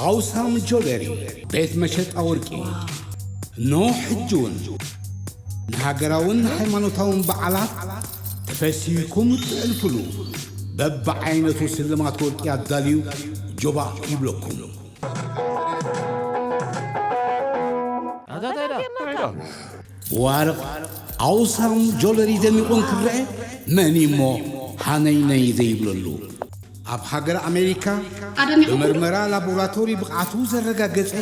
ኣውሳም ጆለሪ፣ ቤት መሸጣ ወርቂ። እነሆ ሕጂ እውን ንሃገራውን ሃይማኖታውን በዓላት ተፈሲህኩም እትዕልፍሉ በብዓይነቱ ስልማት ወርቂ ኣዳልዩ ጆባእ ይብለኩም። ብዋርቕ ኣውሳም ጆለሪ ደሚቑ እንክረአ መን እሞ ሃነይነይ ዘይብለሉ? ኣብ ሃገር ኣሜሪካ ብመርመራ ላቦራቶሪ ብቕዓቱ ዘረጋገጸ፣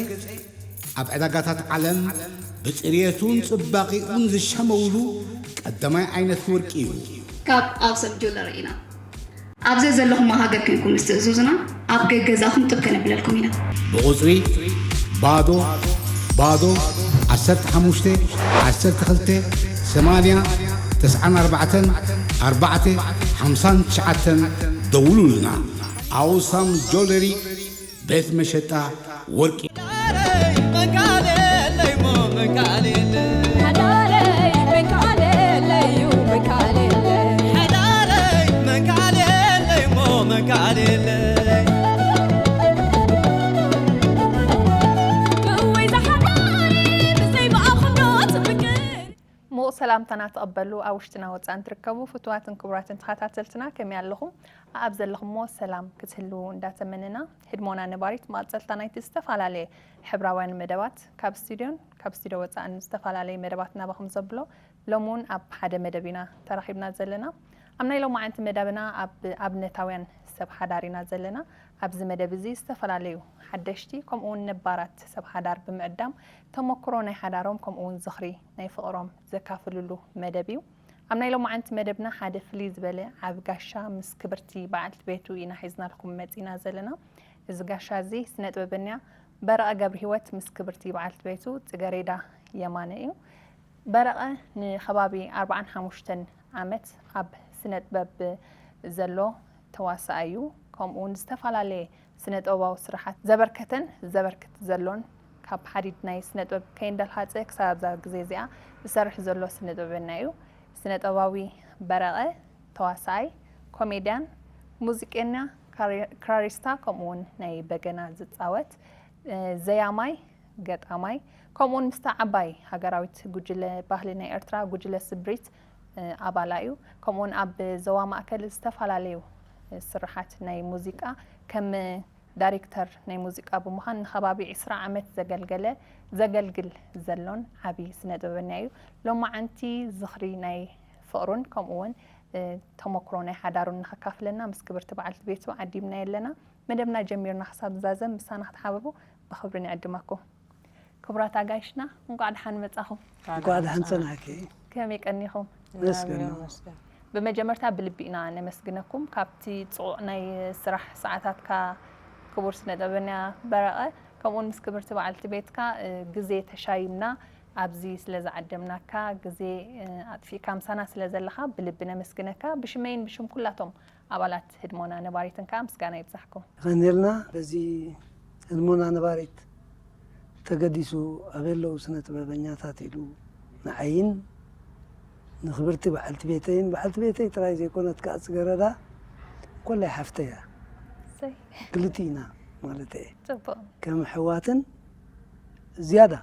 ኣብ ዕዳጋታት ዓለም ብጽርየቱን ጽባቐኡን ዝሸመውሉ ቀዳማይ ዓይነት ወርቂ እዩ። ካብ ኣውሳም ጆለሪ ኢና። ኣብ ዘዘለኹሞ ሃገር ኮይንኩም ምስ ትእዝዙና ኣብ ገገዛኹም ጥብ ከነብለልኩም ኢና። ብቑጽሪ ባዶ ባዶ ዓሰርተ ሓሙሽተ ዓሰርተ ክልተ ሰማንያ ተስዓን ኣርባዕተን ኣርባዕተ ሓምሳን ትሽዓተን ደውሉልና። ኣውሳም ጆለሪ ቤት መሸጣ ወርቂ። ምቑ ሰላምታና ተቐበሉ ኣብ ውሽጥና ወፃእን ትርከቡ ፍትዋትን ክቡራትን ተኸታተልትና ከመይ ኣለኹም? ኣብ ዘለኹሞ ሰላም ክትህልዉ እንዳተመነና ህድሞና ነባሪት መቐፀልታ ናይቲ ዝተፈላለየ ሕብራውያን መደባት ካብ ስቱድዮን ካብ ስቱድዮ ወፃእን ዝተፈላለየ መደባት ናባኹም ዘብሎ ሎም እውን ኣብ ሓደ መደብ ኢና ተራኺብና ዘለና። ኣብ ናይ ሎማዓንቲ መደብና ኣብ ኣብነታውያን ሰብ ሓዳር ኢና ዘለና። ኣብዚ መደብ እዚ ዝተፈላለዩ ሓደሽቲ ከምኡ እውን ነባራት ሰብ ሓዳር ብምዕዳም ተመክሮ ናይ ሓዳሮም ከምኡ እውን ዝኽሪ ናይ ፍቕሮም ዘካፍልሉ መደብ እዩ። ኣብ ናይ ሎማዓንቲ መደብና ሓደ ፍልይ ዝበለ ዓቢ ጋሻ ምስ ክብርቲ በዓልቲ ቤቱ ኢና ሒዝናልኩም መጺና ዘለና። እዚ ጋሻ እዚ ስነ ጥበበኛ በረቐ ገብርሂወት ምስ ክብርቲ በዓልቲ ቤቱ ጽገሬዳ የማነ እዩ። በረቐ ንኸባቢ ኣርብዓን ሓሙሽተን ዓመት ኣብ ስነ ጥበብ ዘሎ ተዋሳኣይ እዩ። ከምኡ እውን ዝተፈላለየ ስነ ጥበባዊ ስራሓት ዘበርከተን ዘበርክት ዘሎን ካብ ሓዲድ ናይ ስነ ጥበብ ከይንደልሃፀ ክሳብ ኣብዛ ግዜ እዚኣ ዝሰርሕ ዘሎ ስነ ጥበበኛ እዩ። ስነ ጥበባዊ በረቐ ተዋሳኣይ፣ ኮሜድያን፣ ሙዚቀኛ፣ ክራሪስታ ከምኡ እውን ናይ በገና ዝፃወት ዘያማይ፣ ገጣማይ ከምኡ እውን ምስታ ዓባይ ሃገራዊት ጉጅለ ባህሊ ናይ ኤርትራ ጉጅለ ስምሪት ኣባላ እዩ። ከምኡ እውን ኣብ ዞባ ማእከል ዝተፈላለዩ ስርሓት ናይ ሙዚቃ ከም ዳይሬክተር ናይ ሙዚቃ ብምዃን ንከባቢ ዕስራ ዓመት ዘገልገለ ዘገልግል ዘሎን ዓቢ ስነ ጥበበኛ እዩ። ሎማዓንቲ ዝኽሪ ናይ ፍቕሩን ከምኡ እውን ተመክሮ ናይ ሓዳሩን ንኸካፍለና ምስ ክብርቲ በዓልቲ ቤቱ ዓዲምናዮ ኣለና። መደብና ጀሚርና ክሳብ ንዛዘም ምሳና ክትሓብሩ ብኽብሪ ንዕድመኩም። ክቡራት ኣጋይሽና እንቋዕ ደሓን መጻኹም። እንቋዕ ደሓን ጸናሕኪ። ከመይ ቀኒኹም? ነመስግን። ብመጀመርታ ብልቢ ኢና ነመስግነኩም ካብቲ ጽዑቕ ናይ ስራሕ ሰዓታትካ ክቡር ስነ ጥበበኛ በረቐ ከምኡውን ምስ ክብርቲ በዓልቲ ቤትካ ግዜ ተሻይምና ኣብዚ ስለ ዝዓደምናካ ግዜ ኣጥፊእካ ምሳና ስለ ዘለኻ ብልቢ ነመስግነካ ብሽመይን ብሽም ኩላቶም ኣባላት ህድሞና ነባሪትን ከኣ ምስጋና ይብዛሕኩም። የቐንየልና። በዚ ህድሞና ነባሪት ተገዲሱ ኣበይ ኣለዉ ስነ ጥበበኛታት ኢሉ ንዓይን ንኽብርቲ በዓልቲ ቤተይን፣ በዓልቲ ቤተይ ጥራይ ዘይኮነት ከኣ ጽገረዳ ኮላይ ሓፍተይ እያ። ክልቲእና ማለት እየ። ከም ኣሕዋትን ዝያዳ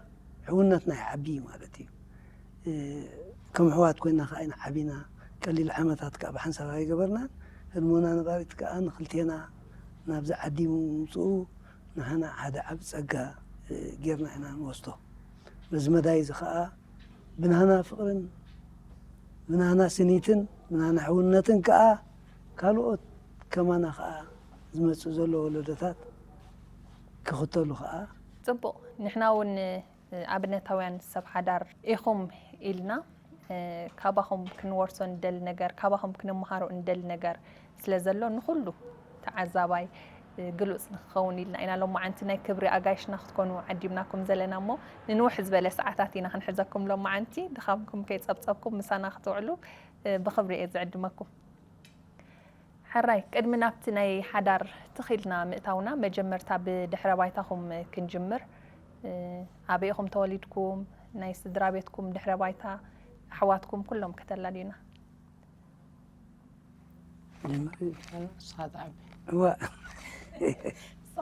ሕውነትና ይዓቢ ማለት እዩ። ከም ኣሕዋት ኮይና ከኣ ኢና ዓቢና። ቀሊል ዓመታት ከኣ ብሓንሳብ ኣይገበርናን። ህድሞና ነባሪት ከኣ ንኽልቴና ናብዚ ዓዲ ምምፅኡ ንሓና ሓደ ዓቢ ጸጋ ጌርና ኢና ንወስዶ። በዚ መዳይ እዚ ከኣ ብናህና ፍቕርን ብናህና ስኒትን ብናህና ሕውነትን ከኣ ካልኦት ከማና ከኣ ዝመጽእ ዘሎ ወለዶታት ክኽተሉ ከኣ። ጽቡቕ፣ ንሕና እውን ኣብነታውያን ሰብ ሓዳር ኢኹም ኢልና ካባኹም ክንወርሶ ንደሊ ነገር፣ ካባኹም ክንምሃሮ እንደሊ ነገር ስለ ዘሎ ንኹሉ ተዓዛባይ ግሉጽ ንክኸውን ኢልና ኢና ሎማዓንቲ ናይ ክብሪ ኣጋይሽና ክትኮኑ ዓዲምናኩም ዘለና እሞ ንንውሕ ዝበለ ሰዓታት ኢና ክንሕዘኩም ሎማዓንቲ ድኻምኩም ከይጸብጸብኩም ምሳና ክትውዕሉ ብኽብሪ እየ ዝዕድመኩም። ሕራይ ቅድሚ ናብቲ ናይ ሓዳር ትኽ ኢልና ምእታውና መጀመርታ ብድሕረ ባይታኹም ክንጅምር ኣበይ ኢኹም ተወሊድኩም ናይ ስድራ ቤትኩም ድሕረ ባይታ ኣሕዋትኩም ኩሎም ከተላልዩና። ጀምሪ። ንስኻ ትዓቢ። እዋ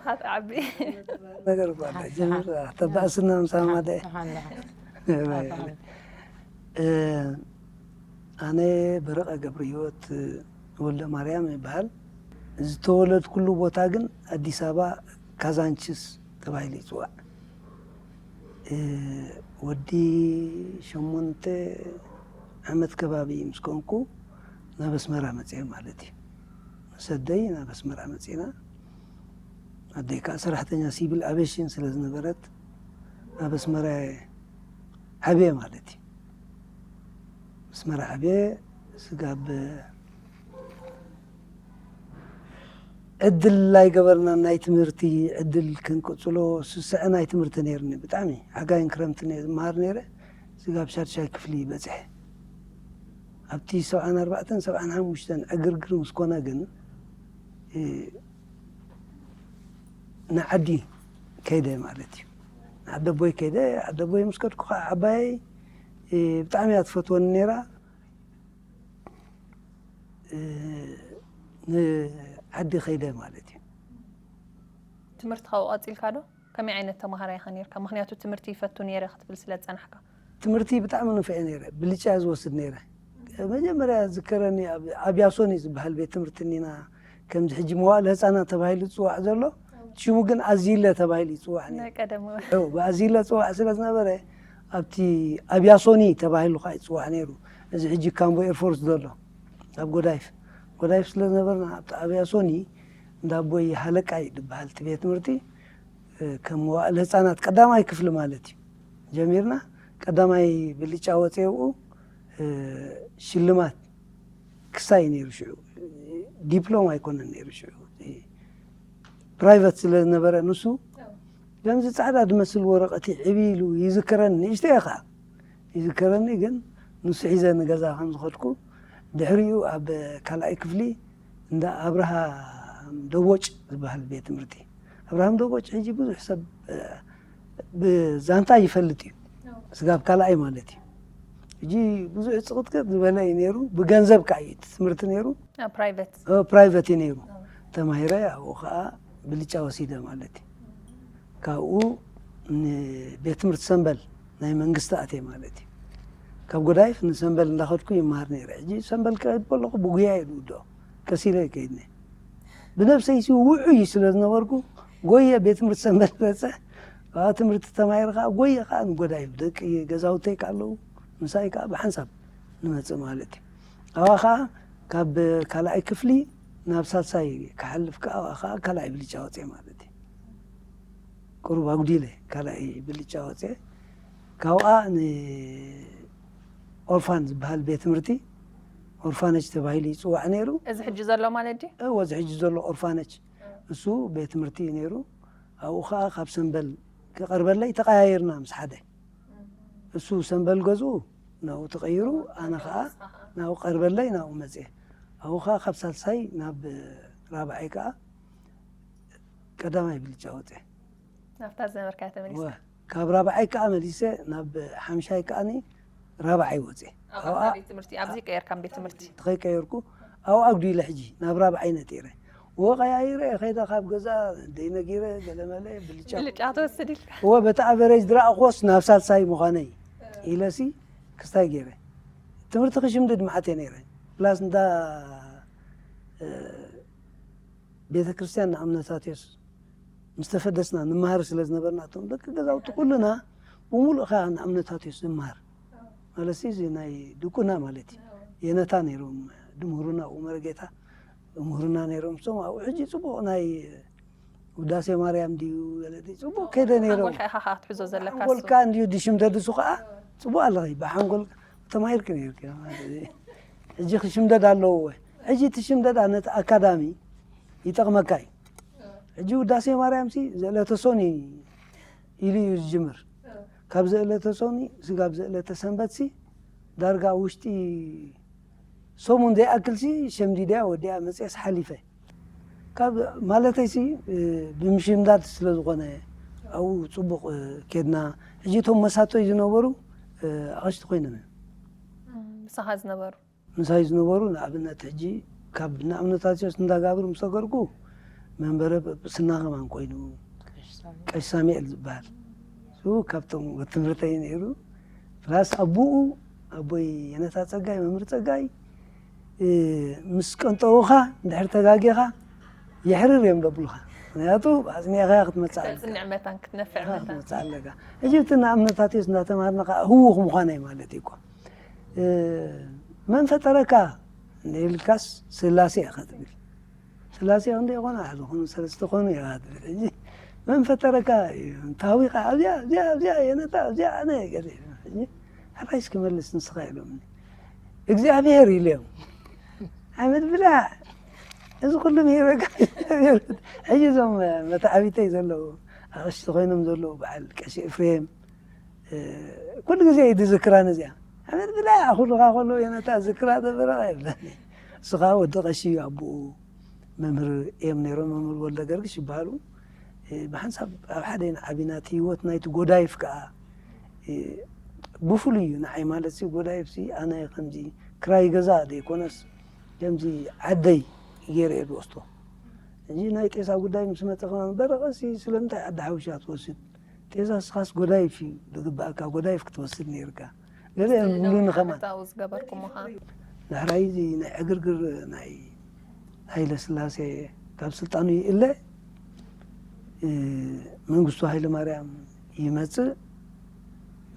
ኻትዓቢ ነገር እኳ ኣለ ጀምር ተባእስና ምሳማ ደ ኣሃና እ፣ ኣነ በረቐ ገብረ ህይወት ወልደ ማርያም ይበሃል። ዝተወለድኩሉ ቦታ ግን ኣዲስ ኣበባ ካዛንችስ ተባሂሉ ይፅዋዕ። እ፣ ወዲ ሸሞንተ ዓመት ከባቢ ምስ ኮንኩ ናብ ኣስመራ መፅአ ማለት እዩ። ምስ ኣደይ ናብ ኣስመራ መፂና። ኣደይ ከዓ ሰራሕተኛ ሲቪል ኣቬሽን ስለ ዝነበረት ኣብ ኣስመራ ዓብየ ማለት እዩ። ኣስመራ ዓብየ። ስጋብ ዕድል ኣይገበርና ናይ ትምህርቲ ዕድል ክንቅፅሎ። ስስዐ ናይ ትምህርቲ ነይርኒ ብጣዕሚ ሓጋይን ክረምቲ ዝመሃር ነይረ። ስጋብ ሻድሻይ ክፍሊ በፅሐ። ኣብቲ ሰብዓን ኣርባዕተን ሰብዓን ሓሙሽተን ዕግርግር ምስ ኮነ ግን እ፣ ንዓዲ ከይደ ማለት እዩ። ንዓደቦይ ከይደ። ዓደቦይ ምስ ከድኩ ከዓ ዓባየይ እ፣ ብጣዕሚ እያ ትፈትወኒ ነይራ። እ፣ ንዓዲ ከይደ ማለት እዩ። ትምህርቲ ካብኡ ቀፂልካ ዶ? ከመይ ዓይነት ተማሃራይ ኢኻ ነርካ? ምክንያቱ ትምህርቲ ይፈቱ ነይረ ክትብል ስለ ዝፀናሕካ። ትምህርቲ ብጣዕሚ ንፍዐ ነይረ። ብልጫ ዝወስድ ነይረ። መጀመርያ ዝከረኒ ኣብ ኣብያሶኒ ዝበሃል ቤት ትምህርቲ እኒና፣ ከምዚ ሕጂ መዋእለ ህፃናት ተባሂሉ ዝፅዋዕ ዘሎ ሽሙ ግን ኣዚለ ተባሂሉ ይፅዋዕ ነይሩ። ናይ ቀደም ው ብኣዚለ ፅዋዕ ስለ ዝነበረ ኣብቲ ኣብያሶኒ ተባሂሉ ከዓ ይፅዋዕ ነይሩ። እዚ ሕጂ ካምቦ ኤርፎርስ ዘሎ ኣብ ጎዳይፍ ጎዳይፍ ስለ ዝነበርና ኣብቲ ኣብያሶኒ እንዳ ኣቦይ ሃለቃይ ዝበሃል እቲ ቤት ትምህርቲ እ፣ ከም መዋእለ ህፃናት ቀዳማይ ክፍሊ ማለት እዩ ጀሚርና። ቀዳማይ ብልጫ ወፅኡ እ፣ ሽልማት ክሳይ ነይሩ ሽዑ። ዲፕሎም ኣይኮነን ነይሩ ሽዑ። ፕራይቨት ስለ ዝነበረ ንሱ ከምዚ ፃዕዳ ዝመስል ወረቐት ዕብ ኢሉ ይዝክረኒ። ንእሽተይ እየ ከዓ ይዝክረኒ። ግን ንሱ ሒዘ ንገዛ ከም ዝኸድኩ ድሕሪኡ ኣብ ካልኣይ ክፍሊ እንዳ ኣብርሃም ደቦጭ ዝበሃል ቤት ትምህርቲ። ኣብርሃም ደቦጭ ሕጂ ብዙሕ ሰብ እ፣ ብዛንታ ይፈልጥ እዩ። ስጋብ ካልኣይ ማለት እዩ። ሕጂ ብዙሕ ፅቕጥቅጥ ዝበለ እዩ ነይሩ። ብገንዘብ ከዓ እዩ እቲ ትምህርቲ ነይሩ። ፕራይቨት ፕራይቨት እዩ ነይሩ። ተማሂረ ኣብኡ ከዓ ብልጫ ወሲደ ማለት እዩ። ካብኡ ንቤት ትምህርቲ ሰንበል ናይ መንግስቲ ኣትየ ማለት እዩ። ካብ ጎዳይፍ ንሰንበል እንዳኸድኩ ይመሃር ነይረ። ሕጂ ሰንበል ክኸድ ከለኹ ብጉያ እየ ዝውድኦ። ከሲረ ይከይድኒ ብነብሰይሲ ውዑይ ስለ ዝነበርኩ ጎየ ቤት ትምህርቲ ሰንበል በፀ። ኣብ ትምህርቲ ተማሂረ ከዓ ጎየ ከዓ ንጎዳይፍ ደቂ ገዛውተይ ከዓ ኣለዉ ምሳይ ከዓ ብሓንሳብ ንመፅእ ማለት እዩ። ኣብኣ ከዓ ካብ ካልኣይ ክፍሊ ናብ ሳልሳይ ክሓልፍ ከዓ ኣብኣ ከዓ ካልኣይ ብልጫ ወፅየ ማለት እዩ። ቁሩብ ኣጉዲለ ካልኣይ ብልጫ ወፅየ። ካብኣ ንኦርፋን ዝበሃል ቤት ትምህርቲ ኦርፋነጅ ተባሂሉ ይፅዋዕ ነይሩ። እዚ ሕጂ ዘሎ ማለት ድዩ? እወ እዚ ሕጂ ዘሎ ኦርፋነጅ እሱ ቤት ትምህርቲ እዩ ነይሩ። ኣብኡ ከዓ ካብ ሰንበል ክቐርበለይ ተቐያየርና ምስ ሓደ እሱ ሰንበል ገዝኡ ናብኡ ተቐይሩ ኣነ ከዓ ናብኡ ቀርበለይ ናብኡ መፅየ። ኣብኡ ከዓ ካብ ሳልሳይ ናብ ራብዓይ ከዓ ቀዳማይ ብልጫ ወፅየ። ናብታ ዝነበርካ ተመሊስካ እወ፣ ካብ ራብዓይ ከዓ መሊሰ ናብ ሓምሻይ ከዓኒ ራብዓይ ወፅየ። ኣብታ ቤት ትምህርቲ ኣብዚ ቀየርካም ቤት ትምህርቲ ተኸይቀየርኩ ኣብኡ ኣጉዲለ ሕጂ ናብ ራብዓይ ነጢረ። እወ ቀያይረ ከይደ ካብ ገዛ ደይነጊረ ገለመለ ብልጫ ብልጫ ትወስድ ኢልካ እወ በቲ ኣቨሬጅ ዝረኣኽዎስ ናብ ሳልሳይ ምዃነይ ኢለሲ ክስታይ ገይረ። ትምህርቲ ክሽምድድ መዓት እየ ነይረ። ፕላስ እንዳ ቤተ ክርስቲያን ንኣብነታትዮስ ምስ ተፈደስና ንመሃር ስለ ዝነበርና እቶም ደቂ ገዛውቲ ኩልና ብምሉእ ከዓ ንኣብነታትዮስ ንመሃር ማለት እዚ ናይ ድቁና ማለት እዩ። የነታ ነይሮም ድምህሩና ኣብኡ መረጌታ ድምህሩና ነይሮም። እሶም ኣብኡ ሕጂ ፅቡቕ ናይ ውዳሴ ማርያም ድዩ ገለ ድዩ ፅቡቕ ከይደ ነይሮም። ሓንጎልካ ኢኻ ከዓ ትሕዞ ዘለካ እሱ። ሓንጎልካ እንድዩ ድሽምደድሱ ከዓ ፅቡቕ ኣለኺ ብሓንጎል ተማሂርኪ ነይርኪ ማለት እዩ። ሕጂ ክሽምደድ ኣለዎ ወይ ሕጂ እቲ ሽምደዳ ነቲ ኣካዳሚ ይጠቕመካ እዩ። ሕጂ ውዳሴ ማርያም ሲ ዘእለተ ሶኒ ኢሉ እዩ ዝጅምር። ካብ ዘእለተ ሶኒ ስጋብ ዘእለተ ሰንበት ሲ ዳርጋ ውሽጢ ሰሙን ዘይኣክል ሲ ሸምዲድያ ወዲያ መፅየስ ሓሊፈ። ካብ ማለተይ ሲ ብምሽምዳድ ስለ ዝኾነ ኣብኡ ፅቡቕ ኬድና። ሕጂ እቶም መሳቶይ ዝነበሩ ኣቐሽቲ ኮይኖም እዮም ምሳኻ ዝነበሩ ምሳይ ዝነበሩ። ንኣብነት ሕጂ ካብ ንኣብነታቸውስ እንዳጋብር ምስ ተገርኩ መንበረ ጵጵስና ከማን ኮይኑ፣ ቀሺ ሳሙኤል ዝበሃል፣ እሱ ካብቶም ወዲ ትምህርተይ ነይሩ። ፕላስ ኣቦኡ፣ ኣቦይ የነታ ጸጋይ፣ መምህር ጸጋይ፣ እ፣ ምስ ቀንጠውኻ እንድሕር ተጋጌኻ የሕርር እዮም ደብሉኻ። ምክንያቱ ኣጽኒዕኻ ክትመጽእ ኣለካ። ክትነፍዕ ኢኻ መታን ክትነፍዕ ኢኻ መታን ክትመጽእ ኣለካ። ሕጂ እቲ ንኣብነታት ዮስ እንዳተማሃርና ከዓ ህዉኽ ምዃነይ ማለት እዩ እኮ። እ፣ መን ፈጠረካ ኢልካስ ስላሴ ኢኻ ትብል። ስላሴ ክንደይ ይኾኑ? ሓደ ኾኑ፣ ሰለስተ ኾኑ ኢኻ ትብል። ሕጂ መን ፈጠረካ እዩ? ታዊኻ ኣብዚኣ ኣብዚኣ ኣብዚኣ የነታ ኣብዚኣ ኣነ ገለ ሕጂ ሕራይ እስኪ መልስ ንስኻ ኢሎምኒ። እግዚኣብሔር ኢሎም። ሓመድ ብላዕ። እዚ ኩሉ ምሂረካ እግዚኣብሔር። ሕጂ እዞም መተዓቢተይ ዘለዉ ኣቕሽቲ ኮይኖም ዘለዉ በዓል ቀሺ ኤፍሬም፣ እ፣ ኩሉ ግዜ እዩ ዝዝክራ ነዚኣ። ሓመድ ብላዕ ኩሉኻ ከሎ የነታ ዝክራ ተበረቐ ይብለኒ። እሱ ከዓ ወዲ ቀሺ እዩ ኣቦኡ መምህር እዮም ነይሮም፣ መምህር ወልደ ገርግሽ ይበሃሉ። እ፣ ብሓንሳብ ኣብ ሓደ ኢና ዓቢና። እቲ ህይወት ናይቲ ጎዳይፍ ከዓ፣ እ፣ ብፍሉይ እዩ ንዓይ ማለት ሲ። ጎዳይፍ ሲ ኣነ ከምዚ ክራይ ገዛ ዘይኮነስ ከምዚ ዓደይ ገይረ እየ ዝወስዶ። ሕጂ ናይ ጤሳ ጉዳይ ምስ መፀ ከማን በረቐ ሲ ስለምንታይ ዓዲ ሓውሻ ትወስድ? ጤሳ ስኻስ ጎዳይፍ እዩ ዝግባእካ፣ ጎዳይፍ ክትወስድ ነይርካ። ገለ እዮም ዝብሉኒ ከማን። ኣታዊ ዝገበርኩሞ ኸዓ ዳሕራይ እዚ ናይ ዕግርግር ናይ ሃይለ ስላሴ ካብ ስልጣኑ ይእለ፣ እ፣ መንግስቱ ሃይለ ማርያም ይመጽእ።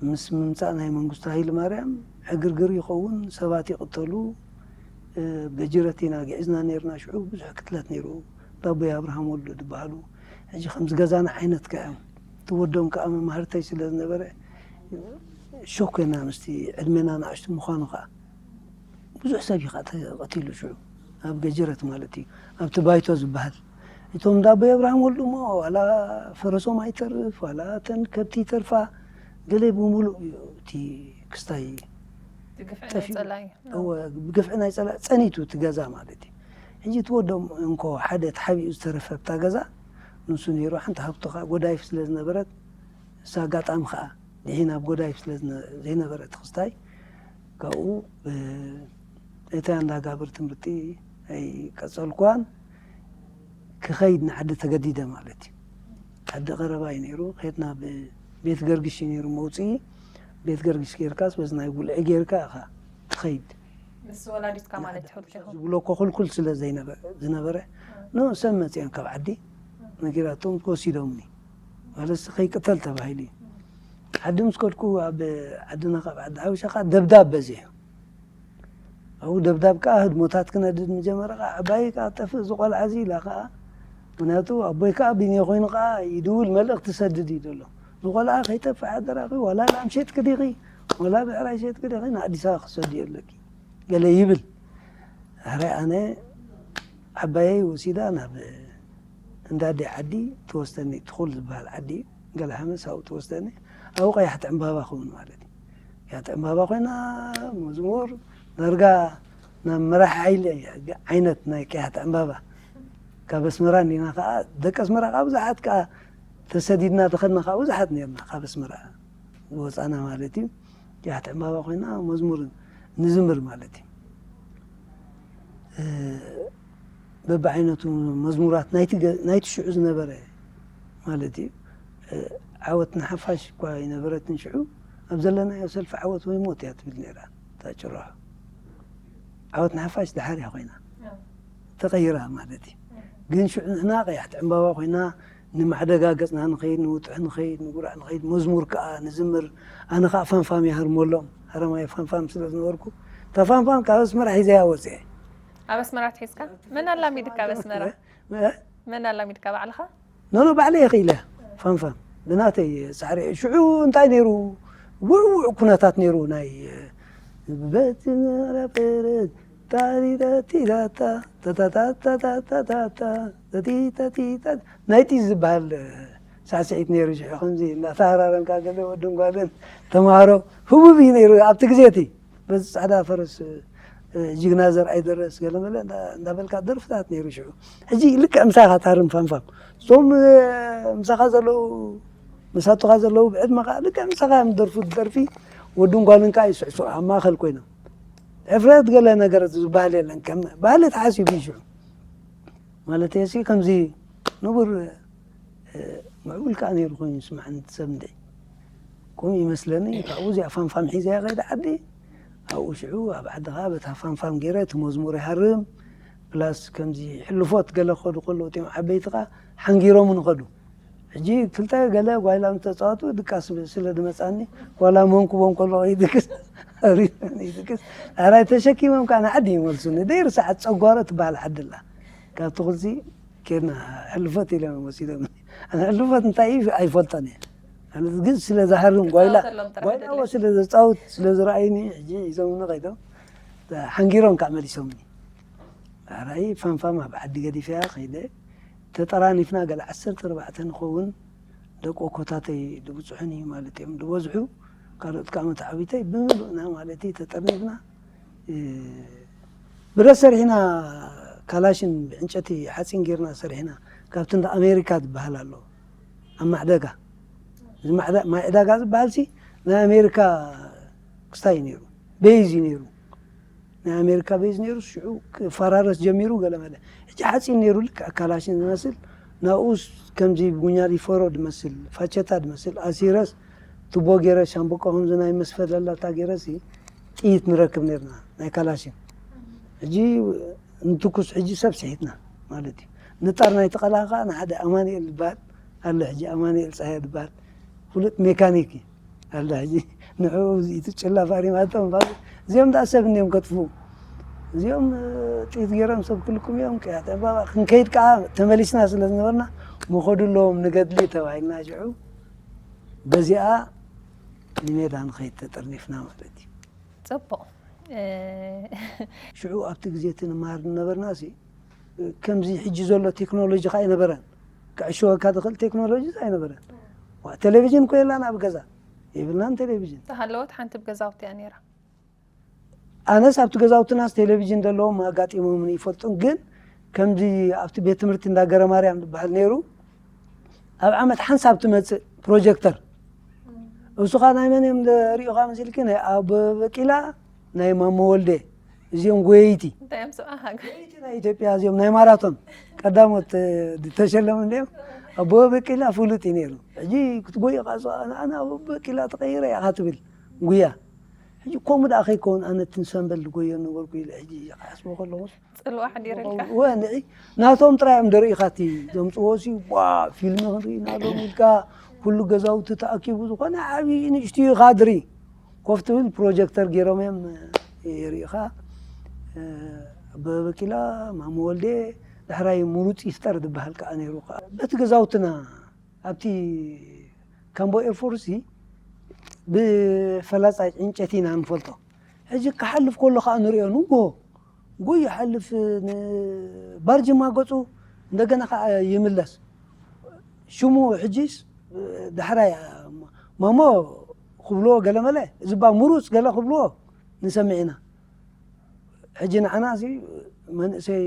ምስ ምምጻእ ናይ መንግስቱ ሃይለ ማርያም ዕግርግር ይኸውን፣ ሰባት ይቕተሉ። እ፣ ገጅረት ኢና ግዒዝና ነይርና። ሽዑ ብዙሕ ቅትለት ነይሩ። ዳቦይ ኣብርሃም ወልዱ ዝበሃሉ ሕጂ ከምዚ ገዛና ዓይነት ከ እዮም። እቲ ወዶም ከዓ መማህርተይ ስለ ዝነበረ ሾክ ኮይና፣ ምስቲ ዕድሜና ንኣሽቱ ምዃኑ ከዓ ብዙሕ ሰብ እዩ ከዓ ተቐቲሉ ሽዑ ኣብ ገጀረት ማለት እዩ። ኣብቲ ባይቶ ዝበሃል እቶም ዳቦይ ኣብርሃም ወልዱ እሞ ዋላ ፈረሶም ኣይተርፍ ዋላ እተን ከብቲ ይተርፋ ገለ ብምሉእ እዩ እቲ ክስታይ ብግፍዒ ናይ ጠፊኡ። ጸላኢ እወ፣ ብግፍዒ ናይ ጸላኢ ጸኒቱ እቲ ገዛ ማለት እዩ። ሕጂ እቲ ወዶም እንኮ ሓደ ተሓቢኡ ዝተረፈ ኣብታ ገዛ ንሱ ነይሩ። ሓንቲ ሃብቱ ከዓ ጎዳይፍ ስለ ዝነበረት እሳ ኣጋጣሚ ከዓ ድሒና ኣብ ጎዳይፍ ስለ ዝነ- ዘይነበረ እቲ ክስታይ ካብኡ ብ- እታ እንዳጋብር ትምህርቲ ኣይቀጸልኳን። ክኸይድ ንዓዲ ተገዲደ ማለት እዩ። ዓዲ ቀረባ እዩ ነይሩ። ከድና ብቤት ገርግሽ እዩ ነይሩ መውፅኢ። ቤት ገርግሽ ጌርካስ በዚ ናይ ጉልዒ ጌርካ ኢኻ ትኸይድ። ምስ ወላዲትካ ማለት ትሕልኩ ኢኹም ዝብሎ እኮ ኩልኩል ስለ ዘይነበረ ዝነበረ ንሰብ መፅኦም ካብ ዓዲ ነጊራቶም ወሲዶምኒ። ማለት ከይቅተል ተባሂሉ እዩ። ዓዲ ምስ ከድኩ ኣብ ዓድና ካብ ዓዲ ሓበሻ ከዓ ደብዳብ በዚሑ። ኣብኡ ደብዳብ ከዓ ህድሞታት ክነድድ ምጀመረ ከዓ ዓባይ ከዓ ጠፍእ ዝቆልዓ እዚ ኢላ ከዓ። ምክንያቱ ኣቦይ ከዓ ቢንዮ ኮይኑ ከዓ ይድውል መልእኽቲ ሰድድ እዩ ዘሎ። ዝቆልዓ ከይጠፍእ ሓደራኺ ዋላ ላም ሸጥኪ ዲኺ ዋላ ብዕራይ ሸጥኪ ዲኺ ንኣዲስ ኣበባ ክሰድዮ ኣለኪ ገለ ይብል። ሕራይ ኣነ ዓባየይ ወሲዳ ናብ እንዳዴ ዓዲ ትወስደኒ ትኹል ዝበሃል ዓዲ ገለ ሓመስ ኣብኡ ትወስደኒ። ኣብኡ ቀያሕቲ ዕምባባ ክውን ማለት እዩ። ቀያሕቲ ዕምባባ ኮይና መዝሙር ዳርጋ ናብ መራሒ ሓይሊ ዓይነት ናይ ቀያሕቲ ዕምባባ ካብ ኣስመራ እንዲና ከዓ ደቂ ኣስመራ ከዓ ብዙሓት ከዓ ተሰዲድና ተኸድና ከዓ ብዙሓት ነርና ካብ ኣስመራ ዝወፃና ማለት እዩ። ቀያሕቲ ዕምባባ ኮይና መዝሙር ንዝምር ማለት እዩ። እ፣ በብዓይነቱ መዝሙራት ናይቲ ገ- ናይቲ ሽዑ ዝነበረ ማለት እዩ። እ፣ ዓወት ንሓፋሽ እኳ ይነበረትን ሽዑ ኣብ ዘለናዮ ሰልፊ ዓወት ወይ ሞት እያ ትብል ነይራ እታ ጭርሖ። ዓወት ንሓፋሽ ድሓር እያ ኮይና ተቐይራ ማለት እዩ። ግን ሽዑ ንሕና ቀያሕቲ ዕምባባ ኮይና ንማዕደጋ ገፅና ንኸይድ ንውጥሕ ንኸይድ ንጉራዕ ንኸይድ መዝሙር ከዓ ንዝምር። ኣነ ከዓ ፋንፋም ይሃርመሎም ሃረማይ ፋንፋም ስለ ዝነበርኩ እታ ፋንፋም ካብ ኣስመራ ሒዘያ ወፅአ። ኣብ ኣስመራ ትሒዝካ መን ኣላሚድካ ኣብ ኣስመራ እ? መን ኣላሚድካ ባዕልኻ ኖኖ ባዕለ የኽኢለ ፋንፋም ብናተይ ፃዕሪ ሽዑ እንታይ ነይሩ ውዕውዕ ኩነታት ነይሩ ናይ በቲ መረበረ ታሪረቲራታ ተታታታታታታ ተቲተቲታ ናይቲ ዝበሃል ሳዕስዒት ነይሩ ሽዑ ከምዚ እናተሃራረምካ ገለ ወድን ጓልን ተምሃሮ ህቡብ እዩ ነይሩ ኣብቲ ግዜ እቲ በዚ ፃዕዳ ፈረስ እ፣ ጅግና ዘርኣይ ደረስ ገለመለ እንዳ- እንዳበልካ ደርፍታት ነይሩ ሽዑ ሕጂ ልክዕ ምሳኻ ታርም ፋንፋም እዞም እ፣ ምሳኻ ዘለዉ መሳቱኻ ዘለዉ ብዕድመኻ ልክዕ ምሳኻ እዮም ደርፉ ደርፊ ወድን ጓልን ከዓ ይስዕስዑ ኣብ ማእኸል ኮይኖም ሕፍረት ገለ ነገር ዝበሃል የለን ከም ባህሊ ተሓሲቡ እዩ ሽዑ ማለት እየ ሲ ከምዚ ንቡር ምዕቡል ከዓ ነይሩ ኮይኑ ይስምዓኒ እቲ ሰብ እንድዒ። ከምኡ ይመስለኒ። ካብኡ እዚኣ ፋምፋም ሒዘያ ከይደ ዓዲ። ኣብኡ ሽዑ ኣብ ዓዲ ከዓ በታ ፋምፋም ገይረ እቲ መዝሙር ይሃርም። ፕላስ ከምዚ ሕልፎት ገለ ክኸዱ ከለዉ እቲኦም ዓበይቲ ከዓ ሓንጊሮም ንኸዱ። ሕጂ ክልተ ገለ ጓይላ ምስ ተፃወቱ ድቃስ ስለ ዝመፃኒ ዋላ መንኩቦም ከሎ ይድቅስ ይድቅስ ኣራይ ተሸኪሞም ከዓ ንዓዲ ይመልሱኒ። ደይር ሰዓት ፀጓሮ ትበሃል ዓዲ ኣላ። ካብቲ ክልሲ ኬድና ሕልፎት ኢሎም ወሲዶም። ሕልፎት እንታይ እዩ ኣይፈልጦን እየ። ግን ስለ ዝሃርም ጓይላ ጓይላ ስለ ዘፃውት ስለ ዝረኣዩኒ ሕጂ ይዘምኑ ከይዶም ሓንጊሮም ከዓ መሊሶምኒ። ራይ ፋንፋም ኣብ ዓዲ ገዲፈያ ከይደ ተጠራኒፍና ገለ ዓሰርተ ኣርባዕተ ንኸውን ደቂ ኮታተይ ድብፅሑኒ ማለት እዮም ድበዝሑ። ካልኦት ከዓ መተዓቢተይ ብምሉእና ማለት እዩ ተጠርኒፍና ብረት ሰሪሕና ካላሽን ብዕንጨቲ ሓፂን ጌርና ሰሪሕና ካብቲ እንዳ ኣሜሪካ ዝበሃል ኣሎ ኣብ ማዕደጋ ማይ ዕዳጋ ዝበሃል ሲ ናይ ኣሜሪካ ክስታይ እዩ ነይሩ ቤይዝ እዩ ነይሩ ናይ ኣሜሪካ ቤይዝ ነይሩ ሽዑ ክፈራረስ ጀሚሩ ገለ መለ ሕጂ ሓፂን ነይሩ ልክዕ ካላሽን ዝመስል ናብኡስ ከምዚ ጉኛ ሊፈሮ ድመስል ፋቸታ ድመስል ኣሲረስ ቱቦ ገይረ ሻምበቆ ከምዚ ናይ መስፈለላታ ገይረ ሲ ጥይት ንረክብ ነርና ናይ ካላሽን ሕጂ ንትኩስ ሕጂ ሰብ ስሒትና ማለት እዩ ንጣር ናይ ተቐላኻ ንሓደ ኣማንኤል ዝበሃል ኣሎ ሕጂ ኣማንኤል ፀሃየ ዝበሃል ፍሉጥ ሜካኒክ እዩ ኣላ ሕጂ ንዕኡ እቲ ጭላ ፋሪማቶም እዚኦም ዳ ሰብ እንዲዮም ከጥፉ እዚኦም ጥይት ገይሮም ሰብ ክልኩም እዮም ቅያት ዕምባባ ክንከይድ ከዓ ተመሊስና ስለ ዝነበርና መኸዱ ኣለዎም ንገድሊ ተባሂልና ሽዑ በዚኣ ንሜዳ ንኸይድ ተጠርኒፍና ማለት እዩ። ፅቡቕ። ሽዑ ኣብቲ ግዜ እቲ ንመሃር ዝነበርና ሲ ከምዚ ሕጂ ዘሎ ቴክኖሎጂ ከዓ ኣይነበረን። ክዕሽወካ ዝኽእል ቴክኖሎጂ ኣይነበረን። ቴሌቪዥን እኮ የላን ኣብ ገዛ የብልናን ቴሌቪዥን። ተሃለወት ሓንቲ ብገዛውቲ እያ ነይራ። ኣነስ ኣብቲ ገዛውትናስ ቴሌቪዥን ዘለዎም ኣጋጢሞምን ይፈልጡን ግን ከምዚ ኣብቲ ቤት ትምህርቲ እንዳ ገረ ማርያም ዝበሃል ነይሩ ኣብ ዓመት ሓንሳብ ትመፅእ ፕሮጀክተር እሱ ኸ ናይ መን እዮም ሪኢኻ መሲልኪ ናይ ኣበበ ቢቂላ ናይ ማሞ ወልደ እዚኦም ጎየይቲ እንታይ እዮም ስብኣኻ ጎየይቲ ናይ ኢትዮጵያ እዚኦም ናይ ማራቶን ቀዳሞት ዝተሸለሙ እንዲኦም ኣበበ ቢቂላ ፍሉጥ እዩ ነይሩ ሕጂ ክትጎይ ቃ ንኣና ኣበበ ቢቂላ ተቐይረ ኢኻ ትብል ጉያ ሕጂ ከምኡ ደኣ ከይከውን ኣነ ትንሰንበል ዝጎዮ ነበርኩ ኢለ ሕጂ ክሓስቦ ከለኹስ ፅልዋ ሓዲርልካ ወ ንዒ ናቶም ጥራይ እዮም ደርኢኻቲ ዘምፅዎ ሲ ዋ ፊልሚ ክንርኢ ናሎም ኢልካ ኩሉ ገዛውቲ ተኣኪቡ ዝኾነ ዓብዪ ንእሽትዩ ኢኻ ድሪ ኮፍ ትብል ፕሮጀክተር ገይሮም እዮም የርእኻ ኣበበ ቢቂላ ማሞ ወልዴ ዳሕራይ ምሩፅ ይፍጠር ዝበሃል ከዓ ነይሩ ከዓ በቲ ገዛውትና ኣብቲ ካምቦ ኤርፎርስ ብፈላፃ ዕንጨቲ ኢና ንፈልጦ ሕጂ ክሓልፍ ከሎ ከዓ ንሪኦ ንጎ ጎ ይሓልፍ ባርጅማ ገፁ እንደገና ከዓ ይምለስ ሽሙ ሕጂስ ዳሕራይ ማሞ ክብልዎ ገለመለ እዚ ባ ምሩፅ ገለ ክብልዎ ንሰምዕ ኢና ሕጂ ንዓና መንእሰይ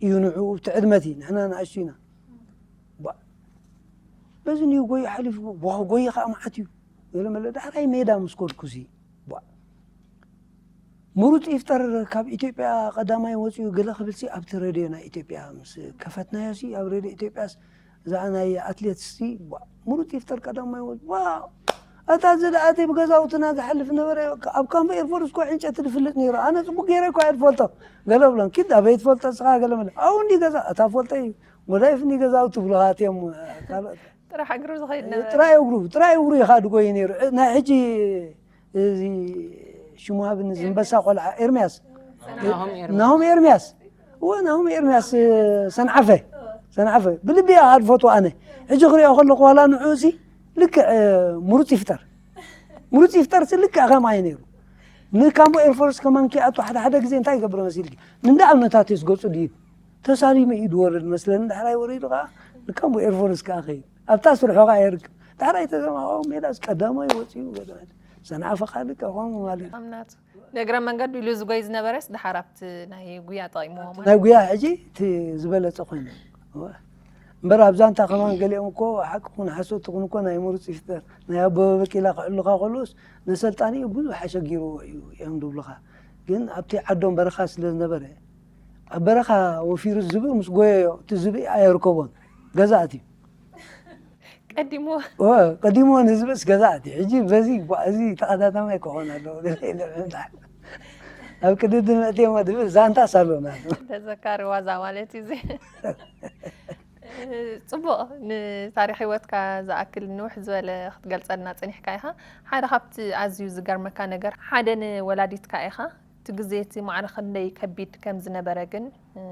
እዩ ንዕኡ እቲ ዕድመቲ ንሕና ንኣሽቱ ኢና በዚ ንዩ ጎይ ሓሊፉ ጎይ ከዓ መዓት እዩ ገለመለ ዳሕራይ ሜዳ ምስ ኮድኩ ሲ ምሩፅ ይፍጠር ካብ ኢትዮጵያ ቀዳማይ ወፂኡ ገለ ክብል ሲ ኣብቲ ሬድዮ ናይ ኢትዮጵያ ምስ ከፈትናዮ ሲ ኣብ ሬድዮ ኢትዮጵያ እዛ ናይ ኣትሌት ሲ ምሩፅ ይፍጠር ቀዳማይ ወፂኡ ኣታ እዚ ደኣ እቲ ብገዛውትና ዝሓልፍ ነበረ ኣብ ካምፕ ኤርፎርስ እኮ ዕንጨቲ ዝፍልጥ ነይሩ ኣነ ፅቡቅ ገይረ እኮ ኣይትፈልጦ ገለ ብሎም ኪድ ኣበይ ትፈልጦ ስኻ ገለ መለ ኣው እንዲ ገዛ እታ ፈልጦ እዩ ጎዳይፍ እንዲ ገዛውቲ ብልኻት እዮም ካልኦት ጥራሕ እግሩ ዝኸይድ ነበረ ጥራይ እግሩ ጥራይ እግሩ ይኻድ ጎይ ነይሩ ናይ ሕጂ እዚ ሽሙ ሃብኒ ዝንበሳ ቆልዓ ኤርምያስ ናሆም ኤርምያስ እወ ናሆም ኤርምያስ ሰንዓፈ ሰንዓፈ ብልቢ እያ ዝፈትዎ ኣነ ሕጂ ክሪኦ ከለኩ ዋላ ንዕኡ ሲ ልክዕ ምሩፅ ይፍጠር ምሩፅ ይፍጠር ሲ ልክዕ ከም ኣየ ነይሩ ንካምቦ ኤርፎርስ ከማን ኪኣቱ ሓደ ሓደ ግዜ እንታይ ይገብር መሲልኪ ንንዳ ኣብነታት የስገፁ ድዩ ተሳሊሙ እዩ ዝወርድ መስለኒ ዳሕራይ ወሪዱ ከዓ ንካምቦ ኤርፎርስ ከዓ ከይድ ኣብታ ስርሖ ከዓ የርክብ ዳሕራይ ተሰማዖ ሜዳስ ቀዳማይ ወፂኡ ሰንዓፈ ካልእ ከምኡ ማለት ኣምናቱ ንእግረ መንገዱ ኢሉ ዝጎይ ዝነበረስ ድሓር ኣብቲ ናይ ጉያ ጠቒምዎ ማለት ናይ ጉያ ሕጂ እቲ ዝበለፀ ኮይኑ እምበር ኣብዛ እንታ ከማን ገሊኦም እኮ ሓቂ ኩን ሓሶት ትኹን እኮ ናይ ምሩፅ ይፍጠር ናይ ኣበበ ቢቂላ ክዕሉኻ ከሎስ ነሰልጣኒኡ ብዙሕ ኣሸጊርዎ እዩ እዮም ዝብሉኻ ግን ኣብቲ ዓዶም በረኻ ስለ ዝነበረ ኣብ በረኻ ወፊሩ ዝብኢ ምስ ጎየዮ እቲ ዝብኢ ኣየርከቦን ገዛእቲ እዩ። ቀዲሞ ወ- ቀዲሞ ንህዝብስ ገዛእቲ እዩ። ሕጂ በዚ ጓ- እዚ ተቐዳዳማይ ክኾን ኣለዎ። ኣብ ቅድድም እትየሞ ድብል ዛንታስ ኣሎ ናቱ። ተዘካሪ ዋዛ ማለት እዩ እዚ። ጽቡቕ፣ ንታሪኽ ህይወትካ ዝኣክል ንውሕ ዝበለ ክትገልጸልና ጸኒሕካ ኢኻ። ሓደ ካብቲ ኣዝዩ ዝገርመካ ነገር፣ ሓደ ንወላዲትካ ኢኻ። እቲ ግዜ እቲ ማዕረ ክንደይ ከቢድ ከም ዝነበረ ግን፣ እ፣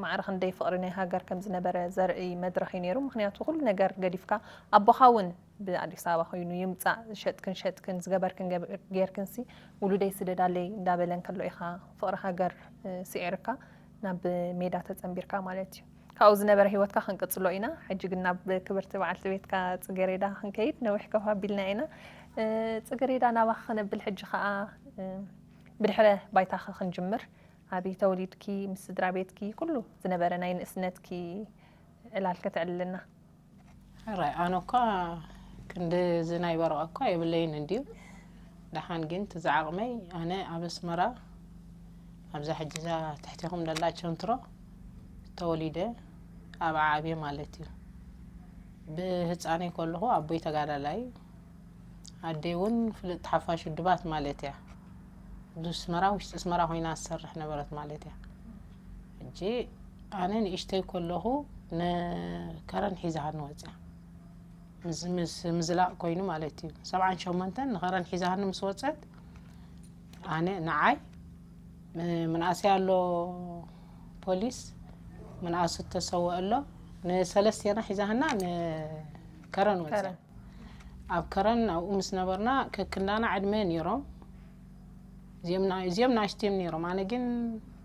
ማዕረ ክንደይ ፍቕሪ ናይ ሃገር ከም ዝነበረ ዘርኢ መድረኽ እዩ ነይሩ። ምኽንያቱ ኩሉ ነገር ገዲፍካ፣ ኣቦኻ እውን ብኣዲስ ኣበባ ኮይኑ ይምጻእ፣ ዝሸጥክን ሸጥክን ዝገበርክን ገብ- ጌርክንሲ፣ ውሉደይ ስደዳለይ እንዳበለ እንከሎ ኢኻ ፍቕሪ ሃገር፣ እ፣ ስዒርካ ናብ ሜዳ ተጸንቢርካ ማለት እዩ። ካብኡ ዝነበረ ህይወትካ ክንቅጽሎ ኢና። ሕጂ ግን ናብ ክብርቲ በዓልቲ ቤትካ ጽጌሬዳ ክንከይድ ነዊሕ ከፍ ኣቢልና ኢና። እ፣ ጽጌሬዳ ናባኺ ክነብል ሕጂ ኸኣ፣ እ፣ ብድሕረ ባይታኺ ክንጅምር። ኣበይ ተወሊድኪ፣ ምስ ስድራ ቤትኪ፣ ኩሉ ዝነበረ ናይ ንእስነትኪ ዕላል ከተዕልልና። ሕራይ ኣነ እኳ ክንድዚ ናይ በረቐ እኳ የብለይን እንድዩ። ደሓን ግን ትዝዓቕመይ ኣነ ኣብ ኣስመራ ኣብዛ ሕጂ እዛ ትሕቴኹም ደላ ቸንትሮ ተወሊደ ኣብ ዓብየ ማለት እዩ። ብህፃነይ ከለኹ ኣቦይ ተጋዳላይ እዩ። ኣደይ እውን ፍልጥቲ ሓፋሽ ውድባት ማለት እያ። ብስመራ ውሽጢ ኣስመራ ኮይና ትሰርሕ ነበረት ማለት እያ። ሕጂ ኣነ ንእሽተይ ከለኹ ንከረን ሒዛሃኒ ወፅያ። ምስ- ምስ- ምዝላቕ ኮይኑ ማለት እዩ። ሰብዓን ሸሞንተን ንኸረን ሒዛሃኒ ምስ ወፀት ኣነ ንዓይ ም- ምንኣሰይ ኣሎ ፖሊስ ምንኣሱ ተሰወ ኣሎ ንሰለስቴና ሒዛሃና ንከረን ወፅያ። ከረን። ኣብ ከረን ኣብኡ ምስ ነበርና ከክንዳና ዕድመ ነይሮም። እዚኦም ና- እዚኦም ናሽትዮም ነይሮም። ኣነ ግን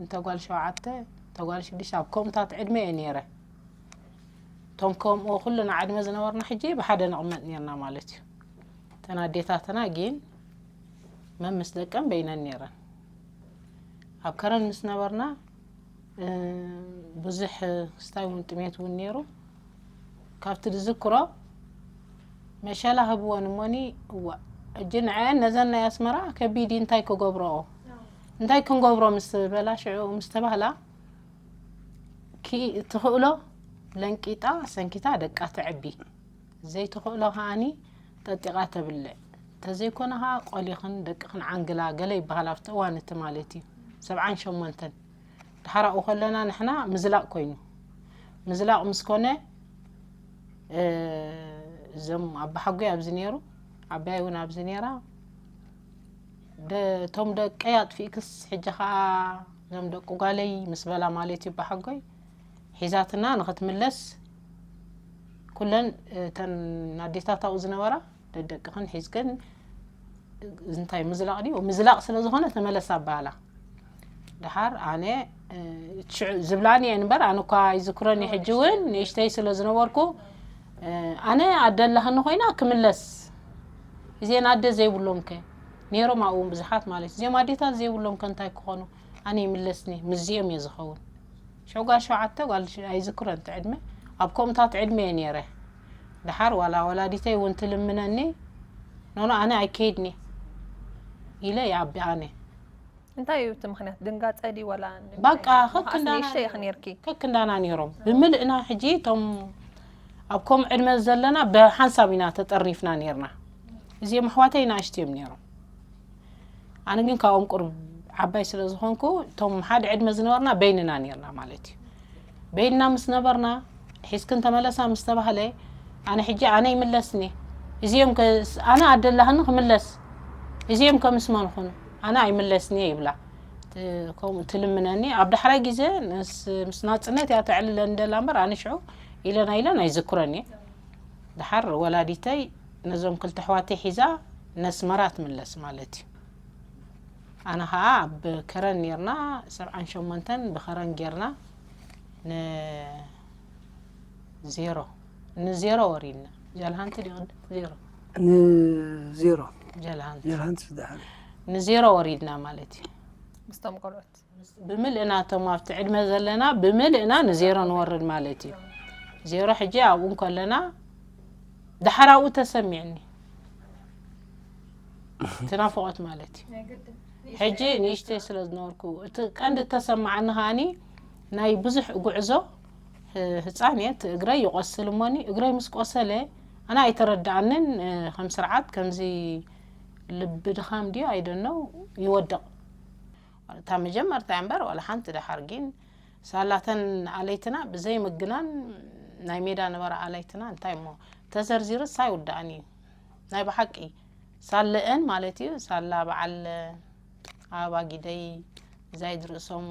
እንተጓል ሸውዓተ ተጓል ሽዱሽተ ኣብ ከምኡታት ዕድመ እየ ነይረ። እቶም ከምኡ ኩልና ዕድመ ዝነበርና ሕጂ ብሓደ ንቕመጥ ነርና ማለት እዩ። እተን ኣዴታትና ግን መምስ ደቀን በይነን ነይረን። ኣብ ከረን ምስ ነበርና እ፣ ብዙሕ ክስታይ እውን ጥሜት እውን ነይሩ። ካብቲ ዝዝክሮ መሸላ ህብወን እሞኒ እዋ እጂ ንዐአን ነዘን ናይ ኣስመራ ከቢድ እዩ እንታይ ክገብረኦ እንታይ ክንገብሮ ምስ በላ ሽዑ ምስ ተባህላ ኪ ትኽእሎ ለንቂጣ ሰንኪታ ደቃ ተዕቢ ዘይትኽእሎ ከዓኒ ጠጢቓ ተብልዕ ተዘይኮነ ከዓ ቆሊኽን ደቅኽን ዓንግላ ገለ ይበሃል ኣብቲ እዋን እቲ ማለት እዩ ሰብዓን ሸሞንተን ድሓር ኣብኡ ከለና ንሕና ምዝላቕ ኮይኑ ምዝላቕ ምስ ኮነ እዞም ኣባሓጎይ ኣብዚ ነይሩ ዓባይ እውን ኣብዚ ነይራ እቶም ደቀይ ኣጥፊእክስ ሕጂ ከዓ እዞም ደቂ ጓለይ ምስ በላ ማለት እዩ ኣባሓጎይ ሒዛትና ንክትምለስ ኩለን እተን ኣዴታት ኣብኡ ዝነበራ ደደቅኽን ሒዝክን እንታይ ምዝላቕ ድዩ ምዝላቕ ስለ ዝኾነ ተመለሳ ኣባህላ ድሓር ኣነ ዝብላኒ እየ እምበር ኣነ እኳ ይዝክረኒ ሕጂ እውን ንእሽተይ ስለ ዝነበርኩ ኣነ ኣደ ኣላህኒ ኮይና ክምለስ እዜን ኣደ ዘይብሎም ከ ነይሮም ኣብኡ ብዙሓት ማለት እዚኦም ኣዴታት ዘይብሎም ከ እንታይ ክኾኑ ኣነ ይምለስኒ ምስዚኦም እየ ዝኸውን ሽዑ ጓል ሸውዓተ ጓል ኣይዝክሮን እቲ ዕድመ ኣብ ከምኡታት ዕድመ እየ ነይረ ድሓር ዋላ ወላዲተይ እውን ትልምነኒ ኖኖ ኣነ ኣይከይድኒ ኢለ ይኣቢ ኣነ እንታይ እዩ እቲ ምክንያት ድንጋፀ ድዩ ወላ በቃ ንእሽተይ ኢኺ ነርኪ ከክንዳና ነይሮም ብምልእና ሕጂ እቶም ኣብ ከም ዕድመ ዘለና ብሓንሳብ ኢና ተጠርኒፍና ነርና እዚኦም ኣሕዋተይ ናእሽቲ እዮም ነይሮም ኣነ ግን ካብኦም ቁርብ ዓባይ ስለ ዝኾንኩ እቶም ሓደ ዕድመ ዝነበርና በይንና ነርና ማለት እዩ በይንና ምስ ነበርና ሒዝክን ተመለሳ ምስ ተባህለ ኣነ ሕጂ ኣነ ይምለስኒ እዚኦም ኣነ ኣደላህኒ ክምለስ እዚኦም ከምስመን ኹኑ ኣነ ኣይምለስኒ ይብላ ከምኡ ትልምነኒ ኣብ ዳሕራይ ግዜ ምስ ናፅነት እያ ተዕልለኒ ደላ እምበር ኣነ ሽዑ ኢለና ኢለን ኣይዝክረን እየ ድሓር ወላዲተይ ነዞም ክልተ ኣሕዋተይ ሒዛ ነስመራ ትምለስ ማለት እዩ ኣነ ከዓ ኣብ ከረን ነርና ሰብዓን ሸሞንተን ብከረን ጌርና ንዜሮ ንዜሮ ወሪድና ጃልሃንቲ ዲቕድ ዜሮ ንዜሮ ጃልሃንቲ ጀርሃንት ዝደሓን ንዜሮ ወሪድና ማለት እዩ ምስቶም ቆልዑት ብምልእና እቶም ኣብቲ ዕድመ ዘለና ብምልእና ንዜሮ ንወርድ ማለት እዩ ዜሮ ሕጂ ኣብኡ እንከለና ድሓር ኣብኡ ተሰሚዕኒ ትናፍቆት ማለት እዩ ሕጂ ንእሽተይ ስለ ዝነበርኩ እቲ ቀንዲ እተሰማዓኒ ከዓኒ ናይ ብዙሕ ጉዕዞ ህፃን እየ፣ እቲ እግረይ ይቆስል እሞኒ፣ እግረይ ምስ ቆሰለ ኣነ ኣይተረድኣንን። ከም ስርዓት ከምዚ ልቢ ድኻም ድዩ ኣይደነው ይወድቕ። እታ መጀመርታ እምበር ዋላ ሓንቲ። ደሓር ግን ሳላተን ኣለይትና ብዘይ ምግናን ናይ ሜዳ ነበረ ኣለይትና። እንታይ እሞ ተዘርዚርስ ኣይውዳእን እዩ። ናይ ብሓቂ ሳለአን ማለት እዩ። ሳላ በዓል ኣበባ ጊደይ፣ ዛይድ ርእሶም፣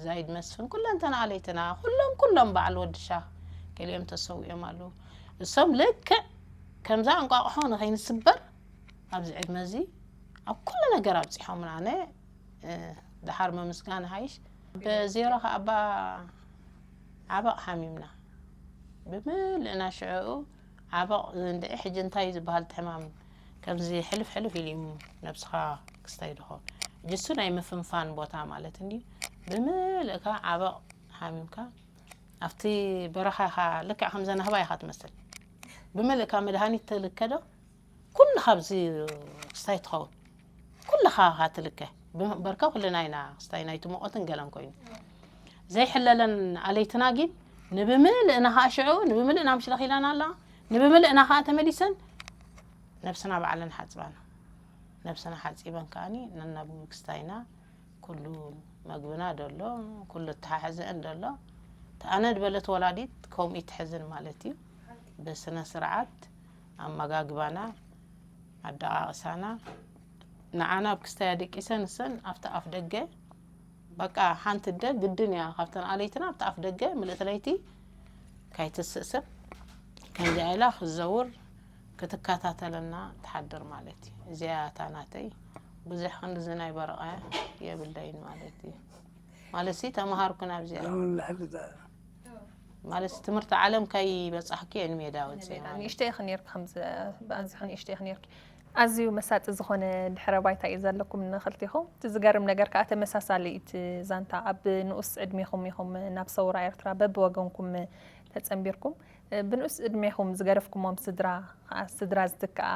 ዛይድ መስፍን፣ ኩለን ተን ኣለይትና፣ ኩሎም፣ ኩሎም በዓል ወድሻ፣ ገሊኦም ተሰዊኦም ኣለዉ። እሶም ልክዕ ከምዛ እንቋቑሖ ንኸይንስበር ኣብዚ ዕድመ እዚ ኣብ ኩሉ ነገር ኣብጺሖምና። ኣነ ደሓር ምምስጋን ሃይሽ። ብዜሮ ከኣ እባ ዓበቕ ሓሚምና ብምልእና ሽዕኡ። ዓበቕ እንድዒ ሕጂ እንታይ እዩ ዝበሃል እቲ ሕማም? ከምዚ ሕልፍ ሕልፍ ኢሉ እዩ ነብስኻ ክስታይ ድኾን። ሕጂ እሱ ናይ ምፍንፋን ቦታ ማለት እንዲ ብምልእካ ዓበቕ ሓሚምካ ኣብቲ በረኻ ኢኻ። ልክዕ ከምዘን ኣህባይ ኢኻ ትመስል። ብምልእካ መድሃኒት ትልከ ዶ? ኩልኻ ኣብዚ ክስታይ ትኸውን። ኩልኻ ኢኻ ትልከ። በርከ ኩልና ኢና ክስታይ ናይቲ ሙቐትን ገለን ኮይኑ ዘይሕለለን ኣለይትና ግን ንብምልእና ኸዓ ሽዑ ንብምልእና ምሽ ለኺላና ኣላ። ንብምልእና ኸዓ ተመሊሰን ነብስና ባዕለን ሓፅባና። ነብስና ሓፂበን ከዓኒ ነናብ ክስታይና ኩሉ መግብና ደሎ፣ ኩሉ ተሓሕዘአን ደሎ። ተኣነ ድበለት ወላዲት ከምኡ ትሕዝን ማለት እዩ። ብስነ ስርዓት ኣመጋግባና፣ ኣደቃቅሳና፣ ንዓና ኣብ ክስታይ ኣደቂሰን እሰን ኣብቲ ኣፍ ደገ በቃ ሓንቲ ደ ግድን እያ ካብተን ኣለይትና ኣብቲ ኣፍ ደገ ምልእቲ ለይቲ ካይትስእስብ ከምዚኣ ኢላ ክዘውር ክትከታተለና ትሓድር ማለት እዩ። እዚኣ እታ ናተይ ብዙሕ ክንድዚ ናይ በረቐ የብለይን ማለት እዩ። ማለት ሲ ተምሃርኩ ናብዚኣ። ማለት ትምህርቲ ዓለም ከይበጻሕኩ እየ ንሜዳ ወጽየ ማለት። ንእሽተይ ኢኺ ነይርኪ፣ ከምዚ ብኣብዝሑ ንእሽተይ ኢኺ ነይርኪ። ኣዝዩ መሳጢ ዝኾነ ድሕረ ባይታ እዩ ዘለኩም ንኽልቲኹም። እቲ ዝገርም ነገር ከኣ ተመሳሳሊ እቲ ዛንታ ኣብ ንኡስ ዕድሜኹም ኢኹም ናብ ሰውራ ኤርትራ በብወገንኩም ተጸንቢርኩም። ብንኡስ ዕድሜኹም ዝገደፍኩሞም ስድራ ከኣ ስድራ ዝትክኣ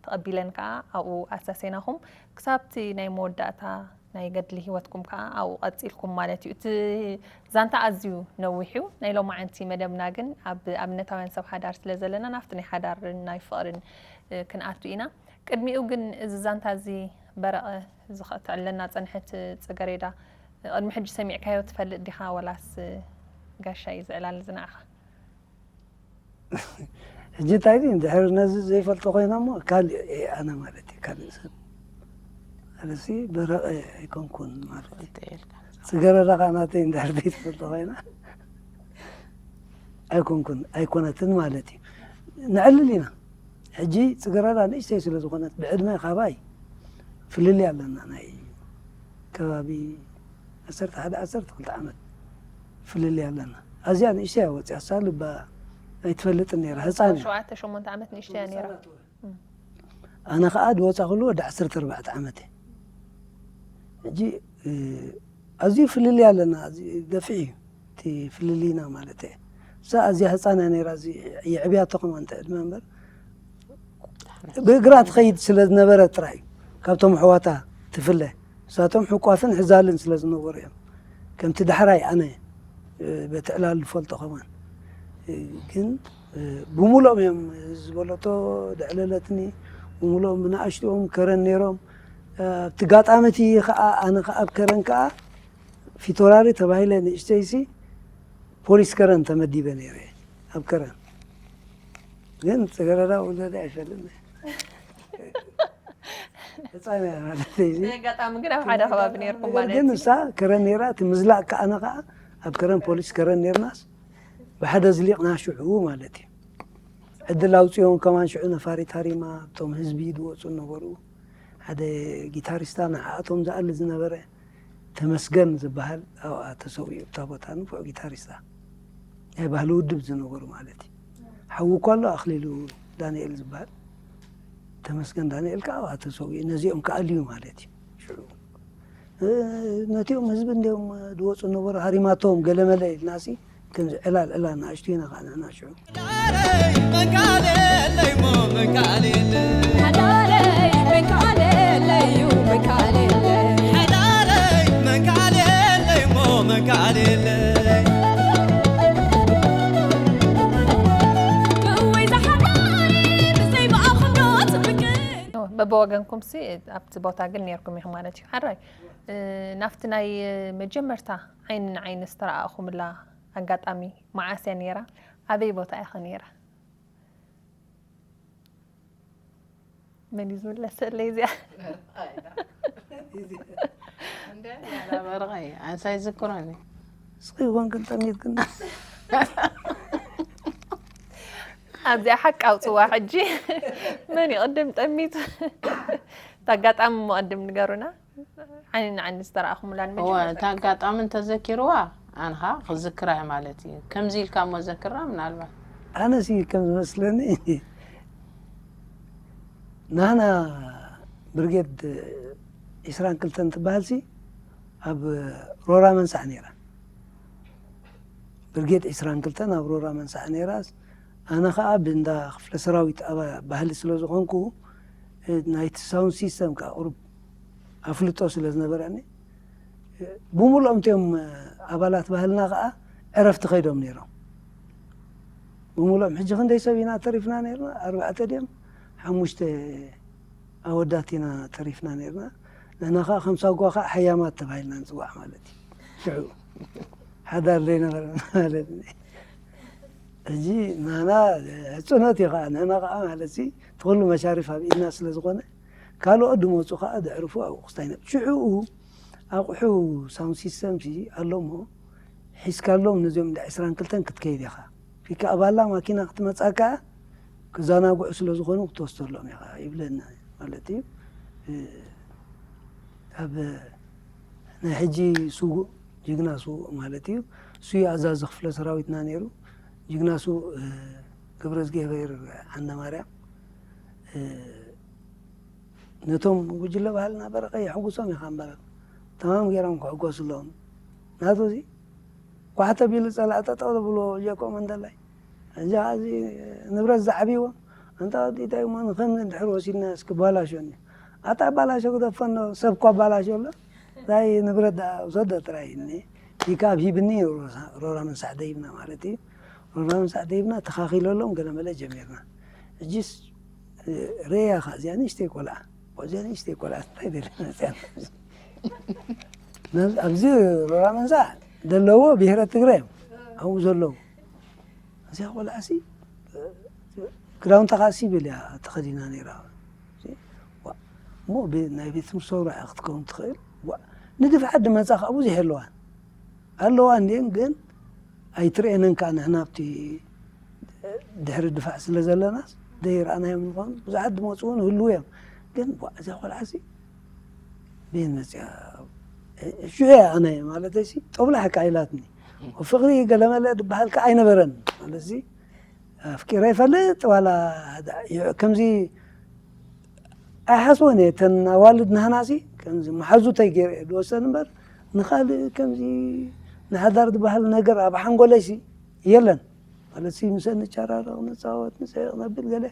ተቐቢለን ከኣ ኣብኡ ኣሳሰይናኹም ክሳብቲ ናይ መወዳእታ ናይ ገድሊ ህይወትኩም ከኣ ኣብኡ ቀጺልኩም ማለት እዩ። እቲ ዛንታ ኣዝዩ ነዊሕ እዩ። ናይ ሎማዓንቲ መደብና ግን ኣብ ኣብነታውያን ሰብ ሓዳር ስለ ዘለና ናብቲ ናይ ሓዳርን ናይ ፍቕርን፣ እ፣ ክንኣቱ ኢና። ቅድሚኡ ግን እዚ ዛንታ እዚ በረቐ እዚ ኸ-፣ ትዕለና ጸንሐት ጽገሬዳ፣ እ፣ ቅድሚ ሕጂ ሰሚዕካዮ ትፈልጥ ዲኻ ወላስ፣ እ፣ ጋሻ እዩ ዝዕላል እዚ ንዓኻ? ሕጂ እንታይ ድዩ? እንድሕር ነዚ ዘይፈልጦ ኮይና እሞ ካልእ እየ ኣነ ማለት እዩ፣ ካልእ ሰብ። ኣነሲ በረቐ ኣይኮንኩን ማለት እዩ። ጽገረዳ ኸዓ ናተይ እንድሕር ዘይትፈልጦ ኮይና ኣይኮንኩን፣ ኣይኮነትን ማለት እዩ። ነዕልል ኢና። ሕጂ ጽገረዳ ንእሽተይ ስለ ዝኾነት ብዕድመ ካባይ ፍልልይ ኣለና። ናይ ከባቢ ዓሰርተ ሓደ ዓሰርተ ክልተ ዓመት ፍልልይ ኣለና። ኣዝያ ንእሽተይ እያ ወፂኣ፣ እሳ ልባ ኣይትፈልጥን ነይራ፣ ህፃን እያ። ሸውዓተ ሸሞንተ ዓመት ንእሽተይ እያ ነይራ። ኣነ ኸዓ ዝወፃኹሉ ወዲ ዓሰርተ ኣርባዕተ ዓመት እየ። ሕጂ፣ እ፣ ኣዝዩ ፍልልይ ኣለና፣ ኣዝዩ ገፊሕ እዩ እቲ ፍልልይና ማለት እየ። እሳ ኣዝያ ህፃን እያ ነይራ፣ እዚ የዕብያቶ ከማን እቲ ዕድመ እምበር፣ ብእግራ ትኸይድ ስለ ዝነበረ ጥራይ እዩ ካብቶም ኣሕዋታ ትፍለ። ንሳቶም ሕቋፍን ሕዛልን ስለ ዝነበሩ እዮም። ከምቲ ዳሕራይ ኣነ፣ እ፣ በቲ ዕላል ዝፈልጦ ከማን፣ እ፣ ግን፣ እ፣ ብምሉኦም እዮም ዝበለቶ ደዕለለትኒ፣ ብምሉኦም ብንኣሽትኦም ከረን ነይሮም። እ፣ ኣብቲ ጋጣሚ እቲ ኸዓ ኣነ ኸዓ ኣብ ከረን ከዓ ፊቶራሪ ተባሂለ ንእሽተይሲ ፖሊስ ከረን ተመዲበ ነይረ እየ ኣብ ከረን። ግን ጽገረዳ ውለደ ኣይፈልጥን። ህፃን እያ ማለት እዩ። ብኣጋጣሚ ግን ኣብ ሓደ ከባቢ ነይርኩም ማለት ግን እዩ። ንሳ ከረን ነይራ፣ እቲ ምዝላቕ ከኣ ኣነ ከኣ ኣብ ከረን ፖሊስ ከረን ነይርናስ ብሓደ ዝሊቕና ሽዑ ማለት እዩ። ዕድል ኣውፂኦም ከማን ሽዑ ነፋሪት ሃሪማ፣ እቶም ህዝቢ ዝወፁ ነበሩ። ሓደ ጊታሪስታ ንዓኣቶም ዝኣሊ ዝነበረ ተመስገን ዝበሃል ኣብኣ ተሰዊኡ፣ እታ ቦታ ንፉዕ ጊታሪስታ ናይ ባህሊ ውድብ ዝነበሩ ማለት እዩ። ሓዉ እኳ ኣሎ ኣኽሊሉ ዳንኤል ዝበሃል፣ ተመስገን ዳንኤል ከዓ ኣብኣ ተሰዊኡ፣ ነዚኦም ክኣልዩ ማለት እዩ። ሽዑ፣ እ፣ ነቲኦም ህዝቢ እንዲኦም ዝወፁ ነበሩ፣ ሃሪማቶም ገለመለ ኢልናሲ፣ ከምዚ ዕላል ዕላል ንኣሽቱ ኢና ከዓ ንሕና ሽዑ። ብወገንኩም ሲ ኣብቲ ቦታ ግን ነርኩም ኢኹም ማለት እዩ። ሓራይ ናፍቲ ናይ መጀመርታ ዓይኒ ንዓይኒ ዝተረኣእኹምላ ኣጋጣሚ መዓስ እያ ነራ? ኣበይ ቦታ ኢኻ ነራ? መን እዩ ዝምለሰለይ እዚኣ? በርቐይ ኣንሳይ ዝክሮኒ እስኺ ኮንክን ጠሚትክን ኣብዚኣ ሓቂ ኣውፅዋ ሕጂ። መን ይቕድም ጠሚቱ? ኣጋጣሚ መቐድም ንገሩና። ዓይኒ ንዓይኒ ዝተረኣኹምላ እወ እታ ኣጋጣሚ እንተዘኪርዋ ኣንኻ ክዝክራ እየ ማለት እዩ። ከምዚ ኢልካ እሞ ዘክራ ምናልባት ኣነ ሲ ከም ዝመስለኒ ናህና ብርጌድ ዒስራን ክልተን ትበሃል ሲ ኣብ ሮራ መንሳዕ ነይራ። ብርጌድ ዒስራን ክልተን ኣብ ሮራ መንሳዕ ነይራስ ኣነ ከዓ ብእንዳ ክፍለ ሰራዊት ኣባ ባህሊ ስለ ዝኾንኩ ናይቲ ሳውንድ ሲስተም ከዓ ቁሩብ ኣፍልጦ ስለ ዝነበረኒ ብምሉኦም እቲኦም ኣባላት ባህልና ከዓ ዕረፍቲ ከይዶም ነይሮም። ብምሉኦም ሕጂ ክንደይ ሰብ ኢና ተሪፍና ነርና? ኣርባዕተ ድዮም ሓሙሽተ ኣወዳት ኢና ተሪፍና ነርና። ንሕና ከዓ ከም ሳጓ ከዓ ሓያማት ተባሂልና ንፅዋዕ ማለት እዩ። ሽዑ ሓዳር ዘይነበረ ማለት እዩ። ሕጂ ናና ሕፁነት እዩ ከዓ ንሕና ከዓ ማለት ሲ እቲ ኩሉ መሻሪፍ ኣብ ኢድና ስለ ዝኾነ ካልኦት ድመፁ ከዓ ድዕርፉ ኣብኡ ክስታይ ነብ ሽዑኡ ኣቑሑ ሳውንድ ሲስተም ሲ ኣሎ እሞ ሒዝካሎም ነዚኦም እንዳ ዕስራን ክልተን ክትከይድ ኢኻ። ፒክኣፕ ኣላ ማኪና ክትመፃካ ክዘናግዑ ስለ ዝኾኑ ክትወስደሎም ኢኻ ይብለና ማለት እዩ። ኣብ ናይ ሕጂ ስዉእ ጅግና ስዉእ ማለት እዩ። እሱ እዩ ኣዛዚ ክፍለ ሰራዊትና ነይሩ። ጅግና ስዉእ ገብረዝግሄር ዓንደማርያም ነቶም ጉጅለ ባህልና በረቐ የሕጉሶም ኢኻ እምበር ተማም ገይሮም ክሕጎሱ ኣለዎም። ናቱ እዚ ኳሕ ተቢሉ ፀላእ ጠጠው ብሎ ጀኮ መንደላይ እዚ ንብረት ዝዓብይዎ ኣንታ ወዲታይ እሞ ንከም ድሕር ወሲድና እስኪ ባላሾ እኒ ኣታ ባላሾ ክደፈኖ ሰብ እኳ ባላሾ ኣሎ እንታይ ንብረት ውሰዶ ጥራይ እኒ ፒካብ ሂብኒ ሮራ ምንሳዕ ደይብና ማለት እዩ። ሮራ ምንሳዕ ደይብና ተኻኺለሎም ገለመለ ጀሚርና። እጅስ ሬያ ኻ እዚኣ ንእሽተይ ቆልዓ እዚኣ ንእሽተይ ቆልዓ እንታይ ደለ መፅያ ኣብዚ ሮራ መንዛ ዘለዎ ብሄረ ትግራይ እዮም ኣብኡ ዘለዉ እዚኣ ቆልዓ ሲ ክዳውንታ ከዓ ሲብል እያ ተኸዲና ነይራ እሞ ናይ ቤት ትምህርቲ ሰውራ ክትከውን ትኽእል ንድፍዓት ድመፃ ከዓ ብዙሕ የለዋን ኣለዋ እንዲን ግን ኣይትርእየንን ከዓ ንሕና ኣብቲ ድሕሪ ድፋዕ ስለ ዘለናስ ዘይረኣናዮም ንኾኑ ብዙሓት ድመፁ እውን ህልው እዮም ግን እዛ ቆልዓ ሲ ቤን መፅያ ሽዑ ኣነ ማለተይ ሲ ጦብላሕ ከዓ ኢላትኒ ፍቕሪ ገለመለ ድበሃል ከዓ ኣይነበረን ማለት ኣፍቂረ ይፈልጥ ዋላ ከምዚ ኣይሓስቦን እየ እተን ኣዋልድ ናህናሲ ከምዚ መሓዙተይ ገይረ እየ ዝወሰን እምበር ንኻልእ ከምዚ ንሓዳር ዝበሃል ነገር ኣብ ሓንጎለይሲ የለን ማለት ሲ ምሰ ንጨራረቕ ንፃወት ንፀይቕ ነብል ገለ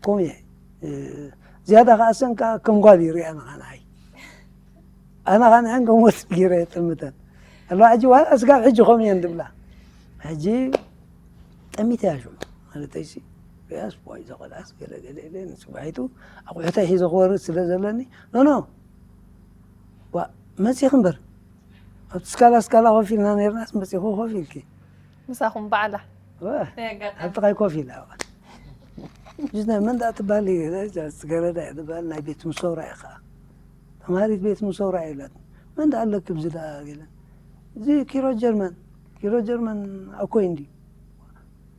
ከምኡ እየ ዝያዳ ከዓ ሰን ከዓ ከም ጓል ይሪኣ ንኻ ንዓይ ኣነ ከዓ ንዐን ከም ወዲ ገይረ እየ ጥምተን ኣለዋ ሕጂ ዋላ ስጋብ ሕጂ ከምኡ እየን ድብላ ሕጂ ጠሚተ እያ ሽዑ ማለተይሲ ሪኣስ ዋይ ዘቆልዓስ ገለገለ ኢለ ንፅባሒቱ ኣቑሑተይ ሒዘ ክወርድ ስለ ዘለኒ ኖኖ ዋ መፂኺ እምበር ኣብቲ ስካላ ስካላ ኮፍ ኢልና ነርናስ መፂኹ ኮፍ ኢልኪ ምሳኹም በዓላ ኣብ ጥቓይ ኮፍ ኢላ ጅነ መን ዳ ትበሃል ገረዳ ትበሃል ናይ ቤት ምሰውራ ኢኻ ተማሃሪት ቤት ምሰውራ ኢላት መን ዳ ኣለክ ብዚ ዳ ገለ እዚ ኪሮ ጀርመን ኪሮ ጀርመን ኣኮይ እንዲ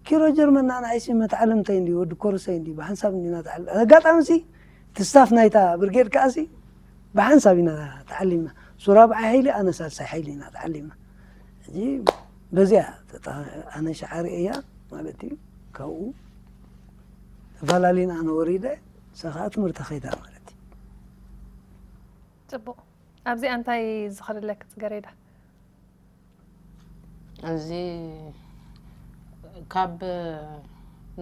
ኪሮ ጀርመን ንዓይሲ መተዓለምተይ እንዲ ወዲ ኮርሰይ እንዲ ብሓንሳብ እንዲና ተዓለ ኣጋጣሚ ሲ ትስታፍ ናይታ ብርጌድ ከኣሲ ብሓንሳብ ኢና ተዓሊምና ሱራብዓይ ሓይሊ ኣነ ሳልሳይ ሓይሊ ኢና ተዓሊምና እዚ በዚያ ኣነ ሸዓሪ እያ ማለት እዩ ካብኡ ተፈላለና ኣነ ወሪደ ሰኻ ትምህርቲ ኸይዳ ማለት እዩ ፅቡቕ ኣብዚኣ እንታይ ዝኽርለክ ፅገሬዳ እዚ ካብ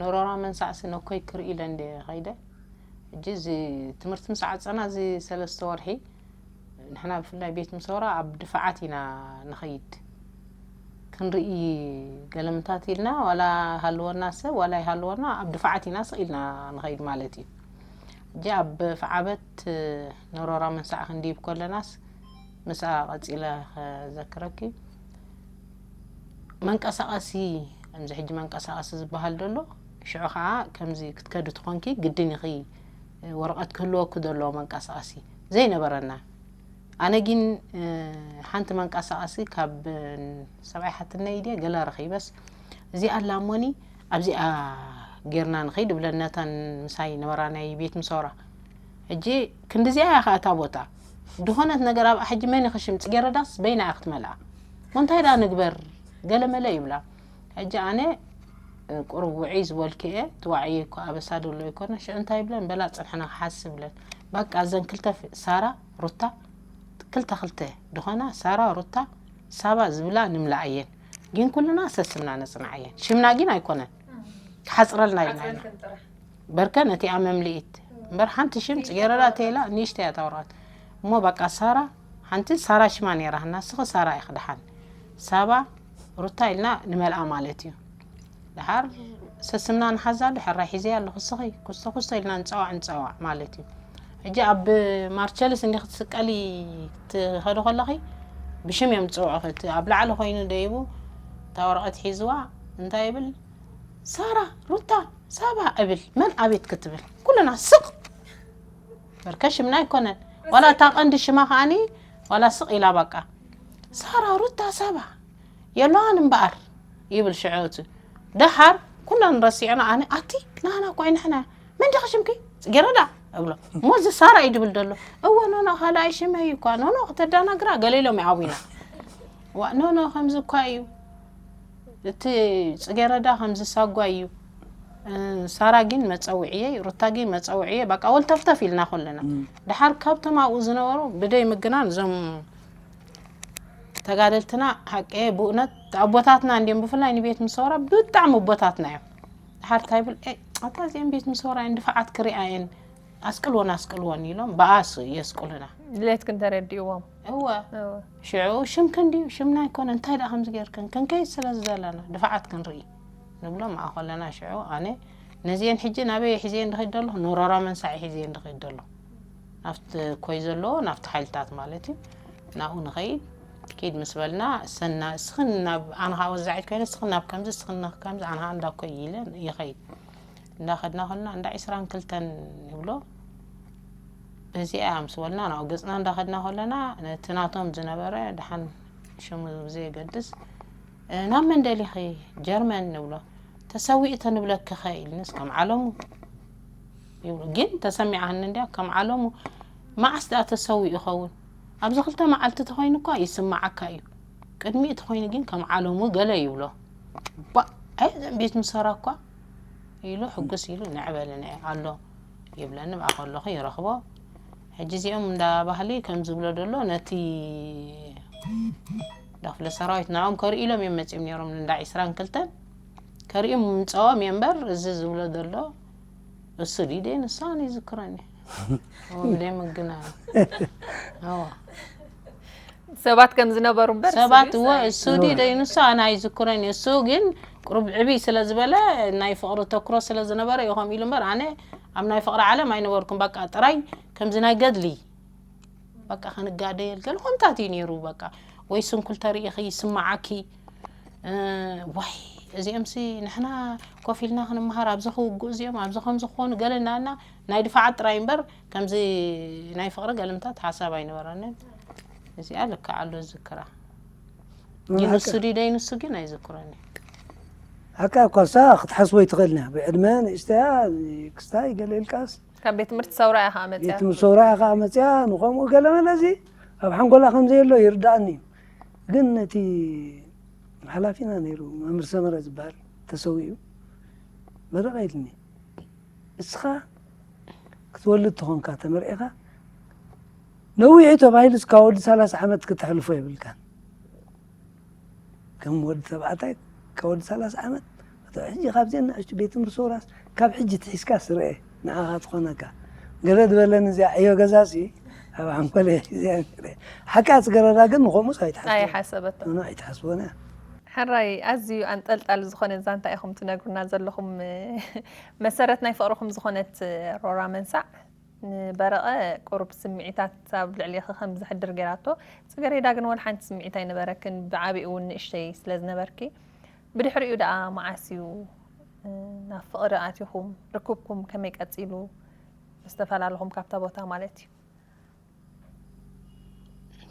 ኖሮራ መንሳዕሲ ነኮይ ክርኢ ኢለ እንደ ኸይደ ሕጂ እዚ ትምህርቲ ምስ ዓፀና እዚ ሰለስተ ወርሒ ንሕና ብፍላይ ቤት ምሰውራ ኣብ ድፋዓት ኢና ንኸይድ ክንርኢ ገለምታት ኢልና ዋላ ሃልወና ሰብ ዋላ ይሃልወና ኣብ ድፋዓት ኢና ስቕ ኢልና ንኸይድ ማለት እዩ እጂ ኣብ ፍዓበት ንሮራ መንሳዕ ክንድይብ ከለናስ፣ ምስኣ ቀጺለ ከዘክረኪ፣ መንቀሳቐሲ፣ ከምዚ ሕጂ መንቀሳቐሲ ዝበሃል ዘሎ፣ ሽዑ ኸዓ ከምዚ ክትከዲ ትኾንኪ፣ ግድን ኢኺ ወረቐት ክህልወኪ ዘለዎ መንቀሳቐሲ ዘይነበረና። ኣነ ግን፣ እ፣ ሓንቲ መንቀሳቐሲ ካብ ሰብኣይ ሓትነይ ድየ ገለ ረኺበስ፣ እዚኣ ኣላ እሞኒ ኣብዚኣ ጌርና ንኸይድ እብለን ነተን ምሳይ ነበራ ናይ ቤት ምሶራ። ሕጂ ክንድዚኣ እያ ኸኣ እታ ቦታ። ድኾነት ነገር ኣብኣ ሕጂ መን ይኽሽም? ጽጌረዳስ በይና እያ ክትመልኣ። እሞ እንታይ ደኣ ንግበር? ገለ መለ ይብላ። ሕጂ ኣነ፣ እ፣ ቁሩብ ውዕይ ዝበልኩ እየ። እቲ ዋዕየይ እኮ ኣበሳ ደሎ ኣይኮነ። ሽዑ እንታይ ይብለን? በላ ጽንሕና ክሓስብ ይብለን። በቃ እዘን ክልተ ፍ-፣ ሳራ፣ ሩታ፣ ክልተ ክልተ ድኾና፣ ሳራ፣ ሩታ፣ ሳባ ዝብላ ንምልኣየን። ግን ኩልና ሰስምና ነጽንዓየን። ሽምና ግን ኣይኮነን። ክሓጽረልና ኢልና ኢና። በርከ ነቲኣ መምልኢት። እምበር ሓንቲ ሽም ጽጌረዳ ተይላ ንእሽተይ እያ እታ ወረቐት። እሞ በቃ ሳራ፣ ሓንቲ ሳራ ሽማ ነይራ፣ ንስኺ ሳራ ኢኺ ደሓን። ሳባ፣ ሩታ ኢልና ንመልኣ ማለት እዩ። ደሓር ሰስምና ንሓዛሉ፣ ሕራይ ሒዘያ ኣለኹ፣ እስኺ ኩስቶ ኩስቶ ኢልና ንጸዋዕ ንጸዋዕ ማለት እዩ። ሕጂ ኣብ ማርቸልስ እንዲኺ ክትስቀሊ ክትኸዲ ከለኺ ብሽም እዮም ዝጽውዑኺ። እቲ ኣብ ላዕሊ ኮይኑ ደይቡ እታ ወረቐት ሒዝዋ እንታይ ይብል? ሳራ፣ ሩታ፣ ሳባ እብል። መን ኣቤት ክትብል? ኩልና ስቕ። በርከ ሽምና ኣይኮነን። ዋላ እታ ቀንዲ ሽማ ከኣኒ ዋላ ስቕ ኢላ በቃ። ሳራ፣ ሩታ፣ ሳባ የለዋን እምበኣር ይብል ሽዑ እቲ። ደሓር ኩለን ረሲዕና ኣነ ኣቲ ናህና እኮ ኣይንሕና። መን ዲኺ ሽምኪ? ጽጌረዳ እብሎ። እሞ እዚ ሳራ እዩ ድብል ደሎ። እወ ኖኖ ካልኣይ ሽመይ እዩ እኳ። ኖኖ ከተዳናግራ ገለ ኢሎም ይዓዊና። ዋ ኖኖ ከምዚ እኳ እዩ። እቲ ጽጌረዳ ከምዚ ሳጓ እዩ። እ፣ ሳራ ግን መጸውዕየይ፣ ሩታ ግን መጸውዕየይ። በቃ ወልተፍተፍ ኢልና ኩልና። እም። ደሓር ካብቶም ኣብኡ ዝነበሩ ብደይ ምግናን እዞም ተጋደልትና ሓቂ ብእውነት ኣቦታትና እንዲዮም፣ ብፍላይ ንቤት ምሶራ ብጣዕሚ ኣቦታትና እዮም። ደሓር እንታይ ይብል፣ "ኤ፣ ኣታ እዚኦም ቤት ምሶራ እየን፣ ድፋዓት ክሪኣ እየን፣ ኣስቅልወን፣ ኣስቅልወን" ኢሎም ብኣስ የስቅሉና። ድሌትክን ተረዲእዎም። እወ። እወ። ሽዑ ሽምክን ድዩ? ሽምና ኣይኮነ፣ እንታይ ደኣ ከምዚ ጌርክን? ክንከይድ ስለ ዝደለና፣ ድፋዓት ክንርኢ ንብሎም። ኣኾለና ሽዑ ኣነ ነዚኤን ሕጂ ናበይ ሒዘየን ድኸይድ ደለኹ? ንሮራ መንሳዕ ሒዘየን ድኸይድ ደለኹ። ናብቲ ኮይ ዘለዎ፣ ናብቲ ሓይልታት ማለት እዩ። ናብኡ ንኸይድ። ኪድ ምስ በልና፣ ሰና፣ እስኽን ናብ፣ ኣነ ኸዓ ወዛዒት ኮይነ፣ እስኽን ናብ ከምዚ፣ እስኽን ናብ ከምዚ፣ ኣነ ኸዓ እንዳ ኮይ ኢለ ይኸይድ። እንዳኸድና ከለና፣ እንዳ ዒስራን ክልተን ይብሎ። በዚኣ ምስ በልና፣ ናብኡ ገጽና እንዳኸድና ከለና፣ ነቲ ናቶም ዝነበረ፣ ደሓን ሽሙ ብዘየገድስ፣ "እ፣ ናብ መን ደሊኺ?" "ጀርመን" ንብሎ። "ተሰዊኡ ተንብለኪኸ?" ኢልንስ ከም ዓለሙ ይብሉ። ግን ተሰሚዓኒ እንድያ ከም ዓለሙ። መዓስ ደኣ ተሰዊኡ ይኸውን? ኣብዚ ክልተ መዓልቲ ተኾይኑ እኳ ይስምዓካ እዩ። ቅድሚኡ ተኾይኑ ግን ከም ዓለሙ ገለ ይብሎ። ባ-፣ ኣይ፣ እዘን ቤት ምሰራ እኳ ኢሉ ሕጉስ ኢሉ ንዕ በለ ንዕ ኣሎ ይብለኒ። ብኣ ከለኹ ይረኽቦ። ሕጂ እዚኦም እንዳ ባህሊ ከም ዝብሎ ዘሎ ነቲ እንዳ ክፍለ ሰራዊት ንዕኦም ከርእዩ ኢሎም እዮም መጺኦም ነይሮም፣ እንዳ ዒስራን ክልተን ከርእዩ ምምጸኦም እየ እምበር፣ እዚ ዝብሎ ዘሎ እሱ ድዩ ደይ ንሱ ኣነ ይዝክረኒ። እዎ፣ ብደይ ምግናይ። እዎ። ሰባት ከም ዝነበሩ እምበር፣ ሰባት፣ እሱ እዎ፣ ድዩ? እሱ ድዩ ደይ ንሱ ኣነ ኣይዝክረን እየ። እሱ ግን ቁሩብ ዕብይ ስለ ዝበለ፣ ናይ ፍቕሪ ተኩሮ ስለ ዝነበረ እዩ ከምኡ ኢሉ እምበር፣ ኣነ ኣብ ናይ ፍቕሪ ዓለም ኣይነበርኩን። በቃ ጥራይ ከምዚ ናይ ገድሊ በቃ ክንጋደየል ገለ ከምታት እዩ ነይሩ። በቃ ወይ ስንኩል ተሪኢኺ ይስምዓኪ፣ እ፣ ዋይ እዚኦምሲ ንሕና ኮፍ ኢልና ክንመሃር ኣብዚ ክውግኡ እዚኦም ኣብዚ ከምዚ ክኾኑ ገለ እናበልና ናይ ድፋዓት ጥራይ እምበር ከምዚ ናይ ፍቕሪ ገልምታት ሓሳብ ኣይነበረንን። እዚኣ ልክዕ ኣሎ ዝዝክራ። ግን ሓቂ። ንሱ ድዩ ደይ ንሱ ግን ኣይዝክሮን እዩ። ሓቃ እኳ እሳ ክትሓስቦ ኣይትኽእልን እያ። ብዕድመ ንእሽተያ፣ ክስታይ ገለ ኢልካስ ካብ ቤት ትምህርቲ ሰውራ እያ ኸዓ መጽያ። ቤት ትምህርቲ ሰውራ እያ ኸዓ መጽያ፣ ንኸምኡ ገለ መለ እዚ ኣብ ሓንጎላ ከም ዘየሎ ይርድኣኒ እዩ። ግን እቲ ሓላፊና ነይሩ፣ መምህር ሰመረ ዝበሃል፣ ተሰዊኡ፣ በረቐ ኢልኒ። እስኻ ክትወልድ ተኾንካ ተመርዒኻ፣ ነዊሑ ተባሂሉ እስካ ወዲ ሰላሳ ዓመት ክተሕልፎ የብልካን። ከም ወዲ ተባዕታይ፣ ካብ ወዲ ሰላሳ ዓመት፣ እቶ ሕጂ ካብዘን ንኣሽቱ ቤት ትምህርቲ ሰውራስ፣ ካብ ሕጂ ትሒዝካ ስርኤ፣ ንዓኻ ትኾነካ። ገለ ዝበለኒ እዚኣ ዕዮ ገዛሲ፣ ኣብ ሓንኮለይ ሒዘያ ነይረ። ሓቃ ጽገረዳ ግን ንኸምኡስ ኣይትሓስቦን። ኣይሓሰበቶ። ኖ፣ ኣይትሓስቦን እያ። ሕራይ፣ ኣዝዩ ኣንጠልጣሊ ዝኾነ ዛንታ ኢኹም ትነግሩና ዘለኹም። መሰረት ናይ ፍቕርኹም ዝኾነት ሮራ መንሳዕ፣ ንበረቐ ቁሩብ ስምዒታት ኣብ ልዕሌኺ ከም ዘሕድር ገይራቶ። ጽገሬዳ ግን ወላ ሓንቲ ስምዒት ኣይነበረክን፣ ብዓቢኡ እውን ንእሽተይ ስለ ዝነበርኪ። ብድሕሪኡ ደኣ መዓስ እዩ፣ እ፣ ናብ ፍቕሪ ኣቲኹም? ርክብኩም ከመይ ቀጺሉ? ምስ ተፈላለኹም ካብታ ቦታ ማለት እዩ።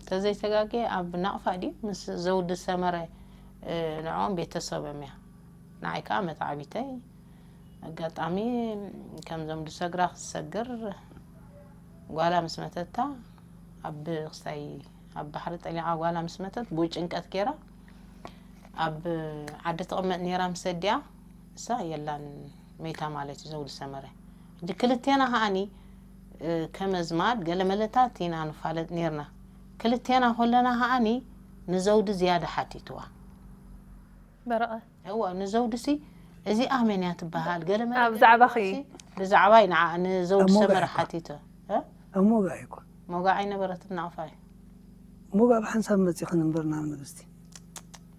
ተዘይተጋጌ ኣብ ናቕፋ ድዩ ምስ ዘውዲ ሰመረ፣ እ፣ ንዕኦም ቤተሰቦም እያ። ንዓይ ከዓ መታዕቢተይ። ኣጋጣሚ ከም ዘምዱ ሰግራ ክትሰግር ጓላ ምስ መተታ፣ ኣብ ክስታይ ኣብ ባሕሪ ጠሊዓ ጓላ ምስ መተት ብኡ ጭንቀት ገይራ ኣብ ዓዲ ትቕመጥ ነይራ። ምስ ኣዲኣ እሳ የላን፣ መይታ ማለት እዩ ዘውዲ ሰመረ። ሕጂ ክልቴና ከዓኒ፣ እ፣ ከም ኣዝማድ ገለ መለታት ኢና ንፋለጥ ነይርና። ክልቴና ከለና ከዓኒ ንዘውዲ ዝያዳ ሓቲትዋ። በረቐ እወ፣ ንዘውዲ ሲ እዚኣ መን እያ ትበሃል? ገለ መለ ኣብ ዛዕባኺ ብዛዕባይ ንዓ ንዘውዲ ኣብ ሞጋዕ ሰመረ እኮ። ሓቲተ። እ? ኣብ ሞጋዕ እኮ። ሞጋዕ ኣይነበረትን ናቕፋይ። ሞጋዕ ብሓንሳብ መፂ ክንንበር ናብ ንግስቲ።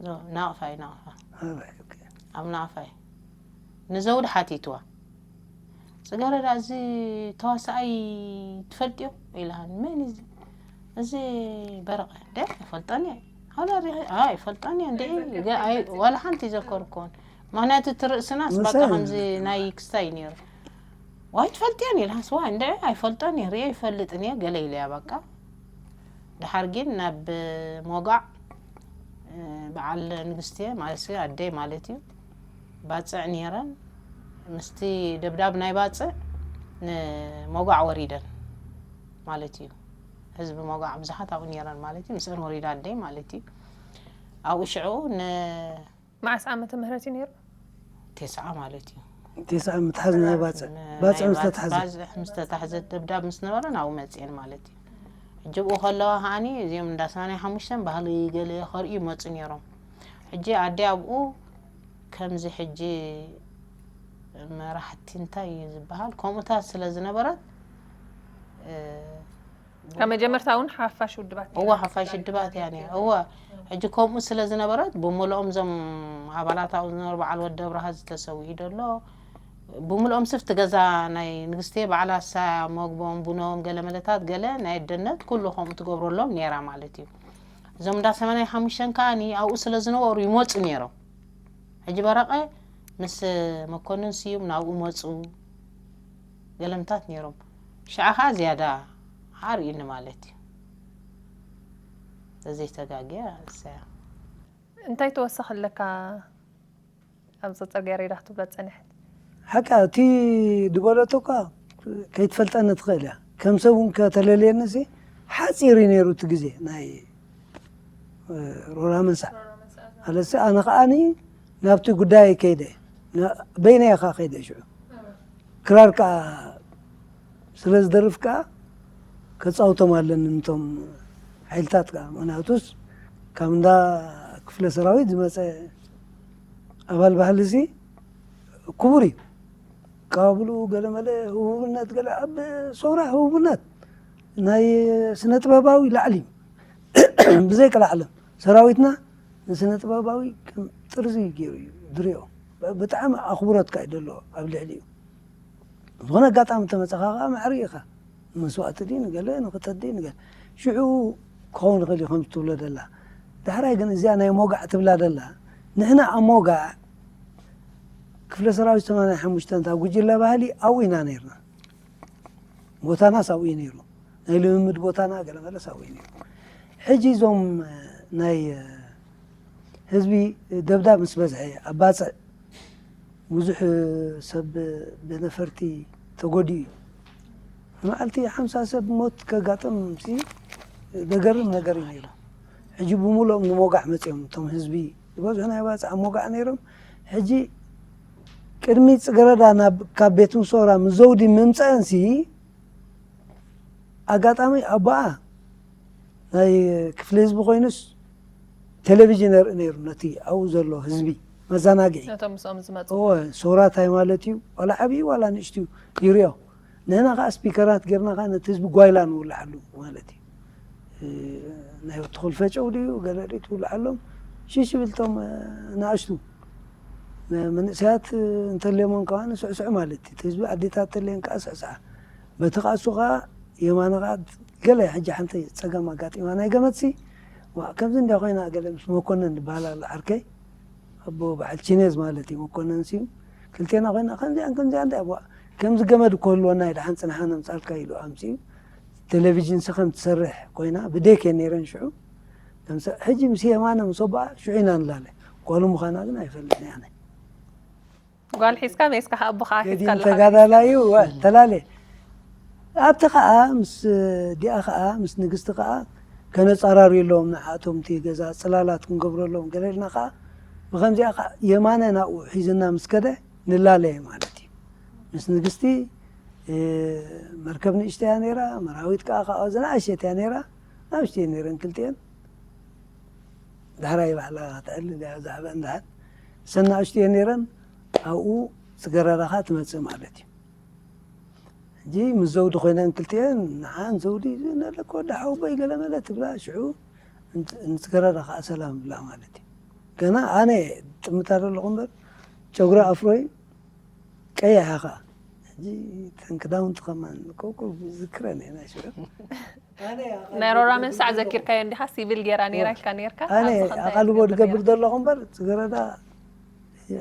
ዞ፣ ናቕፋይ፣ ናቕፋ። ኣባይ፣ ኦኬ። ኣብ ናቕፋይ። ንዘውዲ ሓቲትዋ። ጽገረዳ፣ እዚ ተዋሳኣይ ትፈልጥዮ? ኢላሃኒ። መን እዩ እዚ? እዚ በረቐ። እንደ ኣይፈልጦን እየ። ሃላ ሪኸ-፣ ኣይ፣ ኣይፈልጦን እየ። እንደ ገ-፣ ኣይ፣ ዋላ ሓንቲ ይዘከርኩን። ምኽንያቱ እቲ ርእስናስ በቃ ምሳይ ከምዚ ናይ ክስታይ እዩ ነይሩ። ዋይ ትፈልጥየን? ኢልሃስ፣ ዋይ እንደ ኣይፈልጦን እየ። ርእየ ይፈልጥን እየ። ገለ ኢለያ በቃ። ደሓር ግን ናብ ሞጋዕ፣ እ፣ በዓል ንግስቲ ማለት እዩ፣ ኣደይ ማለት እዩ። ባጽዕ ነይረን። ምስቲ ደብዳብ ናይ ባጽዕ ንሞጋዕ ወሪደን ማለት እዩ። ህዝቢ ሞጋዕ ብዙሓት ኣብኡ ነይረን ማለት እዩ። ምስአን ወሪዳ ኣደይ ማለት እዩ። ኣብኡ ሽዑ ን መዓስ ዓመተ ምህረት እዩ ነይሩ? ቴስዓ ማለት እዩ። ቴስዓ ምትሓዝ ናይ ባፅዕ። ን-፣ ባፅዕ ናይ ምስ ተትሓዘ። ባፅዕ ምስ ተታሕዘ ደብዳብ ምስ ነበረ ናብኡ መፅኤን ማለት እዩ። ሕጂ ብኡ ከለዋ ከዓኒ እዚኦም እንዳ ሰማንያ ሓሙሽተ ባህሊ ገለ ከርእዩ ይመፁ ነይሮም። ሕጂ ኣደ ኣብኡ ከምዚ ሕጂ መራሕቲ እንታይ እዩ ዝበሃል ከምኡታት ስለ ዝነበረት፣ እ፣ ካብ መጀመርታ እውን ሓፋሽ ውድባት እወ ሓፋሽ ውድባት እያ ነይራ። እወ ሕጂ ከምኡ ስለ ዝነበረት ብምልኦም እዞም ኣባላት ኣብኡ ዝነበሩ በዓል ወዲ ኣብርሃ ዝተሰውኡ ደሎ ብምልኦም ስፍቲ ገዛ ናይ ንግስቲ በዓላ እሳ መግቦም ቡኖም ገለ መለታት ገለ ናይ ኣደነት ኩሉ ከምኡ ትገብረሎም ነይራ ማለት እዩ። እዞም እንዳ ሰማንያ ሓሙሽተ ከዓኒ ኣብኡ ስለ ዝነበሩ ይመፁ ነይሮም። ሕጂ በረቐ ምስ መኮንን ስዩም ናብኡ መፁ ገለምታት ነይሮም። ሽዓ ከዓ ዝያዳ ኣርእዩኒ ማለት እዩ። ተዘይተጋግየ እሰያ። እንታይ ተወሰኸለካ? ኣብዚ ጽርግያ ሬዳ ክትብሎ ዝጸንሐት ሓቃ እቲ ዝበለቶ እኳ ከይትፈልጠኒ ትኽእል እያ። ከም ሰብ እውን ከተለልየኒ ሲ ሓፂር እዩ ነይሩ እቲ ግዜ ናይ እ፣ ሮራ መንሳዕ ኣለሲ ኣነ ከዓኒ ናብቲ ጉዳይ ከይደ ና- በይነይ እኻ ከይደ ሽዑ ክራር ከዓ ስለ ዝደርፍ ከዓ ከፃውቶም ኣለኒ ነቶም ሓይልታት ከዓ ምክንያቱስ ካብ እንዳ ክፍለ ሰራዊት ዝመፀ ኣባል ባህሊ ሲ ክቡር እዩ። ካብ ብሉ ገለ መለ ህቡብነት ገለ ኣብ ሰውራ ህቡብነት ናይ ስነ ጥበባዊ ላዕሊ እዩ። ብዘይ ቀላዕለም ሰራዊትና ንስነ ጥበባዊ ከም ጥርዚ ገይሩ እዩ ዝሪኦ። ብጣዕሚ ኣኽብሮት ከዓ እዩ ዘለዎ ኣብ ልዕሊኡ። ዝኾነ ኣጋጣሚ ተመፀኻ ከዓ ማዕሪ ኢኻ። ንመስዋእቲ ድዩ ንገለ ንኽተት ድዩ ንገለ ሽዑ ክኸውን ይኽእል እዩ ከም ትብሎ ደላ። ዳሕራይ ግን እዚኣ ናይ ሞጋዕ ትብላ ደላ ንሕና ኣብ ሞጋዕ ክፍለ ሰራዊት ሰማንያ ሓሙሽተ እታ ጉጅለ ባህሊ ኣብኡ ኢና ነርና። ቦታናስ ኣብኡ እዩ ነይሩ። ናይ ልምምድ ቦታና ገለመለስ ኣብኡ እዩ ነይሩ። ሕጂ እዞም ናይ ህዝቢ ደብዳብ ምስ በዝሐ ኣብ ባፅዕ ብዙሕ ሰብ ብነፈርቲ ተጎዲኡ እዩ። ንመዓልቲ ሓምሳ ሰብ ሞት ከጋጥም ሲ ዘገርም ነገር እዩ ነይሩ። ሕጂ ብምሉኦም ንሞጋዕ መፅኦም እቶም ህዝቢ ዝበዝሑ ናይ ባፅዕ ኣብ ሞጋዕ ነይሮም። ሕጂ ቅድሚ ፅገረዳ ናብ ካብ ቤት ምሶራ ምስ ዘውዲ ምምፀአን ሲ ኣጋጣሚ ኣቦኣ ናይ ክፍሊ ህዝቢ ኮይኑስ ቴሌቪዥን የርኢ ነይሩ ነቲ ኣብኡ ዘሎ ህዝቢ መዘናግዒ ነቶም ምስኦም ዝመፁ እወ ሶራ እንታይ ማለት እዩ ዋላ ዓብዪ ዋላ ንእሽትዩ ይርዮ ንሕና ከዓ ስፒከራት ጌርና ከዓ ነቲ ህዝቢ ጓይላ ንውልዓሉ ማለት እዩ ናይ ትኹል ፈጨው ድዩ ገለ ርኢ ትውልዓሎም ሽሽ ብልቶም ንኣሽቱ መንእሰያት እንተልዮሞም ከዓ ንስዕስዑ ማለት እዩ እቲ ህዝቢ ኣዴታት ተለየን ከዓ ስዕስዓ በቲ ከኣ እሱ ከኣ የማነ ከኣ ገለ ሕጂ ሓንቲ ጸገም ኣጋጢማ ናይ ገመትሲ፣ ዋ፣ ከምዚ እንድያ ኮይና ገለ ምስ መኮነን ዝበሃል ኣሎ ዓርከይ፣ ኣቦ በዓል ቺኔዝ ማለት እዩ መኮነን ስዩ፣ ክልቴና ኮይና ከምዚኣን ከምዚኣን እንድያ፣ ዋ፣ ከምዚ ገመድ እኮ ህልወና እዩ፣ ደሓን ጽንሓ ነምጻልካ ኢሉ ኣምጺኡ። ቴሌቪዥንሲ ከም ትሰርሕ ኮይና ብዴክ እየን ነይረን ሽዑ። ከምሰ-፣ ሕጂ ምስ የማነ ምስ ኣቦኣ ሽዑ ኢና ንላለ። ጓሉ ምዃና ግን ኣይፈልጥን እየ ኣነ። ጓል ሒዝካ ሜስካ ኣቦኻ ሒዝካ ገዲም ኣለኻ። ተጋዳላይ እዩ፣ ዋ፣ ተላለ። ኣብቲ ከኣ ምስ ዲኣ ከኣ ምስ ንግስቲ ከኣ ከነጻራርዩ ኣለዎም ንዓቶም እቲ ገዛ ጽላላት ክንገብረሎም ገለ ኢልና ከኣ ብኸምዚኣ ከኣ የማነ ናብኡ ሒዝና ምስ ከደ ንላለየ ማለት እዩ። ምስ ንግስቲ፣ እ፣ መርከብ ንእሽተያ ነይራ፣ መራዊት ከኣ ካብኣ ዝነኣሸት እያ ነይራ። ንኣሽተየ ነይረን ክልቲኤን። ዳሕራይ ባዕላ ከተዕልል እያ ዛዕባ እንድሕር። እሰን ንኣሽተየ ነይረን ኣብኡ ጽገረዳ ከኣ ትመጽእ ማለት እዩ። ሕጂ ምስ ዘውዲ ኮይነን ክልቲኤን ንዓን ዘውዲ ነለኮ ወዲ ሓወቦይ ገለ መለ ትብላ ሽዑ ንጽ-፣ ንጽገረዳ ከኣ ሰላም ብላ ማለት እዩ። ገና ኣነ ጥምታ ዘለኹ እምበር ጨጉሪ ኣፍሮይ ቀይሕ ኢኻ። ሕጂ እተን ክዳውንቲ ከማን ኮኮብ ዝክረን እየ ናይ ሽዑ። ኣነ ናይ ሮራ መንሳዕ ዘኪርካዮ እንዲኻ ሲቪል ጌራ ነይራ ኢልካ ነይርካ ኣነ ኣብዚ ኸ እንታይ ኣቓልቦ ትገብር ዝገብር ነይራ? ዘለኹ እምበር ጽገረዳ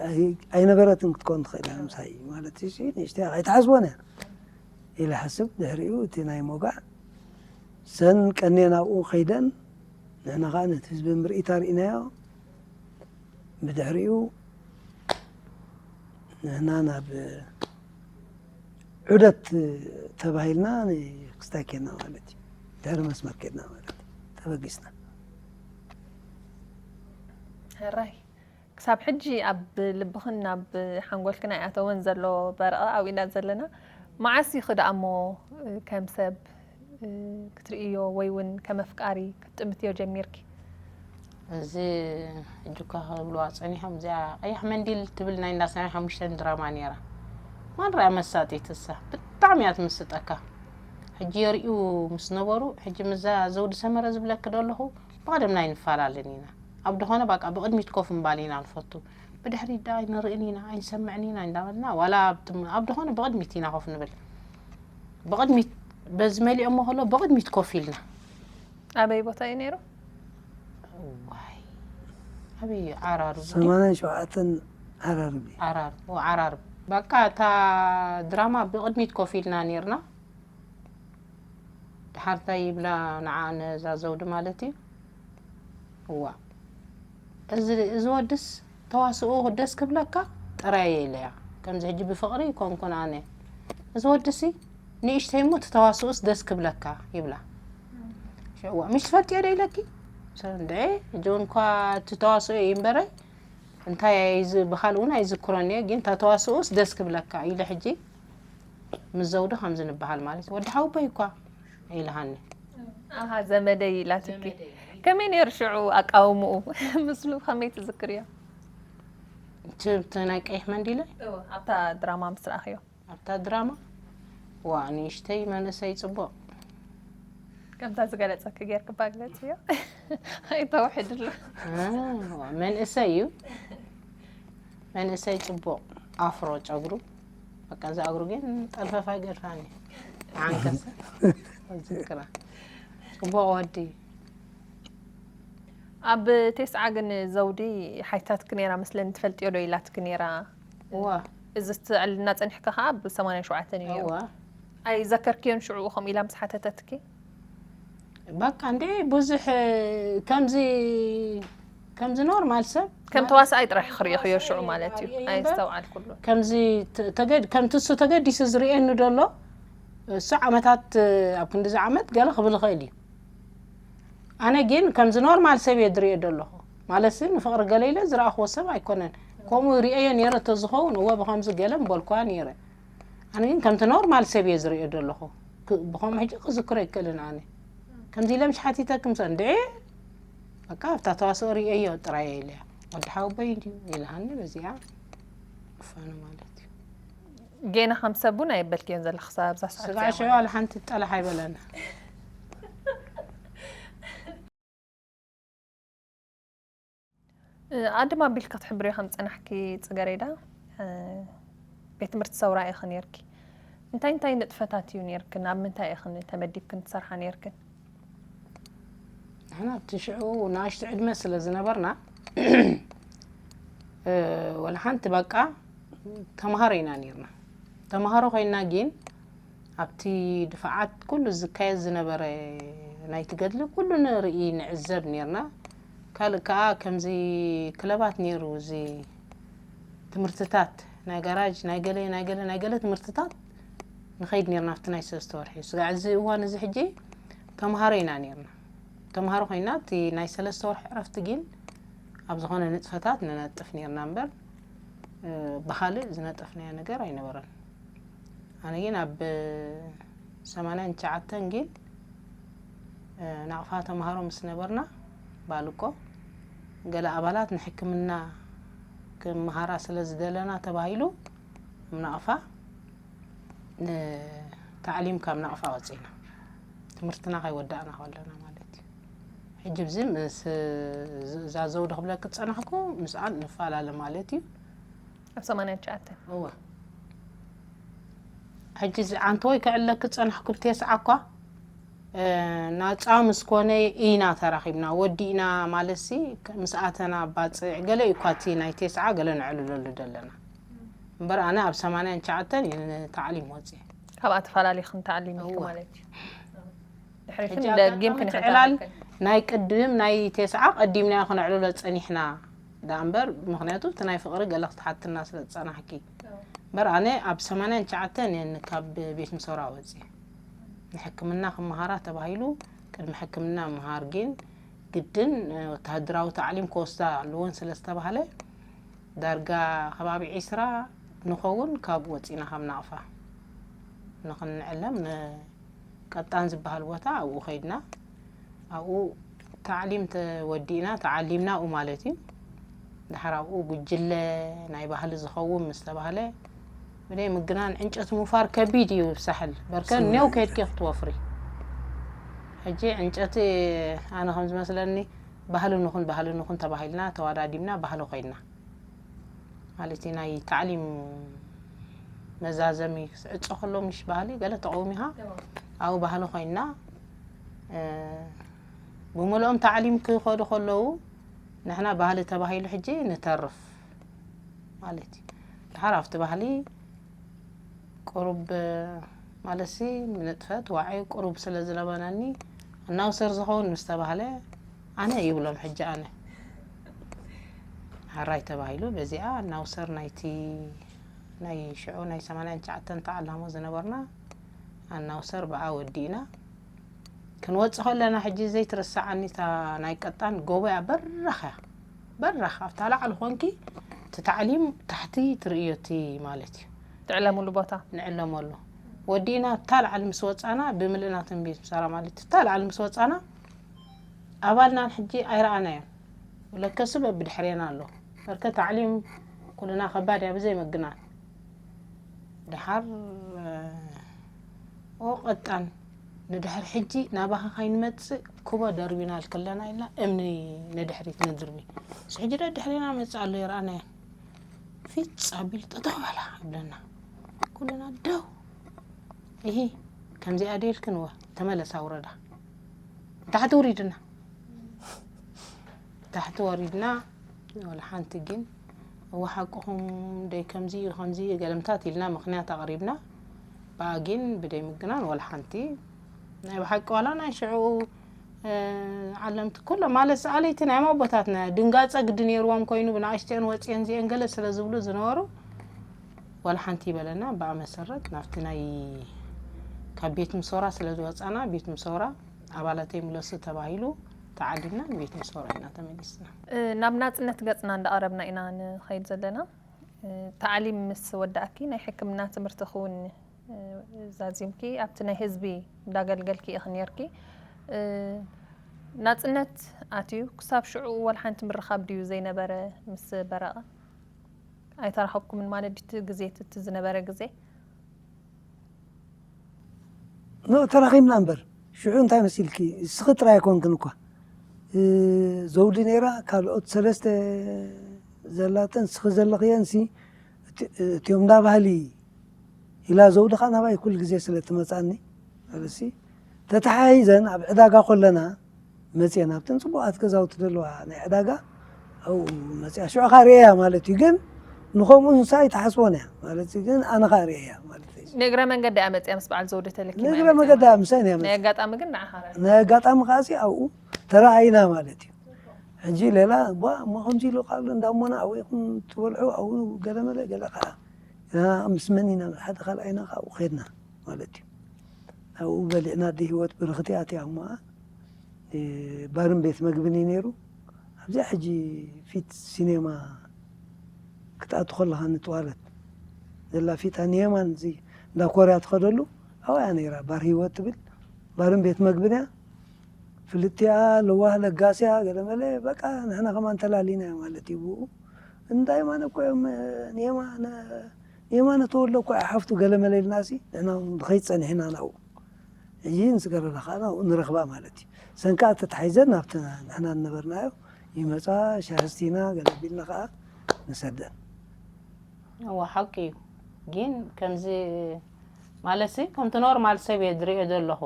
ኣይ-፣ ኣይነበረትን ክትኮን ትኽእል እያ ምሳይ ማለት እሺ ንእሽተይ ኣይትሓስቦን እያ ኢለ ሓስብ። ድሕሪኡ እቲ ናይ ሞጋዕ ሰን ቀኔ ናብኡ ከይደን ንሕና ከዓ ነቲ ህዝቢ ምርኢት ኣርኢናዮ። ብድሕሪኡ ንሕና ናብ ዑደት ተባሂልና ንክስታይ ኬድና ማለት እዩ። ድሕሪ መስመር ኬድና ማለት እዩ። ተበጊስና። ሕራይ ክሳብ ሕጂ ኣብ ልብኽን ኣብ ሓንጎልክን ኣይኣተወን ዘሎ በረቐ ኣብኡ ኢና ዘለና። መዓስ ኢኺ ደኣ እሞ ከም ሰብ ክትርእዮ ወይ እውን ከም ኣፍቃሪ ክትጥምትዮ ጀሚርኪ? እዚ ሕጂ እኳ ክብልዋ ጸኒሖም እዚኣ ቀያሕ መንዲል ትብል ናይ እንዳ ሰማይ ሓሙሽተ ድራማ ነይራ። ማን ርኣ መሳጢት እሳ ብጣዕሚ እያ ትምስጠካ። ሕጂ የርእዩ ምስ ነበሩ ሕጂ ምዛ ዘውዲ ሰመረ ዝብለኪ ዶ ኣለኹ ብቐደም ናይ ንፈላለን ኢና። ኣብ ድኾነ ባቃ ብቕድሚት ኮፍ ምባል ኢና ንፈቱ። ብድሕሪት ደኣ ኣይንርእን ኢና ኣይንሰምዕን ኢና እንዳበልና ዋላ ኣብቲ ኣብ ድኾነ ብቕድሚት ኢና ኮፍ ንብል። ብቕድሚት በዚ መሊኦሞ ከሎ ብቕድሚት ኮፍ ኢልና። ኣበይ ቦታ እዩ ነይሩ? ዋይ ኣበይ ዓራርብ ድዩ? ሰማንያን ሸውዓተን ዓራርብ እዩ። ዓራርብ ኦ ዓራርብ በቃ እታ ድራማ ብቕድሚት ኮፍ ኢልና ነይርና። ድሓር እንታይ ይብላ ንዓ ነዛ ዘውዲ ማለት እዩ። እዋ እዚ እዚ ወድስ ተዋስኦ ደስ ክብለካ ጥራይ ኢለያ። ከምዚ ሕጂ ብፍቕሪ ይኮንኩን ኣነ እዚ ወድሲ ንእሽተይ እሞ እቲ ተዋስኦስ ደስ ክብለካ ይብላ። ሽዕዋ ምሽ ትፈልጥዮ ዶ ኢለኪ? እንደ ሕጂ እውን እኳ እቲ ተዋስኦ እዩ እምበረ እንታይ ኣይዝ ብኻልእ እውን ኣይዝክሮን እየ ግን እታ ተዋስኦስ ደስ ክብለካ ኢለ ሕጂ ምስ ዘውዲ ከምዚ ንበሃል ማለት እዩ። ወዲ ሓውቦይ እኳ ኢልሃኒ። ኣሃ ዘመደይ ኢላትኪ። ከመይ ነይሩ ሽዑ ኣቃውምኡ? ምስሉ ከመይ ትዝክርዮ? ትብቲ ናይ ቀይሕ መንዲለ ኣብታ ድራማ ምስ ረኣኽዮ። ኣብታ ድራማ ዋ ንእሽተይ መንእሰይ ጽቡቕ ከምታ ዝገለጸኪ ጌርኪ እባ ግለጽዮ። ኣይተውሕድሉ። አ፣ መንእሰይ እዩ መንእሰይ ጽቡቕ ኣፍሮ ጨጉሩ በቃ እዛ እግሩ ግን ጠልፈፋ ገድፋኒ ዓንከሰ ዝክራ ጽቡቕ ወዲ እዩ። ኣብ ቴስዓ ግን ዘውዲ ሓይታትኪ ነይራ መስለኒ ትፈልጥዮ ዶ ኢላትኪ ነይራ። እዋ እዚ ትዕልና ጸኒሕካ ከዓ ብ ሰማንያን ሸውዓተን እዩ ነይሩ። እዋ ኣይዘከርክዮን ሽዑ ከምኡ ኢላ ምስ ሓተተትኪ? በቃ እንዴ ብዙሕ ከምዚ ከምዚ ኖርማል ሰብ ከም ተዋሳኣይ ጥራሕ ክርእኽዮ ሽዑ ማለት እዩ። እየ እምበር ኣይስተውዓልኩሉ። ከምዚ ተ- ተገድ- ከምቲ እሱ ተገዲሱ ዝርእየኒ ደሎ እሱ ዓመታት ኣብ ክንዲዚ ዓመት ገለ ክብል ይኽእል እዩ። ኣነ ግን ከምዚ ኖርማል ሰብ እየ ዝርእዮ ደለኹ። ማለትሲ ንፍቕሪ ገለ ኢለ ዝረኣኽዎ ሰብ ኣይኮነን። ከምኡ ርእየዮ ነይረ ተዝኸውን እወ ብኸምዚ ገለ ምበልኳ ነይረ። ኣነ ግን ከምቲ ኖርማል ሰብ እየ ዝርእዮ ደለኹ። ክ- ብኸምኡ ሕጂ ክዝክሮ ኣይክእልን ኣነ። ከምዚ ኢለ ምሽ ሓቲተክምሰ እንድዒ በቃ ኣብታ ተዋስኦ ርእየዮ ጥራይ እየ ኢለያ። ወዲ ሓወቦይ እንድዩ ኢልሃኒ በዚኣ እፋነ ማለት እዩ። ጌና ከም ሰብ እውን ኣየበልክዮን ዘለኽ ክሳብ ኣብዛ ሰዓት ስጋዕ እዚኣ ሽዑ ማለት ኣለ ሓንቲ ጠላሕ ኣይበለና። እ፣ ኣድም ኣቢልኪ ክትሕብርዮ ከም ዝጸናሕኪ ጽገሬዳ፣ እ፣ ቤት ትምህርቲ ሰውራ ኢኺ ነይርኪ። እንታይ እንታይ ንጥፈታት እዩ ነይርክን? ኣብ ምንታይ ኢኽን ተመዲብክን ትሰርሓ ነይርክን? ንሕና ኣብቲ ሽዑ ንኣሽቱ ዕድመ ስለ ዝነበርና ወላ ሓንቲ በቃ ተምሃሮ ኢና ነርና። ተምሃሮ ኮይና ግን ኣብቲ ድፋዓት ኩሉ ዝካየድ ዝነበረ ናይቲ ገድሊ ኩሉ ንርኢ ንዕዘብ ነርና። ካልእ ከዓ ከምዚ ክለባት ነይሩ፣ እዚ ትምህርትታት ናይ ጋራጅ ናይ ገለ ናይ ገለ ናይ ገለ ትምህርትታት ንኸይድ ነርና ኣብቲ ናይ ሰለስተ ወርሒ። ስጋዕ እዚ እዋን እዚ ሕጂ ተምሃሮ ኢና ነርና። ተምሃሮ ኮይና እቲ ናይ ሰለስተ ወርሒ ዕረፍቲ ግን ኣብ ዝኾነ ንጥፈታት ንነጥፍ ነርና እምበር ብኻልእ ዝነጠፍናዮ ነገር ኣይነበረን። ኣነ ግን ኣብ ሰማንያን ትሽዓተን ግን ናቕፋ ተምሃሮ ምስ ነበርና ባልቆ ገለ ኣባላት ንሕክምና ክምሃራ ስለ ዝደለና ተባሂሉ ኣብ ናቕፋ ንታዕሊም ካብ ናቕፋ ወፂና ትምህርትና ከይወዳእና ከለና ማለት እዩ። ሕጂ ብዚ ምስ እዛ ዘውዲ ክብለክ ዝፀናሕኩ ምስኣን ንፈላለ ማለት እዩ። ኣብ ሰማንያን ትሽዓተን እወ ሕጂ እዚ ዓንተወይ ክዕለክ ዝፀናሕኩ ብቴስዓ እኳ ናፃ ምስ ኮነ ኢና ተራኺብና ወዲእና ማለትሲ ምስ ኣተና ባፅዕ ገለ እዩ እኳ እቲ ናይ ቴስዓ ገለ ነዕልለሉ ዘለና እምበር ኣነ ኣብ ሰማንያን ትሽዓተን እዩ ንታዕሊም ወፅየ። ካብኣ ተፈላለዩ ክንተዓሊም ኢልኪ እወ። ማለት እዩ። ድሕሪት ሕጂ ደጊም ኣጋጣሚ እቲ ዕላል ክንከታተል ናይ ቅድም ናይ ቴስዓ ቀዲምናዮ ክነዕልሎ ፀኒሕና ደኣ እምበር ምክንያቱ እቲ ናይ ፍቕሪ ገለ ክትሓትና ስለ ዝፀናሕኪ እምበር ኣነ ኣብ ሰማንያን ትሽዓተን እየ ካብ ቤት ምሶራ ወፅየ። ንሕክምና ክመሃራ ተባሂሉ ቅድሚ ሕክምና ምሃር ግን ግድን ወተሃደራዊ ታዕሊም ክወስዳ ኣለዎን ስለ ዝተባህለ ዳርጋ ከባቢ ዒስራ ንኸውን ካብኡ ወፂና ካብ ናቕፋ ንኽንዕለም ንቀጣን ዝበሃል ቦታ ኣብኡ ከይድና ኣብኡ ታዕሊም ተወዲእና ተዓሊምና ኣብኡ ማለት እዩ። ድሓር ኣብኡ ጉጅለ ናይ ባህሊ ዝኸውን ምስ ተባህለ ብደይ ምግናን ዕንጨት ምፋር ከቢድ እዩ ሳሕል በርከ ኔው ከድኪ ክትወፍሪ ሕጂ ዕንጨቲ ኣነ ከም ዝመስለኒ ባህሊ ንኹን ባህሊ ንኹን ተባሂልና ተዋዳዲብና ባህሊ ኮይና ማለት እዩ ናይ ታዕሊም መዛዘሚ ዕጾ ከሎ ምሽ ባህሊ ገለ ተቐውሚኻ ኣብኡ ባህሊ ኮይና ብመልኦም ታዕሊም ክኸዱ ከለዉ ንሕና ባህሊ ተባሂሉ ሕጂ ንተርፍ ማለት እዩ። ድሓር ኣብቲ ባህሊ ቁሩብ ማለትሲ ንጥፈት ዋዒ ቁሩብ ስለ ዝነበረኒ እናውሰር ዝኸውን ምስ ተባህለ ኣነ ይብሎም ሕጂ ኣነ ሓራይ ተባሂሉ በዚኣ እናውሰር ናይቲ ናይ ሽዑ ናይ ሰማንያን ትሽዓተን ተዓላሞ ዝነበርና ኣናውሰር ብኣ ወዲእና ክንወፅእ ከለና ሕጂ ዘይትረስዓኒ እታ ናይ ቀጣን ጎቦያ በራኽ እያ በራኽ ኣብታ ላዕሊ ኮንኪ እቲ ታዕሊም ታሕቲ ትርእዮ እቲ ማለት እዩ ትዕለምሉ ቦታ ንዕለመሉ ወዲእና እታ ላዕሊ ምስ ወፃና ብምልእና ትንቢት ምሳራ ማለት እዩ እታ ላዕሊ ምስ ወፃና ኣባልናን ሕጂ ኣይረኣናዮን ለከሱ በብድሕሬና ኣሎ በርከ ታዕሊም ኩልና ከባድ እያ ብዘይ ምግናን ድሓር ኦ ቀጣን ንድሕር ሕጂ ናባኻ ካይንመፅእ ኩቦ ደርቢና ልክለና ኢልና እምኒ ንድሕሪት ንድርቢ ሕጂ ዶ ድሕሬና መፅእ ኣሎ ይረኣናዮ ፊፅ ኣቢሉ ጠጠው በላ ይብለና ኩልና ደው ይሂ ከምዚኣ ደልክንወ ተመለሳ ውረዳ ታሕቲ ውሪድና ታሕቲ ወሪድና ወላ ሓንቲ ግን እወ ሓቅኹም ደይ ከምዚ እዩ ከምዚ እዩ ገለምታት ኢልና ምኽንያት ኣቕሪብና ብኣ ግን ብደይ ምግናን ወላ ሓንቲ ናይ ብሓቂ ዋላ ናይ ሽዑ ዓለምቲ ኩሎ ማለት ሰኣለይቲ ናይ ማቦታትና ድንጋፀ ግዲ ነይርዎም ኮይኑ ብንኣሽተን ወፅየን ዚአን ገለ ስለ ዝብሉ ዝነበሩ ዋላ ሓንቲ ይበለና ብኣ መሰረት ናብቲ ናይ ካብ ቤት ምሶራ ስለ ዝወፃና ቤት ምሶራ ኣባላተይ ምለሱ ተባሂሉ ተዓዲምና ንቤት ምሶራ ኢና ተመሊስና። ናብ ናፅነት ገፅና እንዳቐረብና ኢና ንኸይድ ዘለና። ታዕሊም ምስ ወዳእኪ ናይ ሕክምና ትምህርትኺ እውን ዛዚምኪ ኣብቲ ናይ ህዝቢ እንዳገልገልኪ ኢኺ ነይርኪ። ናፅነት ኣትዩ ክሳብ ሽዑ ወላ ሓንቲ ምርኻብ ድዩ ዘይነበረ ምስ በረቐ? ኣይተራኸብኩምን ማለት ድዩ እቲ ግዜ እቲ ዝነበረ ግዜ? ኖ ተራኺብና እምበር ሽዑ እንታይ መሲልኪ እስኺ ጥራይ ኣይኮንክን እኳ ዘውዲ ነይራ ካልኦት ሰለስተ ዘላተን እስኺ ዘለኽየን ሲ እቲኦም እንዳ ባህሊ ኢላ ዘውዲ ኸዓ ናባይ ኩሉ ግዜ ስለ ትመጻኒ፣ ማለትሲ ተተሓሒዘን ኣብ ዕዳጋ ከለና መጽየን ኣብተን ጽቡቓት ገዛውቲ ዘለዋ ናይ ዕዳጋ ኣብኡ መጽያ ሽዑ ኸዓ ርእየያ ማለት እዩ። ግን ንኸምኡ ንሳ ኣይትሓስቦን እያ ማለት እዩ። ግን ኣነ ኸዓ ርእየያ ማለት እዩ። ንእግረ መንገዲ እያ መጽያ ምስ በዓል ዘውዲ ተለኪማ እያ ንእግረ መጽያ መገዲ ማለት እያ ምሳይ እያ እዩ። ናይ መጽያ ኣጋጣሚ ግን ንዓኻ ርኣያ። ናይ ኣጋጣሚ ከዓሲ ኣብኡ ተረኣይና ማለት እዩ። ሕጂ ሌላ ቧ እሞ ከምዚ ኢሉ ቃሉ እንዳሞና ኣብኡ ኢኹም ትበልዑ ኣብኡ ገለመለ ገለ ከዓ ምስ መን ኢና ሓደ ካልኣይና ካብኡ ከድና ማለት እዩ። ኣብኡ በሊዕና ኣደ ህይወት ብርኽቲ ኣትያ እሞ ባርን ቤት መግብን እዩ ነይሩ። ኣብዚኣ ሕጂ ፊት ሲኔማ ክትኣቱ ከለኻ ንጥዋለት ዘላ ፊት ኣንየማን እዚ እንዳ ኮርያ ትኸደሉ ኣብያ ነይራ ባር ህይወት ትብል ባርን ቤት መግብን እያ። ፍልጥቲኣ ለዋህ ለጋስያ ገለመለ በቃ ንሕና ከማን ተላሊና ማለት እዩ። ብኡ እንታይ ማለት እኮ እዮም ኔማ ኔማ ነተወሎ እኮ ሓፍቱ ገለመለ ኢልና ሲ ንሕና ንኸይድ ጸኒሕና ናብኡ። ሕጂ ንስገረና ከዓ ናብኡ ንረኽባ ማለት እዩ። ሰንካ ተታሒዘን ናብቲ ንሕና ዝነበርናዮ ይመፃ ሻህስቲና ገለቢልና ከዓ ንሰደን። እወ ሓቂ እዩ። ግን ከምዚ ማለት ሲ ከምቲ ኖርማል ሰብ እየ ዝሪኦ ዘለኹ።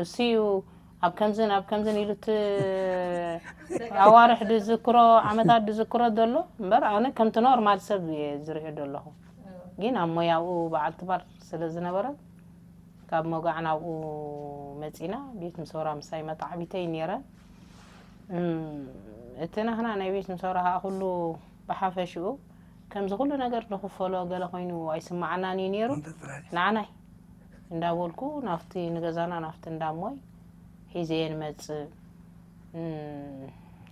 እሱ እዩ ኣብ ከምዝን ኣብ ከምዝን ኢሉ እቲ ኣዋርሕ ዝዝክሮ ዓመታት ዝዝክሮ ዘሎ እምበር ኣነ ከምቲ ኖርማል ሰብ እየ ዝሪኦ ዘለኹ። ግን ኣብ ሞያኡ በዓልቲ ባር ስለ ዝነበረ ካብ መጋዕ ናብኡ መፂና ቤት ምሰውራ ምሳይ መጣዕቢተይ ነይረን። እም፣ እቲ ናህና ናይ ቤት ምሰውራ ከዓ ኩሉ ብሓፈሽኡ ከምዚ ኩሉ ነገር ንኽፈሎ ገለ ኮይኑ ኣይስማዓናን እዩ ነይሩ። ንዓናይ እንዳበልኩ ናብቲ ንገዛና ናብቲ እንዳሞይ ሒዘ እየ ንመፅእ። እም፣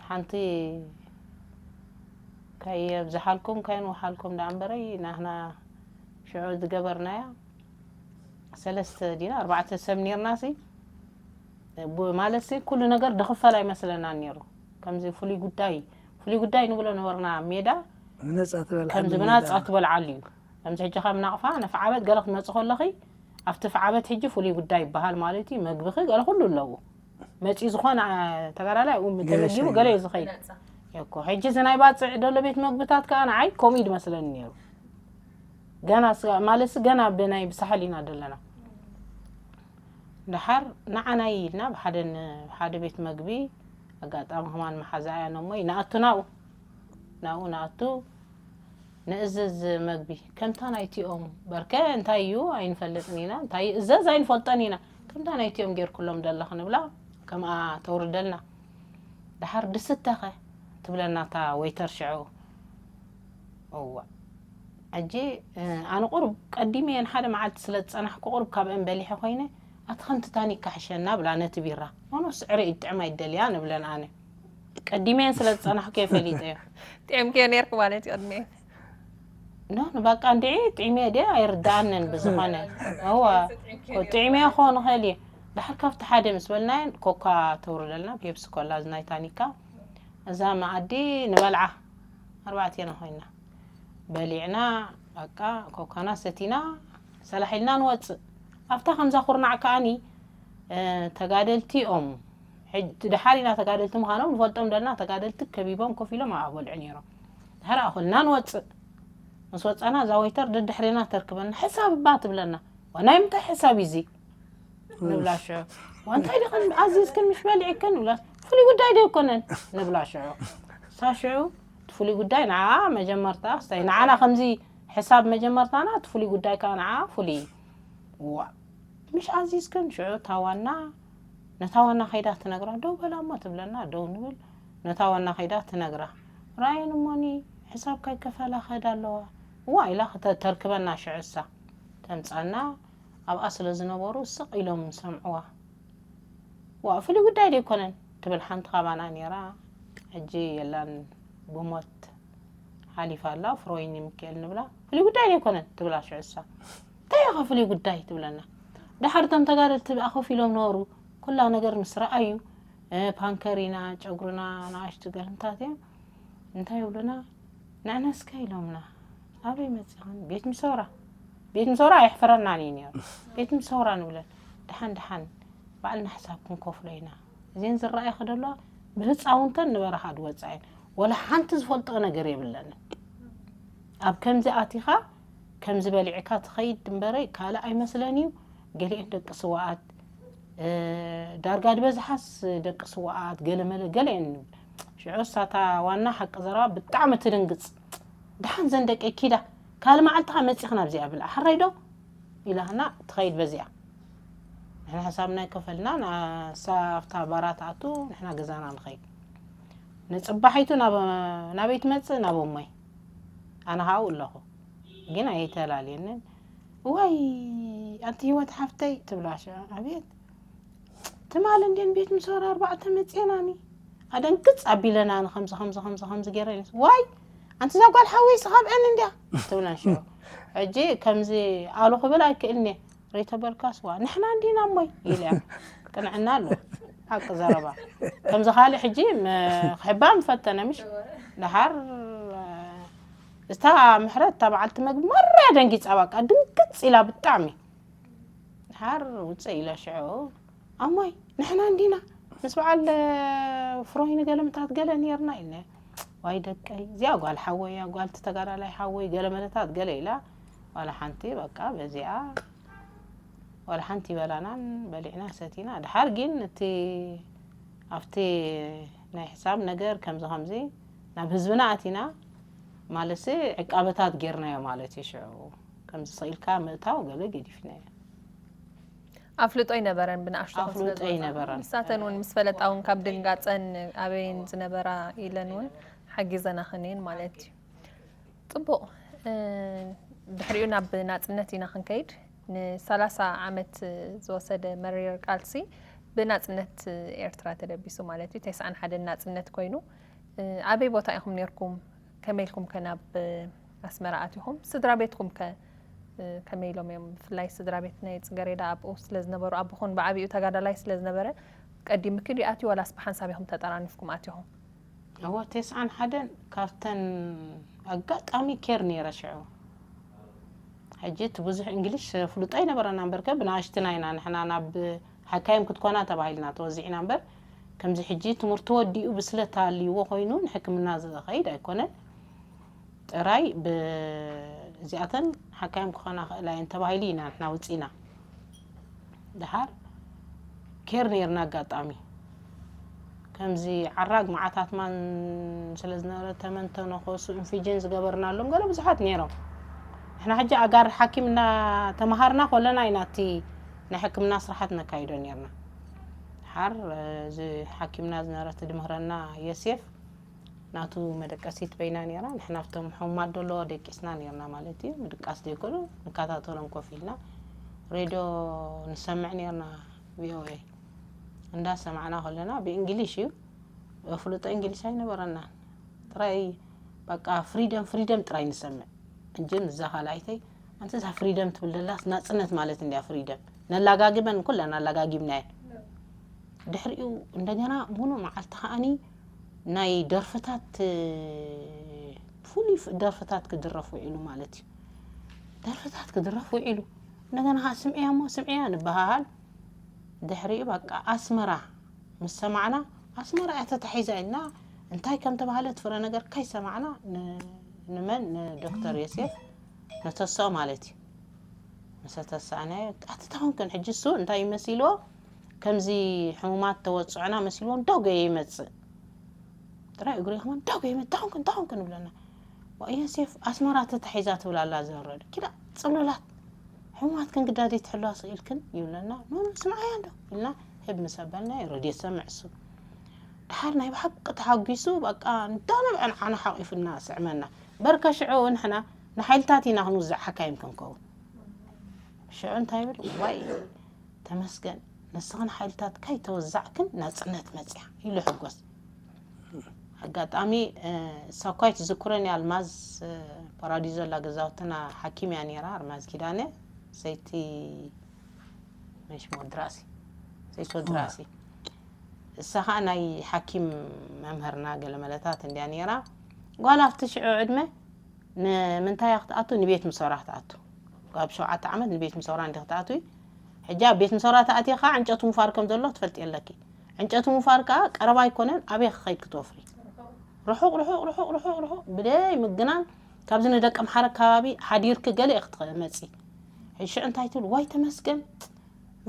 ሓንቲ ከየብዝሓልኩም ከየንውሓልኩም ደኣ እምበረይ ናህና ሽዑ ዝገበርናያ ሰለስተ ዲና ኣርባዕተ ሰብ ነይርና ሲ ብ- ማለት ሲ ኩሉ ነገር ድኽፈል ኣይመስለናን ነይሩ። ከምዚ ፍሉይ ጉዳይ ፍሉይ ጉዳይ ንብሎ ነበርና ሜዳ ብነፃ ትበልዓ ከምዚ ብናፃ ትበልዓሉ እዩ። ከምዚ ሕጂ ከም ናቕፋ ነፍዓበት ገለ ክትመፅ ከለኺ ኣብቲ ፍዓበት ሕጂ ፍሉይ ጉዳይ ይበሃል ማለት እዩ። መግብኺ ገለ ኩሉ ኣለዎ። መፂኡ ዝኾነ ተጋዳላይ ኣብኡ ተመጊቡ ገለ እዩ ዝኸይድ እኮ። ሕጂ እዚ ናይ ባፅዕ ደሎ ቤት መግብታት ከዓ ንዓይ ከምኡ እዩ ዝመስለኒ ነይሩ። ገና ስጋ ማለትሲ ገና ብናይ ብሳሕል ኢና ዘለና። ደሓር ንዓናይ ኢልና ብሓደ ን- ሓደ ቤት መግቢ ኣጋጣሚ ከማን መሓዛ እያ ነሞይ ንኣቱ ናብኡ ናብኡ ንኣቱ ንእዝዝ መግቢ ከምታ ናይቲኦም በርከ እንታይ እዩ ኣይንፈልጥን ኢና እንታይ እዘዝ ኣይንፈልጠን ኢና ከምታ ናይቲኦም ጌርኩሎም ደለኽ ንብላ ከምኣ ተውርደልና። ደሓር ድስተኸ ትብለና እታ ወይተር ሽዑ። እዋ ሕጂ ኣነ ቁሩብ ቀዲመየን ሓደ መዓልቲ ስለ ዝፀናሕኩ ቁሩብ ካብአን በሊሐ ኮይነ ኣቲ ከምቲ ታኒካ ሕሸና ብላ ነቲ ቢራ ኖኖ ስዕረ እዩ ጥዕም ኣይደልያ ንብለን ኣነ ቀዲመየን ስለ ዝፀናሕኩ እየ ፈሊጠዮ። ጥዕምክዮ ነይርክ ማለት እዩ ቅድሚኤን። ኖ ንባቃ እንድዒ ጥዕምየ ድየ ኣይርድኣንን ብዝኾነ እወ ጥዕምየ ክኾን ይኽእል እየ። ደሓር ካብቲ ሓደ ምስ በልናየን ኮካ ተውርደልና ፔፕሲ ኮላ እዚ ናይ ታኒካ እዛ መኣዲ ንበልዓ ኣርባዕቴና ኮይና በሊዕና በቃ ኮካና ሰቲና ሰላሕ ኢልና ንወፅእ ኣብታ ከምዛ ኩርናዕ ከዓኒ ተጋደልቲ እዮም ድሓር ኢና ተጋደልቲ ምዃኖም ንፈልጦም ደልና ተጋደልቲ ከቢቦም ኮፍ ኢሎም ኣብኣ በልዑ ነይሮም ድሓር ኣኹልና ንወፅእ ምስ ወፃና እዛ ወይተር ደድሕሬና ተርክበና ሕሳብ እባ ትብለና ናይ ምንታይ ሕሳብ እዩ እዚ ንብላ ሽዑ እንታይ ዲኽን ኣዚዝክን ምሽ በሊዕክን ንብላ ፍሉይ ጉዳይ ዶ ኣይኮነን ንብላ ሽዑ እሳ ሽዑ እቲ ፍሉይ ጉዳይ ንዓ መጀመርታ ስታይ ንዓና ከምዚ ሕሳብ መጀመርታና እቲ ፍሉይ ጉዳይ ከዓ ንዓ ፍሉይ እዩ ዋ ምሽ ኣዚዝክን ሽዑ እታ ዋና ነታ ዋና ከይዳ ትነግራ ደው በላ እሞ ትብለና ደው ንብል ነታ ዋና ከይዳ ትነግራ ራየን እሞኒ ሕሳብ ከይከፈላ ከዳ ኣለዋ እዋ ኢላ ተርክበና ሽዑ እሳ ተምፃና ኣብኣ ስለ ዝነበሩ ስቕ ኢሎም ሰምዕዋ። ዋ ፍሉይ ጉዳይ ደይኮነን ትብል ሓንቲ ካባና ነይራ። ሕጂ የላን ብሞት ሓሊፋ ኣላ። ፍሮይኒ ሚካኤል ንብላ ፍሉይ ጉዳይ ደይኮነን ትብላ ሽዑ እሳ። እንታይ ኢኻ ፍሉይ ጉዳይ ትብለና። ደሓር እቶም ተጋደልቲ ብኣ ኮፍ ኢሎም ነበሩ። ኩላ ነገር ምስ ረኣዩ ፓንከር ኢና ጨጉርና ንኣሽቱ ገርምታት እዮም። እንታይ ይብሉና? ንዕነስከ ኢሎምና። ኣበይ መጺኽን? ቤት ምሰውራ። ቤት ምሰውራ ኣየሕፍረናን እዩ ነይሩ። ቤት ምሰውራ ንብለን። ደሓን ደሓን ባዕልና ሕሳብ ክንከፍሎ ኢና። እዘን ዝረኣያኺ ደለዋ ብህፃውንተን ንበረኻ ዝወፃ እየን። ወላ ሓንቲ ዝፈልጥኦ ነገር የብለንን። ኣብ ከምዚ ኣቲኻ ከምዚ በሊዕካ ትኸይድ እምበረይ ካልእ ኣይመስለን እዩ። ገሊአን ደቂ ስዋኣት፣ እ፣ ዳርጋ ዝበዝሓስ ደቂ ስዋኣት፣ ገለ መለ፣ ገሊአን። ሽዑ ሳታ ዋና ሓቂ ዘረባ ብጣዕሚ ትድንግጽ። "ደሓን ዘን ደቂ ኪዳ፣ ካልእ መዓልቲ ኸኣ መጺኽና ኣብዚኣ ብልዓ፣ ሕራይ ዶ?" ኢላትና ትኸይድ በዚኣ። ንሕና ሕሳብና ይከፈልና፣ ንሳ ኣብታ ባራ ትኣቱ፣ ንሕና ገዛና ንኸይድ። ንጽባሒቱ ናብ፣ ናበይ ትመጽእ? ናብ እሞይ። ኣነ ኸኣ ኣብኡ ኣለኹ። ግን ኣይተላልየንን። "ዋይ፣ ኣንቲ ህይወት ሓፍተይ" ትብላ ሽዑ። "ኣቤት?" "ትማል እንድየን ቤት ምሶራ ኣርባዕተ መጺኤናኒ። ኣደንግጽ ኣቢለናኒ፣ ከምዚ፣ ከምዚ፣ ከምዚ፣ ከምዚ ገይረን።" "ዋይ፣ ኣንቲ እዛ ጓል ሓወይሲ ካብአን እንድያ" ትብለን ሽዑ። ሕጂ ከምዚ ኣሉ ክብል ኣይክእልን እየ። ሬቶ በርካስ፣ "ዋ፣ ንሕና እንዲና እሞይ?" ኢለ እያ። ቅንዕና ኣሎ። ሓቂ ዘረባ። ከምዚ ካልእ ሕጂ ም-፣ ክሕባ ምፈተነ፣ ምሽ? ደሓር፣ እታ ምሕረት፣ እታ በዓልቲ መግቢ፣ መርያ ደንጊጻ፣ በቃ፣ ድንግጽ ኢላ ብጣዕሚ። ደሓር ውፅእ ኢለ ሽዑ፣ "ኣሞይ፣ ንሕና እንዲና፣ ምስ በዓል ፍሮይኒ ገለ ምታት ገለ ነርና" ኢለ። "ዋይ ደቀይ፣ እዚኣ ጓል ሓወይ እያ፣ ጓል እቲ ተጋዳላይ ሓወይ ገለ መለታት ገለ" ኢላ። ዋላ ሓንቲ፣ በቃ፣ በዚኣ ዋላ ሓንቲ ይበላናን በሊዕና ሰቲና። ድሓር ግን እቲ ኣብቲ ናይ ሕሳብ ነገር ከምዚ ከምዚ ናብ ህዝብና ኣቲና ማለትሲ ዕቃበታት ጌርናዮ ማለት እዩ። ሽዑ ከምዚ ስቕ ኢልካ ምእታው ገለ ገዲፍናዮ። ኣፍልጦ ኣይነበረን ብንኣሽቱ ኣፍልጦ ኣይነበረን። ንሳተን እውን ምስ ፈለጣ እውን ካብ ድንጋጸን ኣበይን ዝነበራ ኢለን እውን ሓጊዘናኽን እየን ማለት እዩ። ጽቡቕ። እ፣ ድሕሪኡ ናብ ናጽነት ኢና ክንከይድ። ንሰላሳ ዓመት ዝወሰደ መሪር ቃልሲ ብናጽነት ኤርትራ ተደቢሱ ማለት እዩ። ተስዓን ሓደን ናጽነት ኮይኑ፣ እ፣ ኣበይ ቦታ ኢኹም ነርኩም? ከመይ ኢልኩም ከ ናብ ኣስመራ ኣቲኹም? ስድራ ቤትኩም ከ፣ እ፣ ከመይ ኢሎም እዮም? ብፍላይ ስድራ ቤት ናይ ጽገሬዳ ኣብኡ ስለ ዝነበሩ፣ ኣቦኹን ብዓቢኡ ተጋዳላይ ስለ ዝነበረ፣ ቀዲምኪ ድዩ ኣትዩ ዋላስ ብሓንሳብ ኢኹም ተጠራኒፍኩም ኣቲኹም? እወ፣ ተስዓን ሓደን ካብተን ኣጋጣሚ ኬር ነይረ ሽዑ። ሕጂ እቲ ብዙሕ እንግሊሽ ፍሉጥ ኣይነበረና እምበርከ፣ ብንኣሽትና ኢና ንሕና ናብ ሓካይም ክትኮና ተባሂልና ተወዚዕና እምበር፣ ከምዚ ሕጂ ትምህርቲ ወዲኡ ብስለት ተሃልይዎ ኮይኑ ንሕክምና ዝኸይድ ኣይኮነን። ጥራይ ብ-፣ እዚኣተን ሓካይም ክኾና ክእላ እየን ተባሂሉ ኢና ንሕና ውፂና። ደሓር ኬር ነይርና ኣጋጣሚ። ከምዚ ዓራግ መዓታት ማን ስለ ዝነበረ ተመን ተነኸሱ ኢንፊጅን ዝገበርናሎም ገለ ብዙሓት ነይሮም። ንሕና ሕጂ ኣጋር ሓኪም እናተምሃርና ከለና ኢና እቲ ናይ ሕክምና ስራሓት ነካይዶ ነይርና። ደሓር፣ እ፣ እዚ ሓኪምና ዝነበረ እቲ ድምህረና ዮሴፍ ናቱ መደቀሲት በይና ነይራ። ንሕና ኣብቶም ሕሙማት ደሎ ደቂስና ነይርና ማለት እዩ። ምድቃስ ዘይኮኑ ንከታተሎም ኮፍ ኢልና ሬድዮ ንሰምዕ ነይርና፣ ቪኦኤ። እንዳሰማዕና ከለና ብእንግሊሽ እዩ። ፍሉጦ እንግሊሽ ኣይነበረናን። ጥራይ በቃ ፍሪደም፣ ፍሪደም ጥራይ ንሰምዕ። እንጂ እዛ ካልኣይተይ፣ ኣንቲ እዛ ፍሪደም ትብል ዘላስ ናጽነት ማለት እንድያ ፍሪደም። ነላጋግበን ኩለን ኣላጋጊብናየን። ድሕሪኡ እንደገና ሙሉእ መዓልቲ ከኣኒ ናይ ደርፍታት፣ ፍሉይ ፍ-፣ ደርፍታት ክድረፍ ውዒሉ ማለት እዩ። ደርፍታት ክድረፍ ውዒሉ። እንደገና ከኣ ስምዕያ እሞ ስምዕያ ንበሃሃል። ድሕሪኡ በቃ ኣስመራ ምስ ሰማዕና፣ ኣስመራ እያ ተታሒዛ ኢልና፣ እንታይ ከም ተባህለ እቲ ፍረ ነገር ከይሰማዕና፣ ን-፣ ንመን? ንዶክተር ዮሴፍ፣ ነተስኦ ማለት እዩ። ምስ ተሳእናዮ፣ ኣቲ ታኹንክን ሕጂ እሱ እንታይ መሲልዎ? ከምዚ ሕሙማት ተወጽዑና መሲልዎም፣ ደው ገየ ይመጽእ። ጥራይ እግሩ ይኹን፣ ደው ገየ ይመጽእ፣ ታኹንክን፣ ታኹንክን ይብለና። ዮሴፍ፣ ኣስመራ ተታሒዛ ትብል ኣላ ዘወረደ። ኪዳ ጽሉላት፣ ሕሙማትክን ግዳ ዘይትሕልዋ ስኢልክን ይብለና። ኖ፣ ኖ፣ ስምዓያ እንዶ ኢልና ህብ ምስ ኣበልናዮ ረድዮ ትሰምዕ እሱ። ደሓር ናይ ብሓቂ ተሓጒሱ፣ በቃ፣ እንዳነብዐ ንዓና ሓቒፉና ስዕመና። በርከ ሽዑ ንሕና ንሓይልታት ኢና ክንውዛዕ ሓካይም ክንከውን። ሽዑ እንታይ ይብል? ዋይ፣ ተመስገን፣ ንስኽን ሓይልታትካ ኣይተወዛዕክን፣ ናጽነት መጽያ ኢሉ ሕጎስ። ኣጋጣሚ፣ እ፣ እሳ እኳ ኣይትዝክሮን እያ፣ ኣልማዝ፣ እ፣ ፓራዲዞ ኣላ ገዛውትና ሓኪም እያ ነይራ፣ ኣልማዝ ኪዳነ፣ ሰይቲ መሽ ወድራእሲ፣ ሰይቲ ወድራእሲ። እሳ ኸዓ ናይ ሓኪም መምህርና ገለ መለታት እንድያ ነይራ። ጓል ኣብቲ ሽዑ ዕድመ ንምንታይ እያ ክትኣቱ? ንቤት ምሶራ ክትኣቱ። ኣብ ሸውዓተ ዓመት ንቤት ምሶራ እንዲ ክትኣትዊ። ሕጂ ኣብ ቤት ምሶራ ተኣትየ ኸዓ ዕንጨቱ ምፋር ከም ዘሎ ትፈልጢ ኣለኪ። ዕንጨቱ ምፋር ከኣ ቀረባ ኣይኮነን፣ ኣበይ ክኸይድ ክትወፍሪ? ርሑቕ፣ ርሑቕ፣ ርሑቕ፣ ርሑቕ፣ ርሑቕ፣ ብደይ ምግናን ካብዚ ንደቂ ኣምሓረ ከባቢ ሓዲርኪ ገለ ኢኺ ትመፂ። ሕጂ ሽዑ እንታይ ትብል? ዋይ ተመስገን፣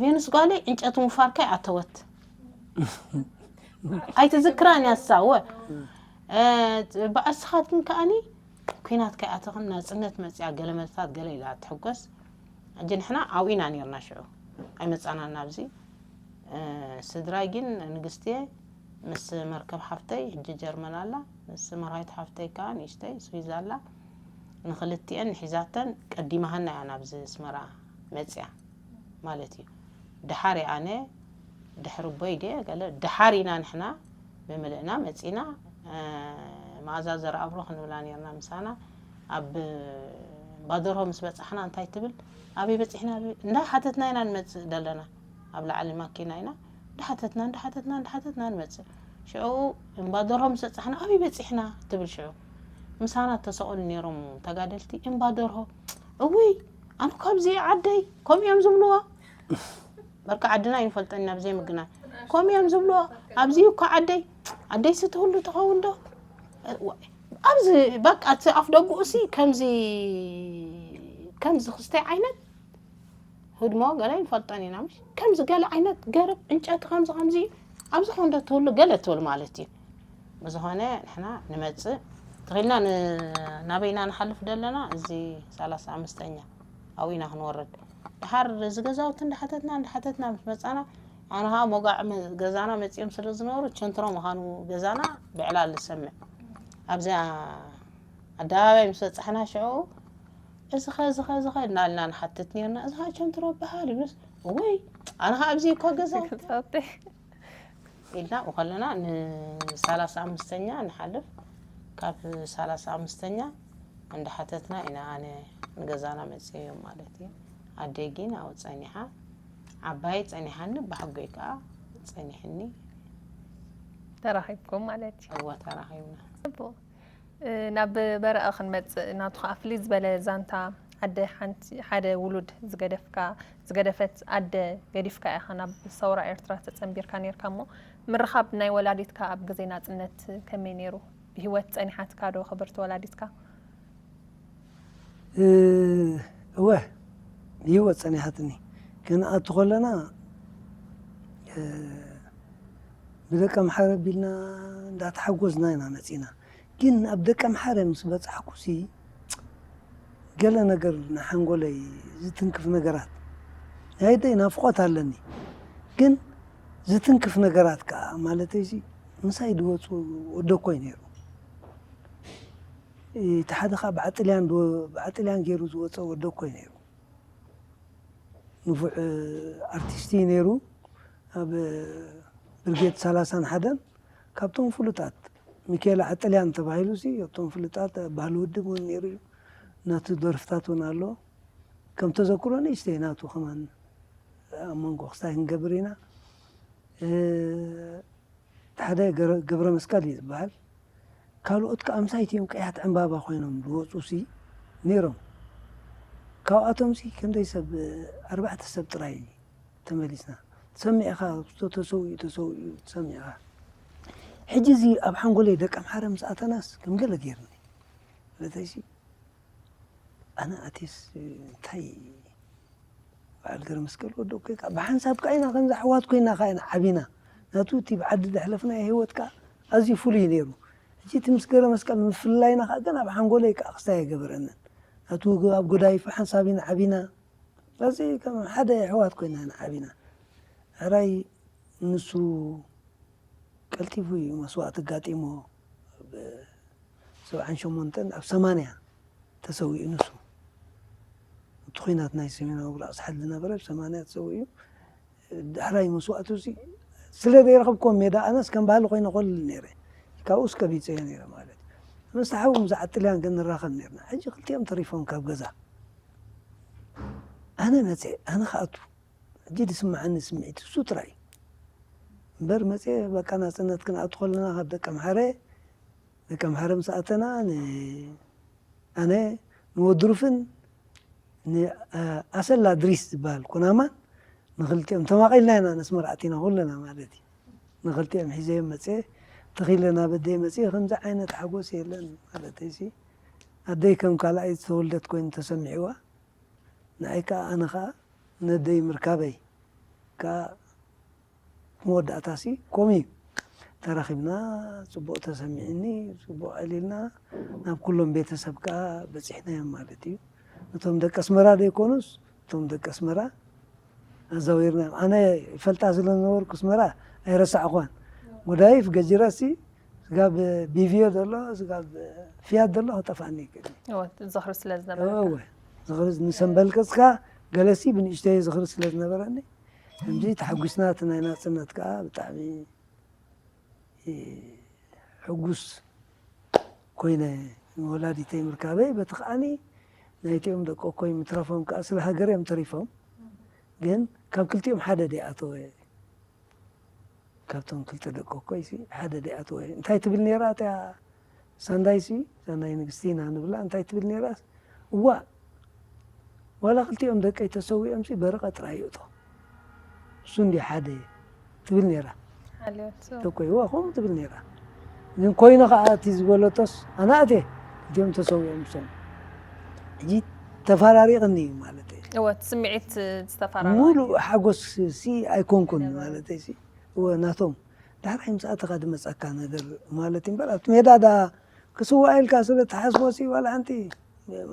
ቬኑስ ጓለይ ዕንጨቲ ምፋርካ ይኣተወት። ኣይትዝክራን እያ ንሳ። እወ። እ፣ በኣስኻትክን ከኣኒ ኲናት ከይኣተኽን ናጽነት መጽያ ገለ መጽታት ገለ ኢላ ትሕጎስ። ሕጂ ንሕና ኣብኡ ኢና ኔርና ሽዑ። ኣይመጻናን ናብዚ። እ፣ ስድራይ ግን ንግስቲ ምስ መርከብ ሓፍተይ፣ ሕጂ ጀርመን ኣላ፣ ምስ መርሃይት ሓፍተይ ከኣ ንእሽተይ ስዊዝ ኣላ። ንኽልቲኤን ሒዛተን ቀዲማሃና እያ ናብዚ ኣስመራ መጽያ ማለት እዩ። ደሓር እየ ኣነ፣ ድሕሪ ኣቦይ ድየ ገለ፣ ደሓር ኢና ንሕና ብምልእና መጺና። እ፣ መኣዛ ዘርኣብሮ ክንብላ ኔርና ምሳና። ኣብ ባደርሆ ምስ በጻሕና እንታይ ትብል? ኣበይ በጺሕና? ኣበይ? እንዳ ሓተትና ኢና ንመጽእ ዘለና። ኣብ ላዕሊ ማኪና ኢና። እንዳ ሓተትና፣ እንዳ ሓተትና፣ እንዳ ሓተትና ንመጽእ። ሽዑ እምባደርሆ ምስ በጻሕና፣ ኣበይ በጺሕና? ትብል ሽዑ። ምሳና ተሰቕሉ ኔሮም ተጋደልቲ። እምባደርሆ። እውይ፣ ኣነ እኮ ኣብዚ ዓደይ፣ ከምኡ እዮም ዝብልዎ። በርካ ዓድና ኣይንፈልጦን ኢና ብዘይ ምግናን። ከምኡ እዮም ዝብልዎ። ኣብዚ እኮ ዓደይ፣ ዓደይ ስትህሉ ትኸውን ዶ? እ፣ ዋ-፣ ኣብዚ በቃ እቲ ኣፍ ደጉኡ ሲ ከምዚ፣ ከምዚ ክስተይ ዓይነት ህድሞ ገለ ኣይንፈልጦን ኢና፣ ምሽ? ከምዚ ገለ ዓይነት ገረብ ዕንጨቲ ከምዚ ከምዚ ኣብዚ ኾን ዶ ትህሉ ገለ ትብል ማለት እዩ። ብዝኾነ ንሕና ንመጽእ ተኺልና ን-፣ ናበይና ንሓልፍ ደለና? እዚ ሰላሳ ኣምስተኛ ኣብኡ ኢና ክንወርድ። ድሓር እዚ ገዛውቲ እንዳሓተትና፣ እንዳሓተትና ምስ መጻና፣ ኣነ ኸኣ ሞጋዕ መ-፣ ገዛና መጺኦም ስለ ዝነበሩ፣ ቸንትሮ ምዃኑ ገዛና ብዕላል ዝሰምዕ። ኣብዚኣ ኣደባባይ ምስ በጻሕና ሽዑ፣ "እዚ ኸ፣ እዚ ኸ፣ እዚ ኸ?" እናልና ንሓትት ኔርና። "እዚ ኸ ቸንትሮ ይበሃል?" ይብሉስ፣ "እወይ፣ ኣነ ኸኣ ኣብዚ እኮ ገዛውቲ" ገዛውቲ። ኢልና ኣብኡ ከለና ንሰላሳ ኣምስተኛ ንሓልፍ። ካብ ሰላሳ ኣምስተኛ እንዳሓተትና ኢና ኣነ ንገዛና መጽዮም ማለት እዩ። ኣደይ ግን ኣብኡ ጸኒሓ፣ ዓባይ ጸኒሓኒ፣ ብሓጎይ ከኣ ጸኒሕኒ። ተራኺብኩም ማለት እዩ። እወ፣ ተራኺብና። ጽቡቕ። እ፣ ናብ በረቐ ክንመጽእ፣ ናቱ ኸኣ ፍልይ ዝበለ ዛንታ፣ ኣደ ሓንቲ፣ ሓደ ውሉድ ዝገደፍካ፣ ዝገደፈት ኣደ ገዲፍካ ኢኻ ናብ ሰውራ ኤርትራ ተጸንቢርካ ኔርካ እሞ፣ ምርኻብ ናይ ወላዲትካ ኣብ ግዜ ናጽነት ከመይ ነይሩ? ብህይወት ጸኒሓትካ ዶ ክብርቲ ወላዲትካ? እ፣ እወ፣ ብህይወት ጸኒሓትኒ። ክንኣቱ ከለና፣ እ፣ ብደቂ ኣምሓረ ኣቢልና እንዳተሓጎስና ኢና መጺና። ግን ኣብ ደቂ ኣምሓረ ምስ በጻሕኩሲ፣ ገለ ነገር ንሓንጎለይ ዝትንክፍ ነገራት፣ ናይ ኣደይ ናፍቖት ኣለኒ። ግን ዝትንክፍ ነገራት ከኣ፣ ማለተይሲ፣ ምሳይ ዝወጹ ወደኮይ ነይሩ። እቲ ሓደ ኸኣ ብዓጥልያን ዶ-፣ ብዓጥልያን ገይሩ ዝወጸ ወደኮይ ነይሩ። ንፉዕ ኣርቲስት እዩ ነይሩ። ኣብ ብርጌድ ሰላሳን ሓደን ካብቶም ፍሉጣት፣ ሚካኤል ዓጥልያን ተባሂሉ ሲ፣ ካብቶም ፍሉጣት ባህሊ ውድብ እውን ነይሩ እዩ። ናቱ ደርፍታት እውን ኣሎ። ከም ተዘክሮ ንእሽተይ ናቱ ከማን ኣብ መንጎ ክስታይ ክንገብር ኢና። እ፣ እቲ ሓደ ገረ-፣ ገብረ መስቀል እዩ ዝበሃል። ካልኦት ከኣ ምሳይቲ እዮም ቀያት ዕምባባ ኮይኖም ዝወጹ ሲ ነይሮም። ካብኣቶም ሲ ክንደይ ሰብ፣ ኣርባዕተ ሰብ ጥራይ ተመሊስና። ትሰምዕ ኢኻ፣ ተሰዊኡ፣ ተሰዊኡ ትሰምዕ ኢኻ። ሕጂ እዚ ኣብ ሓንጎለይ ደቂ ኣምሓረ ምስ ኣተናስ ከም ገለ ገይርኒ። ማለተይሲ ኣነ ኣትየስ እንታይ በዓል ገረ መስቀል ወዲ ኮይካ ብሓንሳብ ከኣ ኢና ከምዚ ኣሕዋት ኮይና ከኣ ኢና ዓቢና። ናቱ እቲ ብዓዲ ዘሕለፍናዮ ህይወት ከኣ ኣዝዩ ፍሉይ ነይሩ። ሕጂ እቲ ምስ ገረ መስቀል ምፍልላይና ከኣ ግን ኣብ ሓንጎለይ ከኣ ክስታይ ኣይገበረንን። ናቱ ኣብ ጎዳይፍ ሓንሳብ ኢና ዓቢና። ስለዚ ከም ሓደ ኣሕዋት ኮይና ኢና ዓቢና። ሕራይ ንሱ ቀልጢፉ እዩ መስዋእቲ ኣጋጢሞ። ኣብ ሰብዓን ሸሞንተን ኣብ ሰማንያ ተሰዊኡ ንሱ። እቲ ኲናት ናይ ሰሜናዊ ምብራቕ ዝሓል ዝነበረ ኣብ ሰማንያ ተሰዊኡ። ዳሕራይ መስዋእቱ እዚ ስለ ዘይረኸብክዎ ሜዳ ኣነስ ከም ባህሊ ኮይነ ኮልል ነይረ። ካብኡስ ቀቢጸዮ ነይረ ማለት እዩ። ምስቲ ሓው ምስ ዓጥልያን ግን ንራኸብ ነይርና። ሕጂ ክልቲኦም ተሪፎም ካብ ገዛ። ኣነ መጼ፣ ኣነ ክኣቱ። ሕጂ ዝስምዓኒ ስምዒት እሱ ጥራይ እዩ። እምበር መጼ በቃ ናጽነት ክንኣቱ ከለና ካብ ደቂ ኣምሓረ፣ ደቂ ኣምሓረ ምስ ኣተና ን-፣ ኣነ ንወዲ ሩፍን ን-፣ ኣ-፣ ኣሰላ ድሪስ ዝበሃል ኩናማን ንክልቲኦም ተማቒልና ኢና ነስመራ ኣቲና ኩልና ማለት እዩ። ንክልቲኦም ሒዘዮም መጼ፣ ተኺለ ናብ ኣደይ መጺኡ ከምዚ ዓይነት ሓጎስ የለን ማለተይሲ። ኣደይ ከም ካልኣይ ዝተወልደት ኮይኑ ተሰሚዕዋ። ንዓይ ከዓ ኣነ ከዓ ነደይ ምርካበይ ከዓ መወዳእታሲ ከምኡ እዩ። ተራኺብና፣ ፅቡቕ ተሰሚዕኒ፣ ፅቡቕ ዕሊልና፣ ናብ ኩሎም ቤተሰብ ከዓ በፂሕናዮም ማለት እዩ። እቶም ደቂ ኣስመራ ዘይኮኑስ እቶም ደቂ ኣስመራ ኣዛዊርናዮም። ኣነ ይፈልጣ ስለ ዝነበርኩ ኣስመራ ኣይረሳዕኳን። ጉዳይፍ ገጂረሲ ስጋብ ቢቪዮ ዘሎ፣ ስጋብ ፊያት ዘሎ ክጠፍኣኒ ይክእል እዩ። እወ፣ ዝኽሪ ስለ ዝነበረ እወ፣ ዝኽሪ ንሰንበልቅፅካ ገለሲ ብንእሽተይ ዝኽሪ ስለ ዝነበረኒ፣ ከምዚ ተሓጒስና እቲ ናይ ናፅነት ከዓ ብጣዕሚ ሕጉስ ኮይነ ንወላዲተይ ምርካበይ። በቲ ከዓኒ ናይቲኦም ደቂ እኮይ ምትረፎም ከዓ ስለ ሃገር እዮም ተሪፎም። ግን ካብ ክልቲኦም ሓደ ደይኣተወ፣ ካብቶም ክልተ ደቂ እኮይ ሲ ሓደ ደይኣተወ። እንታይ ትብል ነይራ እቲያ ሳንዳይ ሲ፣ ሳንዳይ ንግስቲ ኢና ንብላ፣ እንታይ ትብል ነይራ? እዋ፣ ዋላ ክልቲኦም ደቀይ ተሰዊኦም ሲ በረቐ ጥራይ ይእቶ፣ እሱ እንዲ ሓደ ትብል ነይራ። ሓልዮት ተኮይዋ ከምኡ ትብል ነይራ። ግን ኮይነ ከዓ እቲ ዝበለቶስ ኣነ ኣትየ፣ እቲኦም ተሰዊኦም ሰም ሕጂ ተፈራሪቕኒ እዩ ማለት እዩ። እወ፣ እቲ ስምዒት ዝተፈራረቐ ሙሉእ ሓጎስ ሲ ኣይኮንኩን ማለት እዩ። እወ ናቶም ዳሕራይ ምስ ኣተኻ ድመፀካ ነገር ማለት እዩ እምበር ኣብቲ ሜዳ ዳ ክስዋእ ኢልካ ስለ ትሓስቦ ሲ ዋላ ሓንቲ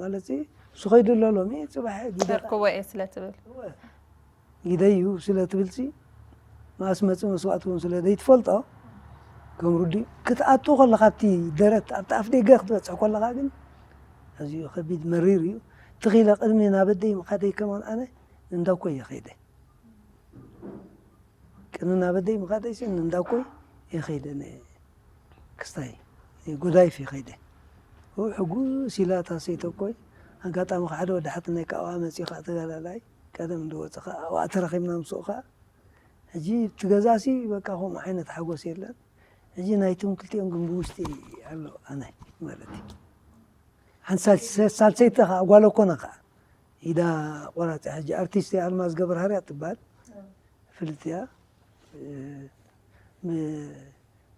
ማለት ሲ እሱ ከይዱ ኣሎ ሎሚ ፅባሕ ግደ ሰርክዎ እየ ስለ ትብል ግደዩ ስለ ትብል ሲ መኣስ መፅእ መስዋእቲ እውን ስለ ዘይትፈልጦ ከም ርዱእ ክትኣቱ ከለኻ ኣብቲ ደረት ኣብቲ ኣፍ ደገ ክትበፅሕ ከለኻ ግን ኣዝዩ ከቢድ መሪር እዩ። ትኺለ ቅድሚ ናብ ኣደይ ምኻደይ ከማን ኣነ ንእንዳ እኮይ እየ ከይደ። ቅድሚ ናብ ኣደይ ምኻደይ ሲ ንእንዳ እኮይ እየ ከይደ። ን- ክስታይ ንጎዳይፍ እየ ከይደ። ው ሕጉስ ኢላ እታ ሰይቲ እኮይ ኣጋጣሚ ከዓ ሓደ ወዲ ሓትነይ ካብኣ መፂኡ ከዓ ተጋዳላይ ቀደም እንደወፀ ከዓ ኣብኣ ተራኺብና ምስኡ ከዓ ሕጂ እቲ ገዛ ሲ በቃ ከምኡ ዓይነት ሓጎስ የለን። ሕጂ ናይቶም ክልቲኦም ግን ብውሽጢ ኣሎ ኣነ ማለት እዩ። ሓንቲ ሳልሰይቲ ከዓ ጓል ኮነ ከዓ ኢዳ ቆራፂ ሕጂ ኣርቲስት ኣልማዝ ገብረሃርያ ትበሃል ፍልጥ እያ።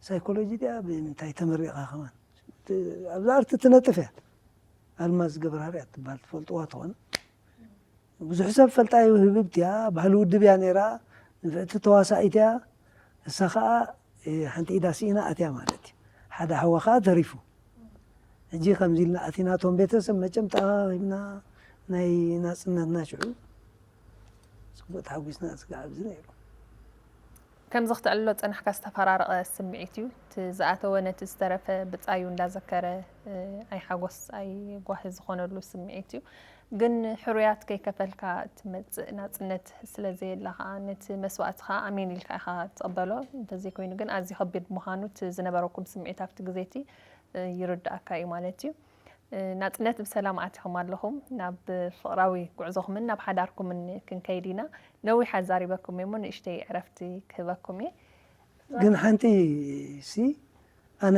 ብሳይኮሎጂ ድያ ብምንታይ ተመሪቓ ከማን ኣብዛ ኣርቲ ትነጥፍ እያ። ኣልማዝ ገብረሃርያ ትበሃል ትፈልጥዋ ትኾን ብዙሕ ሰብ ፈልጣ እዩ። ህብብት እያ፣ ባህሊ ውድብ እያ ነይራ፣ ንፍዕቲ ተዋሳኢት እያ። እሳ ከዓ ሓንቲ ኢዳ ስኢና ኣትያ ማለት እዩ። ሓደ ሓዋ ከዓ ተሪፉ። ሕጂ ከምዚ ኢልና ኣቲና እቶም ቤተሰብ መቸም ተኣኻኺብና ናይ ናፅነትና ሽዑ ፅቡቅ ተሓጒስና ስጋዕ ኣብዚ ነይሩ። ከምዚ ክትዕልሎ ዝጸናሕካ ዝተፈራረቐ ስምዒት እዩ። እቲ ዝኣተወ ነቲ ዝተረፈ ብጻዩ እንዳዘከረ ኣይ ሓጎስ ኣይ ጓሂ ዝኾነሉ ስምዒት እዩ። ግን ሕሩያት ከይከፈልካ እትመጽእ ናጽነት ስለ ዘየላ ከኣ ነቲ መስዋእቲ ከኣ ኣሜን ኢልካ ኢኻ ትቕበሎ። እንተዘይኮይኑ ግን ኣዝዩ ከቢድ ምዃኑ እቲ ዝነበረኩም ስምዒት ኣብቲ ግዜ እቲ ይርድኣካ እዩ ማለት እዩ። ናጽነት ብሰላም ኣቲኹም ኣለኹም። ናብ ፍቕራዊ ጉዕዞኹምን ናብ ሓዳርኩምን ክንከይድ ኢና። ነዊሕ ኣዛሪበኩም እየ እሞ ንእሽተይ ዕረፍቲ ክህበኩም እየ። ግን ሓንቲ ሲ ኣነ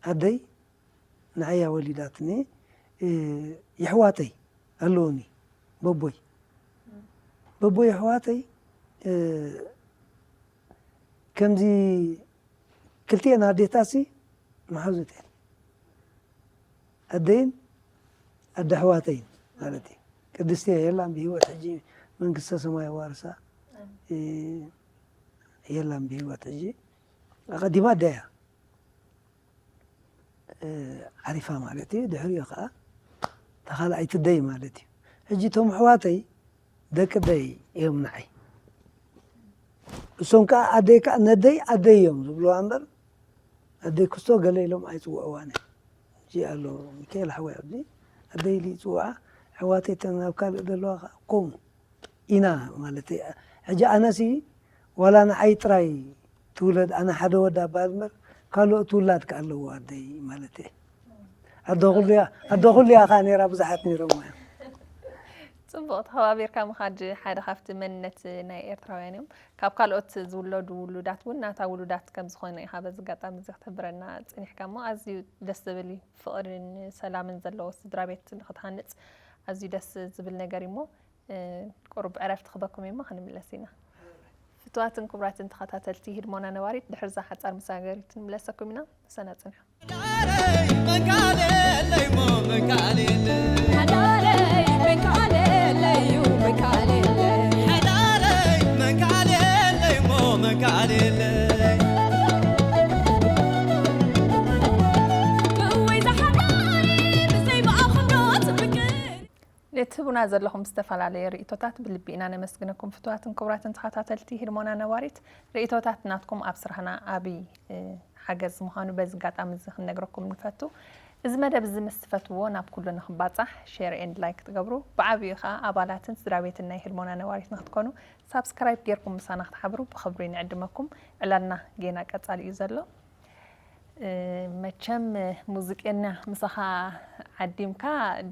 ኣደይ ንዓያ ወሊዳትኒ የሕዋተይ ኣለውኒ በቦይ በቦይ የሕዋተይ ከምዚ ክልቲኤን ኣዴታሲ መሓዙት እየን ኣደይን ኣደ ኣሕዋተይን ማለት እዩ። ቅድስቲ የላን ብህይወት ሕጂ መንግስተ ሰማይ ዋርሳ የላን ብህይወት ሕጂ ኣቐዲማ ኣደያ ዓሪፋ ማለት እዩ። ድሕሪኡ ከዓ ተኻልኣይቲ ደይ ማለት እዩ። ሕጂ እቶም ኣሕዋተይ ደቂ ደይ እዮም ንዓይ። እሶም ከዓ ኣደይ ከዓ ነደይ ኣደይ እዮም ዝብልዋ እምበር ኣደይ ክስቶ ገለ ኢሎም ኣይፅውዕዋን እዮም። እዚ ኣሎ ሚካኤል ሓወይ ኣብዚ ኣደይ ኢሉ ይፅውዓ። ኣሕዋተይ እተን ኣብ ካልእ ዘለዋ ከዓ ከምኡ ኢና ማለት እዩ። ሕጂ ኣነሲ ዋላ ንዓይ ጥራይ ትውለድ ኣነ ሓደ ወዳ እበሃል እምበር ካልኦት ውላድ ከ ኣለዎ ኣደይ ማለት እየ። ኣደ ኩሉ እያ ኣደ ኩሉ እያ ከዓ ነይራ ብዙሓት ነይሮም እዮም። ጽቡቕ ተኸባቢርካ ምኻድ ሓደ ካብቲ መንነት ናይ ኤርትራውያን እዮም። ካብ ካልኦት ዝውለዱ ውሉዳት እውን ናታ ውሉዳት ከም ዝኾነ ኢኻ በዚ ኣጋጣሚ እዚ ክትሕብረና ጸኒሕካ እሞ ኣዝዩ ደስ ዝብል እዩ። ፍቕርን ሰላምን ዘለዎ ስድራ ቤት ንኽትሃንጽ ኣዝዩ ደስ ዝብል ነገር እዩ እሞ ቁሩብ ዕረፍቲ ክበኩም እሞ ክንምለስ ኢና። ፍትዋትን ክቡራትን ተኸታተልቲ ህድሞና ነባሪት ድሕርዛ ሓጻር መሳገሪት ንምለሰኩም ኢና። ምሳና ጽንሑ። እትህቡና ዘለኹም ዝተፈላለየ ርእይቶታት ብልቢ ኢና ነመስግነኩም። ፍቱዋትን ክቡራትን ተኸታተልቲ ህድሞና ነባሪት፣ ርእይቶታት ናትኩም ኣብ ስራሕና ዓቢ ሓገዝ ምዃኑ በዚ ኣጋጣሚ እዚ ክንነግረኩም ንፈቱ። እዚ መደብ እዚ ምስ ትፈትዎ ናብ ኩሉ ንክባጻሕ share and like ትገብሩ፣ ብዓቢኡ ከኣ ኣባላትን ስድራ ቤትን ናይ ህድሞና ነባሪት ንክትኮኑ ሳብስክራይብ ጌርኩም ምሳና ክትሓብሩ ብኽብሪ ንዕድመኩም። ዕላልና ጌና ቀጻሊ እዩ ዘሎ። መቸም ሙዚቀኛ ምሳኻ ዓዲምካ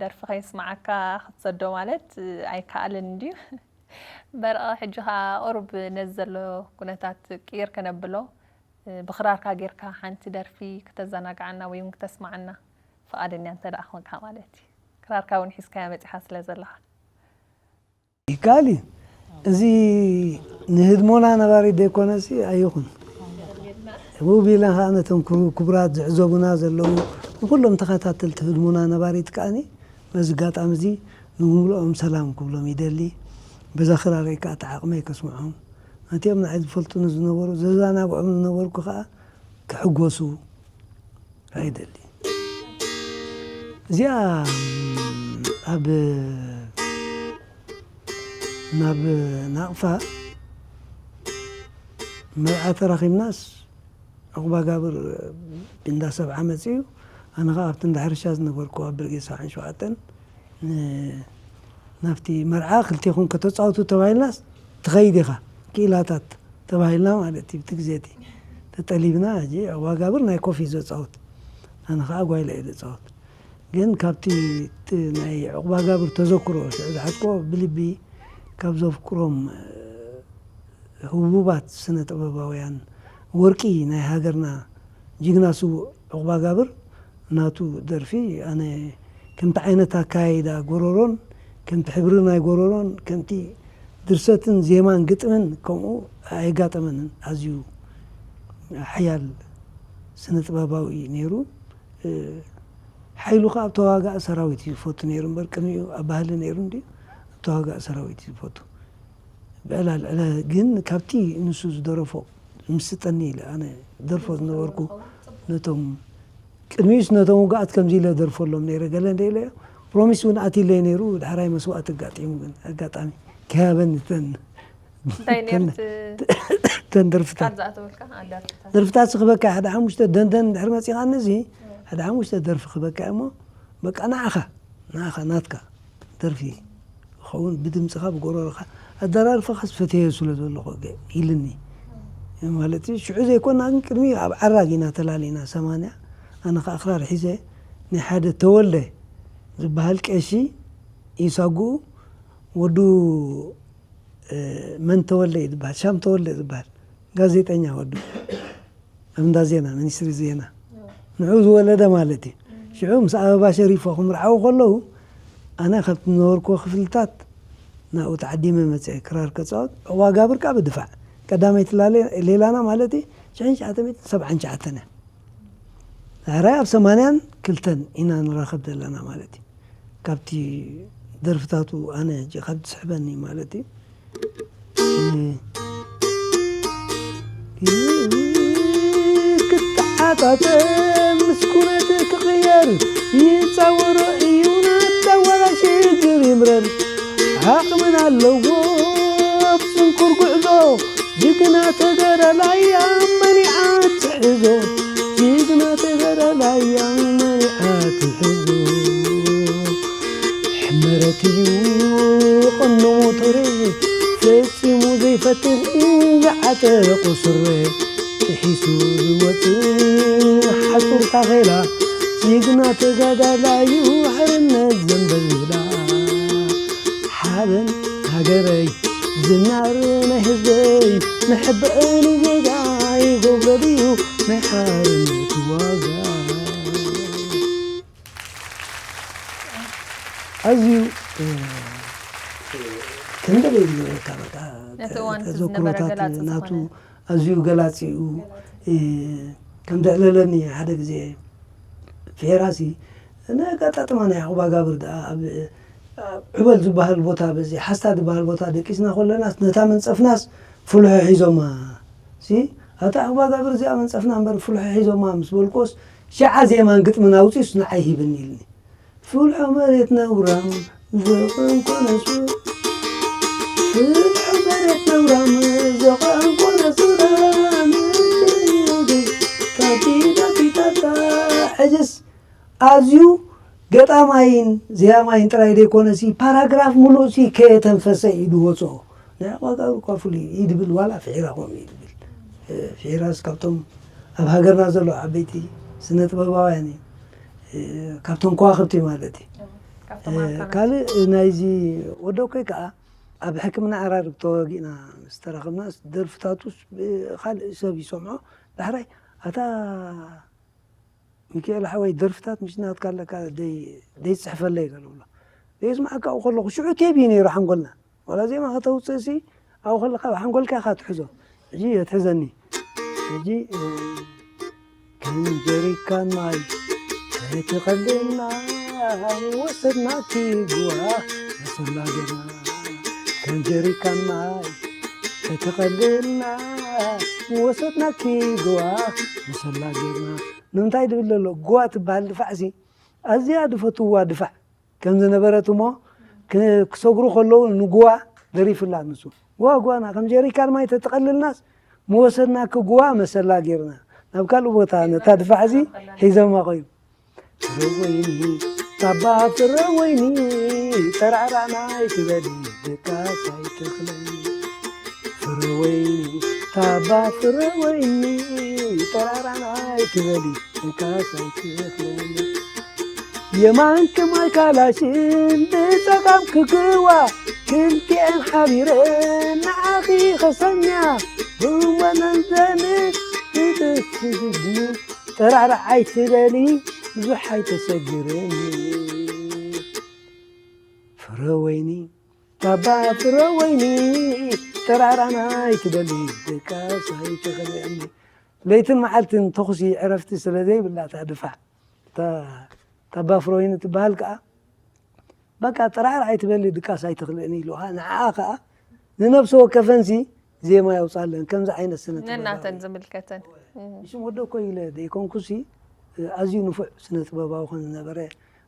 ደርፊ ከይስማዓካ ክትሰዶ ማለት ኣይከኣልን እንድዩ። በርቐ ሕጂ ኸኣ ቁሩብ ነዚ ዘሎ ኩነታት ቅይር ከነብሎ፣ ብኽራርካ ጌርካ ሓንቲ ደርፊ ክተዘናግዓና ወይ እውን ክተስማዓና ፍቓደኛ እንተ ደኣ ኾንካ ማለት እዩ። ክራርካ እውን ሒዝካያ መጺኻ ስለ ዘለኻ። ይከኣል እዩ። እዚ ንህድሞና ነባሪት ዘይኮነሲ ኣይኹን። ህቡብ ኢለ ኸዓ ነቶም ክቡራት ዝዕዘቡና ዘለዉ ንኹሎም ተኸታተልቲ ህድሞና ነባሪት ከዓኒ በዚ ኣጋጣሚ እዚ ንምሉኦም ሰላም ክብሎም ይደሊ። በዛ ክራረይ ከኣ ተዓቕመይ ከስምዖም ነቲኦም ንዓይ ዝፈልጡኒ ዝነበሩ ዘዘናግዖም ዝነበርኩ ከኣ ክሕጎሱ ኣይደሊ። እዚኣ ኣብ ናብ ናቕፋ መርዓ ተራኺብናስ ዑቕባጋብር እንዳ ሰብዓ መጺኡ ኣነ ኸዓ ኣብቲ እንዳ ሕርሻ ዝነበርኩ ኣብ ብርጌድ ሰብዓን ሸውዓተን ናብቲ መርዓ ክልቴኹም ከተጻውቱ ተባሂልናስ ትኸይድ ኢኻ ክኢላታት ተባሂልና ማለት እዩ። ብቲ ግዜ እቲ ተጠሊብና ሕጂ ዑቕባጋብር ናይ ኮፍ እዩ ዘጻውት ኣነ ኸዓ ጓይላ እየ ዘጻውት። ግን ካብቲ ናይ ዑቕባጋብር ተዘክሮ ሽዑ ዝሓዝክዎ ብልቢ ካብ ዘፍቅሮም ህቡባት ስነ ጥበባውያን ወርቂ ናይ ሃገርና ጅግና ስዉእ ዑቕባጋብር ናቱ ደርፊ ኣነ ከምቲ ዓይነት ኣካያይዳ ጎረሮን ከምቲ ሕብሪ ናይ ጎረሮን ከምቲ ድርሰትን ዜማን ግጥምን ከምኡ ኣየጋጠመንን። ኣዝዩ ሓያል ስነ ጥበባዊ እዩ ነይሩ። ሓይሉ ከኣ ኣብ ተዋጋኢ ሰራዊት እዩ ዝፈቱ ነይሩ እምበር ቅድሚኡ ኣብ ባህሊ ነይሩ እንድዩ ኣብ ተዋጋኢ ሰራዊት እዩ ዝፈቱ። ብዕላል ዕለ ግን ካብቲ ንሱ ዝደረፎ ምስጠኒ ኢለ ኣነ ደርፎ ዝነበርኩ ነቶም ቅድሚኡስ ነቶም ውጉኣት ከምዚ ኢለ ደርፈሎም ነይረ ገለ እንደ ኢለዮ ፕሮሚስ እውን ኣትይለይ ነይሩ ድሕራይ መስዋእቲ ኣጋጢሙ ግን ኣጋጣሚ ከይሃበኒ ተን እንታይ ነይሩ እቲ ተን ደርፍታት ቃል ዝኣተወልካ? ኣዳርፍታት ደርፍታት ክበካ ሓደ ሓሙሽተ ደንደን ድሕሪ መፂኻኒ እዚ ሓደ ሓሙሽተ ደርፊ ክበካ እሞ በቃ ንዓኻ ንዓኻ ናትካ ደርፊ ክኸውን ብድምፅኻ ብጎረሮኻ ኣደራርፋኻስ ፈትየዮ ስለ ዘለኹ ኢልኒ ማለት እዩ። ሽዑ ዘይኮና ግን ቅድሚ ኣብ ዓራግ ኢና ተላሊና ሰማንያ ኣነ ከዓ ክራር ሒዘ ናይ ሓደ ተወልደ ዝበሃል ቀሺ ኢሳጉኡ ወዱ መን ተወልደ እዩ ዝበሃል ሻም ተወልደ ዝበሃል ጋዜጠኛ ወዱ ኣብ እንዳ ዜና ሚኒስትሪ ዜና ንዑ ዝወለደ ማለት እዩ። ሽዑ ምስ ኣበባ ሸሪፎ ክምርዓዉ ከለዉ ኣነ ካብቲ ዝነበርክዎ ክፍልታት ናብኡ ተዓዲመ መፅአ ክራር ከፃወት ዕዋጋብር ከዓ ብድፋዕ ቀዳመይቲ ሌላና ማለት እዩ ሽሕን ትሽዓተ ሚእትን ሰብዓን ትሽዓተን እያ። ዳሕራይ ኣብ ሰማንያን ክልተን ኢና ንራኸብ ዘለና ማለት እዩ። ካብቲ ደርፍታቱ ኣነ ሕጂ ካብ ዝስሕበኒ ማለት እዩ። ክትተዓጻጸም ምስ ኩነት ክቕየር ይጻወሮ እዩ ናተዋላ ሽግር ይምረር ዓቕምን ኣለዎ ኣብ ጽንኩር ጉዕዞ ጅግና ተጋዳላይ ኣብ መኒዓ ትሕዞ ጅግና ተጋዳላይ ኣብ መኒዓ ትሕዞ ሕመረት እዩ ቐኖ ሞቶሬ ፈጺሙ ዘይፈትህ ዝዓጠቑ ስረ ጥሒሱ ዝወጽእ ሓጹር ታኼላ ጅግና ተጋዳላዩ ሓርነት ዘንበልብላ ሓበን ሃገረይ ዝናር ናይ ህዝበይ መሕበእኒ ዜጋይ ጎብለልዩ ናይ ሓርነት ዋጋ ኣዝዩ ከምደለ ዝነበረካ በቃ ነቲ እዋን እቲ ዝነበረ ተዘክሮታት ገላፂ ናቱ ዝኾነ ኣዝዩ ገላፂ እዩ ከም ዘዕለለኒ ሓደ ግዜ ፌራሲ ናይ ኣጋጣጥማ ናይ ዕቑባ ጋብር ደኣ ኣብ ዕበል ዝበሃል ቦታ በዚ ሓስታ ዝበሃል ቦታ ደቂስና ከለናስ ነታ መንፀፍናስ ፍልሖ ሒዞማ ሲ ኣታ ዕቑባ ጋብር እዚኣ መንፀፍና እምበር ፍልሖ ሒዞማ ምስ በልኮስ ሽዓ ዜማን ግጥምን ኣውፂኡስ ንዓይ ሂብኒ ኢልኒ ፍልሖ መሬት ነውራም ዘቐንኮነ ሱር ፍልሖ መሬት ነውራም ዘቐንኮነ ሱራም ታቲታቲታታ ሕጅስ ኣዝዩ ገጣማይን ዜማይን ጥራይ ዘይኮነሲ ፓራግራፍ ሙሉእ ሲ ከየተንፈሰ እዩ ዝወፅኦ። ንዕቕ ዋጋ እኳ ፍሉይ እዩ ድብል ዋላ ፍሒራ ከምኡ እዩ ድብል። ፍሒራስ ካብቶም ኣብ ሃገርና ዘሎ ዓበይቲ ስነ ጥበባውያን እዩ። ካብቶም ከዋኽብቲ ማለት እዩ። ካልእ ናይዚ ወደኮይ ከዓ ኣብ ሕክምና ኣራርብ ተወጊእና ምስ ተራኸብና ደርፍታቱስ ካልእ ሰብ ይሰምዖ። ዳሕራይ ኣታ ሚካኤል ሓወይ ደርፍታት ምሽ ናትካ ኣለካ ደይፅሕፈለይ ገለ ብሎ ደይስማዓካ ኣብኡ ከለኹ ሽዑ ቴብ እዩ ነይሩ ሓንጎልና ዋላ ዜማ ከተውፅእ ሲ ኣብኡ ከለካ ኣብ ሓንጎልካ ኢካ ትሕዞ ሕጂ የትሕዘኒ ሕጂ ከም ጀሪካን ማይ ተተቐልና ወሰድናኪ ጉዋ መሰላ ገርና ከም ጀሪካን ማይ ተተቐልና ወሰድናኪ ጉዋ መሰላ ገርና ንምንታይ ድብል ዘሎ ጉዋ ትበሃል ድፋዕ ሲ ኣዝያ ድፈትዋ ድፋዕ ከም ዝነበረት እሞ ክሰግሩ ከለዉ ንጉዋ ደሪፍላ ንሱ ጉዋ ጉዋና ከም ጀሪካን ማይ ተተቐልልናስ ምወሰድናኪ ጉዋ መሰላ ገርና ናብ ካልእ ቦታ ነታ ድፋዕ እዚ ሒዘማ ኮይኑ ፍረ ወይኒ ታባ ፍረ ወይኒ ጠራራና ይትበሊ ድቃስ ኣይትኽለኒ ፍረ ወይኒ ታባ ፍረ ወይኒ ጠራራና ይትበሊ ድቃስ ኣይትኽለኒ የማን ክማል ካላሽን ብጸጋም ክግዋ ክልቲኤን ሓቢረን ንዓኺ ከሰኛ ብመነንዘኒ ብትስግኒ ጠራራሕ ኣይትበሊ ብዙሕ ኣይተሰግርኒ ፍረ ወይኒ ታባ ፍረ ወይኒ ጠራራና ኣይትበሊ ደቃስ ኣይትኽልእኒ ለይትን መዓልትን ተኹሲ ዕረፍቲ ስለ ዘይብላ እታ ድፋዕ እታ ታባ ፍረ ወይኒ ትበሃል ከዓ በቃ ጥራር ኣይትበሊ ድቃስ ኣይትኽልእን ኢሉ ከዓ ንዓኣ ከዓ ንነብሲ ወከፈንሲ ዜማ የውፃለን ከምዚ ዓይነት ስነ ነናተን ዝምልከተን ሽም ወደ እኮ ኢለ ደይኮንኩሲ ኣዝዩ ንፉዕ ስነ ጥበባዊ ከም ዝነበረ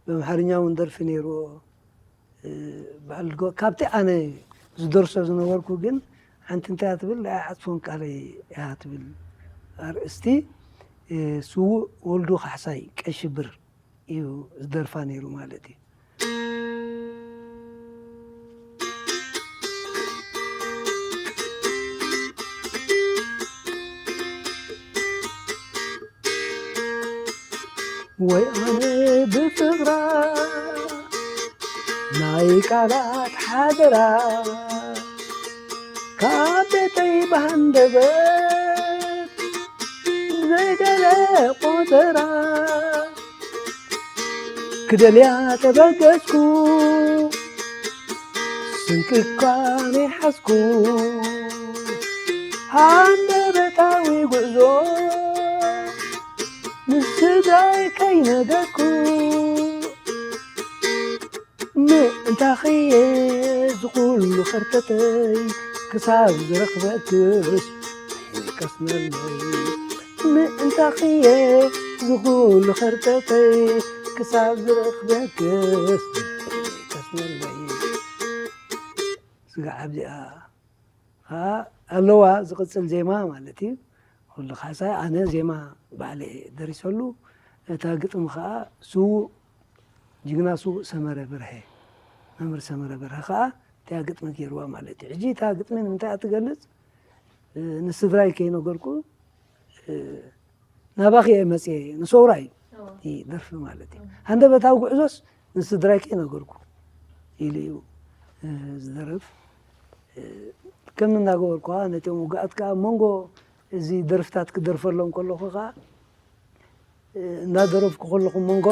በምሓርኛ እውን ደርፊ ነይርዎ በዓል ካብቲ ኣነ ዝደርሶ ዝነበርኩ ግን ሓንቲ እንታይ ትብል ኣይዓፅፎን ቃለይ እያ ትብል ኣርእስቲ ስዉእ ወልዱ ካሕሳይ ቀይ ሽብር እዩ ዝደርፋ ነይሩ ማለት እዩ። ወይ ኣነ ብፍቕራ ናይ ቃላት ሓደራ ካብ ቤተይ ብሃንደበት ዘይገለ ቆጸራ ክደልያ ተበገስኩ ስንቂ እኳ ነይሓዝኩ ሃንደበታዊ ጉዕዞ ምስ ስድራይ ከይነገርኩ ምእንታኽየ ዝኹሉ ኸርተተይ ክሳብ ዝረኽበክስ ከስነለይ ምእንታኽየ ዝኹሉ ኸርተተይ ክሳብ ዝረኽበክስ ከስነለይ ስጋዕ ኣብዚኣ ከዓ ኣለዋ ዝቕፅል ዜማ ማለት እዩ። ኩሉ ካሕሳይ ኣነ ዜማ ባዕለ እየ ደሪሰሉ። እታ ግጥሚ ከዓ ስዉእ ጅግና ስዉእ ሰመረ በርሀ መምህር ሰመረ በርሀ ከዓ እቲኣ ግጥሚ ገይርዋ ማለት እዩ። ሕጂ እታ ግጥሚ ንምንታይ እያ ትገልፅ? ንስድራይ ከይነገርኩ ናባኺ እየ መፅየ ንሰውራ እዩ እቲ ደርፊ ማለት እዩ። ሃንደበታዊ ጉዕዞስ ንስድራይ ከይነገርኩ ኢሉ እዩ ዝደርፍ። ከም እናገበርኩ ከዓ ነቶም ውግኣት ከዓ መንጎ እዚ ደርፍታት ክደርፈሎም ከለኹ ከዓ እናደረፍኩ ከለኹ መንጎ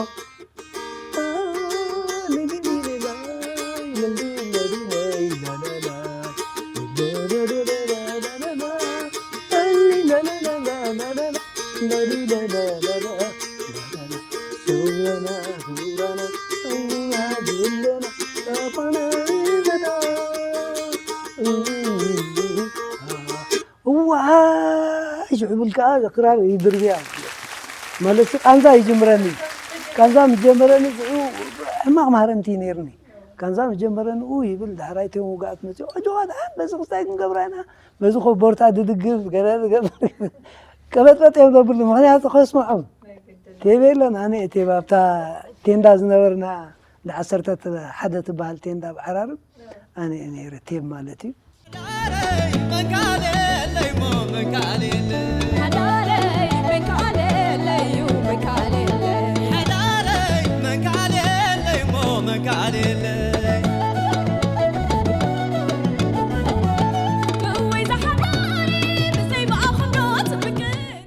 እዋይ ሽዑ ብል ከዓ ክራር ይድርብያ ማለት ቃንዛ ይጅምረኒ ቃንዛ ምስ ጀመረኒ ሽዑ ሕማቕ ማህረምቲ እዩ ነይርኒ። ካንዛ መጀመርያ ንኡ ይብል፣ ዳሕራይ እቶም ውግኣት መፅኡ፣ ኣጆኻ ደሓን፣ በዚ ክስታይ ክንገብራ ኢና፣ በዚ ኮቦርታ ድድግፍ፣ ገለ ዝገብር፣ ቀበጥበጥ እዮም ዘብሉ፣ ምኽንያቱ ከስምዖም። ቴብ የለን፣ ኣነ እቴብ ኣብታ ቴንዳ ዝነበርና፣ እንዳ ዓሰርተ ሓደ ትበሃል ቴንዳ ኣብ ዓራርብ፣ ኣነ እየ ነይረ፣ ቴብ ማለት እዩ።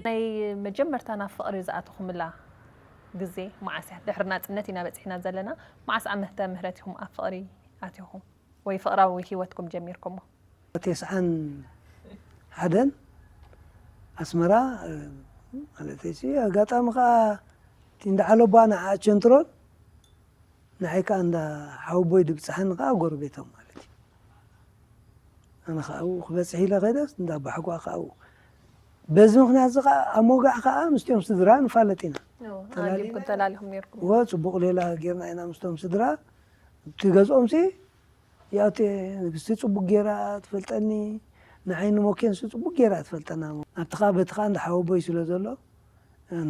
ናይ መጀመርታ ናብ ፍቕሪ ዝኣተኹምላ ግዜ መዓስ እያ? ድሕሪ ናጽነት ኢና በጺሕና ዘለና። መዓስ ዓመተ ምህረት ኢኹም ኣብ ፍቕሪ ኣቲኹም ወይ ፍቕራዊ ህይወትኩም ጀሚርኩሞ? ተስዓን ሓደን ኣስመራ፣ ማለት ሲ ኣጋጣሚ ከዓ እቲ እንዳ ዓለባ ንዓ ቸንትሮን ንዓይ ከዓ እንዳ ሓወቦይ ድብፅሓኒ ከዓ ጎረቤቶም ማለት እዩ። ኣነ ከዓ ኣብኡ ክበፅሕ ኢለ ከይደስ እንዳ ባሕጓ ከዓ ኣብኡ። በዚ ምኽንያት እዚ ከዓ ኣብ መውጋዕ ከዓ ምስቲኦም ስድራ ንፋለጥ ኢና። ተላሊና። ኣዲምኩም ተላሊኹም ነርኩም? ወ ፅቡቕ ሌላ ጌርና ኢና ምስቶም ስድራ። እቲ ገዝኦም ሲ ያው እቲ ንግስቲ ፅቡቅ ጌራ ትፈልጠኒ፣ ንዓይ ንሞኬንሲ ፅቡቅ ጌራ ትፈልጠና። ኣብቲ ከዓ በቲ ከዓ እንዳ ሓወቦይ ስለ ዘሎ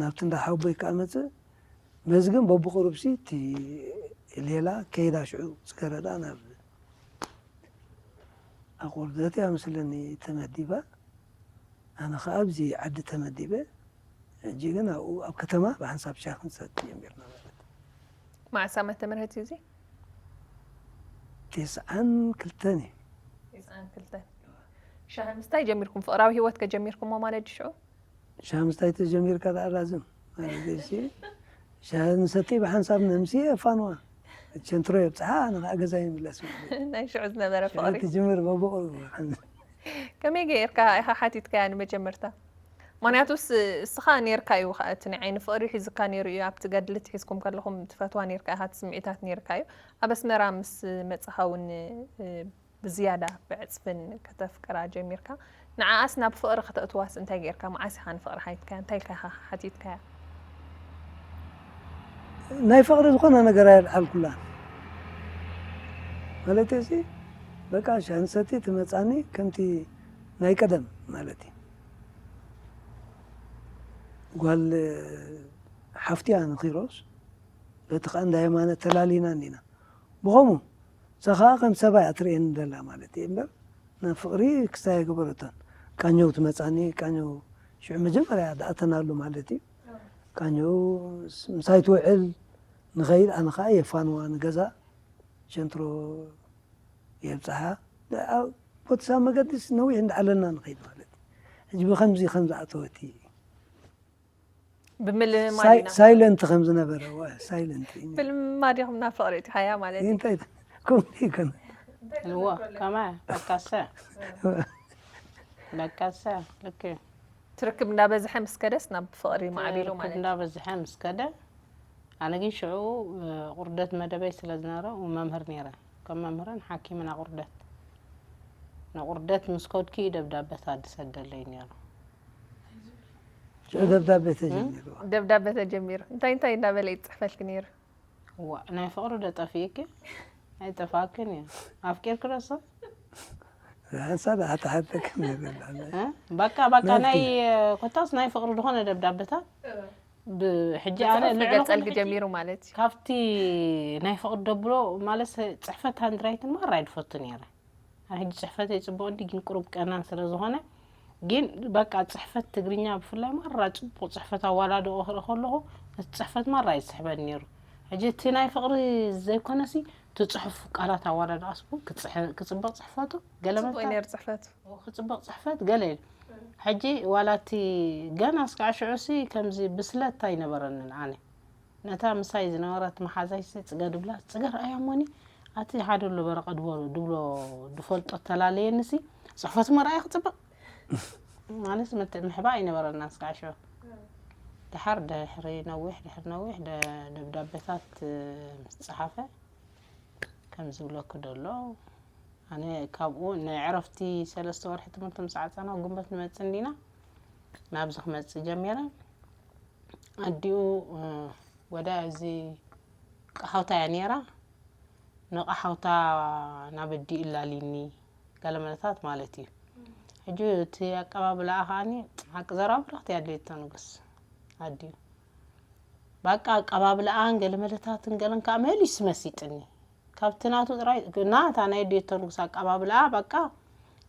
ናብቲ እንዳ ሓወቦይ ከዓ መፅእ። በዚ ግን በብቁሩብሲ እቲ ሌላ ከይዳ ሽዑ ፅገረዳ ናብ ኣቁርደት እያ መስለኒ ተመዲባ። ኣነ ከዓ ኣብዚ ዓዲ ተመዲበ። ሕጂ ግን ኣብኡ ኣብ ከተማ ብሓንሳብ ሻሂ ክንሰቲ ጀሚርና ማለት እዩ። መዓስ ዓመተ ምህረት እዩ እዚ? ተስዓን ክልተን እዩ። ተስዓን ክልተን። ሻሂ ምስታይ ጀሚርኩም፣ ፍቕራዊ ህይወት ከ ጀሚርኩሞ ማለት ድዩ ሽዑ? ሻሂ ምስታይ ተጀሚርካ ደኣ ራዝም ማለት እዩ። ሻሂ ንሰቲ ብሓንሳብ ነምሲ የፋንዋ። ቸንትሮ የብፅሓ፣ ኣነ ከዓ ገዛ ይምለስ ማለት እዩ። ናይ ሽዑ ዝነበረ ፍቕሪ። ትጅምር በብቑ ከመይ ገይርካ ኢኻ ሓቲትካያ ንመጀመርታ? ምኽንያቱ እስኻ ነይርካ እዩ እቲ ናይ ዓይኒ ፍቕሪ ሒዝካ ነይሩ እዩ። ኣብቲ ገድሊ ትሒዝኩም ከለኹም ትፈትዋ ነይርካ ኢኻ፣ እቲ ስምዒታት ነይርካ እዩ። ኣብ ኣስመራ ምስ መጻኻ እውን ብዝያዳ ብዕጽፍን ከተፍቅራ ጀሚርካ። ንዓኣስ ናብ ፍቕሪ ከተእትዋስ እንታይ ገይርካ? መዓስ ኢኻ ንፍቕሪ ሓቲትካያ? እንታይ ኢልካ ኢኻ ሓቲትካያ? ናይ ፍቕሪ ዝኾነ ነገር ኣየልዓልኩላን። ማለት እዚ በቃ ሻንሰቲ ትመጻኒ ከምቲ ናይ ቀደም ማለት እዩ። ጓል ሓፍትያ ንኺሮስ በቲ ኸኣ እንዳ የማነ ተላሊና እንዲና። ብኸምኡ እሳ ኸኣ ከም ሰብኣይ እያ ትርእየኒ ደላ ማለት እዩ እምበር ናብ ፍቕሪ ክስታይ ኣይገበረቶን። ቃኘው ትመጻኒ፣ ቃኘው ሽዑ መጀመርያ ዝኣተናሉ ማለት እዩ። ቃኘው ምሳይ ትውዕል ንኸይድ፣ ኣነ ኸኣ የፋንዋ ንገዛ ሸንትሮ የብጽሓ። ቦቲ ሳብ መገዲስ ነዊሕ እንዳዓለልና ንኸይድ ማለት እዩ። ሕጂ ብኸምዚ ከም ዝኣተወት ብምልምማድ ኢና። ሳይለንት ከም ዝነበረ ዋ ሳይለንት እዩ። ብምልምማድ ኢኹም ናብ ፍቕሪ እቲኻያ ማለት እዩ። እንታይ ከምኡ ይኮነ። እዋ ከማይ በቃሰ በቃሰ ልክ እዩ። ትርክብ እንዳበዝሐ ምስ ከደስ ናብ ፍቕሪ ማዕቢሉ ማለት እዩ። እንዳበዝሐ ምስ ከደ ኣነ ግን ሽዑ ቁርደት መደበይ ስለ ዝነበረ መምህር ነይረ ከም መምህርን ሓኪምን ኣቑርደት ንቑርደት ምስ ከድኩ እዩ ደብዳበታት ዝሰደለይ ነይሩ። ሽዑ ደብዳቤ ተጀሚሩ። ደብዳቤ ተጀሚሩ። እንታይ እንታይ እንዳበለ እዩ ዝፅሕፈልኪ ነይሩ? እዋ ናይ ፍቕሪ ዶ ጠፊእኪ? ኣይጠፋእክን እዩ። ኣፍቂርኪ ዶ ሰብ? ሓንሳብ ሓተሓተክን ነበር። እ? በቃ በቃ ናይ ኮታስ ናይ ፍቕሪ ዝኾነ ደብዳቤታት ብሕጂ ኣነ ብፅሑፍ ልዕሊ ክገልፀልኪ ኩሉ ሕጂ ጀሚሩ ማለት እዩ። ካብቲ ናይ ፍቕሪ ደብሎ ማለት ጽሕፈት ሃንድራይትን ማራ ኣይድፈቱ ነይረ። ኣነ ሕጂ ጽሕፈተይ ጽቡቕ እንዲ ግን ቁሩብ ቀናን ስለ ዝኾነ ግን በቃ ጽሕፈት ትግርኛ ብፍላይ ማራ ጽቡቕ ጽሕፈት ኣዋዳድኦ ክርኢ ከለኹ እቲ ጽሕፈት ማራ እዩ ዝስሕበኒ ነይሩ። ሕጂ እቲ ናይ ፍቕሪ ዘይኮነሲ እቲ ጽሑፍ ቃላት ኣዋዳድኣስ እውን ክትጽሕ- ክጽብቕ ጽሕፈቱ ገለ ጽቡቕ እዩ መልክዕ ነይሩ ጽሕፈቱ። ክጽብቕ ጽሕፈት ገለ ኢሉ። ሕጂ ዋላ እቲ ገና እስካዕ ሽዑሲ ከምዚ ብስለት ኣይነበረንን ኣነ። ነታ ምሳይ ዝነበረት መሓዛይሲ ጽገ ድብላ፣ ጽገ ረኣያ እሞኒ፣ ኣቲ ሓደ ኣሎ በረቐ ድበሎ ድብሎ ድፈልጦ ተላለየኒሲ፣ ጽሕፈቱ መርኣያ ክጽብቕ። ማለት ምትእምሕባ ኣይነበረና እስካዕ ሽዑ። ደሓር ድሕሪ ነዊሕ፣ ድሕሪ ነዊሕ ደ- ደብዳቤታት ምስ ጸሓፈ፣ ከም ዝብለኩ ደሎ፣ ኣነ ካብኡ ናይ ዕረፍቲ ሰለስተ ወርሒ ትምህርቲ ምስ ዓጸና፣ ግንቦት ንመጽእ እንዲና ናብዚ ክመጽእ ጀሚረ። ኣዲኡ፣ እ፣ ወዳ እዚ ቃሓውታ እያ ነይራ። ንቃሓውታ ናብ ኣዲኡ እላሊኒ ገለ መለታት ማለት እዩ። ሕጂ እቲ ኣቀባብላኣ ከዓኒ ሓቂ ዘረባ ብርኽቲ ኣድልየቶ ንጉስ ኣዲኡ። በቃ ኣቀባብላኣን ገለ መለታትን ገለን ከዓ መሊሱ መሲጥኒ። ካብቲ ናቱ ጥራይ ናታ ናይ ኣድልየቶ ንጉስ ኣቀባብላኣ በቃ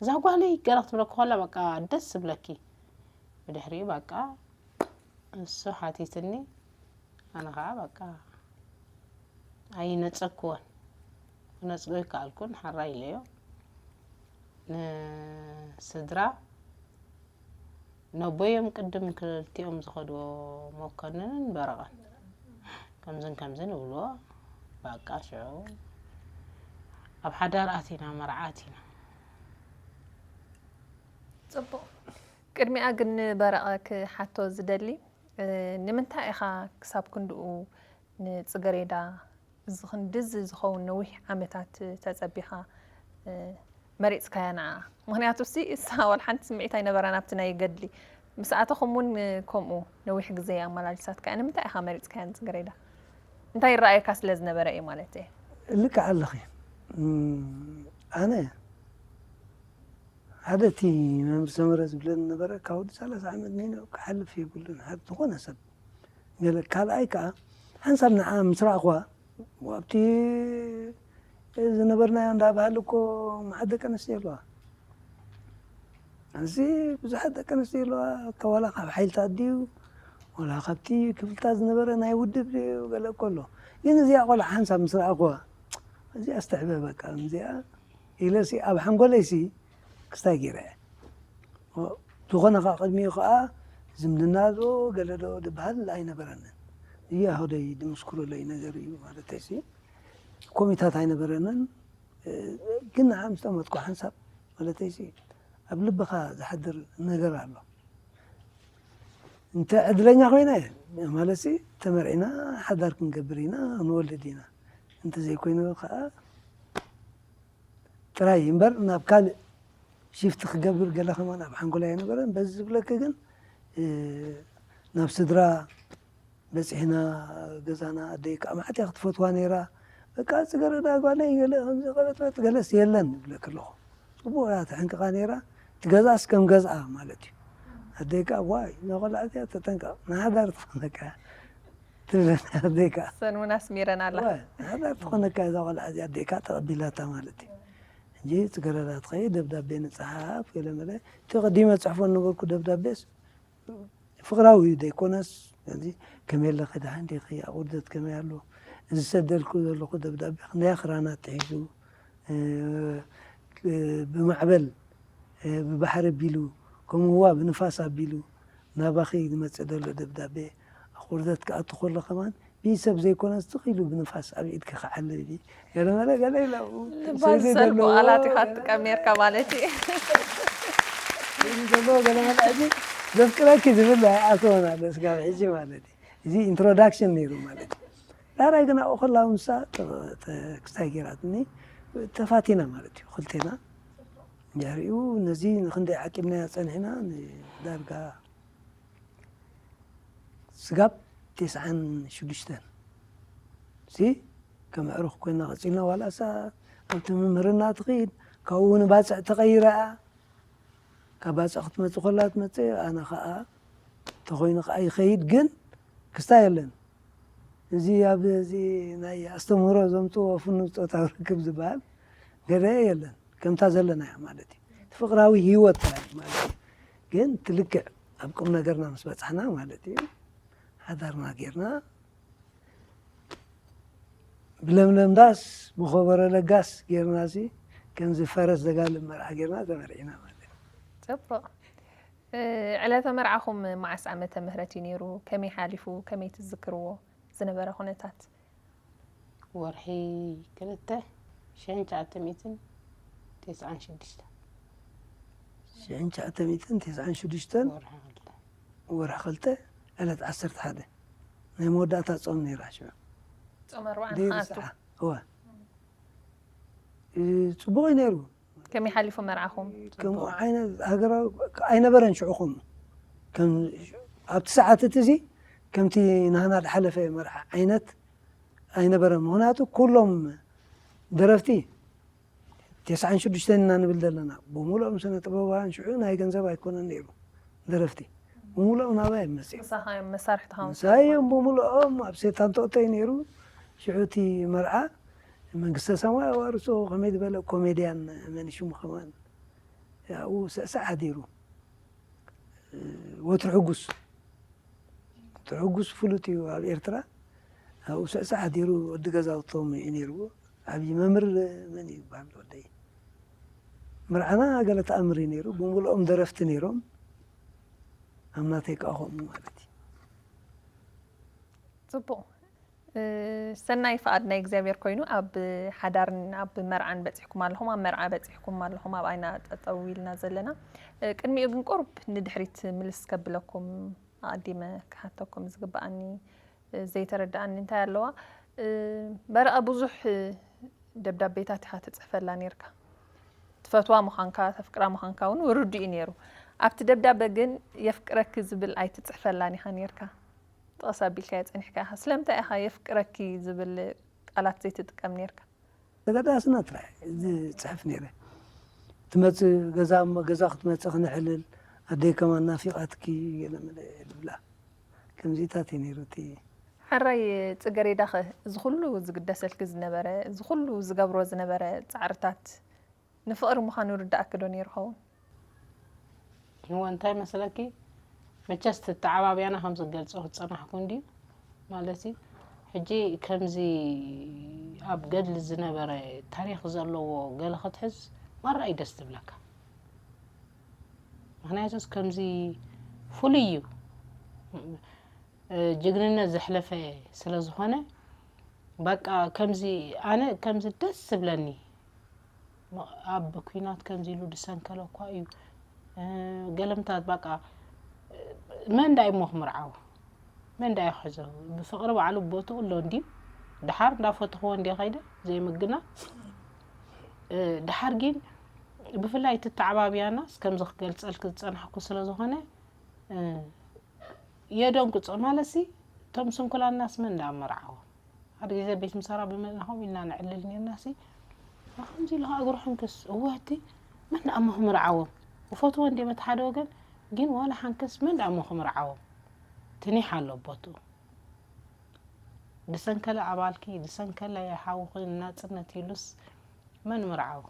እዛ ጓለይ ገለ ክትብለኪ ከላ በቃ ደስ ዝብለኪ። ብድሕሪኡ በቃ እሱ ሓቲትኒ ኣነ ከዓ በቃ ኣይነጸግኩዎን። ክነጽጎ ኣይከኣልኩን፣ ሓራ ኢለዮ። ንስድራ ነቦዮም ቅድም ክልቲኦም ዝኸድዎ መኮንንን በረቐን ከምዝን ከምዝን እብልዎ። በቃ ሽዑ ኣብ ሓዳር ኣቲና፣ መርዓ ኣቲና። ጽቡቕ። ቅድሚኣ ግን ንበረቐ ክሓቶ ዝደሊ፣ እ፣ ንምንታይ ኢኻ ክሳብ ክንድኡ ንጽገሬዳ እዚ ክንድዚ ዝኸውን ነዊሕ ዓመታት ተጸቢኻ፣ እ፣ መሪጽካያ ንዓኣ? ምኽንያቱ ሲ እሳ ዋላ ሓንቲ ስምዒት ኣይነበራን ኣብቲ ናይ ገድሊ። ምስ ኣተኹም እውን ከምኡ ነዊሕ ግዜ ኣመላሊሳትካያ። ንምንታይ ኢኻ መሪጽካያ ንጽገሬዳ? እንታይ ይረኣየካ ስለ ዝነበረ እዩ ማለት እየ። ልክዕ ኣለኺ። እም፣ ኣነ ሓደ እቲ መምህር ሰመረ ዝብለኒ ነበረ፣ ካብ ወዲ ሰላሳ ዓመት ኒኖ ክሓልፍ የብሉን፣ ሓደ ዝኾነ ሰብ። ገለ ካልኣይ ከዓ ሓንሳብ ንዓ ምስ ረኣኽዋ፣ ኣብቲ ዝነበርናዮ እንዳ ባህሊ እኮ መዓት ደቂ ኣንስትዮ ኣለዋ። እዚ ብዙሓት ደቂ ኣንስትዮ ኣለዋ፣ ዋላ ካብ ሓይልታት ድዩ፣ ዋላ ካብቲ ክፍልታት ዝነበረ ናይ ውድብ ድዩ፣ ገለ እኮ ኣሎ። ግን እዚኣ ቆልዓ ሓንሳብ ምስ ረኣኽዋ፣ እዚኣ ስተዕበ በቃ፣ እዚኣ ኢለሲ ኣብ ሓንጎለይሲ ክስታይ ገይረ እየ። ኦ፣ ዝኾነ ከዓ ቅድሚኡ ከዓ ዝምድና ዶ ገለ ዶ ዝበሃል ኣይነበረንን። እያ ሆደይ ድምስክረለይ ነገር እዩ ማለተይሲ። ኮሚታት ኣይነበረንን። እ፣ ግን ንዓ ምስ ጠመጥኩ ሓንሳብ ማለተይሲ ኣብ ልብኻ ዝሓድር ነገር ኣሎ። እንተ ዕድለኛ ኮይነ ማለትሲ ተመርዒና ሓዳር ክንገብር ኢና፣ ንወልድ ኢና። እንተዘይኮይኑ ከዓ ጥራይ እምበር ናብ ካልእ ሽፍቲ ክገብር ገለ ከማን ኣብ ሓንጎላይ ኣይነበረን። በዚ ዝብለኪ ግን፣ እ፣ ናብ ስድራ በጺሕና፣ ገዛና ኣደይ ከዓ መዓት እያ ክትፈትዋ ነይራ። በቃ ጽገረዳ ጓለይ ገለ ከምዚ ቀበጥበጥ ገለስ የለን ይብለኪ ኣለኹ። ጽቡቕ እያ ተሕንቅቓ ነይራ። እቲ ገዛስ ከም ገዝኣ ማለት እዩ። ኣደይ ከዓ ዋይ እዛ ቆልዓ እዚኣ ተጠንቀቕ ንሓዳር ትኾነካ እያ ትብለኒ ኣደይ ከዓ። ሰን እውን ኣስሚረን ኣላ። ዋይ ንሓዳር ትኾነካ እያ እዛ ቆልዓ እዚኣ ኣደይ ከዓ ተቐቢላታ ማለት እዩ። ሕጂ ጽገረዳ ትኸይድ ደብዳቤ ንጽሓፍ ገለ መለ እቲ ቀዲመ ጽሕፎ ነበርኩ ደብዳቤስ ፍቕራዊ እዩ ዘይኮነስ እዚ ከመይ ኣለኺ ደሓን ዲኺ ኣብ ውርደት ከመይ ኣሎ እዚ ዝሰደልኩ ዘለኹ ደብዳቤ ክንደይ ኣኽራናት ጥሒሱ እ፣ ብማዕበል እ፣ ብባሕሪ ኣቢሉ ከምኡ ዋ ብንፋስ ኣቢሉ ናባኺ ዝመፅእ ዘሎ ደብዳቤ ኣብ ውርደት ክኣቱ ከሎ ከማን ብኢድ ሰብ ዘይኮነስ ትኽ ኢሉ ብንፋስ ኣብ ኢድኪ ክዓልብ እዩ ገለ መለ ገለ ኢለ ኣብኡ ልባ ሰይዲ ዝሰልቡ ዘለዎ ቃላት ኢኻ ገለ ትጥቀም ነርካ ማለት እዩ። እዚ ዘሎ ገለ መለ ሕጂ ዘፍቅረኪ ዝብል ኣይኣተወን ኣሎ ስጋብ ሕጂ ማለት እዩ። እዚ ኢንትሮዳክሽን ነይሩ ማለት እዩ። ዳሕራይ ግን ኣብኡ ከላ ምሳ ተ- ተ- ክስታይ ገይራትኒ ተፋቲና ማለት እዩ ክልቴና። ድሕሪኡ ነዚ ንክንደይ ዓቂብናዮ ፀኒሕና ንዳርጋ ስጋብ ተስዓን ሽዱሽተን ሲ ከም ኣዕሩኽ ኮይና ቀፂልና ዋላ እሳ ኣብቲ ምምህርና ትኽይድ ካብኡ ንባፅዕ ተቐይራ እያ ካብ ባፅዕ ክትመፅእ ከላ ትመፅእ ኣነ ከዓ ተኾይኑ ከዓ ይኸይድ ግን ክስታ የለን እዚ ኣብ እዚ ናይ ኣስተምህሮ ዘምፅዎ ፍኑው ፆታዊ ርክብ ዝበሃል ገለ የለን ከምታ ዘለናያ ማለት እዩ ፍቅራዊ ሂወት ጥራይ ማለት እዩ ግን ትልክዕ ኣብ ቁም ነገርና ምስ በፃሕና ማለት እዩ ሓዳርና ጌርና ብለምለም ዳስ ብኸበሮ ለጋስ ጌርና ሲ ከምዚ ፈረስ ዘጋልብ መርዓ ጌርና ተመርዒና ማለት እዩ። ጽቡቕ። እ፣ ዕለተ መርዓኹም መዓስ ዓመተ ምህረት እዩ ነይሩ? ከመይ ሓሊፉ? ከመይ ትዝክርዎ ዝነበረ ኩነታት? ወርሒ ክልተ ሽሕን ትሽዓተ ሚእትን ተስዓን ሽዱሽተን። ሽሕን ትሽዓተ ሚእትን ተስዓን ሽዱሽተን ወርሒ ክልተ። ወርሒ ክልተ ዕለት ዓሰርተ ሓደ ናይ መወዳእታ ጾም ነይራ ሽዑ። ጾም ኣርብዓ ድዩ ንኽኣቱ። ብስዓ? እወ። እ፣ ጽቡቕ እዩ ነይሩ። ከመይ ሓሊፉ መርዓኹም? ከምኡ ዓይነት ሃገራዊ ኣይነበረን ሽዑ ከምኡ። ከም ኣብቲ ሰዓት እቲ እዚ ከምቲ ናህና ዝሓለፈ መርዓ ዓይነት ኣይነበረን። ምኽንያቱ ኩሎም ደረፍቲ ተስዓን ሽዱሽተን ኢና ንብል ዘለና፣ ብምሉኦም ስነ ጥበባውያን ሽዑ ናይ ገንዘብ ኣይኮነን ነይሩ። ደረፍቲ ብምሉኦም ናባይ እዮም መፅኦም። ምሳኻ እዮም መሳርሕትኻ እዮም ምሳይ እዮም ብምሉኦም። ኣብ ሴታንቶኦቶ እዩ ነይሩ። ሽዑ እቲ መርዓ መንግስተ ሰማይ ኣዋርሶ ከመይ ዝበለ ኮሜድያን፣ መን ሽሙ ከማን ኣብኡ ስዕስዕ ሓዲሩ። ወትሩ ሕጉስ፣ ወትሩ ሕጉስ ፍሉጥ እዩ ኣብ ኤርትራ። ኣብኡ ስዕስዕ ሓዲሩ ወዲ ገዛውቶም እዩ ነይርዎ። ዓብዪ መምህር መን እዩ ይበሃል ወደይ? መርዓና ገለ ተኣምር እዩ ነይሩ። ብምሉኦም ደረፍቲ ነይሮም። ኣብ ናተይ ከዓ ከምኡ ማለት እዩ። ፅቡቕ። እ፣ ሰናይ ፍቓድ ናይ እግዚኣብሔር ኮይኑ ኣብ ሓዳርን ኣብ መርዓን በፂሕኩም ኣለኹም፣ ኣብ መርዓ በፂሕኩም ኣለኹም፣ ኣብ ኣይና ጠጠው ኢልና ዘለና። እ፣ ቅድሚኡ ግን ቁሩብ ንድሕሪት ምልስ ከብለኩም ኣቐዲመ ክሓተኩም ዝግበኣኒ፣ እ፣ ዘይተረድኣኒ እንታይ ኣለዋ? እ፣ በረቐ ብዙሕ፣ እ፣ ደብዳቤታት ኢኻ ትፅሕፈላ ነይርካ። ትፈትዋ ምዃንካ፣ ተፍቅራ ምዃንካ እውን ርዱእ እዩ ነይሩ። ኣብቲ ደብዳበ ግን የፍቅረኪ ዝብል ኣይትፅሕፈላን ኢኻ ነይርካ። ጥቕስ ኣቢልካዮ ጸኒሕካ ኢኻ። ስለምንታይ ኢኻ የፍቅረኪ ዝብል ቃላት ዘይትጥቀም ነይርካ? ተጋዳስና ጥራሕ ዝፅሕፍ ነይረ። ትመፅእ ገዛ እሞ ገዛ ክትመፅእ ክነዕልል፣ ኣደይ ከማን ናፊቓትኪ ገለ መለ ልብላ። ከምዚታት እዩ ነይሩ እቲ ሕራይ ጽገሬዳኸ እዚ ኩሉ ዝግደሰልኪ ዝነበረ፣ እዚ ኩሉ ዝገብሮ ዝነበረ ጻዕርታት ንፍቕሪ ምዃኑ ርዳእኪ ዶ ነይሩ ኸውን? እወ፣ እንታይ መስለኪ፣ መቸስ ተተዓባብያና ከም ዝገልጾ ክጸናሕኩ እንድዩ። ማለት እዩ፣ ሕጂ ከምዚ ኣብ ገድሊ ዝነበረ ታሪኽ ዘለዎ ገለ ክትሕዝ ማራ እዩ ደስ ዝብለካ። ምኽንያቱስ ከምዚ ፍሉይ እዩ። እ፣ ጅግንነት ዘሕለፈ ስለ ዝኾነ፣ በቃ ከምዚ ኣነ ከምዚ ደስ ዝብለኒ። ኣብ ኲናት ከምዚ ኢሉ ዝሰንከለ እኳ እዩ። እ፣ ገለምታት በቃ፣ እ፣ መን ዳይ እሞ ክምርዓዎ? መን ዳይ ክሕዞ? ብፍቕሪ ባዕሉ ቦትኡ ኣሎ እንድዩ። ደሓር እንዳፈተኽዎ እንድየ ከይደ፣ ዘይምግና። እ፣ ደሓር ግን ብፍላይ እቲ ተዓባብያናስ ከምዚ ክገልጸልኪ ዝጸናሕኩ ስለ ዝኾነ፣ እ፣ የደንግጾ። ማለትሲ እቶም ስንኩላናስ መን ዳኣ መርዓዎም? ሓደ ግዜ ቤት ምሰራ ብምእና ከምኡ ኢልና ነዕልል ነርናሲ፣ ከምዚ ኢሉ ከዓ እግሩ ሕንክስ፣ እወ እቲ መን ደኣ እሞ ክምርዓዎም? እፈትዎ እንድየ በቲ ሓደ ወገን፣ ግን ዋላ ሓንከስ መን ደኣ እሞ ክምርዓዎም? ትኒሕ ኣሎ ቦትኡ። ድሰንከለ ኣባልኪ፣ ድሰንከለ ሓውኺ ናጽነት ኢሉስ መን ምርዓዎ?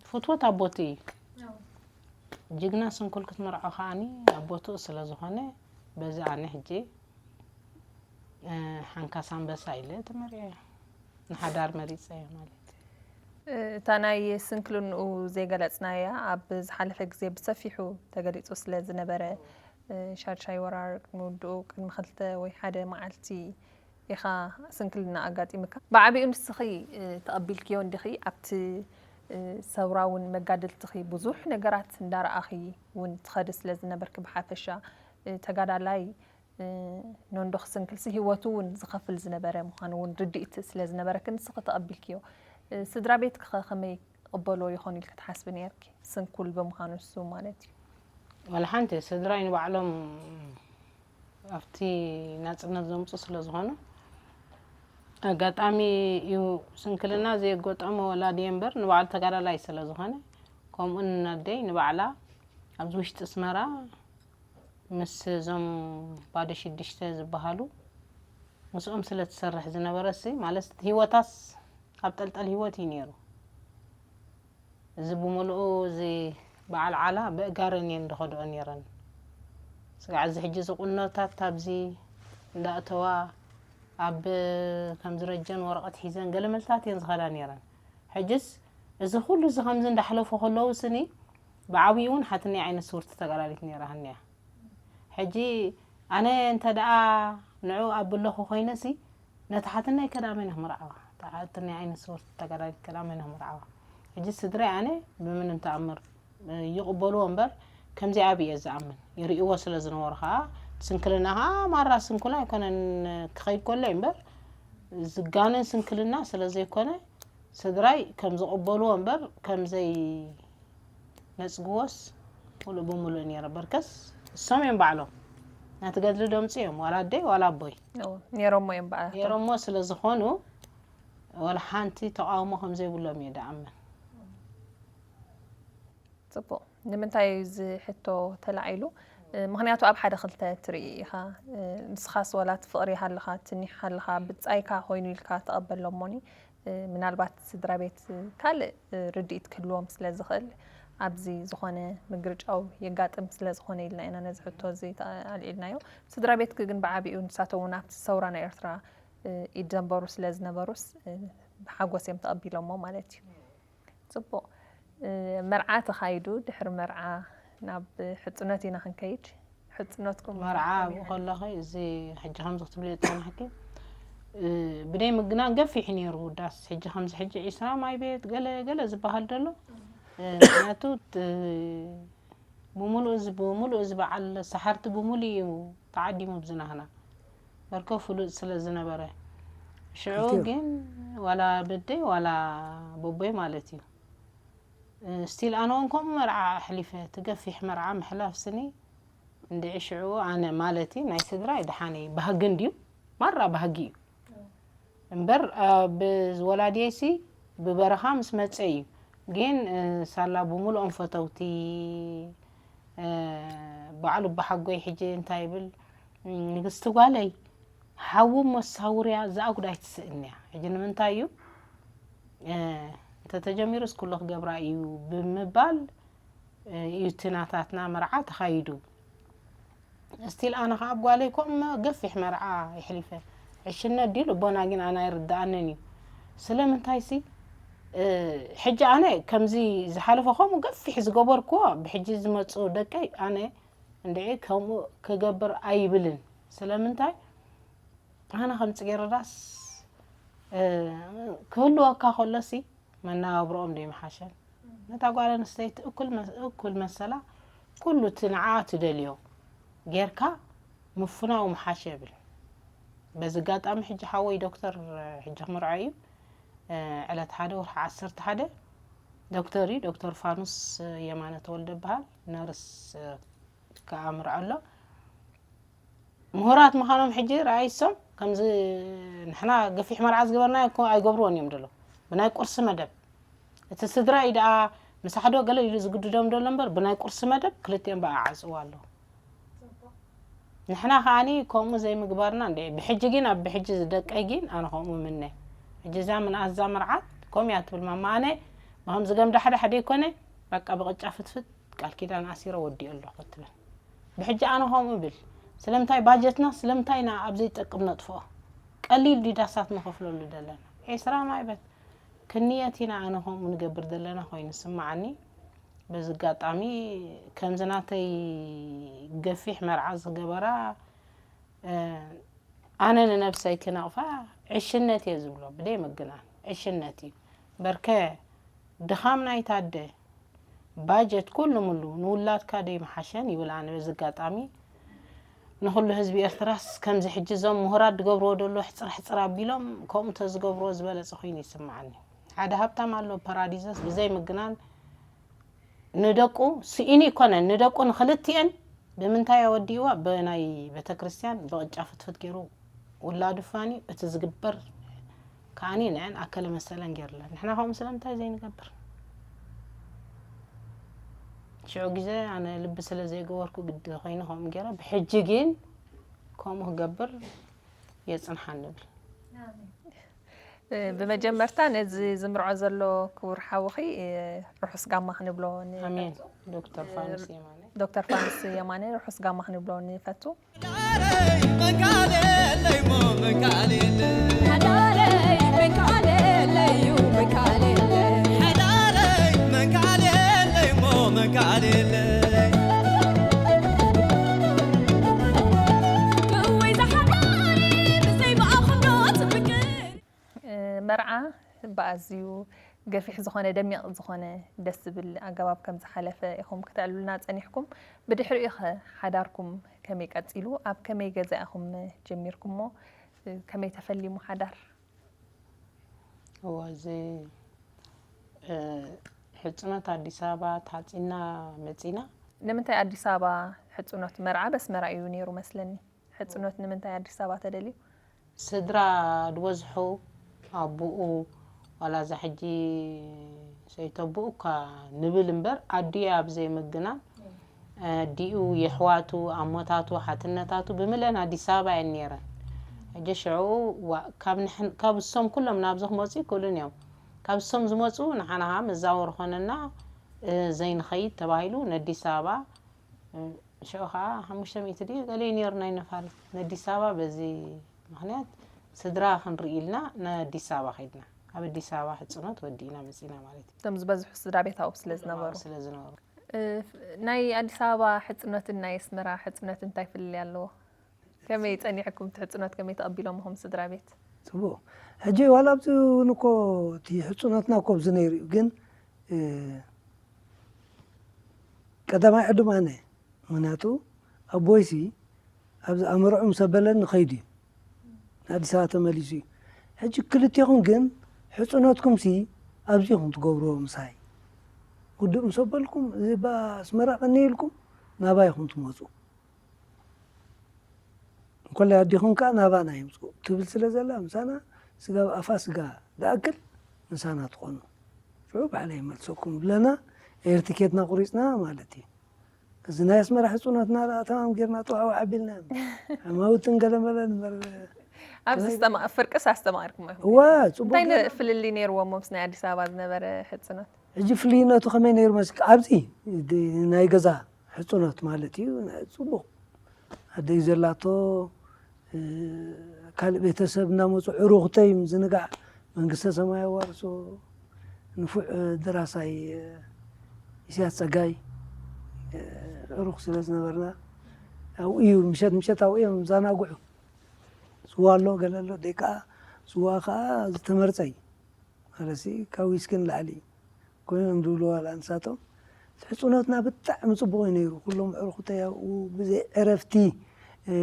ፍትወት ኣቦቱ እዩ። ጅግና ስንኩል ክትምርዖ ከዓኒ ኣቦቱ ስለ ዝኾነ፣ በዚ ኣነ ሕጂ፣ እ፣ ሓንካስ ኣንበሳ ኢለ ተመሪዐ። ንሓዳር መሪጸ እየ ማለት እዩ። እታ ናይ ስንክልንኡ ዘይገለጽናያ ኣብ ዝሓለፈ ግዜ ብሰፊሑ ተገሊጹ ስለ ዝነበረ፣ እ፣ ሻድሻይ ወራር ቅድሚ ውድኡ ቅድሚ ክልተ ወይ ሓደ መዓልቲ ኢኻ ስንክልና ኣጋጢምካ። ብዓቢኡ ንስኺ፣ እ፣ ተቐቢልክዮ እንዲኺ? ኣብቲ፣ እ፣ ሰውራ እውን መጋድልትኺ ብዙሕ ነገራት እንዳረኣኺ እውን ትኸዲ ስለ ዝነበርኪ ብሓፈሻ፣ እ፣ ተጋዳላይ፣ እ፣ ኖንዶ ክስንክልሲ ህይወቱ እውን ዝኸፍል ዝነበረ ምዃኑ እውን ርድኢት ስለ ዝነበረኪ ንስኺ ተቐቢልክዮ። እ፣ ስድራ ቤትኪ ኸ ከመይ ይቕበልዎ ይኾኑ ኢልኪ ትሓስቢ ነይርኪ? ስንኩል ብምዃኑ እሱ ማለት እዩ። ዋላ ሓንቲ ስድራይ ንባዕሎም ኣብቲ ናጽነት ዘምጹ ስለ ዝኾኑ፣ ኣጋጣሚ እዩ ስንክልና ዘየገጠሞ ወላዲ እምበር ንባዕሉ ተጋዳላይ ስለ ዝኾነ፣ ከምኡ ንነደይ ንባዕላ ኣብዚ ውሽጢ ኣስመራ ምስ እዞም ባዶ ሽዱሽተ ዝበሃሉ ምስኦም ስለ ትሰርሕ ዝነበረሲ፣ ማለት ህይወታስ ኣብ ጠልጠል ህይወት እዩ ነይሩ። እዚ ብምልኡ እዚ በዓል ዓላ ብእጋረን እየን ዝኸድኦ ነይረን። ስጋዕ እዚ ሕጂ ዝቑኖታት ኣብዚ እንዳእተዋ ኣብ ከምዚ ረጀን ወረቐት ሒዘን ገለ መልታት እየን ዝኸዳ ነይረን። ሕጅስ እዚ ኩሉ እዚ ከምዚ እንዳሕለፉ ከለዉ ስኒ ብዓብዩ እውን ሓትኒ ዓይነት ስውርቲ ተጋዳሊት ነይራ ሃኒያ። ሕጂ ኣነ እንተ ደኣ ንዑ ኣብ ብለኹ ኮይነሲ ነቲ ሓትናይ ከዳ መን ክምርዓዋ? እታ ሓትናይ ዓይነት ስውርቲ ተጋዳሊት ከዳ መን ክምርዓዋ? ሕጂ ስድራይ ኣነ ብምንም ተኣምር ይቕበልዎ እምበር ከምዚኣ ብየ ዝኣምን። ይርእይዎ ስለ ዝነበሩ ከዓ ስንክልና ከዓ ማራ ስንኩል ኣይኮነን ክኸይድ ከሎ እዩ እምበር ዝጋነን ስንክልና ስለ ዘይኮነ ስድራይ ከም ዝቕበልዎ እምበር ከም ዘይነጽግዎስ ምሉእ ብምሉእ ነይረ። በርከስ እሶም እዮም ባዕሎም ናቲ ገድሊ ደምፂ እዮም፣ ዋላ ኣደይ ዋላ ኣቦይ ነይሮሞ እዮም በኣ ነይሮሞ ስለ ዝኾኑ፣ ዋላ ሓንቲ ተቃውሞ ከም ዘይብሎም እየ ደኣምን። ፅቡቅ። ንምንታይ እዩ እዚ ሕቶ ተላዒሉ? ምክንያቱ ኣብ ሓደ ክልተ ትርኢ ኢኻ። ንስኻስ ዋላ እቲ ፍቕሪ ሃለኻ ትኒሕ ሃለኻ ብጻይካ ኮይኑ ኢልካ ተቐበሎ እሞኒ፣ ምናልባት ስድራ ቤት ካልእ ርድኢት ክህልዎም ስለ ዝኽእል ኣብዚ ዝኾነ ምግርጫው የጋጥም ስለ ዝኾነ ኢልና ኢና ነዚ ሕቶ እዚ ኣልዒልናዮ። ስድራ ቤትኪ ግን ብዓቢኡ ንሳቶም እውን ኣብቲ ሰውራ ናይ ኤርትራ ኢድ ዘንበሩ ስለ ዝነበሩስ ብሓጎስ እዮም ተቐቢሎሞ ማለት እዩ። ፅቡቕ። መርዓ ተኻይዱ፣ ድሕሪ መርዓ ናብ ሕፅኖት ኢና ክንከይድ። ሕፅኖትኩም መርዓ ኣብኡ ከለኺ እዚ ሕጂ ከምዚ ክትብልዮ ዝፀናሕኪ ብደይ ምግናን ገፊሕ ነይሩ። ዳስ ሕጂ ከምዚ ሕጂ ዒስራ ማይ ቤት ገለ ገለ ዝበሃል ዘሎ ምክንያቱ ብምሉእ እዚ ብምሉእ እዚ በዓል ሰሓርቲ ብምሉእ እዩ ተዓዲሙ ብዝናህና በርከ ፍሉጥ ስለ ዝነበረ ሽዑ ግን ዋላ ብደይ ዋላ ቦቦይ ማለት እዩ ስቲል ኣነ እውን ከምኡ መርዓ ኣሕሊፈ ትገፊሕ መርዓ ምሕላፍ ስኒ እንድዒ ሽዑ ኣነ ማለቲ ናይ ስድራይ ደሓነይ ባህጊ እንድዩ ማራ ባህጊ እዩ እምበር ብወላድየሲ ብበረኻ ምስ መፀ እዩ ግን ሳላ ብምሉኦም ፈተውቲ ባዕሉ ባሓጎይ ሕጂ እንታይ ይብል ንግስቲ ጓለይ ሓዊ እሞ ሳውርያ እዛ ኣጉዳይ ትስእን እያ ሕጂ ንምንታይ እዩ እንተተጀሚሩስ ኩሉ ክገብራ እዩ ብምባል እዩ እቲ ናታትና መርዓ ተኻይዱ ስቲል ኣነ ከዓ ጓለይ ከምኡ ገፊሕ መርዓ የሕሊፈ ዕሽነት ድዩ ልቦና ግን ኣነ ኣይርድኣንን እዩ ስለምንታይ ሲ ሕጂ ኣነ ከምዚ ዝሓለፈ ከምኡ ገፊሕ ዝገበርክዎ ብሕጂ ዝመፁ ደቀይ ኣነ እንድዒ ከምኡ ክገብር ኣይብልን ስለምንታይ ኣነ ከም ፅጌረዳስ ክህልወካ ከሎሲ መነባብርኦም ዶ ይምሓሸን ነታ ጓል ኣንስተይቲ እኩል መሰላ ኩሉ እቲ ንዓ ትደልዮ ጌርካ ምፍናው ምሓሸ ይብል በዚ ኣጋጣሚ ሕጂ ሓወይ ዶክተር ሕጂ ክምርዖ እዩ ዕለት ሓደ ወርሒ ዓሰርተ ሓደ ዶክተር እዩ ዶክተር ፋኑስ የማነ ተወልደ ይበሃል ነርስ ከዓ ምርዖ ኣሎ ምሁራት ምዃኖም ሕጂ ረኣይሶም ከምዚ ንሕና ገፊሕ መርዓ ዝገበርናዮ እኮ ኣይገብርዎን እዮም ደሎ ብናይ ቁርሲ መደብ እቲ ስድራ እዩ ደኣ ምሳሕዶ ገለ ኢሉ ዝግድዶም ደሎ እምበር ብናይ ቁርሲ መደብ ክልቲኦም በኣ ዓፅዋ ኣለዉ ንሕና ከዓኒ ከምኡ ዘይምግባርና እንደ ብሕጂ ግን ኣብ ብሕጂ ዝደቀይ ግን ኣነ ከምኡ ምነ ሕጂ እዛ ምንኣዛ መርዓት ከምኡ እያ ትብል ማማ ኣነ ብከምዚ ገምዳሕዳሕ ደይኮነ በቃ ብቅጫ ፍትፍት ቃል ኪዳን ኣሲረ ወዲኦ ኣለኹ ትብል ብሕጂ ኣነ ከምኡ ብል ስለምንታይ ባጀትና ስለምንታይ ኢና ኣብ ዘይጠቅም ነጥፍኦ ቀሊል ድዩ ዳሳት ንኸፍለሉ ዘለና ዒስራ ማይበት ክንየት ኢና ኣነ ከምኡ ንገብር ዘለና ኮይኑ ስማዓኒ በዚ ኣጋጣሚ ከምዚ ናተይ ገፊሕ መርዓ ዝገበራ ኣነ ንነብሰይ ክነቕፋ ዕሽነት እየ ዝብሎ ብደይ ምግናን ዕሽነት እዩ በርከ ድኻም ናይታ ኣደ ባጀት ኩሉ ምሉ ንውላድካ ደይ ምሓሸን ይብል ኣነ በዚ ኣጋጣሚ ንኩሉ ህዝቢ ኤርትራስ ከምዚ ሕጂ እዞም ምሁራት ዝገብርዎ ደሎ ሕፅር ሕፅር ኣቢሎም ከምኡ ተዝገብርዎ ዝበለፀ ኮይኑ ይስምዓኒ ሓደ ሃብታም ኣሎ ፓራዲዘስ ብዘይ ምግናን ንደቁ ስኢኑ ይኮነን ንደቁ ንክልቲኤን ብምንታይ ኣወዲእዋ ብናይ ቤተክርስትያን ብቅጫ ፍትፍት ገይሩ ውላዱ ፋኒ እቲ ዝግበር ከዓኒ ንዐን ኣከለ መሰለን ገይርለን ንሕና ከምኡ ስለምንታይ ዘይንገብር ሽዑ ግዜ ኣነ ልቢ ስለ ዘይገበርኩ ግዲ ኮይኑ ከምኡ ገይረ ብሕጂ ግን ከምኡ ክገብር የፅንሓ ንብል ብመጀመርታ ነዚ ዝምርዖ ዘሎ ክቡር ሓውኺ ርሑስ ጋማ ክንብሎ ኣሜን ዶክተር ፋኑስ የማነ ዶክተር ፋኑስ የማነ ርሑስ ጋማ ክንብሎ ንፈቱ መርዓ ብኣዝዩ ገፊሕ ዝኾነ ደሚቕ ዝኾነ ደስ ዝብል ኣገባብ ከም ዝሓለፈ ኢኹም ክተዕልሉና ጸኒሕኩም። ብድሕሪኡ ኸ ሓዳርኩም ከመይ ቀጺሉ? ኣብ ከመይ ገዛ ኢኹም ጀሚርኩሞ? ከመይ ተፈሊሙ ሓዳር? እወ እዚ ሕፅኖት ኣዲስ ኣበባ ተሓፂና መፂና ንምንታይ ኣዲስ ኣበባ ሕጽኖት መርዓ በስመራ እዩ ነይሩ መስለኒ። ሕጽኖት ንምንታይ ኣዲስ ኣበባ ተደልዩ? ስድራ ዝበዝሑ ኣቦኡ ዋላ እዛ ሕጂ ሰይተቦኡ እኳ ንብል እምበር ኣዲኡ ኣብ ዘይምግናን ኣዲኡ የሕዋቱ ኣሞታቱ ሓትነታቱ ብምለን ኣዲስ ኣበባ እየን ነይረን። ሕጂ ሽዑ ዋ- ካብ ንሕን- ካብ እሶም ኩሎም ናብዚ ክመፁ ይክእሉን እዮም። ካብ እሶም ዝመፁ ንሓና ከዓ መዛወሪ ኮነና እ፣ ዘይንኸይድ ተባሂሉ ነዲስ ኣበባ እ፣ ሽዑ ከዓ ሓሙሽተ ሚእቲ ድዩ ገለ ነይሩ ናይ ነፋሪት ነዲስ ኣበባ በዚ ምክንያት ስድራ ክንርኢ ኢልና ነዲስ ኣበባ ከይድና ኣብ ኣዲስ ኣበባ ሕፅኖት ወዲእና መፂና ማለት እዩ። እቶም ዝበዝሑ ስድራ ቤት ኣብኡ ስለ ዝነበሩ። ስለ ዝነበሩ እ፣ ናይ ኣዲስ ኣበባ ሕጽኖትን ናይ ኣስመራ ሕጽኖት እንታይ ፍልልይ ኣለዎ? ከመይ ጸኒሕኩም? እቲ ሕጽኖት ከመይ ተቐቢሎምኹም ስድራ ቤት? ፅቡቅ። ሕጂ ዋላ ኣብዚ እውን እኮ እቲ ሕፁኖትና እኮ ኣብዚ ነይሩ እዩ፣ ግን እ፣ ቀዳማይ ዕዱም ኣነ። ምክንያቱ ኣቦይሲ ኣብዚ ኣመርዑ ምስ ኣበለኒ ከይዱ እዩ፣ ንኣዲስ ኣበባ ተመሊሱ እዩ። ሕጂ ክልቴኹም ግን ሕፁኖትኩምሲ ኣብዚ ኢኹም ትገብርዎ ምሳይ። ውድእ ምስ ኣበልኩም እዚ ባ ኣስመራ ቀኒ ኢልኩም ናባይ ኢኹም ትመፁ። እንኮላይ ኣዲኹም ከኣ ናባና ይምፁ ትብል ስለ ዘላ ምሳና ስጋ ኣፋ ስጋ ዝኣክል ምሳና ትኾኑ። ሽዑ ባዕለይ ይመልሰኩም ብለና ኤርትኬትና ቁሪፅና ማለት እዩ። እዚ ናይ ኣስመራ ሕፁኖትና ደኣ ተማም ጌርና ጥዋዕዋዕ ኣቢልና ዓማውትን ገለመለን እምበር ኣብዚ ዝተማ- ፍርቅስ ኣስተማቒርኩም ኢኹም? እዋ ፅቡቅ እንታይ ጌርና ፍልልይ ነይርዎም ምስ ናይ ኣዲስ ኣበባ ዝነበረ ሕፅኖት? ሕጂ ፍልይነቱ ከመይ ነይሩ መስክ ኣብዚ ናይ ገዛ ሕፅኖት ማለት እዩ። ፅቡቅ ኣደይ ዘላቶ እ፣ ካልእ ቤተሰብ እናመፁ ዕሩኽተይ ምዝንጋዕ መንግስተ ሰማይ ኣዋርሶ ንፉዕ እ፣ ደራሳይ እ፣ ኢሳያስ ፀጋይ እ፣ ዕሩኽ ስለ ዝነበርና ኣብኡ እዩ ምሸት ምሸት ኣብኡ እዮም ዛናግዑ። ስዋ ኣሎ ገለ ኣሎ ደይ ከዓ ስዋ ከዓ ዝተመርፀ እዩ። ማለትሲ ካብ ዊስኪ ንላዕሊ ኮይኖም ዝብሉ ዋላ ንሳቶም ሕፅኖትና ብጣዕሚ ፅቡቅ እዩ ነይሩ። ኩሎም ዕርኩተይ ኣብኡ ብዘይ ዕረፍቲ እ፣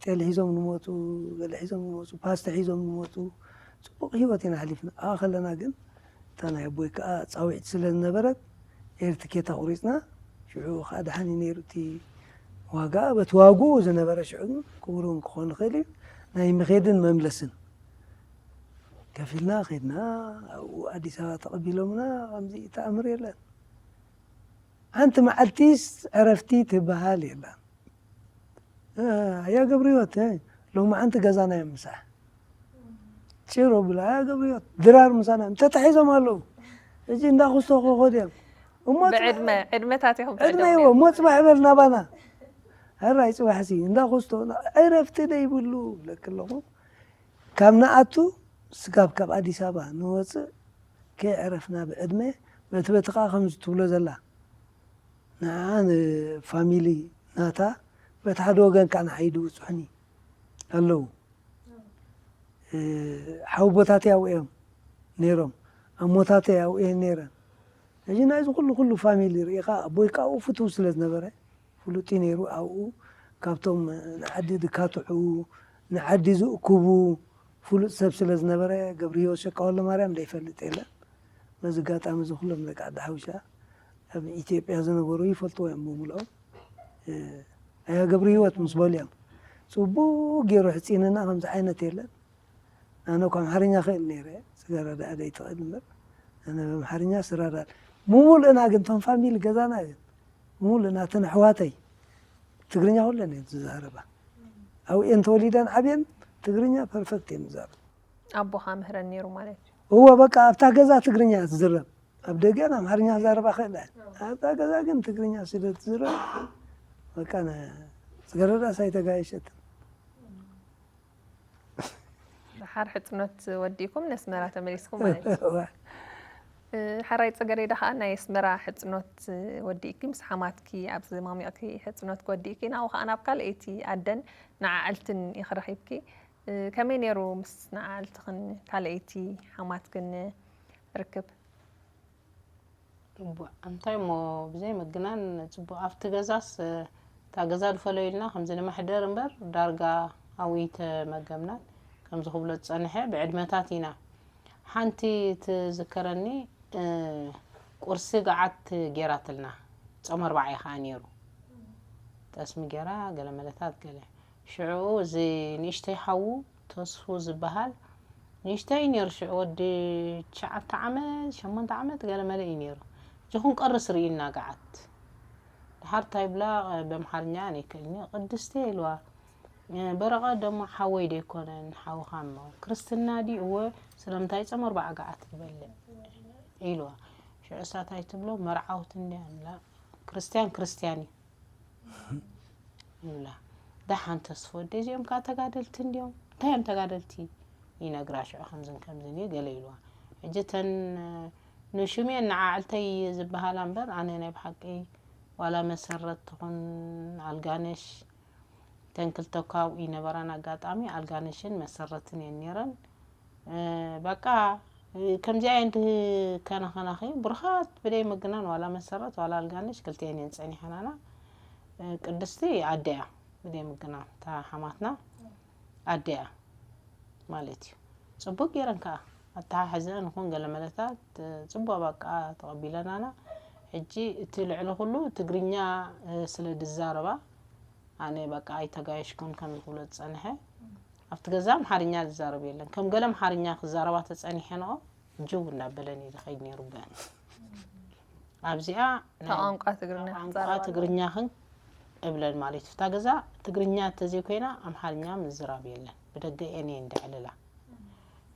ጤል ሒዞም ንመፁ፣ ገለ ሒዞም ንመፁ፣ ፓስተ ሒዞም ንመፁ። ፅቡቅ ህይወት ኢና ኣሕሊፍና። ኣብኣ ከለና ግን እታ ናይ ኣቦይ ከዓ ፃውዒት ስለ ዝነበረት ኤርትኬት ኣቁሪፅና ሽዑ ከዓ ደሓን እዩ ነይሩ እቲ ዋጋ። በቲ ዋግኡ ዝነበረ ሽዑ ግን ክቡር እውን ክኾን ይኽእል እዩ ናይ ምኼድን መምለስን ከፊልና ከድና። ኣብኡ ኣዲስ ኣበባ ተቐቢሎምና። ከምዚ ተኣምር የለን። ሓንቲ መዓልቲስ ዕረፍቲ ትበሃል የላን። ኣያ ገብርዮት ሎሚ ዓንቲ ገዛና እዮም ምሳሕ ጭሮ ብላ ኣያ ገብርዮት ድራር ምሳና ተታሒዞም ኣለዉ። እዚ እንዳክስቶ ክኸድ እዮም እሞ ብዕድመ ዕድመታት ኢኹም ዕድመ ትዕደሙ ይዎ እሞ ፅባሕ በል ናባና። ሕራይ ፅባሕሲ እንዳክስቶ ዕረፍቲ ደይብሉ ብለክ ኣለኹ። ካብ ንኣቱ ስጋብ ካብ ኣዲስ ኣበባ ንወፅእ ከይዕረፍና ብዕድመ በቲ በቲ ከዓ ከምዚ ትብሎ ዘላ ንዓ ንፋሚሊ ናታ በቲ ሓደ ወገን ከዓ ንዓይ ድብፅሑኒ ኣለዉ። ሓወቦታተይ ኣብኡ እዮም ነይሮም፣ ኣሞታተይ ኣብኡ እየን ነይረን። ሕጂ ናይዚ ኩሉ ኩሉ ፋሚሊ ርኢኻ ኣቦይ ካብኡ ፍትው ስለ ዝነበረ ፍሉጥ እዩ ነይሩ። ኣብኡ ካብቶም ንዓዲ ዝካትዑ ንዓዲ ዝእክቡ ፍሉጥ ሰብ ስለ ዝነበረ ገብርሂወት ሸቃ ወልደማርያም ዘይፈልጥ የለን። በዚ ኣጋጣሚ እዚ ኩሎም ደቂ ዓዲ ሓውሻ ኣብ ኢትዮጵያ ዝነበሩ ይፈልጥዎ እዮም ብምልኦም። ኣያ ገብርሂወት ምስ በሉ እዮም ፅቡቅ ገይሩ ሕፂንና ከምዚ ዓይነት የለን። ኣነ እኳ ኣምሓርኛ ክእል ነይረ ስጋራ ደኣ ዘይትኽእል እምበር ኣነ ብኣምሓርኛ ስራዳል ምሙልእና ግን ቶም ፋሚሊ ገዛና ግን ምሙልእና እተን ኣሕዋተይ ትግርኛ ኩለን እየን ዝዛረባ። ኣብኡ እየን ተወሊደን ዓብየን ትግርኛ ፐርፈክት እየን ዝዛረባ። ኣቦኻ ምህረን ነይሩ ማለት እዩ። እወ በቃ ኣብታ ገዛ ትግርኛ እያ ትዝረብ። ኣብ ደገን ኣምሓርኛ ክዛረባ ክእላ እየን። ኣብታ ገዛ ግን ትግርኛ ስለ ትዝረብ በቃ ነ- ስጋራ ደኣ ሳይተጋየሸትን። ደሓር ሕፅኖት ወዲእኩም ነስመራ ተመሊስኩም ማለት እዩ። እወ። ሓራይ ፅገሬዳ ከዓ ናይ ኣስመራ ሕፅኖት ወዲእኪ ምስ ሓማትኪ ኣብዚ ማሚቕኪ ሕፅኖትኪ ወዲእኪ ናብኡ ከዓ ናብ ካልኣይቲ ኣደን ንዓዕልትን ኢኺ ረኺብኪ። ከመይ ነይሩ ምስ ንዓዕልትኽን ካልኣይቲ ሓማትክን ርክብ? እዋእ፣ እንታይ እሞ ብዘይ ምግናን ጽቡቕ። ኣብቲ ገዛስ፣ እታ ገዛ ድፈለዩልና ከምዚ ንመሕደር እምበር ዳርጋ ኣብኡ ተመገብናን። ከምዚ ክብሎ ዝጸንሐ ብዕድመታት ኢና። ሓንቲ ትዝከረኒ፣ እ፣ ቁርሲ ገዓት ጌራትልና። ጾም ኣርባዓ እዩ ከዓ ነይሩ። ጠስሚ ገይራ ገለ መለታት ገለ። ሽዑ እዚ ንእሽተይ ሓዉ ተስፉ ዝበሃል ንእሽተይ ነይሩ። ሽዑ ወዲ ትሽዓተ ዓመት፣ ሸሞንተ ዓመት ገለ መለ እዩ ነይሩ። እጂ ክንቀርስ ርእዩና ገዓት። ድሓር እንታይ ይብላ፣ በምሓርኛ ኣነ ይክእልኒ። ቅድስቲ ኢልዋ፣ በረቐ ደሞ ሓወይ ዶ ኣይኮነን ሓውኻ እሞ? ክርስትና ድዩ? እወ፣ ስለምንታይ ጾም ኣርባዓ ገዓት ትበልዕ? ኢልዋ። ሽዑ እሳ እንታይ ትብሎ፣ መርዓውቲ እንድያ ንብላ። ክርስትያን ክርስትያን እዩ። ይብላ። ደሓን ተስፎ ወደይ፣ እዚኦም ከዓ ተጋደልቲ እንድዮም። እንታይ እዮም ተጋደልቲ? ይነግራ ሽዑ ከምዝን ከምዝን እዩ ገለ ኢልዋ። ሕጂ እተን ንሹም እየን ንዓዕልተይ ዝበሃላ እምበር፣ ኣነ ናይ ብሓቂ ዋላ መሰረት ትኹን ኣልጋነሽ፣ እተን ክልተ ካብኡ ይነበራን ኣጋጣሚ ኣልጋነሽን መሰረትን እየን ነይረን። እ፣ በቃ፣ እ፣ ከምዚኣ እየን ድከናኸናኺ ብሩኻት ብደይ ምግናን ዋላ መሰረት ዋላ ኣልጋነሽ ክልቲኤን እየን ጸኒሐናና። እ፣ ቅድስቲ ኣደያ ብደይ ምግናን እታ ሓማትና ኣደያ ማለት እዩ። ጽቡቅ ገይረን ከኣ ኣተሓሕዘአን ይኹን ገለ መለታት፣ እ፣ ጽቡቅ በቃ ተቐቢለናና። ሕጂ እቲ ልዕሊ ኩሉ ትግርኛ፣ እ፣ ስለ ድዛረባ ኣነ በቃ ኣይተጋየሽኩን ከም ዝብሎ ዝጸንሐ። ኣብቲ ገዛ ኣምሓርኛ ዝዛረብ የለን። ከም ገለ ኣምሓርኛ ክዛረባ ተጸኒሐንኦ ጅው እንዳበለን እዩ ዝኸይድ ነይሩ ብአን። ኣብዚኣ ናይ ቋንቋ ትግርኛ ቋንቋ ክዛረባ ኣለዋ። ትግርኛ ክን እብለን ማለት እዩ። እታ ገዛ ትግርኛ እንተዘይኮይና ኣምሓርኛ ምዝራብ የለን። ብደገ እየን እየን ደዕልላ።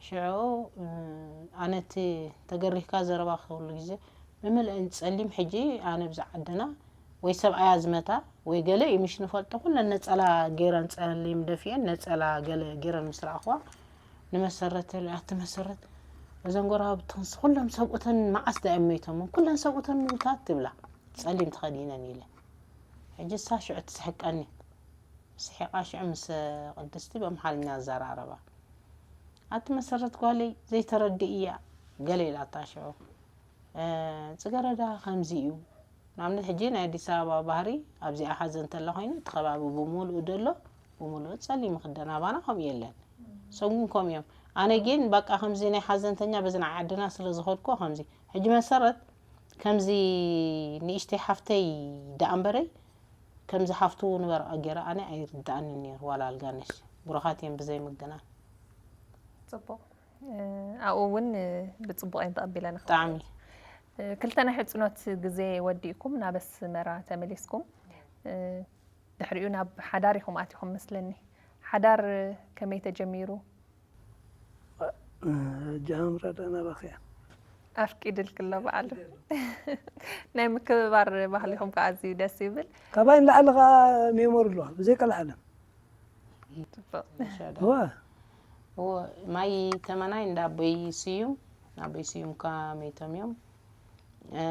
ሽዑ፣ እ፣ ኣነ እቲ ተገሪህካ ዘረባ ኩሉ ግዜ ብምልእን ጸሊም። ሕጂ ኣነ ብዛ ዓድና ወይ ሰብኣያ ዝመታ ወይ ገለ እዩ ምሽ ንፈልጦ። ኩለን ነጸላ ገይረን ጸሊም ደፊአን ነጸላ ገለ ገይረን ምስ ረኣኽዋ ንመሰረት ኢለ፣ ኣቲ መሰረት፣ እዘን ጎረባብትንስ ኩሎም ሰብኡተን መዓስ ዳ እዮም መይቶምን? ኩለን ሰብኡተን ምዉታት ትብላ። ጸሊም ተኸዲነን ኢለ። ሕጂ እሳ ሽዑ ትስሕቀኒ። ስሒቓ ሽዑ ምስ ቅድስቲ ብኣምሓርኛ ኣዘራረባ። ኣቲ መሰረት ጓለይ ዘይተረድእያ ገለ ኢላታ ሽዑ። እ፣ ጽገረዳ ከምዚ እዩ። ንኣብነት ሕጂ ናይ ኣዲስ ኣበባ ባህሪ ኣብዚኣ ሓዘን እንተላ ኮይኑ እቲ ከባቢ ብምሉኡ ደሎ ብምሉኡ ጸሊም ይኽደን። ኣባና ከምኡ የለን። ሰጉን ከምኡ እዮም። ኣነ ግን በቃ ከምዚ ናይ ሓዘንተኛ በዚ ናይ ዓድና ስለ ዝኸድኩ ከምዚ። ሕጂ መሰረት ከምዚ ንእሽተይ ሓፍተይ ደኣ እምበረይ ከምዚ ሓፍቱ ንበርኣ ገይረ ኣነ ኣይርድኣንን ነይሩ ዋላ ኣልጋነሽ። ብሩኻት እዮም ብዘይ ምግናን። ጽቡቕ። እ፣ ኣብኡ እውን፣ እ፣ ብጽቡቕ እየን ተቐቢለንኻ። ብጣዕሚ። እ፣ ክልተ ናይ ሕጽኖት ግዜ ወዲእኩም ናብ ኣስመራ ተመሊስኩም። እ፣ ድሕሪኡ ናብ ሓዳር ኢኹም ኣቲኹም መስለኒ። ሓዳር ከመይ ተጀሚሩ? እ፣ ጃምራ ደኣ ናባኺ እያ። ኣፍቂድልኪ ኣሎ በዓሉ። ናይ ምክብባር ባህሊኹም ከኣ ኣዝዩ ደስ ይብል። ካባይ ንላዕሊ ከኣ ሜሞሪ ኣለዋ፣ ብዘይ ቀልዓለም። ጽቡቕ። እዋ። እዎ፣ ማይ ተመናይ እንዳ ኣቦይ ስዩም፣ ኣቦይ ስዩም ከኣ መይቶም እዮም። እ፣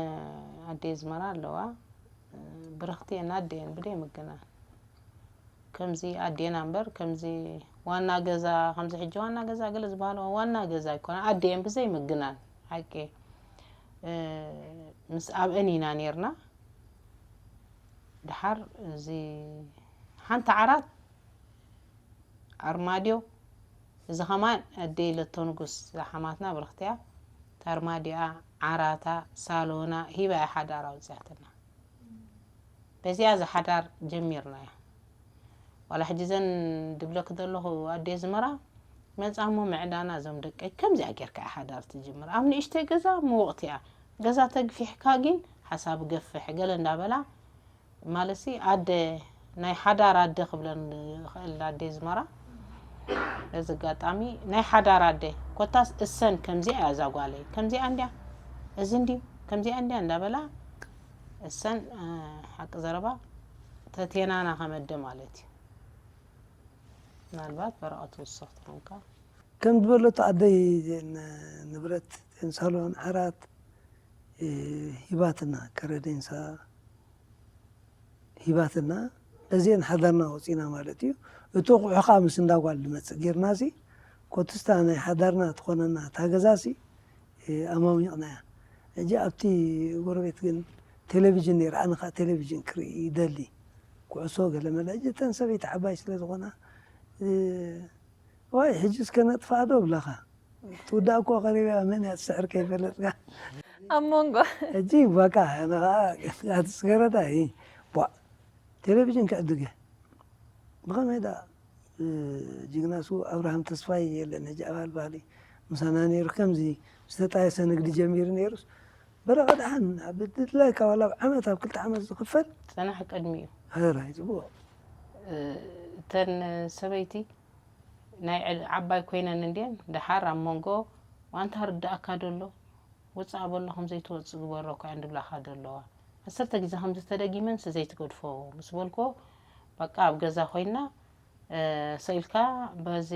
ኣደይ ኣዝመራ ኣለዋ። እ፣ ብርኽቲ እየን ኣደየን ብደይ ምግናን። ከምዚ ኣዴና እምበር፣ ከምዚ ዋና ገዛ፣ ከምዚ ሕጂ ዋና ገዛ ገለ ዝበሃሉ ዋና ገዛ ኣይኮነ። ኣዴን ብዘይ ምግናን፣ ሓቂ። እ፣ ምስ ኣብአን ኢና ኔርና። ድሓር እዚ ሓንቲ ዓራት ኣርማድዮ፣ እዚ ኸማን ኣደይ ለቶ ንጉስ ሓማትና ብርኽቲ እያ። እታ ኣርማድዮኣ፣ ዓራታ፣ ሳሎና ሂባ እያ ሓዳር ኣውፅያትና። በዚኣ እዛ ሓዳር ጀሚርናያ። ዋላ ሕጂ ዘን ድብለኪ ዘለኹ ኣደ ዝመራ መጻ እሞ ምዕዳና እዞም ደቀይ ከምዚኣ ጌርካ እያ ሓዳር ትጅምር። ኣብ ንእሽተይ ገዛ ምውቕቲ እያ። ገዛ ተግፊሕካ ግን ሓሳብ ገፍሕ ገለ እንዳበላ ማለትሲ ኣደ ናይ ሓዳር ኣደ ክብለን ይኽእል ኣደ ዝመራ። በዚ ኣጋጣሚ ናይ ሓዳር ኣደ ኮታስ እሰን ከምዚኣ እያ እዛ ጓለይ ከምዚኣ እንድያ እዚ እንድዩ ከምዚኣ እንድያ እንዳበላ እሰን፣ እ፣ ሓቂ ዘረባ ተቴናና ከመደ ማለት እዩ። ምናልባት በረቐት ውስኽ ትኾንካ። ከም ዝበለቶ ኣደይ ን-፣ ንብረት ን-፣ ሳሎን ዓራት፣ እ፣ ሂባትና ከረደንሳ ሂባትና በዚአን ሓዳርና ወፂና ማለት እዩ። እቲ ኣቑሑ ከዓ ምስ እንዳጓል ዝመፅእ ጌርና ሲ ኮትስታ ናይ ሓዳርና ትኾነና እታ ገዛ ሲ ኣማሚቕናያ። ሕጂ ኣብቲ ጎረቤት ግን ቴሌቪዥን ነይሩ፣ ኣነ ከዓ ቴሌቪዥን ክርኢ ይደሊ፣ ኩዕሶ ገለ መለ። ሕጂ እተን ሰበይቲ ዓባይ ስለ ዝኾና፣ እ፣ ዋይ ሕጂ እስከ ነጥፍኣ ዶ ብላኻ፣ ትውዳእ እኮ ቀሪባ፣ መን እያ ትስሕር ከይፈለጥካ። ኣብ መንጎ ሕጂ በቃ ኣነ ከዓ ኣቲ ስገረታ ቧ ቴሌቪዥን ክዕድግ እየ። ብኸመይ ደኣ እ፣ ጅግና ስዉእ ኣብርሃም ተስፋይ የለን ሕጂ ኣባል ባህሊ ምሳና ነይሩ። ከምዚ ዝተጣየሰ ንግዲ ጀሚሩ ነይሩስ በረቐ ደሓን ኣብ ድላይካ ዋላ ኣብ ዓመት ኣብ ክልተ ዓመት ዝኽፈል ጸናሕ ቅድሚኡ ሕራይ ጽቡቕ እተን ሰበይቲ ናይ ዕል- ዓባይ ኮይነን እንድየን ደሓር ኣብ መንጎ ዋንታ ርዳእካ ደሎ ውፃእ በሎ ከም ዘይትወፅእ ግበሮ እኮ እየን ድብላካ ደለዋ። ዓሰርተ ግዜ ከምዚ ተደጊመን ስ ዘይትገድፎ ምስ በልኮ በቃ ኣብ ገዛ ኮይና እ፣ ሰኢልካ በዚ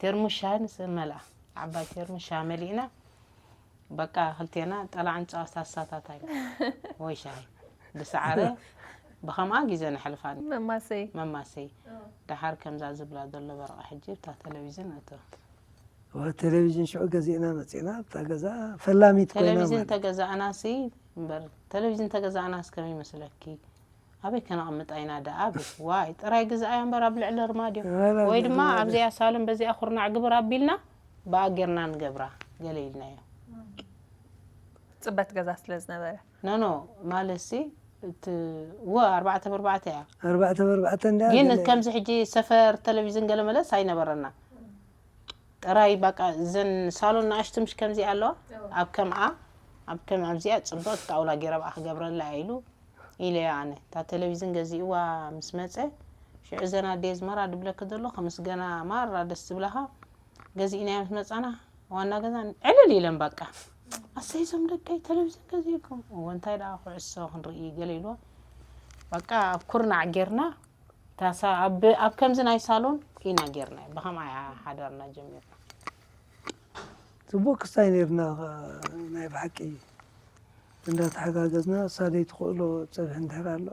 ቴርሙስ ሻሂ ንስ መልኣ ዓባይ ቴርሙስ ሻሂ መሊእና በቃ ክልቴና ጠላዕን ጨዋታ ኣሳታታይ ወይ ሻሂ ብሰዓረ ብኸምኣ ግዜ ነሕልፋ መማሰይ መማሰይ ደሓር ከምዛ ዝብላ ዘሎ በረቓ ሕጂ ብታ ቴሌቪዝን እቶ ዋ ቴሌቪዥን ሽዑ ገዚእና መፂና ኣብታ ገዛ ፈላሚት ኮይና ቴሌቪዝን ማለት ተገዛእናሲ እምበር ቴሌቪዝን ተገዛእናስ ከመይ ይመስለኪ ኣበይ ከነቕምጣ ኢና ደኣ ብል ዋይ ጥራይ ግዛኣያ እምበር ኣብ ልዕሊ ኣርማድዮ ወላ ወይ ድማ ግዛኣ ኣብዚኣ ሳሎን በዚኣ ኩርናዕ ግብር ኣቢልና ብኣ ጌርና ንገብራ ገለ ኢልናዮ ፅበት ገዛ ስለ ዝነበረ ኖኖ ማለትሲ እቲ ወ ኣርባዕተ ብኣርባዕተ እያ ኣርባዕተ ብኣርባዕተ እንዳ ግን ገለ- ከምዚ ሕጂ ሰፈር ቴሌቪዝን ገለ መለስ ኣይነበረና ጥራይ በቃ እዘን ሳሎን ንኣሽቱ ምሽ ከምዚ ኣለዋ ኣብ ከምኣ ኣብ ከም ኣብዚኣ ፅብቕቲ ጣውላ ገይረ ብኣ ክገብረላ እየ ኢሉ ኢለዮ ኣነ እታ ቴሌቪዝን ገዚእዋ ምስ መፀ ሽዑ እዘን ኣደ ኣዝመራ ድብለኪ ዘለኹ ምስገና ማራ ደስ ዝብላኻ ገዚእናዮ ምስ መፃና ዋና ገዛ ዕልል ኢለን በቃ ኣሰይ እዞም ደቀይ ቴሌቪዝን ገዚእኩም እወ እንታይ ደኣ ኩዕሶ ክንርኢ ገለ ኢልዋ በቃ ኣብ ኩርናዕ ጌርና እታ ሳ- ኣብ ኣብ ከምዚ ናይ ሳሎን ኢና ጌርና ብኸምኣ እያ ሓዳርና ጀሚርና ፅቡቅ ክስታይ ነርና ናይ ብሓቂ እንዳተሓጋገዝና እሳ ዘይትኽእሎ ፀብሒ እንድሕር ኣሎ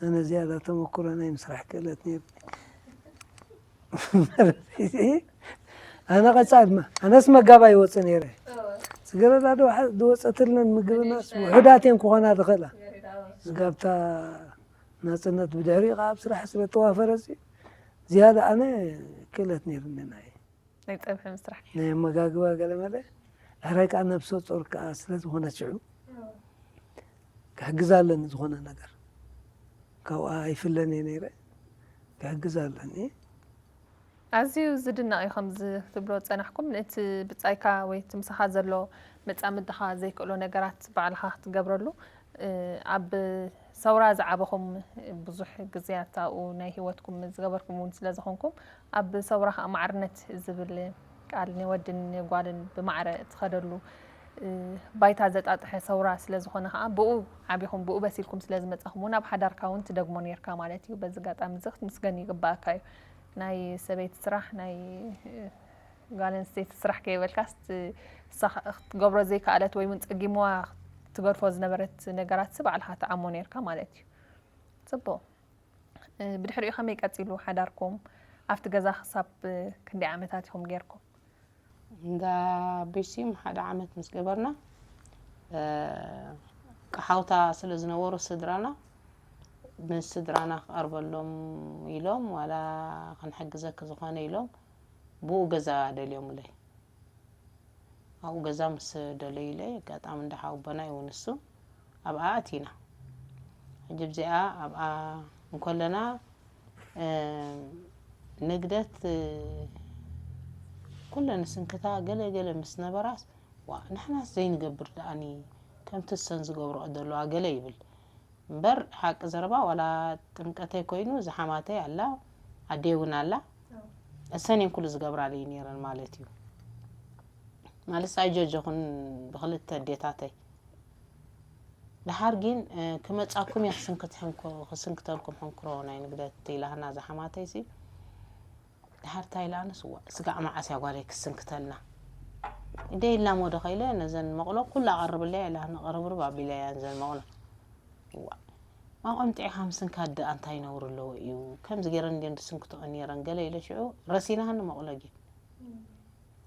ኣነ ዝያዳ ተመክሮ ናይ ምስራሕ ክእለት ነይሩ ኣነ ቀፃ ድማ ኣነስ መጋባ ይወፅ ነይረ ስገረዳ ዝወፀትለን ምግብናስ ውሑዳት እየን ክኾና ዝኽእላ ስጋብታ ናፅነት ብድሕሪ ከዓ ኣብ ስራሕ ስለ ተዋፈረ ዝያዳ ኣነ ክእለት ነይሩኒ ናይ ናይ ፀብሒ ምስራሕ ናይ ኣመጋግባ ገለ መለ ሕራይ ከዓ ነብሰ ፆር ከዓ ስለ ዝኾነ ሽዑ ክሕግዛ ኣለኒ ዝኾነ ነገር ካብኣ ኣይፍለን እየ ነይረ ክሕግዛ ኣለኒ ኣዝዩ ዝድነቕ እዩ ከምዚ ክትብሎ ዝጸናሕኩም እቲ ብጻይካ ወይ እቲ ምሳኻ ዘሎ መጻምድኻ ዘይክእሎ ነገራት ባዕልኻ ክትገብረሉ ኣብ ሰውራ ዝዓበኹም ብዙሕ ግዜያት ኣብኡ ናይ ህይወትኩም ዝገበርኩም እውን ስለ ዝኾንኩም ኣብ ሰውራ ከዓ ማዕርነት ዝብል ቃል ንወድን ንጓልን ብማዕረ እትኸደሉ ባይታ ዘጣጥሐ ሰውራ ስለ ዝኾነ ከዓ ብኡ ዓቢኹም ብኡ በሲልኩም ስለ ዝመጻኹም እውን ኣብ ሓዳርካ እውን ትደግሞ ነርካ ማለት እዩ በዚ ጋጣሚ እዚ ክትምስገን ይግባእካ እዩ ናይ ሰበይቲ ስራሕ ናይ ጓል ኣንስተይቲ ስራሕ ከይበልካስ ክትገብሮ ዘይከኣለት ወይ እውን ፀጊምዋ ትገድፎ ዝነበረት ነገራት ሲ ባዕልካ ትዓሞ ነርካ ማለት እዩ ፅቡቅ ብድሕሪኡ ከመይ ቀፂሉ ሓዳርኩም ኣብቲ ገዛ ክሳብ ክንደይ ዓመታት ኢኹም ገይርኩም እንዳ ቤሲም ሓደ ዓመት ምስ ገበርና ቃሓውታ ስለ ዝነበሩ ስድራና ምስ ስድራና ክቐርበሎም ኢሎም ዋላ ክንሕግዘኪ ዝኾነ ኢሎም ብኡ ገዛ ደልዮምለይ ኣብኡ ገዛ ምስ ደለዩለይ ኣጋጣሚ እንዳ ሓውቦና እዩ ንሱ ኣብኣ ኣቲና ሕጂ ብዚኣ ኣብኣ እንከለና ንግደት ኩለን ስንክታ ገለ ገለ ምስ ነበራስ ዋ ንሕናስ ዘይንገብር ደኣኒ ከምቲ ሰን ዝገብርኦ ዘለዋ ገለ ይብል እምበር ሓቂ ዘረባ ዋላ ጥምቀተይ ኮይኑ ዝሓማተይ ኣላ ኣደይ እውን ኣላ እሰን እየን ኩሉ ዝገብራለይ ነይረን ማለት እዩ ማለት ኣይጀጀኹን ብክልተ ኣዴታተይ ደሓር ግን ክመፃኩም እየ ክስንክተልኩም ሕንክሮ ናይ ንግደት ኢላህና ዝሓማተይ ሲ ደሓር ታይ ኢላ ኣነስ እዋ ስጋዕ መዓስ እያ ጓለይ ክስንክተልና እደ ኢልና ሞዶ ከይለ ነዘን መቕሎ ኩሉ ኣቐርብለያ ኢላ ንቕርብርብ ኣቢለያ ነዘን መቕሎ እዋ ማቆም ጥዒኻ ምስንካት ደኣ እንታይ ነውሪ ኣለዎ እዩ ከምዚ ገይረን እንድየን ዝስንክትኦ ነይረን ገለ ኢለ ሽዑ ረሲናሃኒ መቕሎ ግን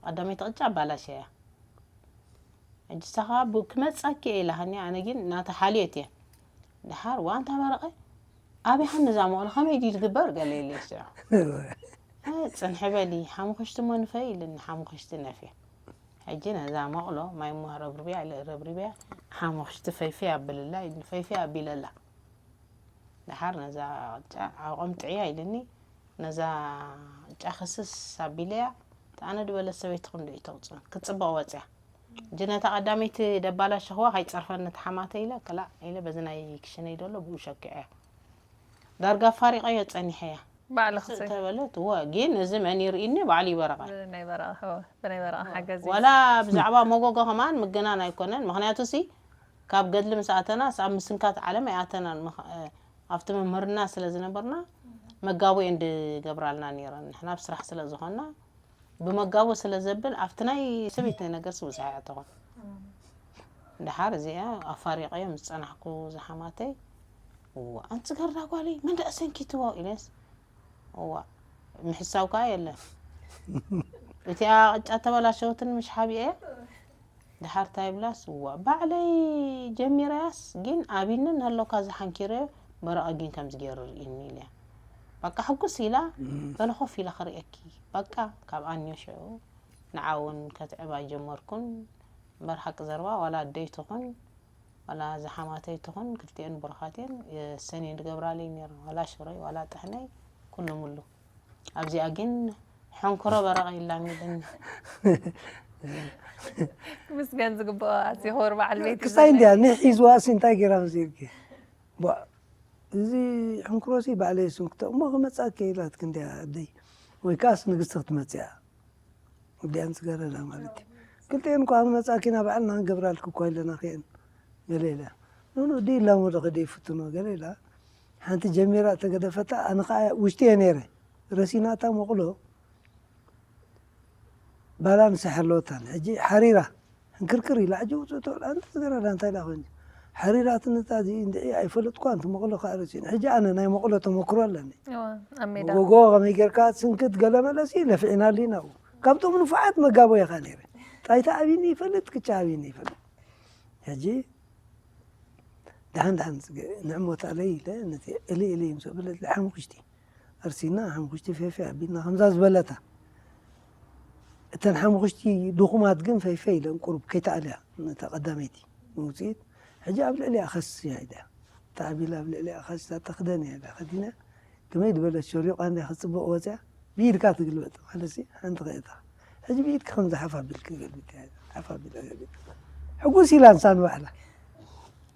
ቀዳመይቲ ቅጫ ኣባላሸያ ሕጂ ሳኻ ክመፀኪ እየ ኢላሃኒ ኣነ ግን ናታ ሓልዮት እየ ደሓር ዋንታ በረቐ ኣበይ ሃኒ እዛ መቕሎ ከመይ ድዩ ዝግበር ገለ ኢለ ሽዑ ፅንሒ በሊ ሓሙኽሽቲ እሞ ንፈይ ኢልኒ ሓሙኽሽቲ ነፍየ ሕጂ ነዛ መቕሎ ማይ እሞ ረብርብያ ኢለ ረብርብያ ሓሙኽሽቲ ፈይፈይ ኣብልላ ኢልኒ። ፈይፈይ ኣቢለላ። ደሓር ነዛ ቅጫ ዓቐምጥዕያ ኢልኒ። ነዛ ቅጫ ክስስ ኣቢለያ። ኣነ ድበለ ሰበይትኹም ዶ ይተውፅን ክትፅበቕ ወፅያ። ሕጂ ነታ ቀዳመይቲ ደባላሸኽዋ ካይፀርፈኒ እቲ ሓማተ ኢለ ክላእ ኢለ በዚ ናይ ክሽነይ ደሎ ብኡ ሸኪዐያ። ዳርጋ ኣፋሪቐዮ ጸኒሐያ። ባዕልኽሲ ተበለት እወ ግን እዚ መን ይርእኒ ባዕሉ ይበረቐ። ብናይ በረኻ ብናይ በረኻ ሓገዝ እዩ። ወላ ብዛዕባ መጎጎ ከማን ምግናን ኣይኮነን። ምኽንያቱ ሲ ካብ ገድሊ ምስ ኣተና ኣብ ምስንካት ዓለም ኣይኣተናን። ምኽ- ኣብቲ መምህርና ስለ ዝነበርና መጋቦ እየን ድገብራልና ነይረን። ንሕና ኣብ ስራሕ ስለ ዝኾንና ብመጋቦ ስለ ዘብል ኣብቲ ናይ ሰበይቲ ነገር ሲ ብዙሕ ኣይኣተኹን። ድሓር እዚኣ ኣፋሪቐዮ ምስ ጸናሕኩ ዝሓማተይ እዋ ኣንቲ ገርዳ ጓለይ መን ደኣ ሰንኪትዎ ኢለስ እዋ ምሕሳው ከኣ የለን። እቲኣ ቅጫ ተበላሸወትን ምሽ ሓቢኤ ድሓር ታይ ብላስ እዋ ባዕለይ ጀሚረያስ ግን ኣቢኒ እናሃለውካ ዝሓንኪረዮ በረቐ ግን ከምዚ ገይሩ ርኢኒ ኢለያ። በቃ ሕጉስ ኢላ በለ ኮፍ ኢለ ክርእየኪ በቃ ካብ ኣንዮ ሽዑ ንዓ እውን ከትዕብ ኣይጀመርኩን። እምበር ሓቂ ዘረባ ዋላ ኣደይ ትኹን ዋላ ዝሓማተይ ትኹን ክልቲኤን ብሩኻት እየን የሰንየን ዝገብራለይ ነይረን ዋላ ሽሮይ ዋላ ጥሕነይ ኩሉ ሙሉ ኣብዚኣ ግን ሕንክሮ በረቐ ይላሚድኒ። ምስገን ዝግብኦ ኣዝዩ ክቡር በዓል ቤት እዩ ክሳይ እንዲያ ዘለኒ። ኒሕ ሒዝዋ ሲ እንታይ ገይራ መሲልኪ ቧ እዚ ሕንክሮሲ ባዕለይ ስንክቶ እሞ ክመፃኪ ኢላትክ እንዲያ ኣደይ ወይ ከዓስ ንግስቲ ክትመፅያ እንዲያን ዝገረዳ ማለት እዩ ክልቲኤን እኳ ክመፃኪ ኢና ባዕልና ክንገብራልክ እኳ ኣለና ክየን ገለ ኢላ ኖኖ ዲ ኢላ ሞዶ ከደ ይፍትኖ ገለ ኢላ ሓንቲ ጀሚራ ተገደፈታ ኣነ ከዓ ውሽጢ እየ ነይረ ረሲናታ መቕሎ ባላንስ ኣይሓለወታን ሕጂ ሓሪራ ሕንክርክር ኢላ ሕጂ ውፅእ ትብል ኣንቲ ዝገረዳ እንታይ ኢላ ኮይኑ ሓሪራትኒ እታ እዚ እንድዒ ኣይፈለጥኳን እቲ መቕሎ ከዓ ረሲኒ ሕጂ ኣነ ናይ መቕሎ ተመክሮ ኣለኒ እዋ፣ ኣብ ሜዳ ጎጎ ከመይ ጌርካ ስንክት ገለ መለሲ ለፊዕናሉ ኢና ካብቶም ንፉዓት መጋቦ ኢኻ ነይረ ጣይታ ኣብኒ ይፈልጥ ክቻ ኣብኒ ይፈልጥ ሕጂ ደሓን ደሓን ንዕሞት ኣለይ ኢለ ነቲ እሊ እሊ ምስ በለት ሓሙኽሽቲ ኣርሲና ሓሙኽሽቲ ፌፌ ኣቢልና ከምዛ ዝበለታ እተን ሓሙኽሽቲ ድኹማት ግን ፈይፈይ ኢለን ቁሩብ ከይተኣልያ ነታ ቀዳመይቲ ንውፅኢት ሕጂ ኣብ ልዕሊኣ ከስያ ኢለ ተኣቢላ ኣብ ልዕሊኣ ከስያ ተኽደን እያ ኢለ ከዲነ ከመይ ዝበለት ሸሪቋ እንዳ ክፅብቕ ወፅያ ብኢድካ ትግልበጥ ማለት ሲ ሓንቲ ከእታ ሕጂ ብኢድካ ከምዚ ሓፍ ኣቢልክ ገልብጥ እያ ሓፍ ኣቢላ ገልብጥ ሕጉስ ኢላ ንሳ ንባዕላ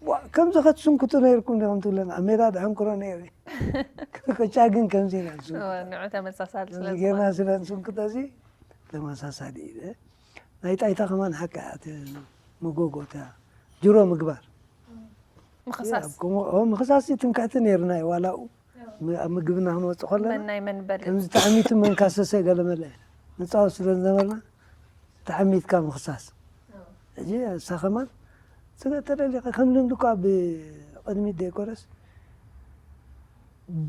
ዋ፣ ከምዚ ከትስንክቱ ነይርኩም ዲኹም ትብለና ኣብ ሜዳ ድሕንክሮ ነይሩ ከቻ ግን ከምዚ ኢና ንስንክቶ እወ፣ ንዑ ተመሳሳሊ ስለ ጌርና ስለ ንስንክቶ እዚ ተመሳሳሊ እዩ ናይ ጣይታ ከማን ሓቂ እያ እቲ መጎጎታ ጅሮ ምግባር ምኽሳስ ምክሳስ ትንክሕቲ ነይርና እዩ ዋላኡ ኣብ ምግብና ክንወፅእ ከለና መን ናይ መን በል ከምዚ ተዓሚቱ መንካሰሰ ገለመለ ንፃወት ስለ ዝነበርና ተዓሚትካ ምክሳስ ሕጂ እሳ ከማን ስለ ተደሊኸ ከም ልምዲ እኳ ብቅድሚት ደይኮነስ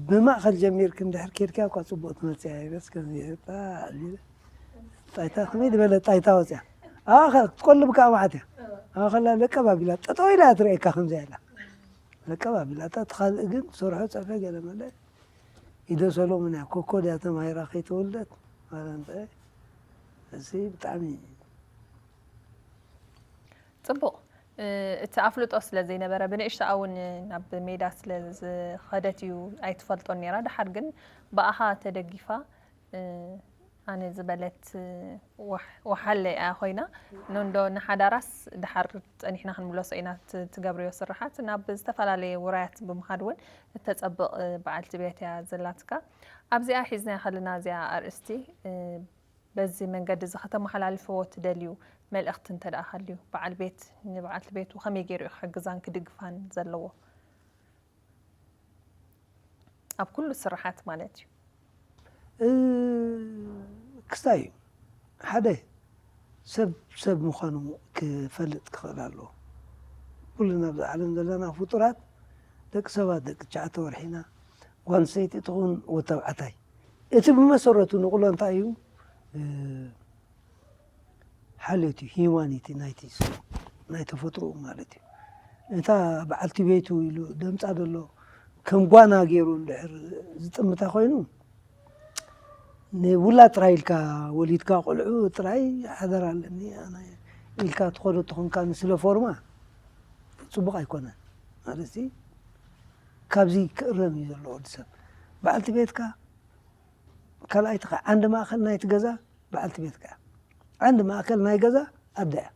ብማእኸል ጀሚርክ እንድሕር ኬድካ እኳ ፅቡቅ ትመፅያ ይበስ ከምዚ ጣ ኣቢለ ጣይታ ከመይ ዝበለ ጣይታ ወፅያ ኣኸ ክትቆልብ ከዓ ማዓት እያ ኣኸላ ለቀብ ኣቢላ ጠጠው ኢላ ትርእየካ ከምዚያ ኢላ ለቀብ ኣቢላ እታ ትኻልእ ግን ሰርሖ ፀፈ ገለ መለ ኢደ ሰሎሞን እያ ኮኮድ እያ ተማሂራ ከይተወልደት ማለት እንተ እዚ ብጣዕሚ ፅቡቕ እቲ ኣፍልጦ ስለ ዘይነበረ ብንእሽተኣ እውን ናብ ሜዳ ስለ ዝኸደት እዩ ኣይትፈልጦን ነይራ ድሓር ግን ብኣኻ ተደጊፋ ኣነ ዝበለት ወሓለ እያ ኮይና ንንዶ ንሓዳራስ ድሓር ፀኒሕና ክንምለሶ ኢና ትገብርዮ ስርሓት ናብ ዝተፈላለየ ውራያት ብምኻድ እውን እተፀብቕ በዓልቲ ቤት እያ ዘላትካ ኣብዚኣ ሒዝና ከለና እዚኣ ኣርእስቲ በዚ መንገዲ እዚ ከተመሓላልፍዎ ትደልዩ መልእኽቲ እንተ ደኣ ሃልዩ፣ በዓል ቤት ንበዓልቲ ቤቱ ከመይ ገይሩ እዩ ክሕግዛን ክድግፋን ዘለዎ? ኣብ ኩሉ ስርሓት ማለት እዩ። ክስታይ እዩ። ሓደ ሰብ ሰብ ምዃኑ ክፈልጥ ክኽእል ኣለዎ። ኩልና ኣብዚ ዓለም ዘለና ፍጡራት ደቂ ሰባት ደቂ ትሽዓተ ወርሒ ኢና። ጓል ኣንስተይቲ ትኹን ወዲ ተባዕታይ እቲ ብመሰረቱ ንቕሎ እንታይ እዩ ሓልዮት እዩ ሂዩማኒቲ ናይቲ ሰብ ናይ ተፈጥሮኡ ማለት እዩ እታ በዓልቲ ቤቱ ኢሉ ደምፃ ዘሎ ከም ጓና ገይሩ እንድሕር ዝጥምታ ኮይኑ ንውላድ ጥራይ ኢልካ ወሊድካ ቆልዑ ጥራይ ሓደራ ኣለኒ ኣነ ኢልካ ትኸዶ ተኾንካ ንስለ ፎርማ ጽቡቕ ኣይኮነን። ማለት ካብዚ ክእረም እዩ ዘለዎ ወዲ ሰብ። በዓልቲ ቤትካ ካልኣይቲ ኸ ዓንዲ ማእከል ናይቲ ገዛ በዓልቲ ቤትካ እያ። ዓንዲ ማእከል ናይ ገዛ ኣደ እያ።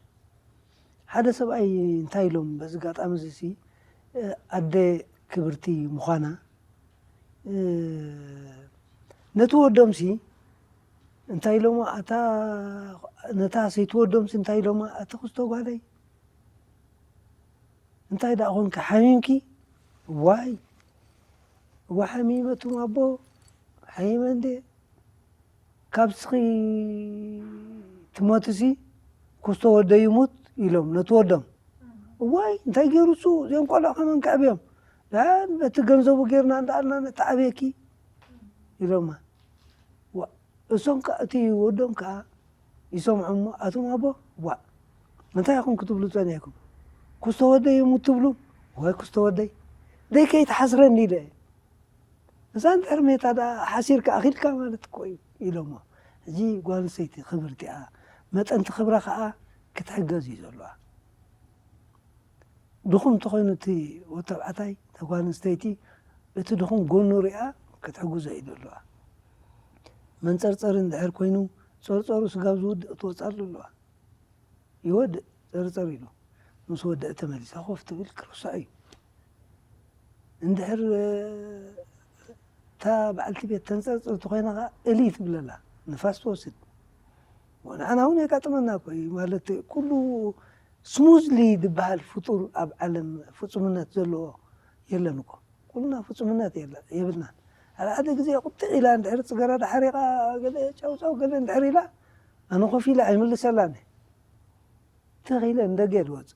ሓደ ሰብኣይ እንታይ ኢሎም በዚ ኣጋጣሚ እዚ ሲ ኣደ ክብርቲ ምዃና ነቲ ወዶምሲ እንታይ ኢሎማ ኣታ ነታ ሰይቲ ወዶምሲ እንታይ ኢሎማ ኣቲ ክስቶ ጓለይ እንታይ ደኣ ኾንኪ ሓሚምኪ ዋይ እዋ ሓሚመ እቱም ኣቦ ሓሚመ እንዴ ካብ ስኺ ትሞትሲ ኩስቶ ወደይ ይሙት ኢሎም ነቲ ወዶም እዋይ እንታይ ገይሩ እሱ እዚኦም ቆልዑ ከመን ከዕብዮም ደሓን በቲ ገንዘቡ ጌርና እንዳኣልና ነተዓብየኪ ኢሎማ እሶም ከዓ እቲ ወዶም ከዓ ይሰምዖ እሞ ኣቶም ኣቦ ዋእ እንታይ ኢኹም ክትብሉ ፀኒሕኩም ኩስቶ ወደይ ይሙት ትብሉ ወይ ኩስቶ ወደይ ደይ ከይትሓስረኒ ኢለ እዛ እንድሕር ሜታ ደኣ ሓሲርካ ኣኺልካ ማለት እኮ እዩ ኢሎሞ ሕጂ ጓል ኣንስተይቲ ክብርቲ እያ መጠንቲ ክብራ ከዓ ክትሕገዝ እዩ ዘለዋ ድኹም እንተኾይኑ እቲ ወተብዓታይ ተጓል ኣንስተይቲ እቲ ድኹም ጎኑ ሪኣ ክትሕግዞ እዩ ዘለዋ መንፀርፀሪ እንድሕር ኮይኑ ፀርፀሩ ስጋብ ዝውድእ ክትወፅኣሉ ኣለዋ ይወድእ ፀርፀር ኢሉ ምስ ወደእ ተመሊሳ ኮፍ ትብል ክርስዕ እዩ እንድሕር እታ በዓልቲ ቤት ተንፀርፅር ተኮይና ከዓ እሊ ትብለላ ንፋስ ትወስድ ንዓና እውን የጋጥመና እኮ እዩ ማለት ኩሉ ስሙዝሊ ዝበሃል ፍጡር ኣብ ዓለም ፍፁምነት ዘለዎ የለን እኮ ኩልና ፍፁምነት የብልና ሓደ ሓደ ግዜ ቁጥዕ ኢላ እንድሕር ፅገረዳ ሓሪቃ ገለ ጫውጫው ገለ እንድሕር ኢላ ኣነ ኮፍ ኢለ ኣይምልሰላን ተኺለ እንደገ ድወፅ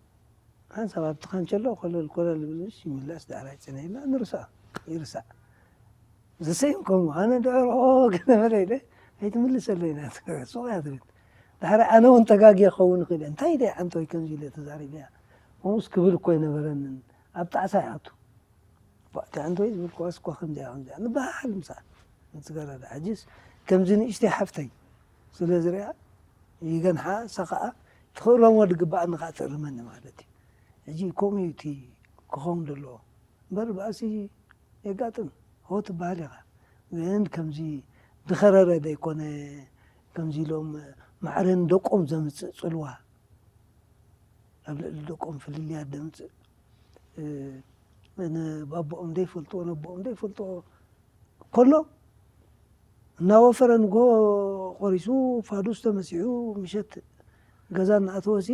ሓንሳብ ኣብቲ ካንቸሎ ኮለል ኮለል ዝብልሽ ይምላስ ዳሕራይ ፅነ ኢልና ንርሳ ይርሳዕ ዝሰይም ከምኡ ኣነ ድዕሮ ገነበረ ኢለ ኣይትምልሰለይ ናት ሱቕ እያ ትብል ድሕሪ ኣነ እውን ተጋጊ ክኸውን ይኽእል እንታይ ደ ሓንቶይ ከምዚ ኢለ ተዛሪበያ ከምኡስ ክብል እኮ ኣይነበረንን ኣብ ጣዕሳ ይኣቱ ቧእቲ ሓንቶይ ዝብል ከዋስ እኳ ከምዚኣ ከምዚኣ ንበሃል ምሳል ንፅገረዳ ሕጂስ ከምዚ ንእሽተይ ሓፍተይ ስለ ዝሪኣ ይገንሓ እሳ ከዓ ትኽእሎሞ ድግባኣኒ ከዓ ትእርመኒ ማለት እዩ ሕጂ ከምኡ እዩ እቲ ክኸውን ዘለዎ እምበር ብኣሲ የጋጥም ሆ ትበሃል ኢኻ ግን ከምዚ ድኸረረ ዘይኮነ ከምዚ ኢሎም ማዕረ ንደቆም ዘምፅእ ፅልዋ ኣብ ልዕሊ ደቆም ፍልልያት ዘምፅእ ንባቦኦም ዘይፈልጥዎ ነቦኦም ዘይፈልጥዎ ከሎ እናወፈረ ንጎ ቆሪሱ ፋዱስ ተመሲሑ ምሸት ገዛ እናኣተወሲ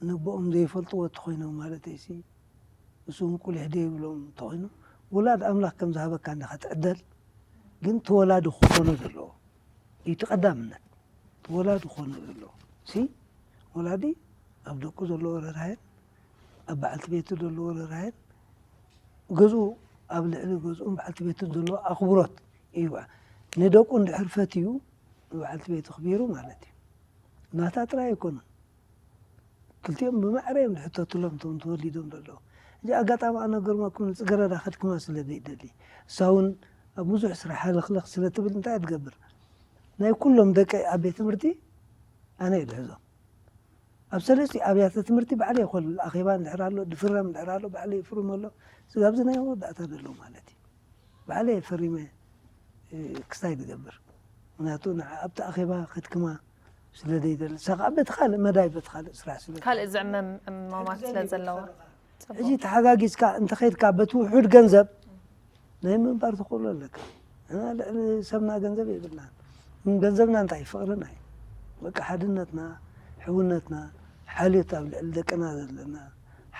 ነቦኦም ዘይፈልጥዎ እንተኾይኖም ማለት እዩ እሱም ቁሊሕ ደይብሎም እንተኾይኑ ውላድ ኣምላኽ ከም ዝሃበካ እንዲኻ ትዕደል ግን ተወላዲ ክኾኖ ዘለዎ እዩ እቲ ቀዳምነት ተወላዲ ክኾኖ ዘለዎ ሲ ወላዲ ኣብ ደቁ ዘለዎ ርህራሄን ኣብ በዓልቲ ቤቱ ዘለዎ ርህራሄን ገዝኡ ኣብ ልዕሊ ገዝኡን በዓልቲ ቤቱን ዘለዎ ኣኽብሮት እዩ ንደቁ እንድሕር ፈትዩ ንበዓልቲ ቤቱ ክቢሩ ማለት እዩ ናታ ጥራይ ኣይኮነን ክልቲኦም ብማዕረ እዮም ዝሕተቱሎም እቶም ተወሊዶም ዘለዉ እዚ ኣጋጣሚ ኣነ ገርመኩም ንፅገረዳ ከድክማ ስለ ዘይደሊ እሳ እውን ኣብ ብዙሕ ስራሕ ሃለኽለኽ ስለ ትብል እንታይ ትገብር ናይ ኩሎም ደቀይ ኣብ ቤት ትምህርቲ ኣነ እየ ዝሕዞም ኣብ ሰለስቲ ኣብያተ ትምህርቲ ባዕለ ይኮልል ኣኼባ እንድሕር ኣሎ ድፍረም እንድሕር ኣሎ ባዕለ ይፍርም ኣሎ ስጋብዚ ናይ መወዳእታ ዘሎ ማለት እዩ ባዕለ ፈሪመ ክስታይ ዝገብር ምክንያቱ ንዓ ኣብቲ ኣኼባ ከድክማ ስለ ዘይደሊ እሳ ከዓ በቲ ካልእ መዳይ በቲ ካልእ ስራሕ ስለ ካልእ ዝዕመም እማማት ስለ ዘለዋ ሕጂ ተሓጋጊዝካ እንተኸይድካ በቲ ውሑድ ገንዘብ ናይ ምንባር ተኽእሎ ኣለካ ንሕና ልዕሊ ሰብና ገንዘብ የብልናን ግን ገንዘብና እንታይ ፍቕርና እዩ በቃ ሓድነትና ሕውነትና ሓልዮት ኣብ ልዕሊ ደቅና ዘለና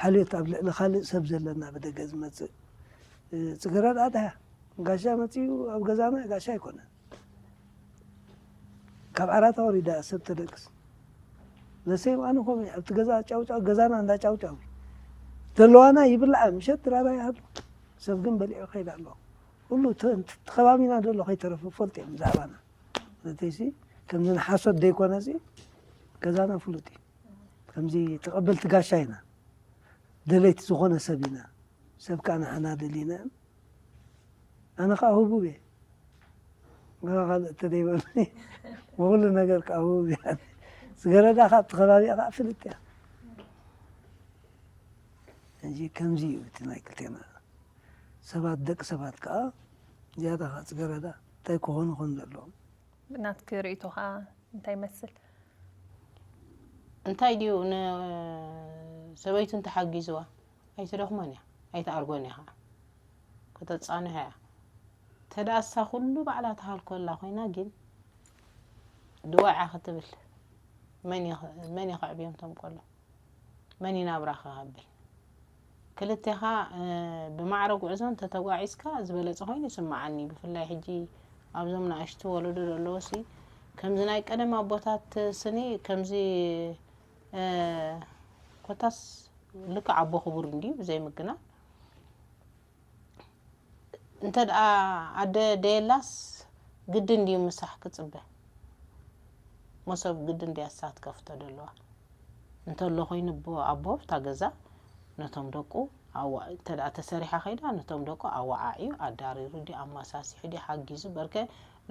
ሓልዮት ኣብ ልዕሊ ካልእ ሰብ ዘለና ብደገ ዝመፅእ ፅገረዳ ኣድሃ ጋሻ መፅኡ ኣብ ገዛና ጋሻ ኣይኮነን ካብ ዓራት ኣወሪዳ ሰብ ተደቅስ ለሰይ ኣነ ኮም ኣብቲ ገዛ ጫውጫው ገዛና እንዳ ጫውጫው ዘለዋና ይብልዓ ምሸት ድራራ ይሃሉ ሰብ ግን በሊዑ ከይድ ኣሎ ኩሉ ተኸባቢና ዘሎ ከይተረፈ ፈልጥ እዮም ብዛዕባና ስለተይሲ ከምዚ ንሓሶት ዘይኮነ ሲ ገዛና ፍሉጥ እዩ ከምዚ ተቐበልቲ ጋሻ ኢና ደለይቲ ዝኾነ ሰብ ኢና ሰብ ከዓ ንዓና ደሊና ኣነ ከዓ ህቡብ እየ ካልእ እንተደይበሉኒ ብኩሉ ነገር ከዓ ውብ እያ። ጽገረዳ ካብቲ ከባቢኣ ከዓ ፍልጥ እያ። ሕጂ ከምዚ እዩ እቲ ናይ ክልቴና ሰባት፣ ደቂ ሰባት ከዓ ዝያዳ ከዓ ጽገረዳ እንታይ ክኾኑ ከም ዘለዎም። ብናትኪ ርእይቶ ከዓ እንታይ ይመስል? እንታይ ድዩ ንሰበይቱ እንተሓጊዝዋ ኣይትደኽሞን እያ ኣይትኣርጎን እያ ከዓ ከተፃንሖ እያ። ተዳ እሳ ኩሉ ባዕላ ትሃልኮላ ኮይና ግን ድዋዓ ክትብል መን እዩ ከዕብዮም ቶም ቆሎ? መን ይናብራ ክብል ክልቴኻ ብማዕረ ጉዕዞ እንተተጓዒዝካ ዝበለፀ ኮይኑ ይስምዓኒ። ብፍላይ ሕጂ ኣብዞም ንኣሽቱ ወለዶ ዘለዉ ሲ ከምዚ ናይ ቀደም ኣቦታት ስኒ ከምዚ ኮታስ ልክዕ ኣቦ ክቡር እንድዩ ብዘይ ምግናን እንተ ደኣ ኣደ ደየላስ ግድን ድዩ ምሳሕ ክጽበ? መሶብ ግድን ድያ እሳ ትከፍቶ ደለዋ? እንተሎ ኮይኑ ኣቦ ኣብታ ገዛ ነቶም ደቁ እንተ ደኣ ተሰሪሓ ከይዳ ነቶም ደቁ ኣወዓዕዩ ኣዳሪሩ ድዩ ኣማሳሲሑ ድዩ ሓጊዙ በርከ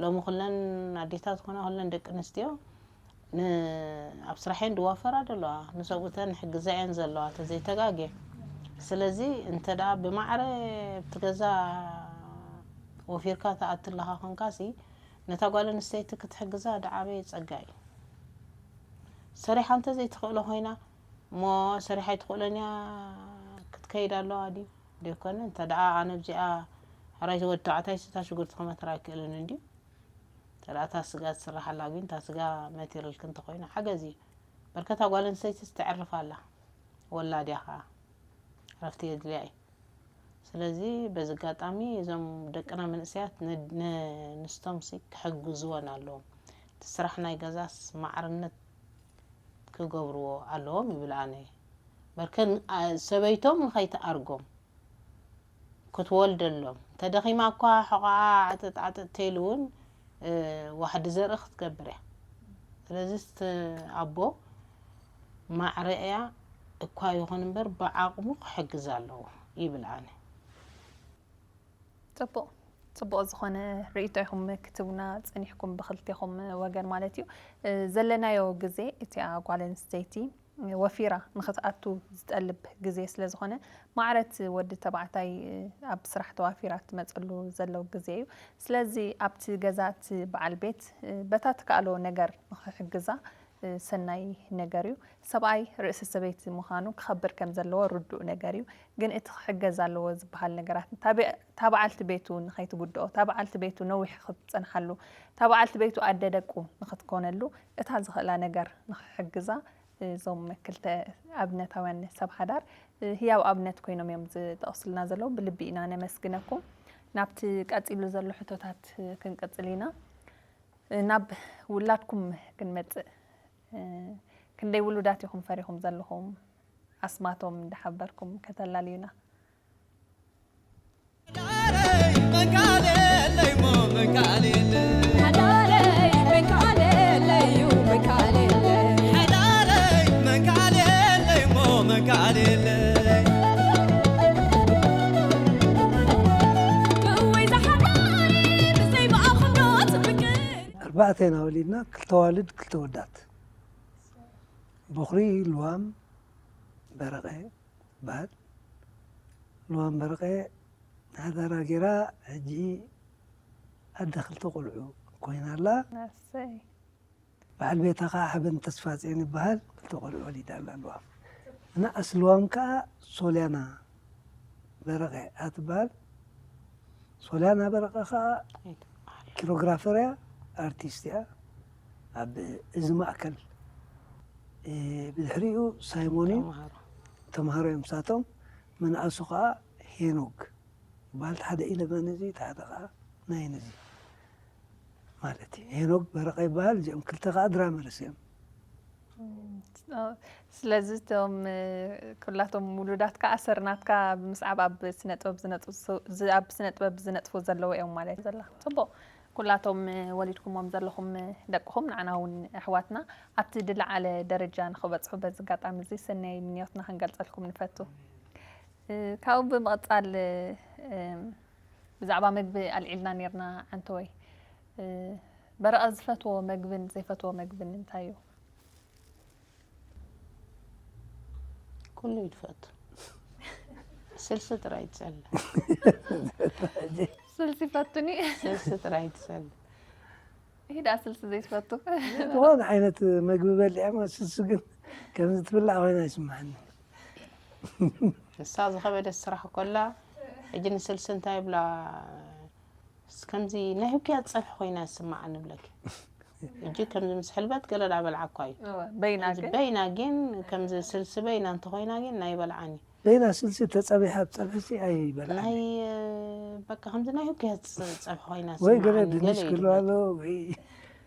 ሎሚ ኩለን ኣዴታት ኮና ኩለን ደቂ ኣንስትዮ ኣብ ስራሐን ድዋፈራ ደለዋ ንሰብኡተን ሕግዛ እየን ዘለዋ ተዘይተጋግየ ስለዚ እንተ ደኣ ብማዕረ ኣብቲ ገዛ ወፊርካ ትኣቲ ኣለኻ ኮንካሲ ነታ ጓል ኣንስተይቲ ክትሕግዛ ድዓበየ ጸጋ እዩ ሰሪሓ እንተ ዘይትኽእሎ ኮይና እሞ ሰሪሓ ኣይትኽእሎን እያ ክትከይድ ኣለዋ ድዩ ደይኮነ እንተ ደኣ ኣነ ኣብዚኣ ሕራይ ወዲ ተባዕታይ ስታ ሽጉርቲ ክመትራ ኣይክእልን እንድዩ ተደኣ እታ ስጋ ትስራሕ ኣላ ግን እታ ስጋ መቲርልኪ እንተኮይኑ ሓገዝ እዩ በርከታ ጓል ኣንስተይትስ ተዕርፍ ኣላ ወላድ እያ ከዓ ዕረፍቲ የድልያ እዩ ስለዚ በዚ ኣጋጣሚ እዞም ደቅና መንእሰያት ንስቶም ሲ ክሕግዝወን ኣለዎም እቲ ስራሕ ናይ ገዛስ ማዕርነት ክገብርዎ ኣለዎም ይብል ኣነ በርከ ሰበይቶም ንኸይትኣርጎም ክትወልደሎም ተደኺማ እኳ ሕቆኣ ዓጥጥ ዓጥጥ ተይሉ እውን ዋሕዲ ዘርኢ ክትገብር እያ ስለዚ ኣቦ ማዕረ እያ እኳ ይኹን እምበር ብዓቕሙ ክሕግዝ ኣለዎ ይብል ኣነ ፅቡቕ ፅቡቕ ዝኾነ ርእይቶ ኢኹም ክትቡና ፀኒሕኩም ብክልቴኹም ወገን ማለት እዩ ዘለናዮ ግዜ እቲኣ ጓል ኣንስተይቲ ወፊራ ንኽትኣቱ ዝጠልብ ግዜ ስለ ዝኾነ ማዕረት ወዲ ተባዕታይ ኣብ ስራሕ ተዋፊራ ትመፀሉ ዘለው ግዜ እዩ ስለዚ ኣብቲ ገዛ እቲ በዓል ቤት በታ ትከኣሎ ነገር ንኽሕግዛ ሰናይ ነገር እዩ ሰብኣይ ርእሲ ሰበይቲ ምዃኑ ክኸብር ከም ዘለዎ ርዱእ ነገር እዩ ግን እቲ ክሕገዝ ኣለዎ ዝበሃል ነገራት እታ በዓልቲ ቤቱ ንኸይትጉድኦ እታ በዓልቲ ቤቱ ነዊሕ ክትፀንሓሉ እታ በዓልቲ ቤቱ ኣደ ደቁ ንኽትኮነሉ እታ ዝኽእላ ነገር ንኽሕግዛ እዞም ክልተ ኣብነታውያን ሰብ ሓዳር ህያው ኣብነት ኮይኖም እዮም ዝጠቕሱልና ዘለዉ ብልቢ ኢና ነመስግነኩም ናብቲ ቀፂሉ ዘሎ ሕቶታት ክንቅፅል ኢና ናብ ውላድኩም ክንመፅእ ክንደይ ውሉዳት ኢኹም ፈሪኹም ዘለኹም ኣስማቶም እንዳሓበርኩም ከተላልዩና ኣርባዕተ ኢና ወሊድና ክልተ ዋልድ ክልተ ወዳት በኹሪ ልዋም በረቐ ትበሃል ልዋም በረቐ ሓዳራ ገይራ ሕጂ ኣደ ክልተ ቆልዑ ኮይና ኣላ በዓል ቤታ ከዓ ሓበን ተስፋፅዮን ይበሃል ክልተ ቆልዑ ወሊዳ ኣላ ልዋም ንኣስ ልዋም ከዓ ሶልያና በረቐ እያ ትበሃል ሶልያና በረቐ ከዓ ኪሮግራፈር እያ ኣርቲስት እያ ኣብ እዚ ማእከል ብድሕሪኡ ሳይሞን እዩ ተምሃሮ እዮም ሳቶም ምንኣሱ ከዓ ሄኖግ በሃል ሓደ ኢለመን እዚ ሓደ ከዓ ናይ ነዚ ማለት እዩ ሄኖግ በረቐ ይበሃል እዚኦም ክልተ ከዓ ድራመርስ እዮም ስለዚ እቶም ኩላቶም ውሉዳትካ ኣሰር ናትካ ብምስዓብ ኣብ ስነ ጥበብ ዝነጥፉ ዘለዉ እዮም ማለት ዘላ ፅቡቕ ኩላቶም ወሊድኩሞም ዘለኹም ደቅኹም ንዓና እውን ኣሕዋትና ኣብቲ ድለዓለ ደረጃ ንኽበፅሑ በዚ ኣጋጣሚ እዚ ሰናይ ምንዮትና ክንገልፀልኩም ንፈቱ ካብኡ ብምቕፃል ብዛዕባ ምግቢ ኣልዒልና ነርና ዓንተወይ እ፣ በረቐ ዝፈትዎ መግብን ዘይፈትዎ መግብን እንታይ እዩ? ኩሉ ይፈቱ። ስልሲ ጥራይ ይጸልእ። ስልሲ ይፈቱኒ። ስልሲ ጥራይ ይጸልእ። ይሄ ደኣ ስልሲ ዘይትፈቱ። ዝኾነ ዓይነት መግቢ በሊዐ ስልሲ ግን ከምዚ ትብላዕ ኮይና ይስማዓኒ። ንሳ ዝኸበደት ስራሕ ኮላ ሕጂ ንስልሲ እንታይ ይብላ? ስ-፣ ከምዚ ናይ ህኩያት ጸብሒ ኮይና ይስማዓኒ ይብለኪ። ሕጂ ከምዚ ምስ ሕልበት ገለ ዳ በልዓ እኳ እዩ። እወ፣ በይና ከምዚ ግን በይና ግን ከምዚ ስልሲ በይና እንተኾይና ግን ናይ በልዓኒ። በይና ስልሲ ተጸቢሓ ኣብ ጸብሒ ኣይበልዓን። ናይ በቃ ከምዚ ናይ ህኩያት ጸ-፣ ጸብሒ ኮይና ወይ ገለ ይስማዓኒ፣ ድንሽ ገለ ክህሉ ይብለኪ። ኣለዎ ወይ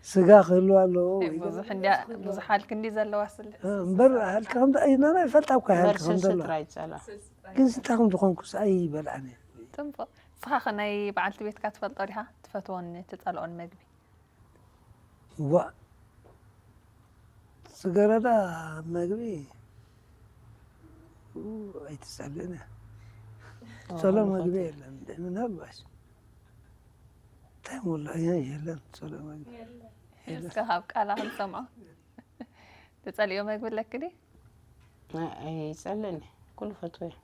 ስጋ ክህሉ ኣለዎ ወይ ብዙሕ እንድያ ብዙሕ ሃልክ እንዲ ዘለዋ ስል እምበር ሃልካ ከምዚ ኣይናና ይፈልጣ እኳ እምበር ሃልካ ከም ስልሲ ዘለዋ ጥራይ ይጸላ። ግን ስታ ከም ዝኾንኩስ ኣይበልዓን እየ። ጽቡቕ። ንስኻ ኸ ናይ በዓልቲ ቤትካ ትፈልጦ ዲኻ? ትፈትዎን ትጸልኦን መግቢ? ዋ ጽገረዳ መግቢ ኡ፣ ኣይትጸልእን እያ። ጸሎ መግቢ የለን ምናልባሽ እንታይ ወላ እያ የለን ጸሎ መግቢ እስከ ካብ ቃላ ክንሰምዖ። ትጸልዮ መግቢ ኣለኪ ዲ? ኣይ-፣ ኣይጸልእን እየ። ኩሉ ፈትዎ እየ።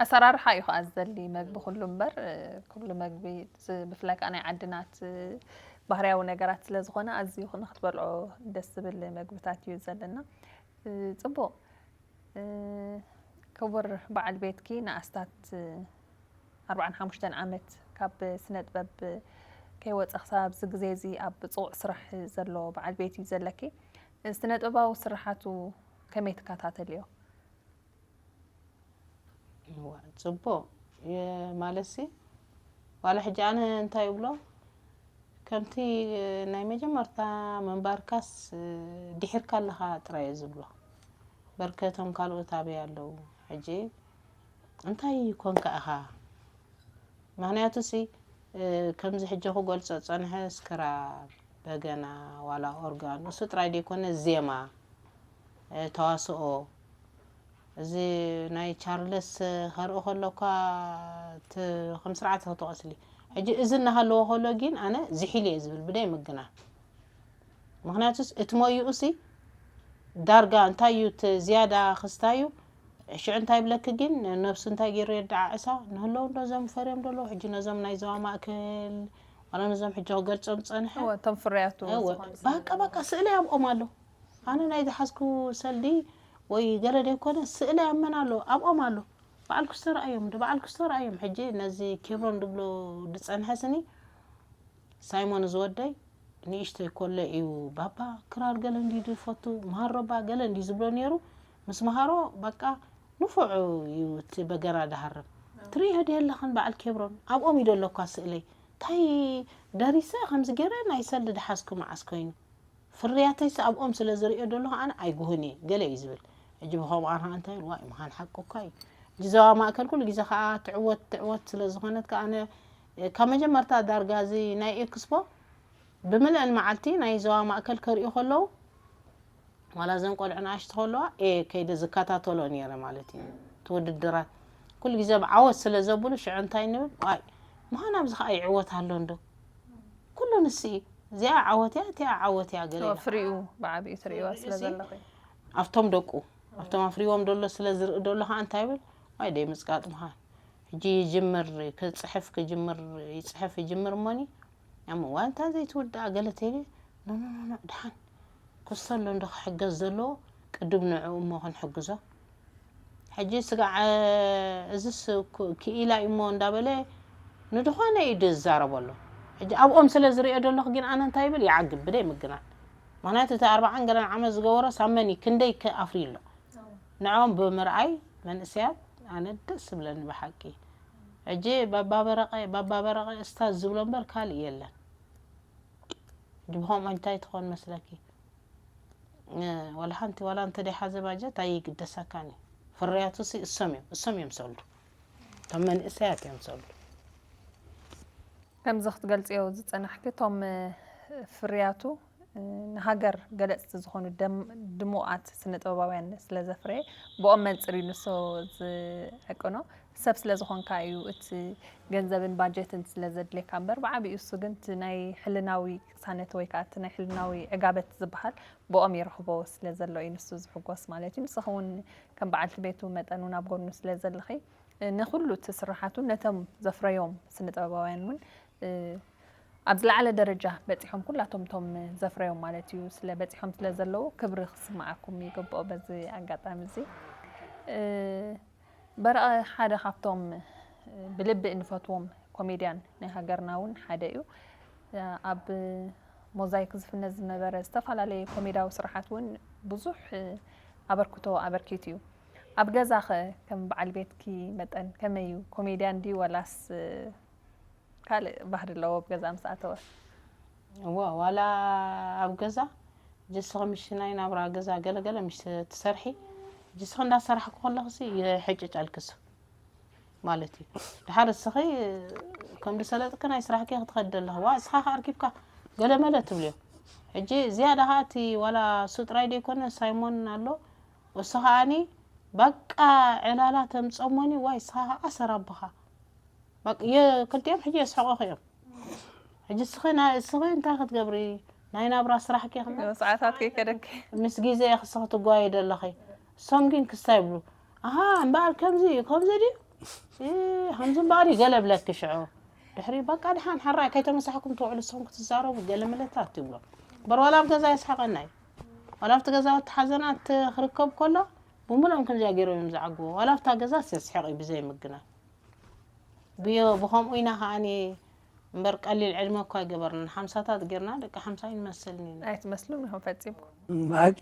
ኣሰራርሓ እዩ ከዓ ዝደሊ መግቢ ኩሉ እምበር፣ እ፣ ኩሉ መግቢ ዝ-፣ ብፍላይ ከዓ ናይ ዓድናት፣ እ፣ ባህርያዊ ነገራት ስለ ዝኾነ ኣዝዩ ንክትበልዖ ደስ ዝብል መግብታት እዩ ዘለና። እ፣ ጽቡቕ። እ፣ ክቡር በዓል ቤትኪ ንኣስታት፣ እ፣ ኣርባዓን ሓሙሽተን ዓመት ካብ ስነ ጥበብ ከይወፀ ክሳብ ኣብዚ ግዜ እዚ ኣብ ፅዑቕ ስራሕ ዘሎ በዓል ቤት እዩ ዘለኪ። ስነ ጥበባዊ ስርሓቱ ከመይ ትከታተልዮ? እዋ፣ ጽቡቕ። የ-፣ ማለትሲ ዋላ ሕጂ ኣነ እንታይ ይብሎ፣ ከምቲ ናይ መጀመርታ ምንባርካስ ድሒርካ ኣለኻ ጥራይ እየ ዝብሎ። በርከቶም ካልኦት ኣበይ ኣለዉ? ሕጂ እንታይ ኮንካ ኢኻ? ምኽንያቱሲ፣ እ፣ ከምዚ ሕጂ ክገልጾ ጸንሐ፣ ስክራብ፣ በገና፣ ዋላ ኦርጋን፣ እሱ ጥራይ ደይኮነ ዜማ፣ እ፣ ተዋስኦ፣ እዚ ናይ ቻርለስ ከርኢ ከሎ እኳ ት-፣ ከም ስርዓት ክትቆስሊ። ሕጂ እዚ እናሃለዎ ከሎ ግን ኣነ ዝሒል እየ ዝብል ብደይ ምግናን። ምኽንያቱስ እቲ ሞይኡሲ ዳርጋ እንታይ እዩ እቲ ዝያዳ ክስታዩ? ሽዑ እንታይ ይብለኪ ግን ነብሱ እንታይ ገይሩ የደዓዕሳ? ንህለው እንዶ እዞም ፈርዮም ደለዉ ሕጂ ነዞም ናይ ዞባ ማእከል ዋላ ነዞም ሕጂ ክገልጾም ዝጸንሐ እወ፣ እቶም ፍርያቱ እወ፣ ዝኾኑ በቃ በቃ ስእለይ ኣብኦም ኣሎ። ኣነ ናይ ዝሓዝኩ ሰልዲ ወይ ገለ ደይኮነ ስእለይ ኣብ መን ኣሎ? ኣብኦም ኣሎ። በዓል ክስቶ ረኣዮም ዶ በዓል ክስቶ ረኣዮም። ሕጂ ነዚ ኬብሮን ድብሎ ድጸንሐ ስኒ ሳይሞን ዝወደይ ንእሽተይ ኮለ እዩ ባባ ክራር ገለ እንዲ ዝፈቱ መሃሮባ ገለ እንዲ ዝብሎ ነይሩ። ምስ መሃሮ በቃ ንፉዕ እዩ እቲ በገና ድሃርም። ትርእዮ ድየ ኣለኽን በዓል ኬብሮን ኣብኦም እዩ ደሎ እኳ ስእለይ። እንታይ ደሪሰ ከምዚ ገይረ ናይ ሰልዲ ድሓዝኩ መዓስ ኮይኑ? ፍርያተይሲ ኣብኦም ስለ ዝርእዮ ደለኹ ኣነ ኣይጉህን እየ ገለ እዩ ዝብል። ሕጂ ብኸምኡ ኣርሃ እንታይ ኢሉ ዋይ ምዃን ሓቂ እኳ እዩ። ሕጂ ዞባ ማእከል ኩሉ ግዜ ከዓ ትዕወት ትዕወት ስለ ዝኾነት ከዓ ኣነ ካብ መጀመርታ ዳርጋ እዚ ናይ ኤክስፖ ብምልአን መዓልቲ ናይ ዞባ ማእከል ከርእዩ ከለዉ ዋላ እዘን ቆልዑ ንኣሽቱ ከለዋ እየ ከይደ ዝከታተሎ ነይረ ማለት እዩ። እቲ ውድድራት ኩሉ ግዜ ብዓወት ስለ ዘብሉ ሽዑ እንታይ ንብል ዋይ ምዃን ኣብዚ ከዓ ይዕወት ኣሎ እንዶ ኩሉ ንስ እዩ። እዚኣ ዓወት እያ እቲኣ ዓወት እያ ገለ ኢሉ ፍሪኡ ብዓብኡ ትርእዋ ስለ እዚ ዘለኹ እዩ። ኣብቶም ደቁ ኣብቶም ኣፍሪዎም ደሎ ስለ ዝርኢ ደሎ ከዓ እንታይ ይብል ዋይ ደይ ምፅቃጥ ምዃን ሕጂ ይጅምር ክፅሕፍ ክጅምር ይፅሕፍ ይጅምር እሞኒ ያም እዋን እታ ዘይትውዳእ ገለ ተይለ ኖኖኖኖ ድሓን ክስቶ ኣሎ እንዶ ክሕገዝ ዘለዎ ቅድም ንዕኡ እሞ ክንሕግዞ ሕጂ ስጋዕ እዝስ ኩ- ክኢላ እዩ እሞ እንዳበለ ንድኾነ እዩ ዝዛረበሉ ሕጂ ኣብኦም ስለ ዝሪኦ ደለኹ ግን ኣነ እንታይ ይብል ይዓግብ ብደይ ምግናን ምኽንያቱ እቲ ኣርባዓን ገለን ዓመት ዝገበሮ ሳብ መን እዩ ክንደይ ከ ኣፍርዩ ኣሎ ንዕኦም ብምርኣይ መንእሰያት ኣነ ደስ ዝብለኒ ብሓቂ ሕጂ ባባ በረቐ ባባ በረቐ እስታዝ ዝብሎ እምበር ካልእ የለን ሕጂ ብኸምኡ እንታይ ትኾን መስለኪ እ፣ ዋላ ሓንቲ ዋላ እንተደይ ሓዘ ባጀት ኣይግደሰካን እዩ ፍርያቱ ሲ እሶም እዮም እሶም እዮም ሰልዱ እቶም መንእሰያት እዮም ሰልዱ ከምዚ ክትገልፅዮ ዝፀናሕኪ እቶም ፍርያቱ ንሃገር ገለፅቲ ዝኾኑ ደም- ድሙቓት ስነ ጥበባውያን ስለ ዘፍረየ ብኦም መንፅር እዩ ንሶ ዝዕቅኖ ሰብ ስለ ዝኾንካ እዩ እቲ ገንዘብን ባጀትን ስለ ዘድልየካ እምበር፣ ብዓቢኡ እሱ ግን እቲ ናይ ሕልናዊ ቅሳነት ወይ ከዓ እቲ ናይ ሕልናዊ ዕጋበት ዝበሃል ብኦም ይረኽቦ ስለ ዘሎ እዩ ንሱ ዝሕጎስ ማለት እዩ። ንስኺ እውን ከም በዓልቲ ቤቱ መጠን እውን ኣብ ጎኑ ስለ ዘለኺ፣ እ፣ ንኹሉ እቲ ስርሓቱ ነቶም ዘፍረዮም ስነ ጥበባውያን እውን፣ እ፣ ኣብ ዝለዓለ ደረጃ በፂሖም፣ ኩላቶም እቶም ዘፍረዮም ማለት እዩ፣ ስለ በፂሖም ስለ ዘለዉ ክብሪ ክስምዓኩም ይግብኦ። በዚ ኣጋጣሚ እዚ፣ እ፣ በረቐ ሓደ ካብቶም ብልቢ እንፈትዎም ኮሜድያን ናይ ሃገርና እውን ሓደ እዩ። ኣብ ሞዛይክ ዝፍነ ዝነበረ ዝተፈላለየ ኮሜድያዊ ስርሓት እውን ብዙሕ ኣበርክቶ ኣበርኪቱ እዩ። ኣብ ገዛኸ ከም በዓል ቤትኪ መጠን ከመይ እዩ? ኮሜድያን ድዩ ወላስ ካልእ ባህሪ ኣለዎ ኣብ ገዛ ምስ ኣተወ? እዋ ዋላ ኣብ ገዛ ጅስኺ ምሽ ናይ ናብራ ገዛ ገለገለ ምሽ ትሰርሒ ጅስኺ እንዳሰራሕኩ ከለኽሲ ይሕጭጨልክስ ማለት እዩ። ድሓር እስኺ ከም ዝሰለጥኪ ናይ ስራሕኪ ክትኸዲ ኣለኺ ዋ እስኻ ከኣ ኣርኪብካ ገለመለ ትብልዮ። ሕጂ ዝያዳ ከኣ እቲ ዋላ እሱ ጥራይ ደይኮነ ሳይሞን ኣሎ እሱ ከኣኒ በቃ ዕላላ ተምፀሞኒ ዋይ እስኻ ከኣ ሰራብኻ በቃ የ- ክልቲኦም ሕጂ የስሕቑኺ እዮም። ሕጂ እስኺ ናይ እስኺ እንታይ ክትገብሪ ናይ ናብራ ስራሕኪ ኢኺ እምበር ሰዓታት ከይከደኪ ምስ ግዜ ኢኺ እስኺ ትጓየዪ ዘለኺ። እሶም ግን ክስታይ ይብሉ ኣሃ እምበኣር ከምዚ እዩ ከምዚ ድዩ እ፣ ከምዚ እምበኣር እዩ ገለ ብለኪ ሽዑ ድሕሪ በቃ ድሓን ሓራይ ከይተመሳሕኩም ትውዕሉ እሶም ክትዛረቡ ገለ መለታት ትብሎ እምበር ዋላ ኣብ ገዛ የስሕቐና እዩ። ዋላ ኣብቲ ገዛውቲ ሓዘናት ክርከብ ከሎ ብምሉኦም ከምዚኣ ገይሮም እዮም ዝዓግቦ ዋላ ኣብታ ገዛስ የስሕቕ እዩ ብዘይ ምግናን። ብዮ ብኸምኡ ኢና ከዓኒ እምበር ቀሊል ዕድመ እኳ ኣይገበርናን ሓምሳታት ጌርና ደቂ ሓምሳ ኣይንመስልን ኢና። ኣይትመስሉን ኢኹም ፈጺምኩም ብሓቂ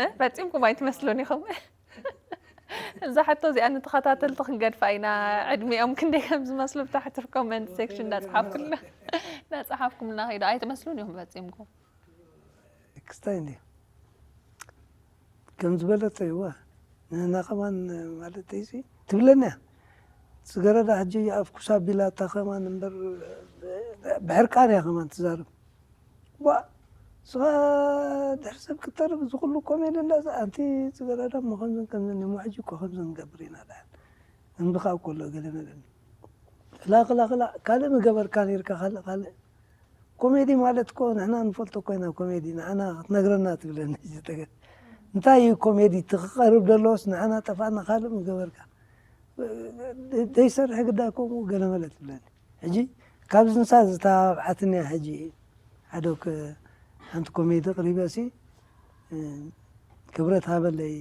እ? ፈጺምኩም ኣይትመስሉን ኢኹም እዛ ሕቶ እዚኣ ንተኸታተልቲ ክንገድፋ ኢና ዕድሚኦም ክንደይ ከም ዝመስሉ ብታሕቲ ኮመንት ሴክሽን እንዳጸሓፍኩልና እንዳጸሓፍኩምልና ኸይዱ ኣይትመስሉን ኢኹም ፈጺምኩም ክስታይ እንዲ ከም ዝበለቶ ይዋ ንሕና ከማን ማለት ሲ ትብለና እያ። ጽገረዳ ሕጂ ኣፍኩስ ኣቢላታ ከማን እምበር ብሕርቃን እያ ከማን ትዛረብ። ዋ ስኻ ድሕሪ ሰብ ክትተርፍ እዚ ኩሉ ኮሜዲ እንዳ ኣንቲ ጽገረዳ እሞ ከምዝን ከምዝን እሞ ሕጂ እኮ ከምዚ ንገብር ኢና ድሓን እንብኻ እኮ ኣሎ ገለ መለ ክላ ክላ ክላ ካልእ ምገበርካ ነርካ ካልእ ካልእ ኮሜዲ ማለት እኮ ንሕና ንፈልጦ ኮይና ኮሜዲ ንዓና ክትነግረና ትብለኒ እዚ ነገር እንታይ እዩ ኮሜዲ እቲ ክቀርብ ደለዎስ ንዓና ጠፋና ካልእ ምገበርካ ዘይሰርሕ ግዳ ከምኡ ገለመለ ትብለኒ ሕጂ ካብዚ ንሳ ዝተባብዓትኒ እያ ሕጂ ሓደ ሓንቲ ኮሜዲ ቅሪበ ሲ ክብረት ሃበለይ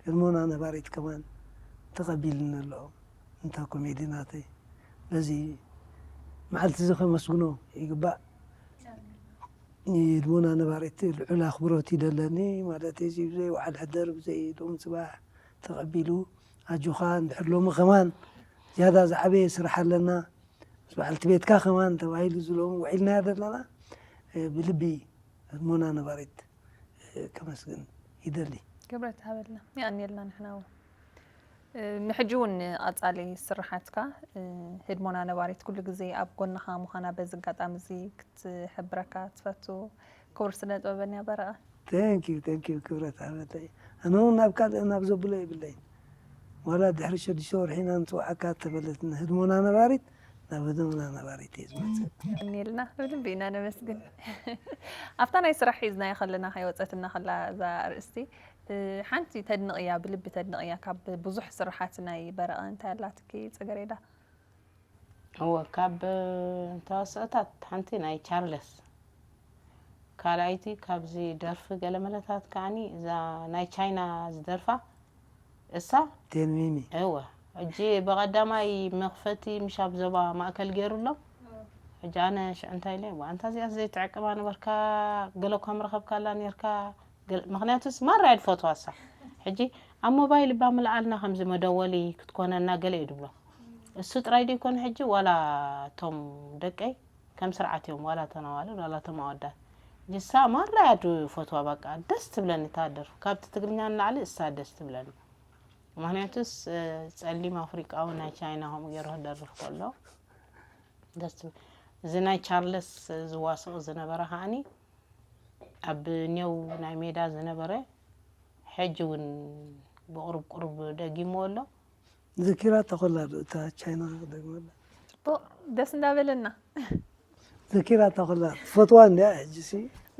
ህልሞና ነባሪት ከማን ተቐቢልኒ ኣሎ እንታ ኮሜዲ ናተይ በዚ መዓልቲ እዚ ከመስግኖ ይግባእ ህልሞና ነባሪት ልዑል ኣኽብሮት ይደለኒ ማለት እዚ ብዘይ ውዓል ሕደር ብዘይ ሎም ፅባሕ ተቐቢሉ ኣጆኻ እንድሕር ሎሚ ከማን ዝያዳ ዝዓበየ ስራሕ ኣለና ምስ በዓልቲ ቤትካ ከማን ተባሂሉ ዝሎም ውዒልናዮ ዘለና ብልቢ ህልሞና ነባሪት ከመስግን ይደሊ። ክብረት ሃበልና የቐንየልና ንሕና እውን ንሕጂ እውን ቀፃሊ ስርሓትካ ህድሞና ነባሪት ኩሉ ግዜ ኣብ ጎንኻ ምዃና በዚ ኣጋጣሚ እዚ ክትሕብረካ ትፈቱ ክቡር ስነ ጥበበኛ በረቐ። Thank you thank you ክብረት ሃበለይ ኣነ እውን ናብ ካልእ ናብ ዘብሎ የብለይን ዋላ ድሕሪ ሸዱሽተ ወርሒ ኢና ንፅውዓካ እተበለትኒ ህድሞና ነባሪት ናብ ህድሞና ነባሪት እየ ዝመፅእ። የቐንየልና ብልቢ ኢና ነመስግን። ኣብታ ናይ ስራሕ ሒዝናዮ ከለና ከይወፀትና ከላ እዛ ኣርእስቲ ሓንቲ ተድንቕያ ብልቢ ተድንቕያ ካብ ብዙሕ ስርሓት ናይ በረቐ እንታይ ኣላትኪ ፅገሬዳ? እወ ካብ ተዋስኦታት ሓንቲ ናይ ቻርለስ ካልኣይቲ ካብዚ ደርፊ ገለመለታት ከዓኒ እዛ ናይ ቻይና ዝደርፋ እሳ ቴንሚሚ እወ ሕጂ ብቐዳማይ መኽፈቲ ምሽ ኣብ ዞባ ማእከል ገይሩ ኣሎ ሕጂ ኣነ ሽዑ እንታይ ኢለ ኣንታ እዚኣ ዘይትዕቅባ ነበርካ ገለ እኳ ምረኸብካላ ነርካ ምክንያቱስ ማራ እያ ድፈትዋ እሳ ሕጂ ኣብ ሞባይል እባ ምልኣልና ከምዚ መደወሊ ክትኮነና ገለ እዩ ድብሎ እሱ ጥራይ ደይኮነ ሕጂ ዋላ እቶም ደቀይ ከም ስርዓት እዮም ዋላ እተን ኣዋልድ ዋላ እቶም ኣወዳት ጅሳ ማራ እያ ድፈትዋ በቃ ደስ ትብለኒ እታ ደርፊ ካብቲ ትግርኛ ንላዕሊ እሳ ደስ ትብለኒ ምክንያቱስ ጸሊም ኣፍሪቃዊ ናይ ቻይና ከምኡ ገይሩ ክደርፍ ከሎ ደስ ትብል እዚ ናይ ቻርለስ ዝዋስኦ ዝነበረ ከዓኒ ኣብ ኔው ናይ ሜዳ ዝነበረ ሕጂ እውን ብቁሩብ ቁሩብ ደጊምዎ ኣሎ ዘኪራ ተኾላ ዶ እታ ቻይና ክደግመላ? ጽቡቕ፣ ደስ እንዳበለና። ዘኪራ ተኾላ ትፈትዋ እንድያ ሕጂ ሲ።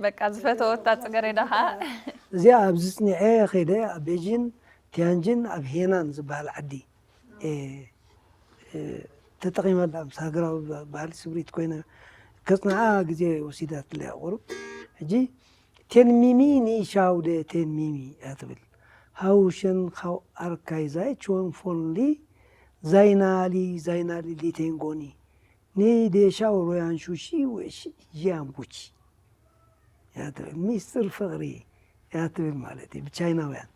በቃ ዝፈተወታ ጽገሬዳ ኸዓ እዚኣ ኣብ ዝጽኒዐ ከይደ ኣብ ቤጂን፣ ቲያንጂን፣ ኣብ ሄናን ዝበሃል ዓዲ እየ፣ እ፣ ተጠቒመላ። ምስ ሃገራዊ ባህሊ ስምሪት ኮይነ ከጽንዓ ግዜ ወሲዳትለይ ቁሩብ። ሕጂ ቴንሚሚ ኒ ሻውደ ቴንሚሚ እያ ትብል። ሃውሸን ካው ኣርካይ ዛይ ችወን ፎንሊ ዛይናሊ ዛይናሊ ሊቴንጎኒ ኒ ዴሻው ሮያን ሹሺ ወሺ ጂያምቡቺ እያ ትብል። ሚስጥር ፍቕሪ እያ ትብል ማለት እዩ ብቻይናውያን።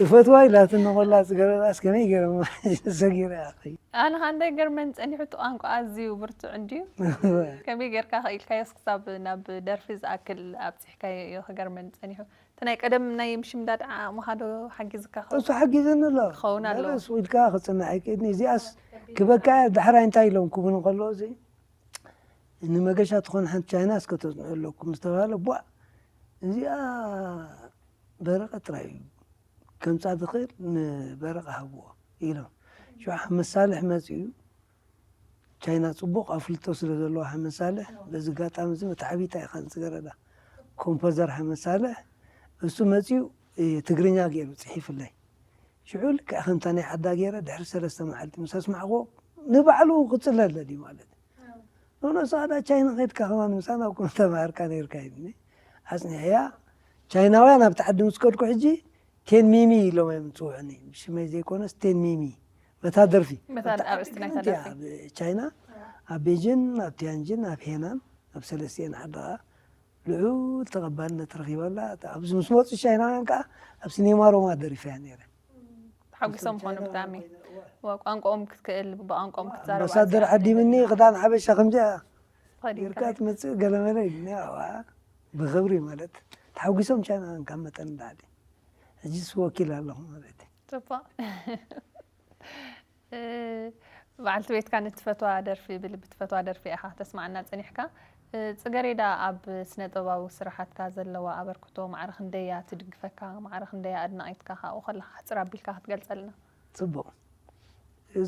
እፈትዋ ኢላትኒ ኮላ ዝገረባስ ከመይ ገይረ ሰጊረ ኣኺ ኣነ ኸዓ እንታይ ገርመን ጸኒሑ እቲ ቋንቋ ኣዝዩ ብርቱዕ እንድዩ። ከመይ ጌርካ ኽኢልካዮስ ክሳብ ናብ ደርፊ ዝኣክል ኣብጺሕካዮ እዩ ክገርመን ጸኒሑ። እቲ ናይ ቀደም ናይ ምሽምዳድ ዓቕምኻ ዶ ሓጊዝካ ኸ- እሱ ሓጊዝኒ ኣሎ። ክኸውን ኣለዎ። በለስ ኢልካ ክጽናዕ ኣይክእድኒ እዚኣስ ክበካ ድሕራይ እንታይ ኢሎም ክብሉ ከለዉ እዚ ንመገሻ ትኾን ሓንቲ ቻይና እስከ ተጽንዑ ኣለኩም ዝተባሃለ ቧዕ እዚኣ በረቐ ጥራይ እዩ ከምጻ ዝኽእል ንበረቐ ሃብዎ ኢሎም ሽዑ ሓመድ ሳልሕ መጺኡ ቻይና ጽቡቕ ኣፍልጦ ስለ ዘለዋ ሓመድ ሳልሕ በዚ ጋጣሚ እዚ መተዓቢታ ኢኻ ንዝገረዳ ኮምፖዘር ሓመድ ሳልሕ እሱ መጺኡ ትግርኛ ገይሩ ጽሒፍለይ ሽዑ ልክዕ ከምታ ናይ ዓዳ ገይረ ድሕሪ ሰለስተ መዓልቲ ምስ ኣስማዕክዎ ንባዕሉ ክጽለለኒ ማለት እዩ። ኖኖ ሳዳ ቻይና ከድካ ከማን ምሳና እኮ ተማሃርካ ነርካ ይብኒ ኣጽኒሕያ ቻይናውያን ኣብቲ ዓዲ ምስ ከድኩ ሕጂ ቴን ሚሚ ኢሎም እዮም ዝጽውዑኒ ብሽመይ ዘይኮነስ ቴን ሚሚ በታ ደርፊ በታ ኣርእስቲ ናይታ ደርፊ ቻይና ኣብ ቤጂን ኣብ ቲያንጂን ኣብ ሄናን ኣብ ሰለስቲኤን ዓዲ ከዓ ልዑል ተቐባልነት ረኺባላ ኣብዚ ምስ መፁ ቻይናውያን ከዓ ኣብ ሲኔማ ሮማ ደሪፈያ ነይረ ተሓጒሶም ኾኑ ብጣዕሚ ቋንቋኦም ክትክእል ብቋንቋኦም ክትዛረብ ኣምባሳደር ዓዲምኒ ክዳን ሓበሻ ከምዚኣ ተኸዲንካ ጌርካ ትመፅእ ገለመለ ኢሉኒ ኣዋ ብክብሪ ማለት ተሓጒሶም ቻይናውያን ካብ መጠን ንላዕሊ ሕጂስ ወኪል ኣለኹ ማለት እዩ ፅቡቕ በዓልቲ ቤትካ ንትፈትዋ ደርፊ ብልቢ ትፈትዋ ደርፊ ኢኻ ተስማዓና ፀኒሕካ ፅገሬዳ ኣብ ስነ ጥበባዊ ስራሓትካ ዘለዋ ኣበርክቶ ማዕረ ክንደያ ትድግፈካ ማዕረ ክንደያ ኣድናቒትካ ካብኡ ከለካ ሕፅር ኣቢልካ ክትገልፀልና ፅቡቕ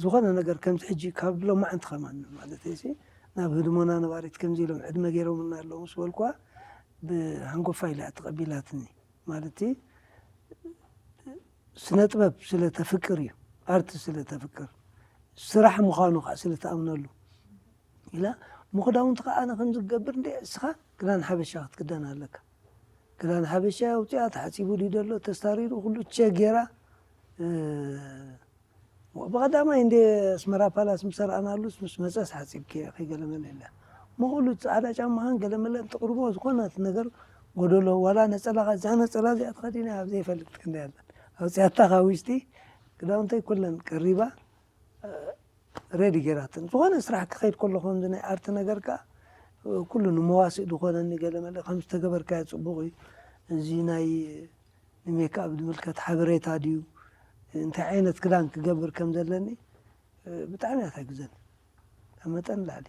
ዝኾነ ነገር ከምዚ ሕጂ ካብ ሎማዓንቲ ከማን ማለት እዩ ናብ ህድሞና ነባሪት ከምዚ ኢሎም ዕድመ ገይሮምና ኣለዉ ምስ በልኳ ብሃንጎፋ ኢላ ተቐቢላትኒ ማለት ስነ ጥበብ ስለ ተፍቅር እዩ ኣርት ስለ ተፍቅር ስራሕ ምዃኑ ከዓ ስለ ተኣምነሉ ኢላ ምኽዳውንቲ ከዓ ኣነ ከምዚ ክገብር እንደ እስኻ ክዳን ሓበሻ ክትክደን ኣለካ ክዳን ሓበሻ ኣውፅኣ ተሓፂቡ ድዩ ደሎ ተስታሪሩ ኩሉ ቸ ገይራ ብቐዳማይ እንደ ኣስመራ ፓላስ ምሰርኣናሉስ ምስ መፀስ ሓፂብኪ ከይገለመለ ኢላ ምኽሉ ፃዕዳ ጫማኻን ገለመለን ትቕርቦ ዝኾነት ነገር ጎደሎ ዋላ ነፀላኻ እዛ ነፀላ እዚኣ ተኸዲነ ኣብ ዘይፈልጥ ክንደይ ኣለን ኣውፅኣታ ካብ ውሽጢ ክዳውንተይ ኩለን ቀሪባ ሬዲ ገይራትን ዝኾነ ስራሕ ክኸይድ ከሎ ከምዚ ናይ ኣርት ነገር ከዓ ኩሉ ንመዋስእ ዝኾነኒ ገለ መለ ከም ዝተገበርካዮ ጽቡቕ እዩ። እዚ ናይ ንሜክኣፕ ዝምልከት ሓበሬታ ድዩ፣ እንታይ ዓይነት ክዳን ክገብር ከም ዘለኒ ብጣዕሚ እያ ትሕግዘኒ፣ ካብ መጠን ንላዕሊ።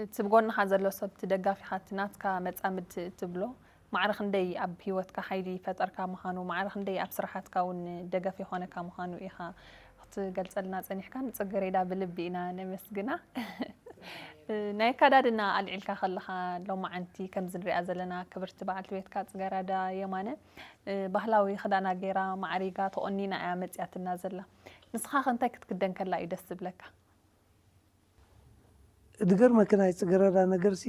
እቲ ብጎንኻ ዘሎ ሰብ፣ እቲ ደጋፊኻ፣ እቲ ናትካ መጻምድ ትብሎ፣ ማዕረ ክንደይ ኣብ ህይወትካ ሓይሊ ይፈጠርካ ምዃኑ፣ ማዕረ ክንደይ ኣብ ስራሓትካ እውን ደገፍ የኾነካ ምዃኑ ኢኻ ክትገልጸልና ጸኒሕካ። ንጽገሬዳ ብልቢ ኢና ነመስግና። ናይ ኣካዳድና ኣልዒልካ ከለኻ፣ ሎማዓንቲ ከምዚ ንሪኣ ዘለና ክብርቲ በዓልቲ ቤትካ ጽገረዳ የማነ፣ ባህላዊ ክዳና ገይራ ማዕሪጋ ተቆኒና እያ መጺኣትና ዘላ። ንስኻ ከ እንታይ ክትክደን ከላ እዩ ደስ ዝብለካ? ዝገርመኪ ናይ ጽገረዳ ነገርሲ፣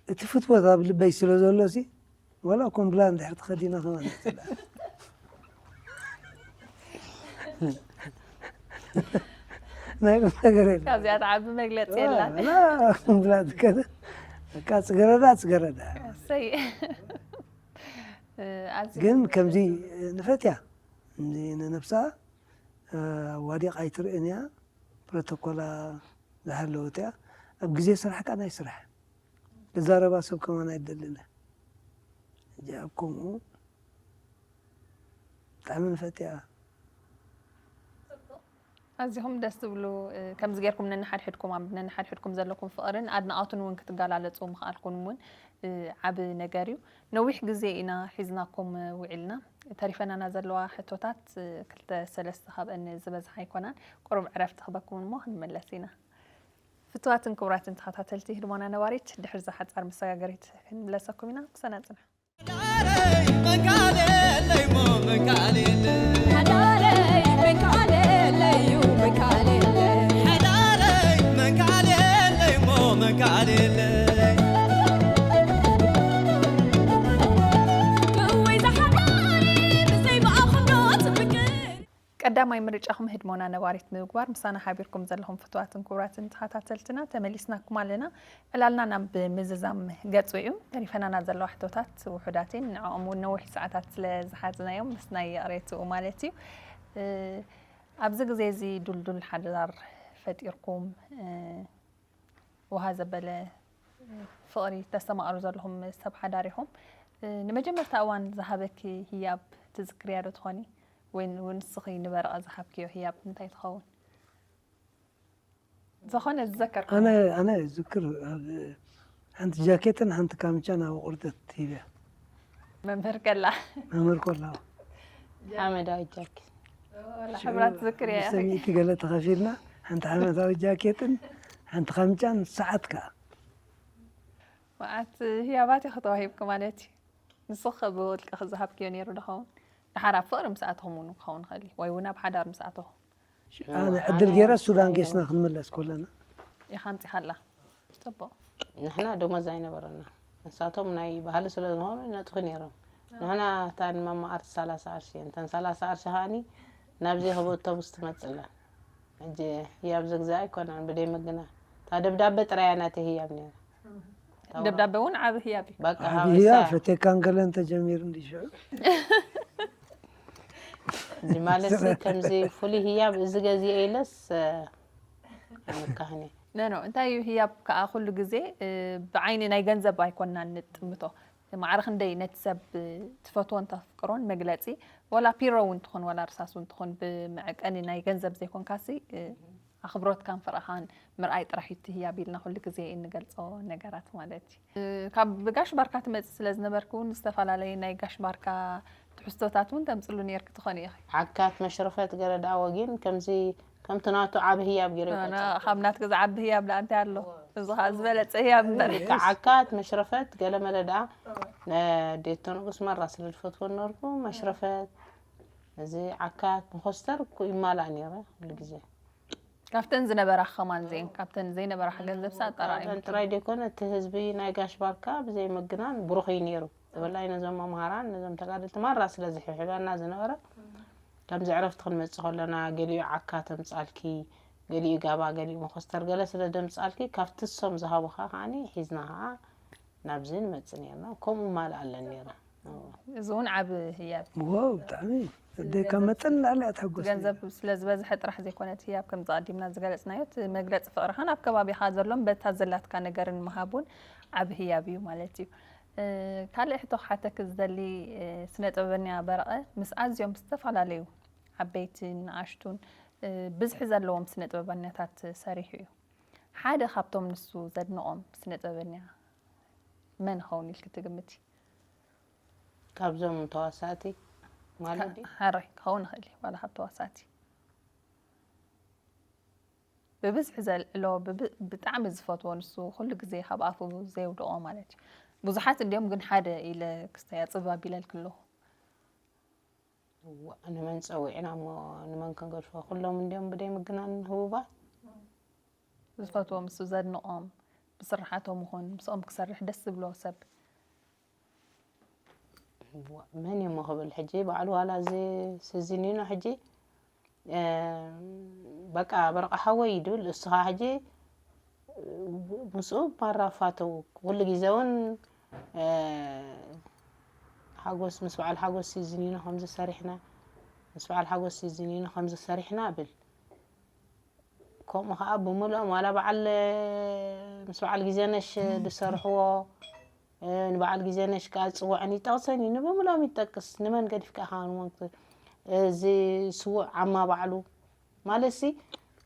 እቲ ፍትወት ኣብ ልበይ ስለ ዘሎሲ፣ ዋላ ኮምብላ እንድሕር ተኸዲና ከማን እያ ትብላ። ናይ ቁም ነገር የለን። ካብዚኣ ትዓቢ መግለጺ የላን። ላ ኮምብላ ትከደ፣ በቃ ጽገረዳ፣ ጽገረዳ። እሰይ። ኣዝዩ ግን ከምዚ ንፈትያ፣ እንዲ ንነብሳ፣ ኣዋዲቕ ኣይትርእን እያ፣ ፕሮቶኮላ ዝሓለወት እያ። ኣብ ግዜ ስራሕ ከኣ ናይ ስራሕ። ልዛረባ ሰብ ከማን ኣይደልን እያ። ሕጂ ኣብ ከምኡ ብጣዕሚ ንፈትያ። ኣዚኹም ደስ ትብሉ። ከምዚ ጌርኩም ነንሓድሕድኩም ኣብ ነንሓድሕድኩም ዘለኩም ፍቕርን ኣድናቖትን እውን ክትገላለጹ ምኽኣልኩም እውን ዓቢ ነገር እዩ። ነዊሕ ግዜ ኢና ሒዝናኩም ውዒልና። ተሪፈናና ዘለዋ ሕቶታት ክልተ ሰለስተ ካብአን ዝበዝሓ ኣይኮናን። ቁሩብ ዕረፍቲ ክበኩም እሞ ክንመለስ ኢና። ፍቱዋትን ክቡራትን ተኸታተልቲ ህድሞና ነባሪት፣ ድሕሪ እዛ ሓጻር መሰጋገሪት ክንምለሰኩም ኢና። ምሳና ጽንሑ። ቀዳማይ ምርጫኹም ህድሞና ነባሪት ንምግባር ምሳና ሓቢርኩም ዘለኹም ፍቱዋትን ክቡራትን ተኸታተልትና ተመሊስናኩም ኣለና። ዕላልና ናብ ምዝዛም ገጹ እዩ። ተሪፈናና ዘለዋ ሕቶታት ውሑዳት እየን። ንዕኦም እውን ነዊሕ ሰዓታት ስለ ዝሓዝናዮም ምስናይ ይቕሬትኡ ማለት እዩ። እ፣ ኣብዚ ግዜ እዚ ዱልዱል ሓዳር ፈጢርኩም፣ እ፣ ውሃ ዘበለ ፍቕሪ ተስተማቕሩ ዘለኹም ሰብ ሓዳር ኢኹም። እ፣ ንመጀመርታ እዋን ዝሃበኪ ህያብ ትዝክርያ ዶ ትኾኒ? ወይ ንስኺ ንበረቐ ዝሃብክዮ ህያብ እንታይ ትኸውን? ዝኾነ ዝዘከርኩ ኣነ ኣነ ዝክር ኣብ ሓንቲ ጃኬትን ሓንቲ ካምቻን ኣብ ቁርደት ሂብያ መምህር ከላ መምህር ኮላ ሓመዳዊ ጃኬት ወላ ሕብራት ዝክር እያ። ሰሚእቲ ገለ ተኸፊልና ሓንቲ ሓመዳዊ ጃኬትን ሓንቲ ካምቻን ሰዓት ከዓ መዓት ህያባት ኢኺ ተዋሂብኪ ማለት እዩ። ንስኺ ከ ብውልቅኺ ዝሃብክዮ ነይሩ ዶ ኸውን? ድሓር ኣብ ፍቕሪ ምስ ኣተኹም እውን ክኸውን ይኽእል እዩ፣ ወይ እውን ኣብ ሓዳር ምስ ኣተኹም። ኣነ ዕድል ገይረ ሱዳን ጌስና ክንምለስ ከለና ኢኻ ኣምፂኻላ። ፅቡቕ። ንሕና ደሞዝ ኣይነበረና። ንሳቶም ናይ ባህሊ ስለ ዝኾኑ ይነጥፉ ነይሮም። ንሕና እታ ንማማ ኣርሲ ሰላሳ ቅርሺ እየን። እተን ሰላሳ ቅርሺ ከዓኒ ናብ ዘይከበ ኣውቶቡስ ትመፅእ ኣላ። ሕጂ ህያብ ዝግዛእ ኣይኮነን ብደይ ምግና። እታ ደብዳበ ጥራይ እያ ናተይ ህያብ ነይራ። ደብዳበ እውን ዓቢ ህያብ እዩ። በቃ ዓቢ ሃወሳ ህያብ እያ። ፈቴካን ገለን ተጀሚሩ እንዲ ሽዑ እዚ ማለት ሲ ከምዚ ፍሉይ ህያብ እዚ ገዚአ ኢለስ ኣይምካህን እየ። ነኖ እንታይ እዩ ህያብ ከዓ ኩሉ ግዜ እ፣ ብዓይኒ ናይ ገንዘብ ኣይኮናን ንጥምቶ። ማዕረ ክንደይ ነቲ ሰብ እ፣ ትፈትዎን ተፍቅሮን መግለፂ፣ ወላ ፒሮ እውን ትኹን ወላ ርሳስ እውን ትኹን ብመዐቀኒ ናይ ገንዘብ ዘይኮንካሲ እ፣ ኣኽብሮትካን ፍቕርኻን ምርኣይ ጥራሕ እዩ እቲ ህያብ ኢልና ኩሉ ግዜ እንገልፆ ነገራት ማለት እዩ። እ፣ ካብ ጋሽ ባርካ ትመፅእ ስለ ዝነበርክ እውን ዝተፈላለየ ናይ ጋሽ ባርካ ትሕዝቶታት እውን ተምፅሉ ነይርክ ትኾኒ ኢኺ። ዓካት መሽረፈት ገረዳ ወጊን ከምዚ ከምቲ ናቱ ዓቢ ህያብ ገይሩ ይቆጽር። ካብ ናትክ ዝዓቢ ህያብ ደኣ እንታይ ኣሎ? እዚ ኸዓ ዝበለጸ ህያብ እምበር። ከ ዓካት መሽረፈት ገለ መለ ደኣ ነዴቶ ንጉስ ማራ ስለ ዝፈትዎ ነበርኩ መሽረፈት እዚ ዓካት መኾስተር እኮ ይማላእ ነይረ ኩሉ ግዜ። ካብተን ዝነበራኽ ከማን ዜን ካብተን ዘይነበራኽ ገንዘብ ሳ ጠራይ ጥራይ ደይኮነ እቲ ህዝቢ ናይ ጋሽ ባርካ ብዘይ ምግናን ብሩኽ እዩ ነይሩ። ብፍላይ ነዞም መምሃራን ነዞም ተጋደልቲ ማራ ስለ ዝሕብሕበና ዝነበረ ከምዚ ዕረፍቲ ክንመጽእ ከለና ገሊኡ ዓካ ተምጻልኪ ገሊኡ ጋባ ገሊኡ መኾስተር ገለ ስለ ደምጻልኪ ካብቲ እሶም ዝሃቡኻ ከዓኒ ሒዝና ከኣ ናብዚ ንመጽእ ነርና። ከምኡ ማልእ ኣለን ነይረ። እዚ እውን ዓብ ህያብ ዋው ብጣዕሚ ደይ ካብ መጠን ንላዕሊ ኣትሕጎስ ገንዘብ ስለ ዝበዝሐ ጥራሕ ዘይኮነ እቲ ህያብ ከምዚ ቀዲምና ዝገለፅናዮ እቲ መግለፂ ፍቅርኻን ኣብ ከባቢኻ ዘሎን በታ ዘላትካ ነገርን ምሃብ እውን ዓብ ህያብ እዩ ማለት እዩ። ካልእ ሕቶ ክሓተክ ዝደሊ ስነ ጥበበኛ በረቐ ምስ ኣዝዮም ዝተፈላለዩ ዓበይትን ንኣሽቱን ብዝሒ ዘለዎም ስነ ጥበበኛታት ሰሪሑ እዩ። ሓደ ካብቶም ንሱ ዘድንቖም ስነ ጥበበኛ መን ይኸውን ኢልክ ትግምቲ? ካብዞም ተዋሳእቲ ማለት ድዩ? ሓራይ ክኸውን ይኽእል እዩ ዋላ ካብ ተዋሳእቲ ብብዝሒ ዘልዕሎ ብጣዕሚ ዝፈትዎ ንሱ ኩሉ ግዜ ካብ ኣፉ ዘየውድቖ ማለት እዩ። ብዙሓት እንዲዮም ግን ሓደ ኢለ ክስተይ ኣፅብብ ኣቢለልኪ ኣለኹ። ንመን ፀዊዕና እሞ ንመን ክንገድፎ? ኩሎም እንዲዮም ብደይ ምግናን ህቡባት። ዝፈትዎም እሱ ዘድንቖም ብስርሓቶም ይኹን ምስኦም ክሰርሕ ደስ ዝብሎ ሰብ መን እሞ ክብል ሕጂ ባዕሉ ዋላ እዚ ስዚኒኖ ሕጂ በቃ በረቃ ሓወይ ድብል እስኻ ሕጂ ምስኡ ማራፋተው ኩሉ ግዜ እውን ሓጎስ ምስ በዓል ሓጎስ ሲዝኒኖ ከምዚ ሰሪሕና ምስ በዓል ሓጎስ ሲዝኒኖ ከምዚ ሰሪሕና ብል ከምኡ ከዓ ብምልኦም ዋላ በዓል ምስ በዓል ግዜነሽ ዝሰርሕዎ ንበዓል ግዜነሽ ከዓ ዝፅውዐን ይጠቅሰን እዩ ንብምልኦም ይጠቅስ ንመን ገዲፍካ ኢካ እዚ ስውእ ዓማ ባዕሉ ማለት ሲ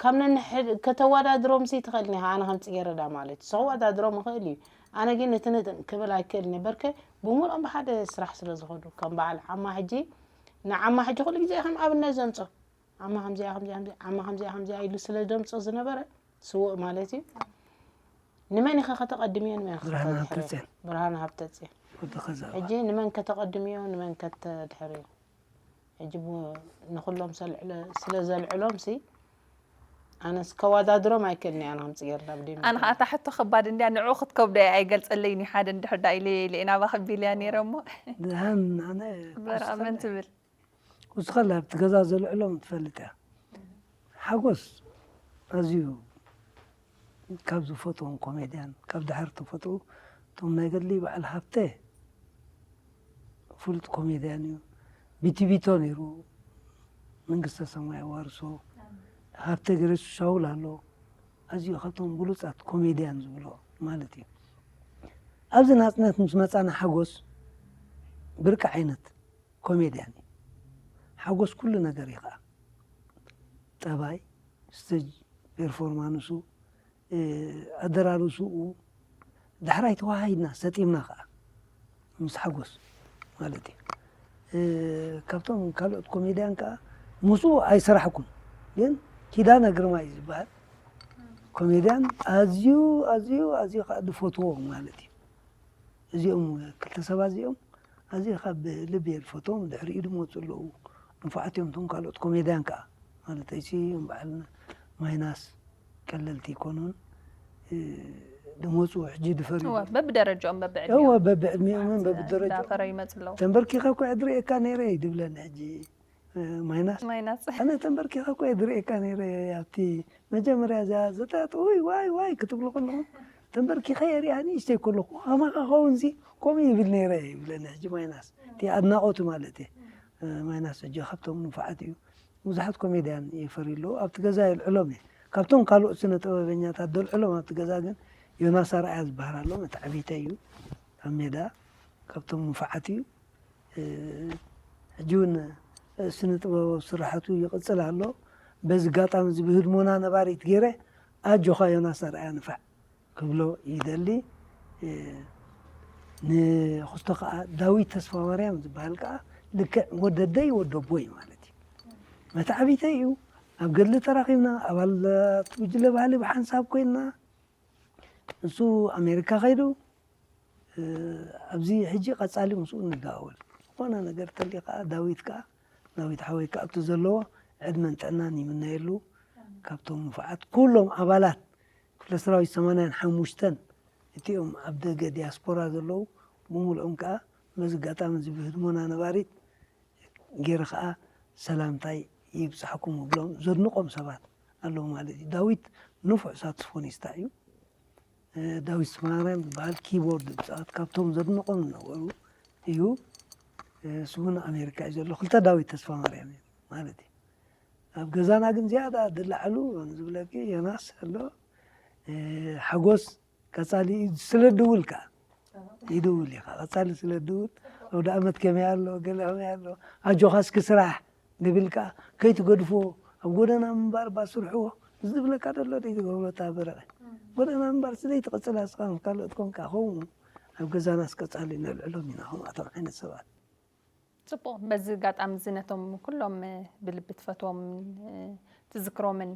ካብ ነንሕድ ከተወዳድሮም ሲ ትኽእል ኒኻ ኣነ ከም ፅጌረዳ ማለት እዩ ተወዳድሮም ይኽእል እዩ ኣነ ግን እቲ ንጥን ክብል ኣይክእል ነበርከ ብምልኦም ብሓደ ስራሕ ስለ ዝኸዱ ከም በዓል ዓማ ሕጂ ንዓማ ሕጂ ኩሉ ግዜ ከም ኣብነት ዘምፆ ዓማ ከምዚኣ ከምዚኣ ከምዚኣ ዓማ ከምዚኣ ከምዚኣ ኢሉ ስለ ዘምፆ ዝነበረ ስውእ ማለት እዩ ንመን ኢኻ ከተቐድምዮ ንመን ኢኻ ብርሃነ ከተድሕርዮ? ሃብተፅዮን። ብርሃነ ሃብተፅዮን ወዲ ኸዛ ሕጂ ንመን ከተቐድምዮ ንመን ከተድሕርዮ ሕጂ ቡ- ንኩሎም ሰልዕለ- ስለ ዘልዕሎም ሲ ኣነስ ከወዳድሮም ኣይክእልኒ ኣነ ከም ፅጌረዳ ብደይ ኣነ ከዓ እታ ሕቶ ከባድ እንድያ ንዑ ክትከብዶ እየ ኣይገልፀለይን እዩ ሓደ እንድሕር ዳ ኢለ ኢለ ናባ ከቢልያ ነይረ እሞ ድሃን ኣነ በረኣ መን ትብል ውስኸላ ኣብቲ ገዛ ዘልዕሎም ትፈልጥ እያ ሓጎስ ኣዝዩ ካብ ዝፈትዎም ኮሜድያን ካብ ድሓር ተፈጥኡ እቶም ናይ ገድሊ በዓል ሃብተ ፍሉጥ ኮሜድያን እዩ ቢቲቢቶ ነይሩ መንግስተ ሰማይ ዋርሶ ሃብተ ገረሱ ሻውል ኣሎ ኣዝዩ ካብቶም ብሉፃት ኮሜድያን ዝብሎ ማለት እዩ ኣብዚ ናፅነት ምስ መፃና ሓጎስ ብርቂ ዓይነት ኮሜድያን እዩ ሓጎስ ኩሉ ነገር እዩ ከዓ ጠባይ ስቴጅ ፔርፎርማንሱ ኣደራርሱኡ ዳሕራይ ተዋሃሂድና ሰጢምና ከዓ ምስ ሓጎስ ማለት እዩ ካብቶም ካልኦት ኮሜድያን ከዓ ምስኡ ኣይሰራሕኩን ግን ኪዳነ ግርማ እዩ ዝበሃል ኮሜድያን ኣዝዩ ኣዝዩ ኣዝዩ ከዓ ዝፈትዎ ማለት እዩ እዚኦም ክልተ ሰባት እዚኦም ኣዝየ ካብ ልቢ እየ ዝፈትዎም ድሕሪኡ ዝመፁ ኣለዉ ንፉዓት እዮም እቶም ካልኦት ኮሜድያን ከዓ ማለተይሲ እዮም በዓል ማይናስ ቀለልቲ ይኮኑን ዝመፁ ሕጂ ዝፈርዩ እወ በብደረጃኦም እወ በብዕድሚኦም በብዕድሚኦምን በብደረጃ እንዳፈረዩ ይመፁ ኣለዉ ተንበርኪኸ እኮ እየ ዝርእየካ ነይረ እዩ ዝብለኒ ሕጂ ማይናስ ማይናስ ኣነ ተንበርኪኸ እኮ እየ ዝርእየካ ነይረ ኣብቲ መጀመርያ እዚኣ ዘጠያጥ ውይ ዋይ ዋይ ክትብሉ ከለኹም ተንበርኪኸ እየ ሪኣ ንእሽተይ ከለኹ ከማኻ ኸውን ዚ ከምኡ ይብል ነይረ ይብለኒ ሕጂ ማይናስ እቲ ኣድናቆቱ ማለት እየ ማይናስ ሕጂ ካብቶም ንፉዓት እዩ ብዙሓት ኮሜድያን የፈሪ ኣለዉ ኣብቲ ገዛ የልዕሎም እየ ካብቶም ካልኦት ስነ ጥበበኛታት ዘልዕሎም ኣብቲ ገዛ ግን ዮናስ ኣርኣያ ዝበሃል ኣሎ መታዕቢተ እዩ ኣብ ሜዳ ካብቶም ንፉዓት እዩ ሕጂ እውን ስነ ጥበባዊ ስራሕቱ ይቕፅል ኣሎ በዚ ጋጣሚ እዚ ብህድሞና ነባሪት ገይረ ኣጆኻ ዮናስ ኣርኣያ ንፋዕ ክብሎ ይደሊ ንክስቶ ከዓ ዳዊት ተስፋ ማርያም ዝበሃል ከዓ ልክዕ ወደደይ ወደቦይ ማለት እዩ መታዕቢተይ እዩ ኣብ ገድሊ ተራኺብና ኣባላት ጉጅለ ባህሊ ብሓንሳብ ኮይንና ንሱ ኣሜሪካ ከይዱ ኣብዚ ሕጂ ቀፃሊ ምስኡ ንደዋወል ዝኾነ ነገር ተሊ ከዓ ዳዊት ከዓ ዳዊት ሓወይ ከዓ እቲ ዘለዎ ዕድመን ጥዕናን ይምነየሉ ካብቶም ንፉዓት ኩሎም ኣባላት ክፍለ ሰራዊት ሰማንያን ሓሙሽተን እቲኦም ኣብ ደገ ዲያስፖራ ዘለዉ ብምልኦም ከዓ በዚ ኣጋጣሚ እዚ ብህድሞና ነባሪት ገይረ ከዓ ሰላምታይ ይብፃሕኩም እብሎም ዘድንቆም ሰባት ኣለዉ ማለት እዩ ዳዊት ንፉዕ ሳክስፎኒስታ እዩ ዳዊት ስማርያም ዝበሃል ኪቦርድ ዝፃወት ካብቶም ዘድንቆም ዝነበሩ እዩ እሱ እውን ኣሜሪካ እዩ ዘሎ። ክልተ ዳዊት ተስፋ ማርያም እዩ ማለት እዩ። ኣብ ገዛና ግን ዝያዳ ዝለዓሉ ዝብለኪ ዮናስ ኣሎ፣ ሓጎስ ቀጻሊ እዩ፣ ስለ ድውል ከኣ ይድውል እዩ። ቀጻሊ ስለ ድውል፣ ኣውደ ኣመት ከመይ ኣሎ፣ ገለ ከመይ ኣሎ፣ ኣጆኻ እስኪ ስራሕ ንብል ከኣ፣ ከይትገድፎ፣ ኣብ ጎደና ምንባር እባ ስርሕዎ ዝብለካ ዘሎ ደይትገብሮ እታ በረቐ። ጎደና ምንባር ስለይትቕጽል ኣስኻ ምስ ካልኦት ኮንካ፣ ከምኡ ኣብ ገዛናስ ቀጻሊ ነልዕሎም ኢና ከምኣቶም ዓይነት ሰባት። ጽቡቕ። በዚ ኣጋጣሚ እዚ ነቶም ኩሎም ብልቢ ትፈትዎም ትዝክሮምን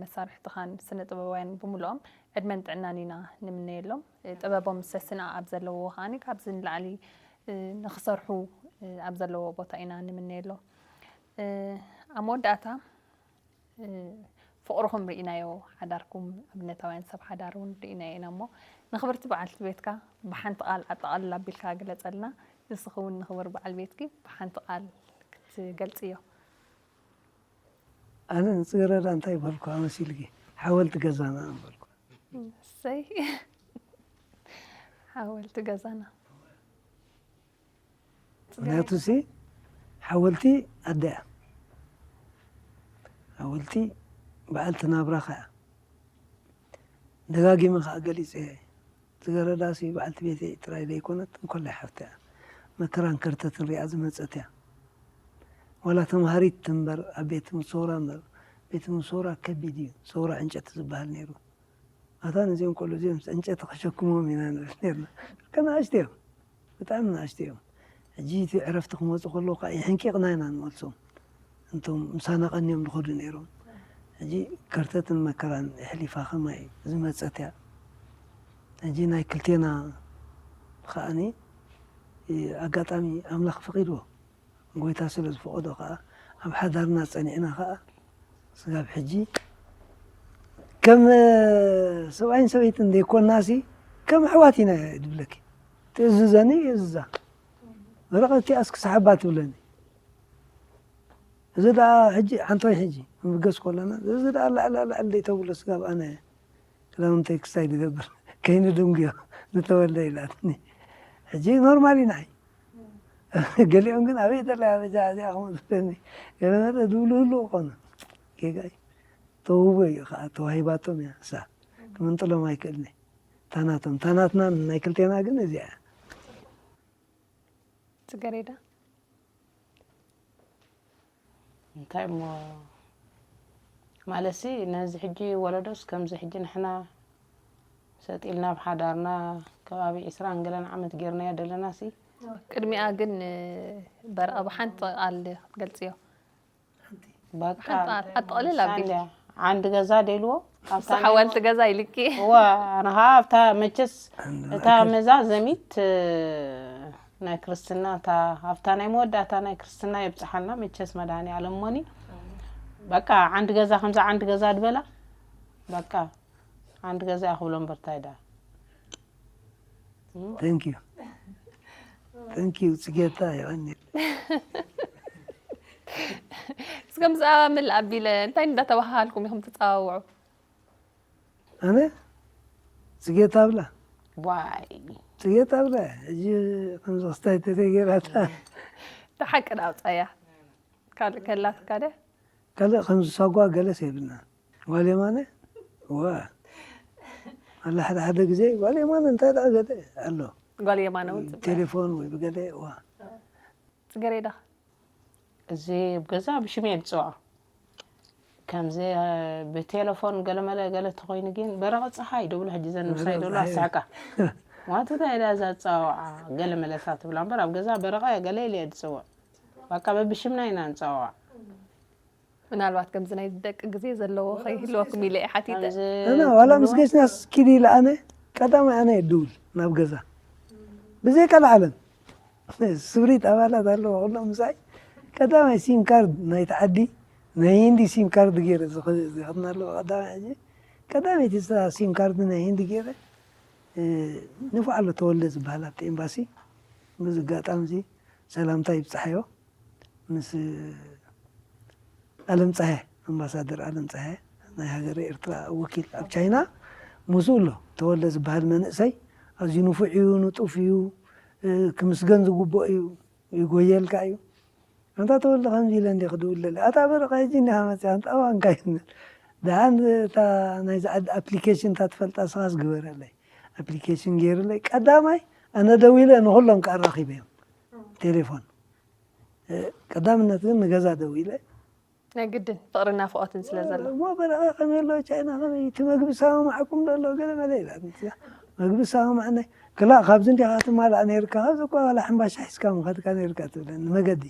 መሳርሕትኻን ስነ ጥበባውያን ብምልኦም ዕድመን ጥዕናን ኢና ንምነየሎም። ጥበቦም ሰስና ኣብ ዘለዎ ከዓኒ ካብዚ ንላዕሊ ንኽሰርሑ ኣብ ዘለዎ ቦታ ኢና ንምነየሎም። ኣብ መወዳእታ ፍቕርኹም ርኢናዮ፣ ሓዳርኩም ኣብነታውያን ሰብ ሓዳር እውን ርኢናዮ ኢና እሞ ንኽብርቲ በዓልቲ ቤትካ ብሓንቲ ቃል ኣጠቓልል ኣቢልካ ግለጸልና። ንስኺ እውን ንኽቡር በዓል ቤትኪ ብሓንቲ ቃል ክትገልጽዮ። ኣነ ንጽገረዳ እንታይ በልኩ መሲልኪ? ሓወልቲ ገዛና በልኩ። እሰይ። ሓወልቲ ገዛና። ምክንያቱ ሲ ሓወልቲ ኣደ እያ። ሓወልቲ በዓልቲ ናብራኻ እያ። ደጋጊመ ከዓ ገሊፀ። ዝገረዳሲ በዓልቲ ቤተይ ጥራይ ዘይኮነት እንኮላይ ሓፍቲ እያ። መከራን ከርተትን ሪኣ ዝመፀት እያ። ዋላ ተምሃሪት ትንበር ኣብ ቤት ትምህርቲ ሰውራ እምበር፣ ቤት ትምህርቲ ሰውራ ከቢድ እዩ። ሰውራ ዕንጨቲ ዝበሃል ነይሩ። ኣታ ነዚኦም ቆልዑ እዚኦም ዕንጨቲ ከሸክሞም ኢና ንብል ነርና። ከናእሽቲ እዮም፣ ብጣዕሚ ናእሽቲ እዮም። ሕጂ እቲ ዕረፍቲ ክመፁ ከለዉ ከዓ ይሕንቂቕና ኢና ንመልሶም። እንቶም ምሳና ቀንዮም ዝኸዱ ነይሮም። ሕጂ ከርተትን መከራን የሕሊፋ ከማይ ዝመፀት እያ። ሕጂ ናይ ክልቴና ከዓኒ ኣጋጣሚ ኣምላኽ ፈቒድዎ። ጎይታ ስለ ዝፈቐዶ ከዓ ኣብ ሓዳርና ጸኒዕና ከዓ ስጋብ ሕጂ ከም ሰብኣይን ሰበይትን ዘይኮንናሲ ከም ኣሕዋት ኢና ድብለኪ። ትእዝዘኒ የእዝዛ። ወረቐት እቲኣስ ክስሓባ ትብለኒ። እዚ ደኣ ሕጂ ሓንቶይ ሕጂ ምብገስ ከለና እዚ ደኣ ላዕላ ላዕሊ ዘይተብሎ ስጋብ ኣነ ክዳውንተይ ክስታይ ዝገብር ከይኑ ድንጉዮ ንተወልደ ኢላትኒ። ሕጂ ኖርማል ኢና። ገሊኦም ግን ኣበይ ተለያ በጃ እዚኣ ከምኡ ትብለኒ ገለ መለ ዝብሉ ህልው ኮኑ። ጌጋ እዩ። ተውህቦ እዩ ከዓ ተዋሂባቶም እያ እሳ። ክምንጥሎም ኣይክእልኒ። ታናቶም ታናትና ናይ ክልቴና ግን እዚኣ እያ። ጽገሬዳ እንታይ እሞ ማለትሲ ነዚ ሕጂ ወለዶስ ከምዚ ሕጂ ንሕና ሰጥ ኢልና ኣብ ሓዳርና ከባቢ ዒስራን ገለን ዓመት ጌርናዮ ደለናሲ ቅድሚኣ ግን በርቐ ብሓንቲ ቃል ክትገልጽዮ በቃ ሓንቲ ቃል ኣጠቕልል ኣቢል ሳንድያ ዓንዲ ገዛ ደልዎ ኣብታ ናይ ሓወልቲ ገዛ ኢልኪ እዋ ኣነ ኸዓ ኣብታ መቸስ እታ መዛዘሚት ናይ ክርስትና እታ ኣብታ ናይ መወዳእታ ናይ ክርስትና የብፅሓልና መቸስ መድሃኒ ኣለም ሞኒ በቃ ዓንዲ ገዛ ከምዛ ዓንዲ ገዛ ድበላ በቃ ዓንዲ ገዛ እያ ክብሎ እምበር ታይ ዳ Thank you. Thank you ጽጌታ ይቐኒ እስከ ምስኣ ምልእ ኣቢለ እንታይ እንዳተባሃሃልኩም ኢኹም ትፀዋውዑ ኣነ ጽጌታ ብላ ዋይ ጽጌታ ብላ ሕጂ ከምዚ ክስታይ ተተገይራታ ተሓቂ ዳውፃያ ካልእ ከላትካ ደ ካልእ ከምዚ ሳጓ ገለስ የብልና ጓል የማነ ዋ ኣላ ሓደ ሓደ ግዜ ጓል የማነ እንታይ ደኣ ገለ ኣሎ ጓል የማነ እውን ፅቡቅ ቴሌፎን ወይ ብገለ ዋ ፅገሬዳ እዚ ገዛ ብሽም እየ ዝፅውዖ ከምዚ ብቴሌፎን ገለመለ ገለ ተኮይኑ ግን በረቐ ፀሓይ ደብሎ ሕጂ ዘን ምሳይ ደብሎ ኣስሕቃ ማቱ እንታይ ኢላ እዛ ኣፀዋውዓ ገለመለሳ ትብላ እምበር ኣብ ገዛ በረቐ ገለ ኢለ እየ ዝፅውዕ በቃ በብሽምና ኢና ንፀዋዋዕ ምናልባት ከምዚ ናይ ደቂ ግዜ ዘለዎ ከይህልወኩም ኢለ እየ ሓቲተ እና ዋላ ምስ ገሽናስ ኪድ ኢለ ኣነ ቀዳማይ ኣነ እየ ድውል ናብ ገዛ ብዘይ ካልእ ዓለም ስብሪት ኣባላት ኣለዎ ኩሎም ምሳይ ቀዳማይ ሲም ካርድ ናይቲ ዓዲ ናይ ሂንዲ ሲም ካርድ ገይረ ዝኸድና ኣለዎ ቀዳማይ ሕጂ ቀዳመይቲ እዛ ሲም ካርድ ናይ ሂንዲ ገይረ ንፉዕ ኣሎ ተወልደ ዝበሃል ኣብቲ ኤምባሲ በዚ ኣጋጣሚ እዚ ሰላምታ ይብፃሓዮ ምስ ኣለም ፀሃየ ኣምባሳደር ኣለም ፀሃየ ናይ ሃገረ ኤርትራ ወኪል ኣብ ቻይና ምስኡ ኣሎ ተወልደ ዝበሃል መንእሰይ ኣዝዩ ንፉዕ እዩ ንጡፍ እዩ ክምስገን ዝግብኦ እዩ ይጎየልካ እዩ። ኣንታ ተወልደ ከምዚ ኢለ እንዲ ክድውለለ ኣታ በረኻ ሕጂ እንዲ ሃመፅያ ኣንጣ ዋንካ ይንል ደሓን እታ ናይዚ ዓዲ ኣፕሊኬሽን እታ ትፈልጣ ስኻስ ግበረለይ። ኣፕሊኬሽን ገይርለይ ቀዳማይ ኣነ ደዊለ ንኩሎም ከኣራኺበዮም ቴሌፎን። ቀዳምነት ግን ንገዛ ደዊለ ናይ ግድን ፍቕርን ናፍቖትን ስለ ዘሎ። እሞ በረኻ ከመይ ኣሎ ቻይና ከመይ እቲ መግቢ ሳማማዕኩም ዶ ኣሎ ገለ መለ ኢላ። መግቢ ሳማማዕናይ ክላእ ካብዚ እንዲኻ ትማላእ ነይርካ ካብዚ እኳ ዋላ ሕምባሻ ሒዝካ ምኸድካ ነይርካ ትብለኒ መገዲ።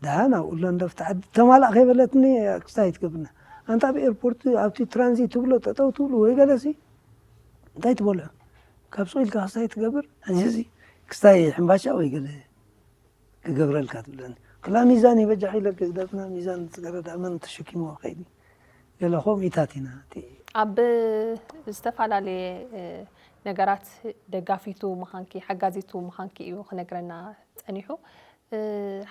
ደሓን ኣብኡ ኣሎ እንዶ ኣብቲ ዓዲ ተማላእ ከይበለትኒ ክስታይ ትገብርና። ኣንታ ኣብ ኤርፖርት ኣብቲ ትራንዚት ትብሎ ጠጠው ትብሉ ወይ ገለሲ እንታይ ትበልዑ ካብ ሱቕ ኢልካ ክስታይ ትገብር ሕዚ እዚ ክስታይ ሕምባሻ ወይ ገለ ክገብረልካ ትብለኒ ክላ ሚዛን ይበጃሕ ኢለ ክግደፍና ሚዛን ዝገረዳ መን ተሸኪሞ ከይዲ ገለ ከምኢታት ኢና እቲ ኣብ ዝተፈላለየ ነገራት ደጋፊቱ ምዃንኪ ሓጋዚቱ ምዃንኪ እዩ ክነግረና ጸኒሑ።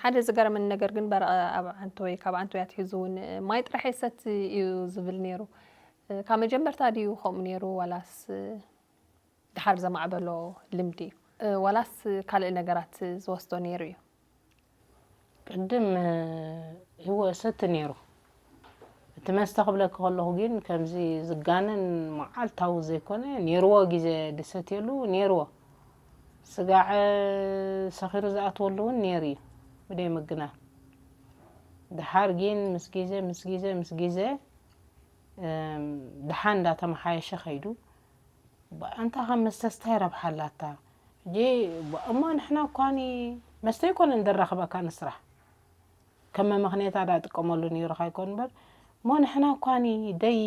ሓደ ዝገረመኒ ነገር ግን በረቐ ኣብ ዓንተወይ ካብ ዓንተወይ ኣትሒዙ እውን ማይ ጥራሕ የሰቲ እዩ ዝብል ነይሩ። ካብ መጀመርታ ድዩ ከምኡ ነይሩ ዋላስ ድሓር ዘማዕበሎ ልምዲ እዩ? ዋላስ ካልእ ነገራት ዝወስዶ ነይሩ እዩ? ቅድም እወ እሰቲ ነይሩ። እቲ መስተ ክብለኪ ከለኹ ግን ከምዚ ዝጋነን መዓልታዊ ዘይኮነ ነይርዎ ግዜ ድሰትየሉ ነይርዎ። ስጋዕ ሰኺሩ ዝኣትወሉ እውን ነይሩ እዩ ብደይ ምግናን። ድሓር ግን ምስ ግዜ ምስ ግዜ ምስ ግዜ ደሓን እንዳተመሓየሸ ከይዱ ኣንታ ካብ መስተስ እንታይ ረብሓ ኣላታ? ሕጂ እሞ ንሕና እኳኒ መስተ ይኮነ እንደራኽበካ ንስራሕ ከም መመኽንያታ ዳ ጥቀመሉ ነይሩ ካይኮን እምበር እሞ ንሕና እኳኒ ደይ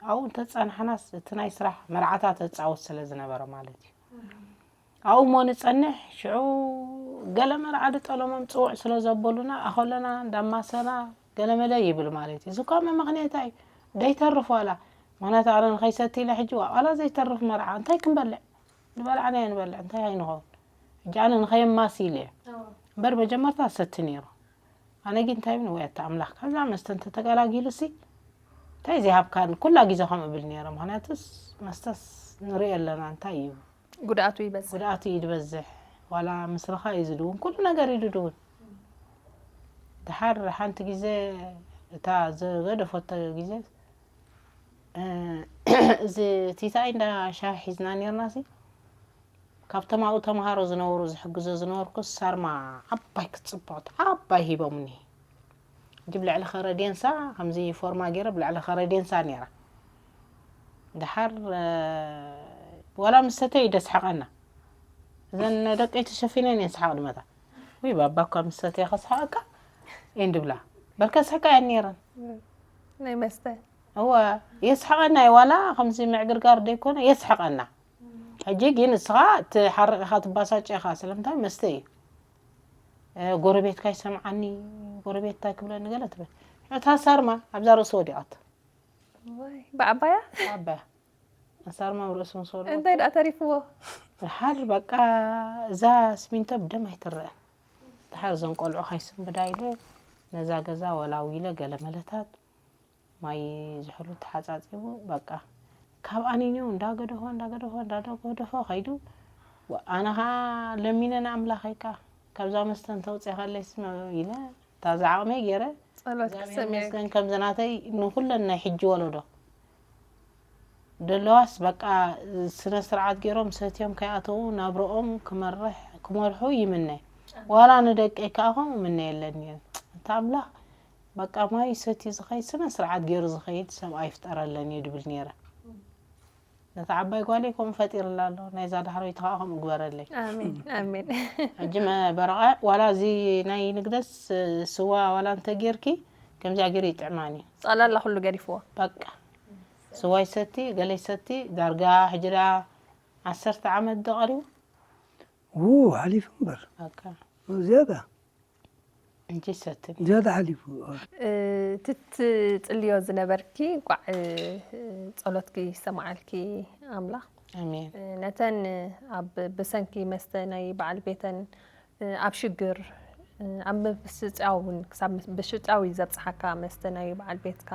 ኣብኡ እንተፀናሕናስ እቲ ናይ ስራሕ መርዓታ ተፃወት ስለ ዝነበረ ማለት እዩ። ኣብኡ እሞ ንፀንሕ ሽዑ ገለ መርዓ ድጠለሞም ፅውዕ ስለ ዘበሉና ኣኸለና እንዳማሰና ገለመለ ይብል ማለት እዩ። እዚ እኳ መመኽንያታ እዩ ደይተርፍ ዋላ ምክንያቱ ኣነ ንኸይሰቲ ኢለ ሕጂ ዋላ ዘይተርፍ መርዓ እንታይ ክንበልዕ ዝበላዕናዮ ንበልዕ እንታይ ኣይንኸውን። ሕጂ ኣነ ንኸየማሲ ኢለ እየ እምበር መጀመርታ ሰቲ ነይሩ። ኣነ ግን እንታይ ንወያታ ኣምላኽ ካብዛ መስተ እንተተገላጊሉሲ እንታይ ዘይሃብካኒ ኩላ ግዜ ከምኡ እብል ነይረ። ምክንያቱስ መስተስ ንሪኦ ኣለና እንታይ እዩ ጉድኣቱ ይበዝሕ። ጉድኣቱ እዩ ዝበዝሕ። ዋላ ምስልኻ እዩ ዝድውን ኩሉ ነገር እዩ ዝድውን። ድሓር ሓንቲ ግዜ እታ ዝገደፈቶ ግዜ እዚ ቲታይ እንዳ ሻሂ ሒዝና ነርና ሲ ካብቶም ኣብኡ ተምሃሮ ዝነበሩ ዝሕግዞ ዝነበርኩ ሳርማ ዓባይ ክትፅብቕቲ ዓባይ ሂቦምኒ። ጅብ ልዕሊ ኸረዴንሳ ከምዚ ፎርማ ገይረ ብልዕሊ ኸረዴንሳ ነይራ። ድሓር ዋላ ምስ ሰተይ ደስሕቐና እዘን ደቀይ ተሸፊነን እየን ስሓቕ ድመታ። ውይ ባባ እኳ ምስ ሰተይ ከስሓቐካ እየን ድብላ። በልካ ስሕቃ እየን ነይረን። ናይ መስተ እወ የስሕቐና እዩ ዋላ ከምዚ ምዕግርጋር ደይኮነ የስሕቐና። ሕጂ ግን እስኻ ትሓርቕ ኢኻ ትባሳጭ ኢኻ ስለምንታይ መስተ እዩ። ጎረቤትካ ይሰምዓኒ ጎረቤት እንታይ ክብለኒ ገለ ትብል እታ ሳርማ ኣብዛ ርእሲ ወዲቓት ብዓባያ ዓባያ ሳርማ ኣብ ርእሲ ምስ ወዲቓት እንታይ ደኣ ተሪፍዎ ድሓር በቃ እዛ ስሚንቶ ብደም ኣይትረአን ድሓር እዞም ቆልዑ ከይስንብዳ ኢለ ነዛ ገዛ ወላዊ ኢለ ገለ መለታት ማይ ዝሕሉ ተሓፃፂቡ በቃ ካብ ኣኒንዮ እንዳገደፎ እንዳገደፎ እንዳገደፎ ከይዱ ኣነ ከዓ ለሚነ ንኣምላኸይ ከዓ ካብዛ መስተ እንተውፅእኻለይ ስመ ኢለ እታ ዝዓቕመይ ገይረ ጸሎት እግዚኣብሔር ይመስገን ከምዚ ናተይ ንኩለን ናይ ሕጂ ወለዶ ደለዋስ በቃ ስነ ስርዓት ገይሮም ሰትዮም ከይኣተዉ ናብረኦም ክመርሕ ክመርሑ ይምነ ዋላ ንደቀይ ከዓ ከምኡ ምነ የለን እየ እታ ኣምላኽ በቃ ማይ ሰትዩ ዝኸይድ ስነ ስርዓት ገይሩ ዝኸይድ ሰብኣይ ይፍጠረለን እዩ ድብል ነይረ ነታ ዓባይ ጓለይ ከምኡ ፈጢርላ ኣሎ ናይዛ ዳሕረይቲ ከዓ ከምኡ ግበረለይ ኣሜን ኣሜን ሕጂ መ- በረቃ ዋላ እዚ ናይ ንግደስ ስዋ ዋላ እንተጌርኪ ከምዚኣ ገይሩ ይጥዕማን እዩ ጸላላ ኩሉ ገዲፍዎ በቃ ስዋ ይሰቲ ገለ ይሰቲ ዳርጋ ሕጂ ደኣ ዓሰርተ ዓመት ዶ ቀሪቡ ው ሓሊፉ እምበር በቃ ዝያዳ እንጂ ይሰቲ ዝያዳ ሓሊፉ ትትጽልዮ ዝነበርኪ እንቋዕ ጸሎትኪ ይሰማዓልኪ ኣምላኽ ኣሜን ነተን ኣብ ብሰንኪ መስተ ናይ በዓል ቤተን ኣብ ሽግር ኣብ ብሽጫዊ እውን ክሳብ ምስ- ብሽጫዊ ዘብፅሓካ መስተ ናይ በዓል ቤትካ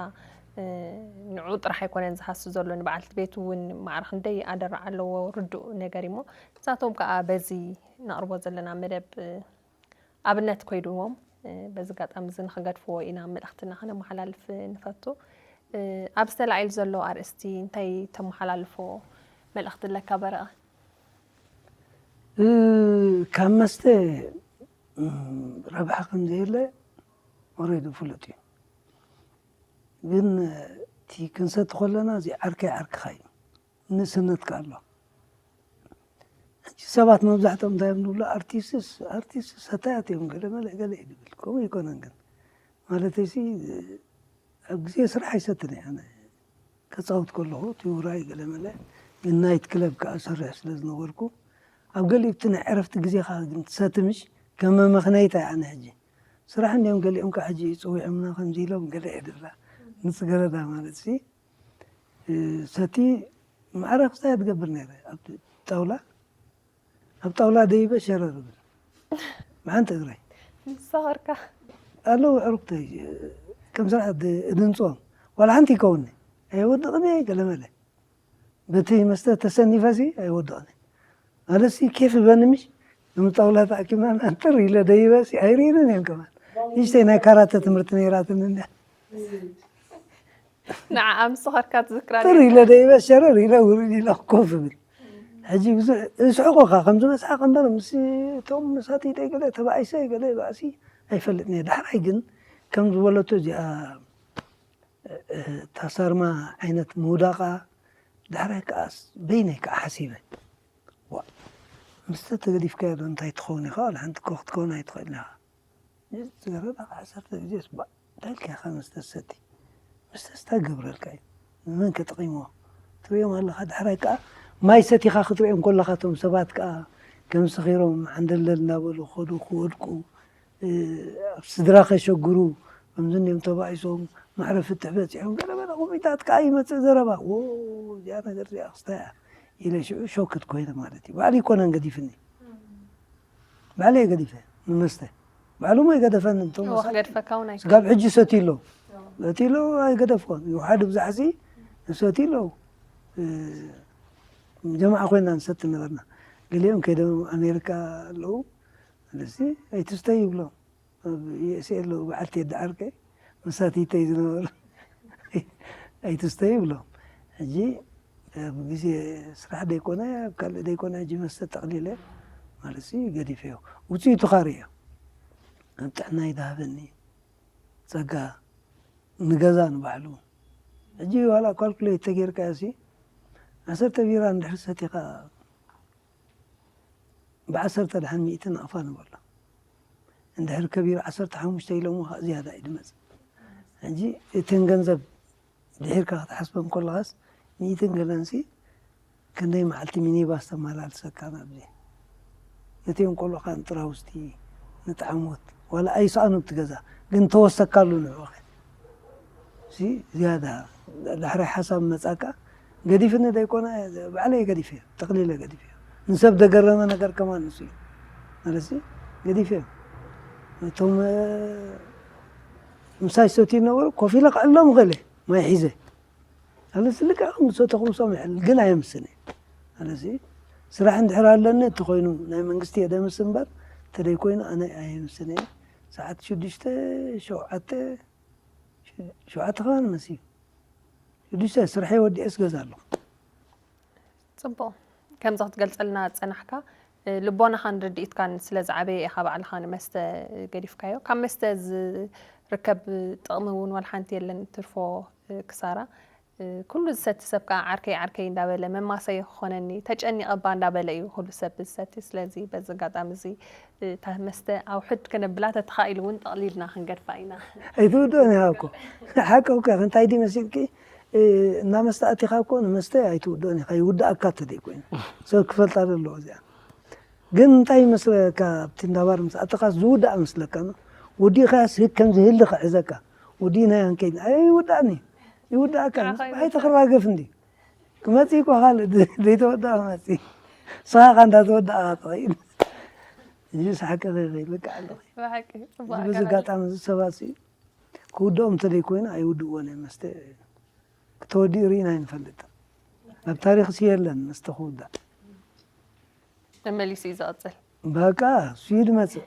ንዑ ጥራሕ ኣይኮነን ዝሃሱ ዘሎ፣ ንበዓልቲ ቤት እውን ማዕረ ክንደይ ኣደራዕ ኣለዎ፣ ርዱእ ነገር እሞ ንሳቶም ከዓ በዚ ነቕርቦ ዘለና መደብ ኣብነት ኮይድዎም። በዚ ኣጋጣሚ እዚ ንክገድፍዎ ኢና መልእኽትና ከነመሓላልፍ ንፈቱ። ኣብዚ ተላዒሉ ዘሎ ኣርእስቲ እንታይ ተመሓላልፎ መልእኽቲ ኣለካ በረቐ? ካብ መስተ ረብሓ ከም ዘየለ ወረዱ ፍሉጥ እዩ። ግን እቲ ክንሰቲ ከለና እዚ ዓርከይ ዓርክኻ እዩ፣ ንእስነት ከ ኣሎ። ሕጂ ሰባት መብዛሕትኦም እንታይ እዮም ዝብሉ፣ ኣርቲስትስ ኣርቲስት ሰታያት እዮም፣ ገለ መለ ገለ እዩ ዝብል። ከምኡ ኣይኮነን ግን ማለት ሲ ኣብ ግዜ ስራሕ ኣይሰትን እየ ኣነ። ከፃውት ከለኹ እቲ ውራይ ገለ መለ ግን ናይት ክለብ ከዓ ሰርሕ ስለ ዝነበርኩ ኣብ ገሊኡ እቲ ናይ ዕረፍቲ ግዜኻ ግን ትሰቲ ምሽ ከም መመኽነይታ እየ ኣነ ሕጂ። ስራሕ እንዲኦም ገሊኦም ከዓ ሕጂ ፅዊዖምና ከምዚ ኢሎም ገለ እየ ድብላ ንፅገረዳ ማለት ሲ ሰቲ ማዕረ ክስታይ ትገብር ነይረ ኣብ ጣውላ ኣብ ጣውላ ደይበ ሸረር ብል ብሓንቲ እግረይ ንሳኸርካ ኣለዉ ዕሩክተይ ከም ስራሕ እድንፅዎም ዋላ ሓንቲ ይከውኒ ኣይወድቕኒ ገለመለ በቲ መስተ ተሰኒፈሲ ኣይወድቕኒ ኣለሲ ኬፍ በንምሽ ንምጣውላ ተኣኪብና ጥር ኢለ ደይበሲ ኣይርእንን እዮም ከማን ንሽተይ ናይ ካራተ ትምህርቲ ነይራትኒ እንዲያ ንዓ ምስ ኸርካ ትዝክራ ጥር ኢለ ደይበ ሸረር ኢለ ውርድ ኢለ ኮፍ ብል ሕጂ ብዙሕ እስሕቆ ካ ከምዚ መስሓቅ እምበር ምስ እቶም መሳቲ ደይ ገለ ተባኢሰ ገለ ባእሲ ኣይፈልጥን እየ ዳሕራይ ግን ከም ዝበለቶ እዚኣ እታ ሳርማ ዓይነት ምውዳቃ ዳሕራይ ከዓ በይነይ ከዓ ሓሲበ ዋ ምስተ ተገዲፍካዮ ዶ እንታይ ትኸውን ኢኻ ዋላ ሓንቲ ኮ ክትከውን ኣይትኽእልን ኢኻ ዝገረመ ካብ ዓሰርተ ግዜስ ባእ እንታይ ኢልካ ኢኻ መስተ ትሰቲ? መስተስ እንታይ ክገብረልካ እዩ? ንመን ከ ጠቒምዎ? ትርእዮም ኣለኻ። ዳሕራይ ከኣ ማይ ሰቲኻ ክትርእዮም ከለኻ እቶም ሰባት ከኣ ከም ሰኺሮም ዓንደልደል እንዳበሉ ክኸዱ ክወድቁ ኣብ ስድራ ከሸግሩ ከምዚ እንዲኦም ተባኢሶም ማዕረ ፍትሕ በፂሖም ገለ በለ ቁሚታት ከኣ ይመፅእ ዘረባ ዎ እዚኣ ነገር እዚኣ ክስታይ እያ ኢለ ሽዑ ሾክት ኮይነ ማለት እዩ። ባዕሉ ይኮነን ገዲፍኒ። ባዕለይ ገዲፈ ንመስተ ባዕሉ ሞ ይገደፈኒ እቶም እዎ ክገድፈካ እውን ኣይከ ስጋብ ሕጂ ሰትዩ ኣለዉ ሰትዩ ኣለዉ ኣይገደፍኮን ይውሓድ ብዛሕሲ ሰትዩ ኣለዉ ጀማዓ ኮይና ንሰቲ ነበርና ገሊኦም ከይዶም ኣሜሪካ ኣለዉ ስለዚ ኣይትስተይ ይብሎም ኣብ ዩኤስኤ ኣለዉ በዓልቲ የዲ ዓርከይ መሳትይተይ ዝነበሩ ኣይትስተይ ይብሎም ሕጂ ኣብ ግዜ ስራሕ ደይኮነ ኣብ ካልእ ደይኮነ ሕጂ መስተ ጠቕሊለ ማለት ሲ ገዲፈዮ ውፅኢቱ ካርእዮ ኣብ ጥዕናይ ዝሃበኒ ጸጋ ንገዛ ንባዕሉ ሕጂ ዋላ ካልኩሌት ተጌርካዮ ሲ ዓሰርተ ቢራ እንድሕር ሰቲኻ ብዓሰርተ ድሓን ሚእቲ ናቕፋ ንበሎ እንድሕር ከቢሩ ዓሰርተ ሓሙሽተ ኢሎሞ ከዓ ዝያዳ እዩ ድመፅእ ሕጂ እተን ገንዘብ ድሒርካ ክትሓስበን ከለኻስ ሚእትን ገለንሲ ክንደይ መዓልቲ ሚኒባስ ተመላልሰካ ናብዚ ነቲኦም ቆልዑኻ ንጥራውስቲ ንጣዕሞት ዋላ ኣይሰኣኑ ኣብቲ ገዛ ግን ተወሰካሉ ንዕኡኸ ዝያዳ ዳሕራይ ሓሳብ መፃካ ገዲፍኒ ደይኮነ ባዕለይ ገዲፈ ጠቕሊለ ገዲፈ ንሰብ ደገረመ ነገር ከማን ንሱ እዩ ማለት ገዲፈ እቶም ምሳይ ሰትዩ ነበሩ ኮፍ ኢለ ክዕሎም ክእለ ማይ ሒዘ ኣለዚ ልክዕ ከም ዝሰተኹም ሰምዐ ግን ኣየምስን እየ ኣለዚ ስራሕ እንድሕር ኣለኒ እቲ ኮይኑ ናይ መንግስቲ የደምስ እምበር ተደይ ኮይኑ ኣነ ኣየምስን እየ ሰዓት ሽዱሽተ ሸውዓተ ሸውዓተ ከባቢ መሲ ሽዱሽተ ስርሐይ ወዲኤ ስገዛ ኣለኹ ፅቡቕ ከምዚ ክትገልፀልና ዝፀናሕካ ልቦናኻን ርድኢትካን ስለ ዝዓበየ ኢኻ ባዕልኻ ንመስተ ገዲፍካዮ ካብ መስተ ዝርከብ ጥቕሚ እውን ዋላ ሓንቲ የለን ትርፎ ክሳራ ኩሉ ዝሰቲ ሰብ ከዓ ዓርከይ ዓርከይ እንዳበለ መማሰይ ክኾነኒ ተጨኒቐ እባ እንዳበለ እዩ ኩሉ ሰብ ዝሰቲ ስለዚ በዚ ኣጋጣሚ እዚ እታ መስተ ኣውሕድ ከነብላ ተተኻኢሉ እውን ጠቕሊልና ክንገድፋ ኢና ኣይትውድኦን ኢኻ እኮ ሓቂ እኮ እንታይ ድዩ መሲልኪ እና መስተ ኣቲኻ እኮ ንመስተ ኣይትውድኦን ኢኻ ይውድኣካ ተደይ ኮይኑ ሰብ ክፈልጣ ዘለዎ እዚኣ ግን እንታይ ይመስለካ ኣብቲ እንዳባር ምስ ኣተኻስ ዝውዳእ መስለካ ወዲእኻያስ ህግ ከም ዝህሊ ክሕዘካ ወዲእናዮ እንከይድ ኣይውዳእኒ ይውዳእካ ንፅባሒተ ክራገፍ እንዲ ክመፅእ እኮ ካልእ ዘይተወዳእ ክመፅእ ንስኻ ካ እንዳተወዳእካ ትኸይድ እዚ ሰሓቀ ከይበቃ ኣለኹ። ብሓቂ ጽቡቅ እዚ በዚ ኣገላልጻ። ኣጋጣሚ እዚ ሰባት እዚ ክውድኦም እንተደይኮይኑ ኣይውድእዎን እዮም መስተ። ክተወዲኡ ርኢና ኣይንፈልጥን። ኣብ ታሪኽሲ የለን መስተ ክውዳእ። መመሊሱ እዩ ዝቕጽል። በቃ እሱ እዩ ዝመጽእ።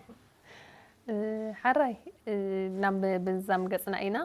እ፣ ሓራይ እ፣ ናብ ምዝዛም ገጽና ኢና።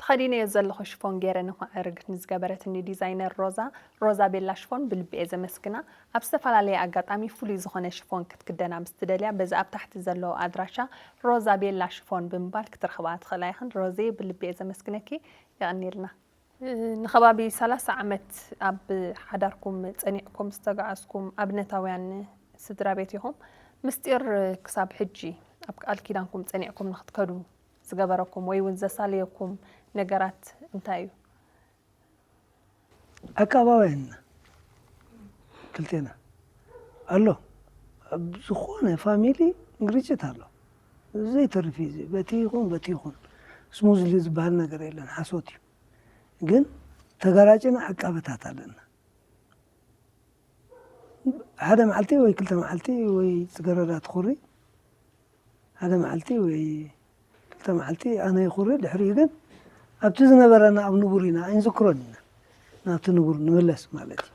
ተኸዲነዮ ዘለኹ ሽፎን ገይረ ንኽዕርግ ንዝገበረትኒ ዲዛይነር ሮዛ፣ ሮዛ ቤላ ሽፎን ብልቢ እየ ዘመስግና። ኣብ ዝተፈላለየ ኣጋጣሚ ፍሉይ ዝኾነ ሽፎን ክትክደና ምስ ትደልያ በዚ ኣብ ታሕቲ ዘሎ ኣድራሻ ሮዛ ቤላ ሽፎን ብምባል ክትረኽባ ትኽእላ ኢኽን። ሮዜ ብልቢ እየ ዘመስግነኪ። የቐንየልና። ንኸባቢ ሰላሳ ዓመት ኣብ ሓዳርኩም ጸኒዕኩም ዝተጓዓዝኩም ኣብነታውያን ስድራ ቤት ኢኹም። ምስጢር ክሳብ ሕጂ ኣብ ቃል ኪዳንኩም ጸኒዕኩም ንኽትከዱ ዝገበረኩም ወይ እውን ዘሳለየኩም ነገራት እንታይ እዩ? ዓቃባውያን ኢና ክልቴና ኣሎ። ኣብ ዝኾነ ፋሚሊ ግርጭት ኣሎ። ዘይተርፍ እዩ እዚ። በቲ ይኹን በቲ ይኹን ስሙዝሊ ዝበሃል ነገር የለን፣ ሓሶት እዩ። ግን ተጋራጭና ዓቃበታት ኣለና። ሓደ መዓልቲ ወይ ክልተ መዓልቲ ወይ ጽገረዳ ትኹሪ፣ ሓደ መዓልቲ ወይ ክልተ መዓልቲ ኣነ ይኹሪ። ድሕሪኡ ግን ኣብቲ ዝነበረና ኣብ ንቡር ኢና ኣይንዝክሮን ኢና። ናብቲ ንቡር ንምለስ ማለት እዩ።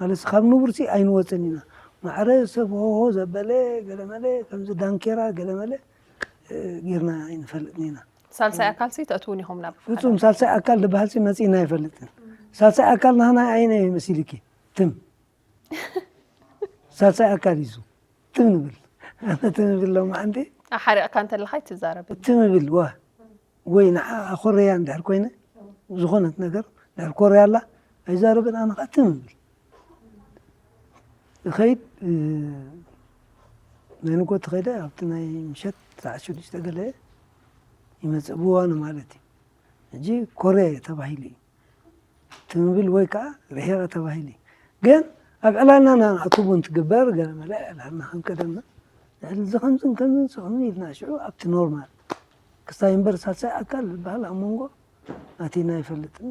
ማለት ካብ ንቡርሲ ኣይንወፅን ኢና። ማዕረ ሰብ ሆሆ ዘበለ ገለመለ ከምዚ ዳንኬራ ገለመለ እ፣ ጌርና ኣይንፈልጥን ኢና። ሳልሳይ ኣካልሲ ተእትውን ኢኹም ናብ ፍጹም ሳልሳይ ኣካል ዝበሃልሲ መፂእና ኣይፈልጥን። ሳልሳይ ኣካል ናህና ኣይነ መሲልኪ ትም ሳልሳይ ኣካል ይዙ ትም ንብል ኣነ ትም ንብል ሎማዓንቲ ሓሪቕካ እንተለኻ ኣይትዛረብ። ትም ብል ዋ ወይ ንዓ ኮረያ እንድሕር ኮይነ ዝኾነት ነገር እንድሕር ኮረያ ኣላ ኣይዛረብን ኣነ ከዓ ትም ብል እኸይድ ናይ ንጎ ተኸይደ ኣብቲ ናይ ምሸት ሰዓት ሽዱሽተ ገለ ይመፅእ ብዋኑ ማለት እዩ። ሕጂ ኮረያ ተባሂሉ እዩ ትምብል ወይ ከዓ ርሒቐ ተባሂሉ እዩ። ግን ኣብ ዕላልና ናቱ እውን ትግበር ገለመለ ዕላልና ከም ቀደምና ንሕልዚ ከምዝን ከምዝን ስኹም ኢልና ሽዑ ኣብቲ ኖርማል ክስታይ እምበር ሳልሳይ ኣካል ዝበሃል ኣብ መንጎ ኣቲና ኣይፈልጥን።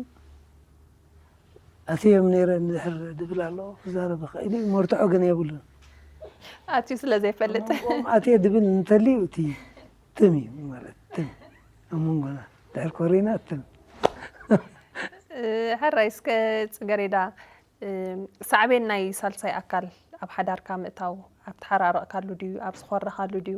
ኣትዮም ነይረ እንድሕር ድብል ኣሎ ክዛረብ ይኽእል እዩ። መርትዖ ግን የብሉን። ኣትዩ ስለ ዘይፈልጥ መንጎኦም ኣትየ ድብል እንተልዩ እቲ ትም እዩ ማለት ትም ኣብ መንጎና ድሕር ኮሪና ትም ሕራይ እስከ ጽገሬዳ ሳዕቤን ናይ ሳልሳይ ኣካል ኣብ ሓዳርካ ምእታው ኣብ ተሓራረቕካሉ ድዩ ኣብ ዝኾረኻሉ ድዩ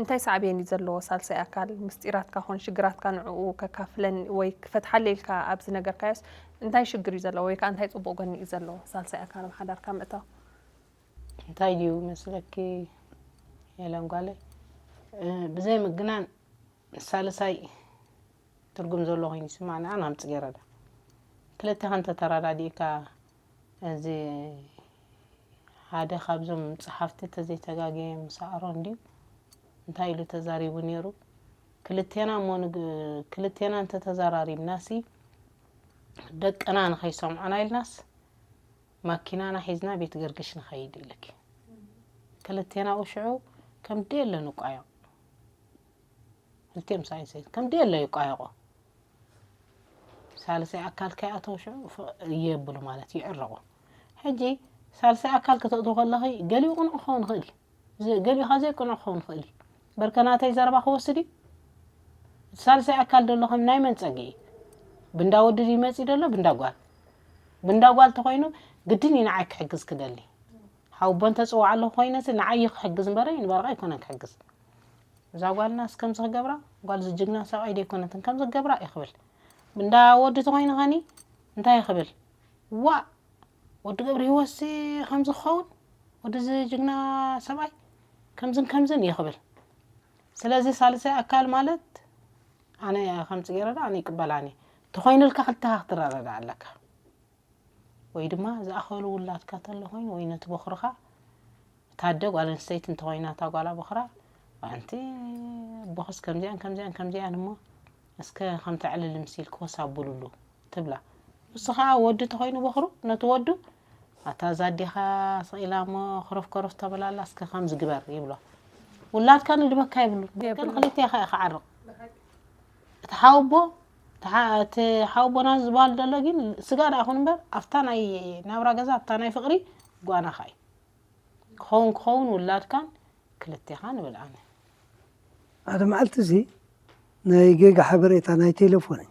እንታይ ሳዕቤን እዩ ዘለዎ ሳልሳይ ኣካል ምስጢራትካ ኾን ሽግራትካ ንዕኡ ከካፍለን ወይ ክፈትሓለ ኢልካ ኣብ ዝነገርካዮስ እንታይ ሽግር እዩ ዘለዎ ወይ ከዓ እንታይ ፅቡቅ ጎኒ እዩ ዘለዎ ሳልሳይ ኣካል ኣብ ሓዳርካ ምእታው እንታይ ድዩ መስለኪ የለን ጓለይ ብዘይ ምግናን ሳልሳይ ትርጉም ዘሎ ኮይኑ ይስማዕ ንዓ ናምፂ ገረዳ ክልተ ከንተ ተረዳዲእካ እዚ ሓደ ካብዞም ፀሓፍቲ ተዘይተጋገየ ምስ ኣሮን ድዩ እንታይ ኢሉ ተዛሪቡ ነይሩ ክልቴና እሞ ክልቴና እንተተዘራሪብናሲ ደቅና ንኸይሰምዑና ኢልናስ ማኪናና ሒዝና ቤት ገርግሽ ንኸይድ ኢልኪ ክልቴና ሽዑ ከም ደየለ ንቋየቕ ክልቲኦም ሰብኣይ ሰበይቲ ከም ደየለ ይቋየቑ ሳልሳይ ኣካል ከይኣተው ሽዑ የብሉ ማለት ይዕረቑ ሕጂ ሳልሳይ ኣካል ክተእትው ከለኺ ገሊኡ ቅኑዕ ክኸውን ይኽእል እዩ ገሊኡ ከ ዘይቅኑዕ ክኸውን ይኽእል እዩ በርከ ናተይ ዘረባ ክወስድ እዩ ሳልሳይ ኣካል ደሎ ከም ናይ መን ጸግዒ ብንዳ ወዲ ድዩ መጺ ደሎ ብንዳ ጓል ብንዳ ጓል ተኾይኑ ግድን እዩ ንዓይ ክሕግዝ ክደሊ ሓውቦ እንተጽዋዕ ኣለኹ ኮይነሲ ንዓይ ክሕግዝ እምበረ ንበርቓ ኣይኮነን ክሕግዝ እዛ ጓልናስ ከምዚ ክገብራ ጓል ዝጅግና ሰብኣይ ደይኮነትን ከምዚ ክገብራ ይኽብል ብንዳ ወዲ ተኾይኑ ኸኒ እንታይ ይኽብል ዋእ ወዲ ገብረሂወትሲ ከምዚ ክኸውን ወዲ ዝጅግና ሰብኣይ ከምዝን ከምዝን ይኽብል ስለዚ ሳልሳይ ኣካል ማለት ኣነ ከምፂ ገይረ ኣነ ይቅበላኒ ተኾይኑልካ ክልተኻ ክትረዳዳ ኣለካ ወይ ድማ ዝኣኸሉ ውላድካ ተሎ ኮይኑ ወይ ነቲ በኹርኻ ታደ ጓል ኣንስተይቲ እንተኾይና እታ ጓላ በኹራ ኣንቲ ኣቦኽስ ከምዚኣን ከምዚኣን ከምዚኣን እሞ እስከ ከምቲ ዕልል ምስ ኢልክዎስ ኣብሉሉ ትብላ። ንሱ ኸዓ ወዲ ተኾይኑ በኹሩ ነቲ ወዱ ኣታ እዛ ኣዴኻ ስቕ ኢላ እሞ ኮረፍ ኮረፍ ተበላላ እስከ ከምዚ ግበር ይብሎ። ውላድካ ንድበካ የብሉን። የብሉን። ክልቴኻ ኢኻ ዓርቕ። እቲ ሓወቦ እቲ ሓ- እቲ ሓወቦና ዝበሃል ዘሎ ግን ስጋ ደኣ ኹን እምበር ኣብታ ናይ ናብራ ገዛ ኣብታ ናይ ፍቕሪ ጓናኻ እዩ። ክኸውን ክኸውን ውላድካን ክልቴኻ ንብል ኣነ። ሓደ መዓልቲ እዚ ናይ ጌጋ ሓበሬታ ናይ ቴሌፎን እዩ።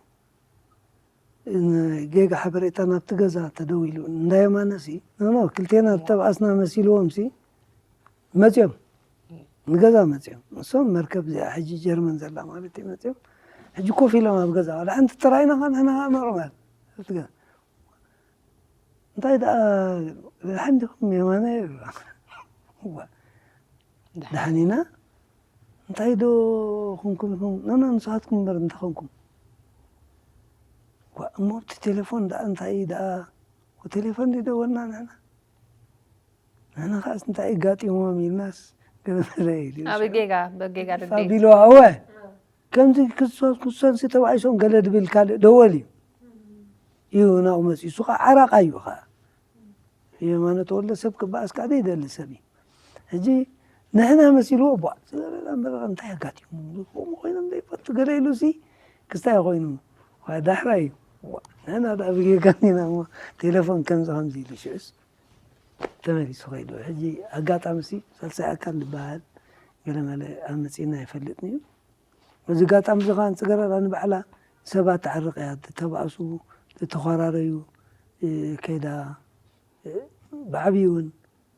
ን- ጌጋ ሓበሬታ ናብቲ ገዛ ተደዊሉ እንዳ የማነ ሲ ኖ ኖ ክልቴና ዝተብኣስና መሲልዎም ሲ መፅዮም ንገዛ መፅዮም እሶም መርከብ እዚኣ ሕጂ ጀርመን ዘላ ማለት እዩ መፅዮም ሕጂ ኮፍ ኢሎም ኣብ ገዛ ዋላ ሓንቲ ጥራይና ኸ ንሕና ኸ መቕመር ኣብቲ ገዛ እንታይ ደኣ ደሓን ዲኹም የማነ ይብላ። እዋ፣ ደሓን ኢና እንታይ ዶ ኹንኩም ኢኹም ኖ ኖ ንስኻትኩም እምበር እንታይ ኾንኩም እዋ፣ እሞ ኣብቲ ቴሌፎን ደኣ እንታይ እዩ ደኣ ቴሌፎን ድደወልና ንሕና ንሕና ከዓስ እንታይ ኣጋጢሞም ኢልናስ ገለ መለ ኢሉ ኣብ ጌጋ በጌጋ ድዴ ፋቢሎ ኣወ ከምዚ ክሶስ ክሶንሲ ተባኢሶም ገለ ድብል ካልእ ደወል እዩ እዩ ናብኡ መፂኡ እሱ ከዓ ዓራቃ እዩ ከዓ የማነ ተወልደ ሰብ ክበኣስ ከዓ ዘይደሊ ሰብ እዩ ሕጂ ንሕና መሲልዎ ቧ ዝበለላ መረቐ እንታይ ኣጋጢሙ ከምኡ ኮይኖም ዘይፈልጡ ገለ ኢሉ ሲ ክስታይ ኮይኑ ዋ ዳሕራይ እዩ ዋ ንሕና ደኣ ብጌጋኒና እሞ ቴሌፎን ከምዚ ከምዚ ኢሉ ሽዑስ ተመሊሱ ከይዱ ሕጂ ኣጋጣሚ ሲ ሳልሳይ ኣካል ዝበሃል ገለመለ ኣመፂና ኣይፈልጥን እዩ እዚ ኣጋጣሚ እዚ ከዓ ንፅገረራ ንባዕላ ሰባት ተዓርቕ እያ ተባእሱ ተተኾራረዩ ከይዳ ብዓብዪ እውን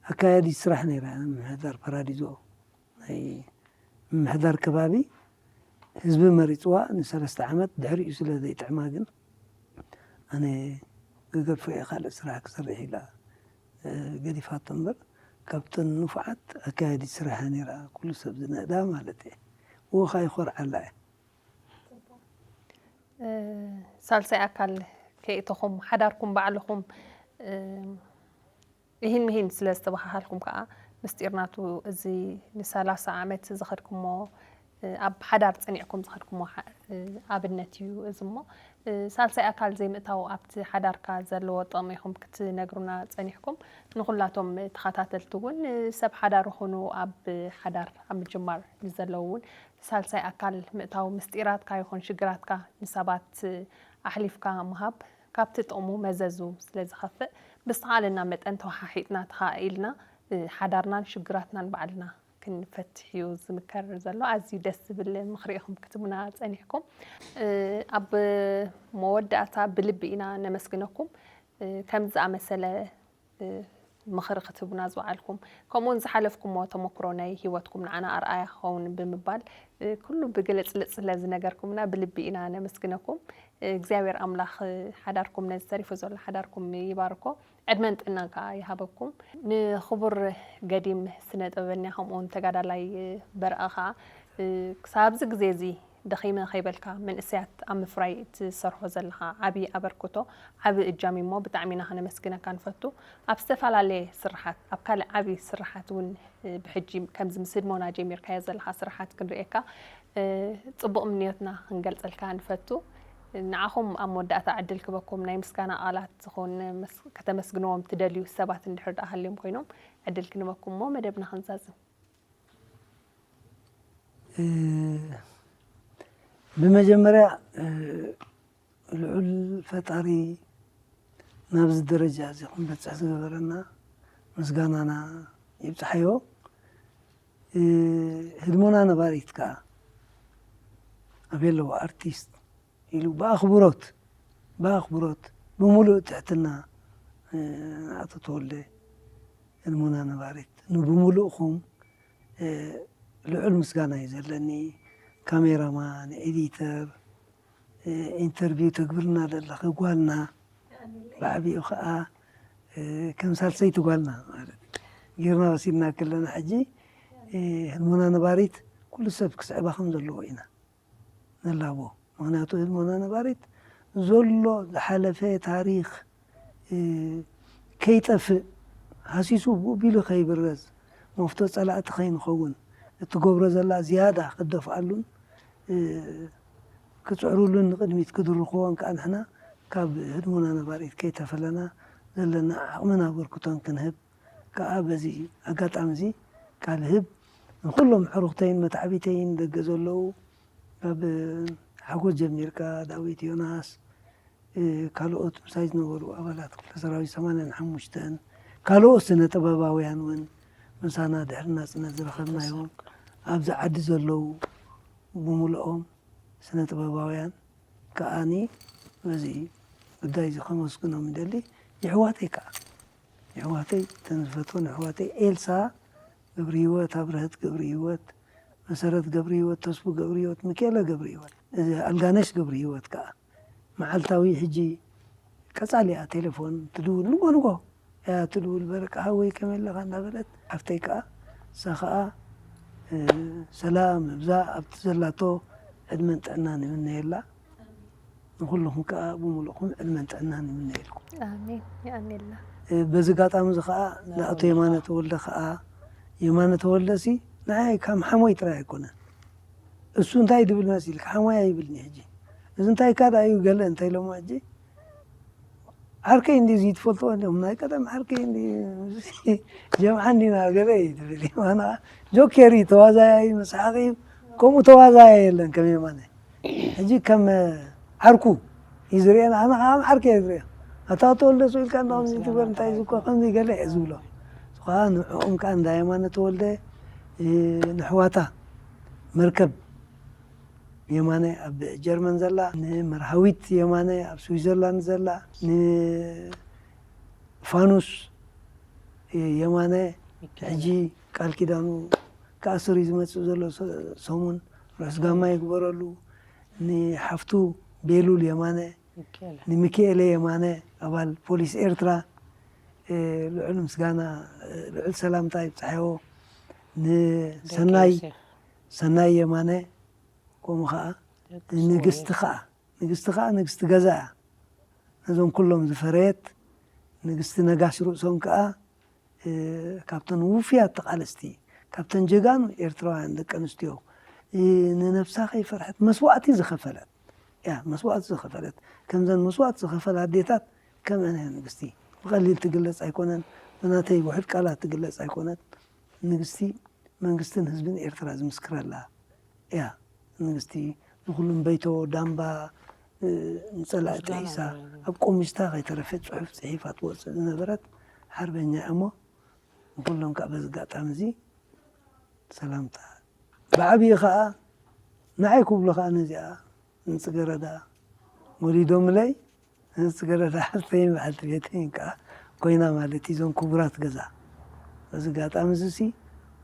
ኣካያዲ ስራሕ ነይራ ምምሕዳር ፓራዲዞ ናይ ምምሕዳር ከባቢ ህዝቢ መሪፅዋ ንሰለስተ ዓመት ድሕሪኡ ስለ ዘይጥዕማ ግን ኣነ ገገድፎ እየ ካልእ ስራሕ ክሰርሕ ኢላ ገዲፋቶ እምበር ካብተን ንፉዓት ኣካያዲ ስራሕ እያ ነይራ ኩሉ ሰብ ዝንእዳ ማለት እየ ብኡ ከዓ ይኾርዓላ እየ ሳልሳይ ኣካል ከይእተኹም ሓዳርኩም ባዕልኹም እሂን ምሂን ስለ ዝተባሃሃልኩም ከዓ ምስጢር ናቱ እዚ ንሰላሳ ዓመት ዝኸድኩሞ ኣብ ሓዳር ፀኒዕኩም ዝኸድኩሞ ኣብነት እዩ እዚ እሞ ሳልሳይ ኣካል ዘይምእታው ኣብቲ ሓዳርካ ዘለዎ ጥቕሚ ኢኹም ክትነግሩና ፀኒሕኩም ንኹላቶም ተኸታተልቲ እውን ሰብ ሓዳር ይኹኑ ኣብ ሓዳር ኣብ ምጅማር ንዘለዉ እውን ሳልሳይ ኣካል ምእታው ምስጢራትካ ይኹን ሽግራትካ ንሰባት ኣሕሊፍካ ምሃብ ካብቲ ጥቕሙ መዘዙ ስለ ዝኸፍእ ብዝተኻእለና መጠን ተወሓሒጥና ተኻኢልና ሓዳርናን ሽግራትናን ባዕልና ክንፈትሕ እዩ ዝምከር ዘሎ። ኣዝዩ ደስ ዝብል ምኽሪ ኢኹም ክትቡና ጸኒሕኩም። ኣብ መወዳእታ ብልቢ ኢና ነመስግነኩም። ከምዚ ዝኣመሰለ ምኽሪ ክትህቡና ዝወዓልኩም ከምኡውን ዝሓለፍኩሞ ተመክሮ ናይ ህይወትኩም ንዓና ኣርኣያ ክኸውን ብምባል ኩሉ ብግልፅልፅ ስለ ዝነገርኩምና ብልቢ ኢና ነመስግነኩም። እግዚኣብሔር ኣምላኽ ሓዳርኩም ነዚ ተሪፉ ዘሎ ሓዳርኩም ይባርኮ። ዕድመን ጥዕናን ከዓ ይሃበኩም። ንኽቡር ገዲም ስነ ጥበበኛ ከምኡውን ተጋዳላይ በርኣ ከዓ ክሳብ ኣብዚ ግዜ እዚ ደኺመ ከይበልካ መንእሰያት ኣብ ምፍራይ እትሰርሖ ዘለኻ ዓብዪ ኣበርክቶ ዓቢ እጃም እዩ እሞ ብጣዕሚ ኢና ከነመስግነካ ንፈቱ። ኣብ ዝተፈላለየ ስርሓት ኣብ ካልእ ዓቢ ስርሓት እውን ብሕጂ ከምዚ ምስ ህድሞና ጀሚርካዮ ዘለኻ ስርሓት ክንርእየካ ጽቡቕ ምንዮትና ክንገልጸልካ ንፈቱ። ንዓኹም ኣብ መወዳእታ ዕድል ክበኩም ናይ ምስጋና ቃላት ዝኾን ከተመስግንዎም ትደልዩ ሰባት እንድሕር ደኣ ሃልዮም ኮይኖም ዕድል ክንበኩም እሞ መደብና ክንዛዝም። ብመጀመርያ ልዑል ፈጣሪ ናብዚ ደረጃ እዚ ክንበፅሕ ዝገበረና ምስጋናና ይብፅሓዮ። ህድሞና ነባሪት ከዓ ኣበይ ኣለዎ ኣርቲስት ኢሉ ብኣኽብሮት ብኣኽብሮት ብምሉእ ትሕትና ኣቶ ተወልደ ህድሞና ነባሪት ንብምሉእኹም ልዑል ምስጋና እዩ ዘለኒ። ካሜራማን፣ ኤዲተር፣ ኢንተርቪው ተግብርና ዘለኺ ጓልና ብዓቢኡ ከዓ ከም ሳልሰይቲ ጓልና ማለት ጌርና ወሲድና ከለና ሕጂ ህልሞና ነባሪት ኩሉ ሰብ ክስዕባ ከም ዘለዎ ኢና። ንላቦ። ምኽንያቱ ህልሞና ነባሪት ዘሎ ዝሓለፈ ታሪኽ ከይጠፍእ ሃሲሱ ብኡ ቢሉ ከይብረዝ መፍቶ ጸላእቲ ከይንኸውን እትገብሮ ዘላ ዝያዳ ክትደፍኣሉን፣ እ፣ ክጽዕሩሉን ንቕድሚት ክድርኽዎን ከኣ ንሕና ካብ ህድሞና ነባሪት ከይተፈለና ዘለና ዓቕምን ኣበርክቶን ክንህብ ከኣ በዚ ኣጋጣሚ እዚ ቃል ህብ ንኹሎም ኣዕሩኽተይን መታዕቢተይን ደገ ዘለዉ ካብ ሓጎስ ጀሚርካ ዳዊት ዮናስ፣ እ፣ ካልኦት ምሳይ ዝነበሩ ኣባላት ክፍለ ሰራዊት ሰማንያን ሓሙሽተን ካልኦት ስነ ጥበባውያን እውን ምሳና ድሕሪ ናጽነት ዝረኸብናዮም ኣብዚ ዓዲ ዘለዉ ብምልኦም ስነ ጥበባውያን ከኣኒ በዚ ጉዳይ እዚ ከመስግኖም ይደሊ። የሕዋተይ ከኣ የሕዋተይ ተን ዝፈትወን የሕዋተይ ኤልሳ ገብረ ህይወት፣ ኣብርሀት ገብረ ህይወት፣ መሰረት ገብረ ህይወት፣ ተስፉ ገብረ ህይወት፣ ሚካኤለ ገብረ ህይወት፣ እዚ ኣልጋነሽ ገብረ ህይወት ከኣ መዓልታዊ ሕጂ ቀጻሊ እያ ቴሌፎን ትድውል፣ ንጎ ንጎ እያ ትድውል፣ በረቃ ሃወይ ከመይ ኣለኻ እንዳበለት ሓፍተይ ከኣ እሳ ከኣ እ፣ ሰላም እብዛ ኣብቲ ዘላቶ ዕድመን ጥዕናን ይምነየላ። ንኹልኹም ከኣ ብምሉእኹም ዕድመን ጥዕናን ይምነየልኩም። ኣሜን። የቐንየልና። እ፣ በዚ ኣጋጣሚ እዚ ከኣ ንኣቶ የማነ ተወልደ ከኣ፣ የማነ ተወልደ ሲ ንዓይ ከም ሓሞይ ጥራይ ኣይኮነን። እሱ እንታይ ድብል መሲልካ ሓሞይ ኣይብልኒ ሕጂ። እዚ እንታይ ካዳ እዩ ገለ እንታይ ኢሎሞ ሕጂ ዓርከይ እንዲ እዚ ትፈልጥዎ እንዲኹም ናይ ቀደም ዓርከይ እንዲ ጀምዓ እንዲና ገለ እዩ ትብል። የማነ ጆኬር እዩ፣ ተዋዛያይ እዩ፣ መሳሓቂ እዩ። ከምኡ ተዋዛያይ የለን ከም የማነ። ሕጂ ከም ዓርኩ እዩ ዝርእየና፣ ኣነ ከዓ ከም ዓርከይ እየ ዝርእዮ። ኣታ ተወልደ ስኢልካ እንዳ ከምዚ ትግበር እንታይ እዩ እኮ ከምዚ ገለ እየ ዝብሎ። እዚ ከዓ ንዕኦም ከዓ እንዳ የማነ ተወልደ፣ እ፣ ንሕዋታ መርከብ የማነ ኣብ ጀርመን ዘላ፣ ንመርሃዊት የማነ ኣብ ስዊዘርላንድ ዘላ፣ ንፋኑስ የማነ ሕጂ ቃል ኪዳኑ ክኣስር እዩ ዝመጽእ ዘሎ ሰ-፣ ሰሙን ርሑስ ጋማ ይግበረሉ። ንሓፍቱ ቤሉል የማነ፣ ሚካኤለ። ንሚካኤለ የማነ ኣባል ፖሊስ ኤርትራ፣ እ፣ ልዑል ምስጋና፣ እ፣ ልዑል ሰላምታ ይብጽሓዮ። ንሰናይ፣ ደቂ ዮሴፍ። ሰናይ የማነ፣ ከምኡ ኸኣ ደቂ ንግስቲ ሶማሌ። ኸኣ፣ ንግስቲ ኸኣ ንግስቲ ገዛ እያ። ነዞም ኩሎም ዝፈረየት ንግስቲ ነጋሽ ርእሶም ከኣ፣ እ፣ ካብተን ውፉያት ተቓለስቲ፣ ካብተን ጀጋኑ ኤርትራውያን ደቂ ኣንስትዮ፣ እ፣ ንነብሳ ከይፈርሐት መስዋእቲ ዝኸፈለት እያ፣ መስዋእቲ ዝኸፈለት። ከምዘን መስዋእቲ ዝኸፈላ ኣዴታት ከምአን እያ ንግስቲ። ብቐሊል ትግለጽ ኣይኮነን፣ ብናተይ ውሑድ ቃላት ትግለጽ ኣይኮነት። ንግስቲ መንግስትን ህዝብን ኤርትራ ዝምስክረላ እያ። ንግስቲ ንኹሉ እምበይቶ ዳምባ፣ እ፣ ንጸላእቲ ምስጋና ሒሳ ይብለኒ። ኣብ ቆሚስታ ከይተረፈ ጽሑፍ ጽሒፋ ትወጽእ ዝነበረት ሓርበኛ እያ እሞ ንኹሎም ከዓ በዚ ኣጋጣሚ እዚ ሰላምታ። ብዓብዪ ከዓ ንዓይ ክብሉ ከዓ ነዚኣ ንጽገረዳ ወሊዶምለይ፣ ንጽገረዳ ሓፍተይን በዓልቲ ቤተይን ከዓ ኮይና ማለት እዩ። እዞም ክቡራት ገዛ በዚ ኣጋጣሚ እዚ ሲ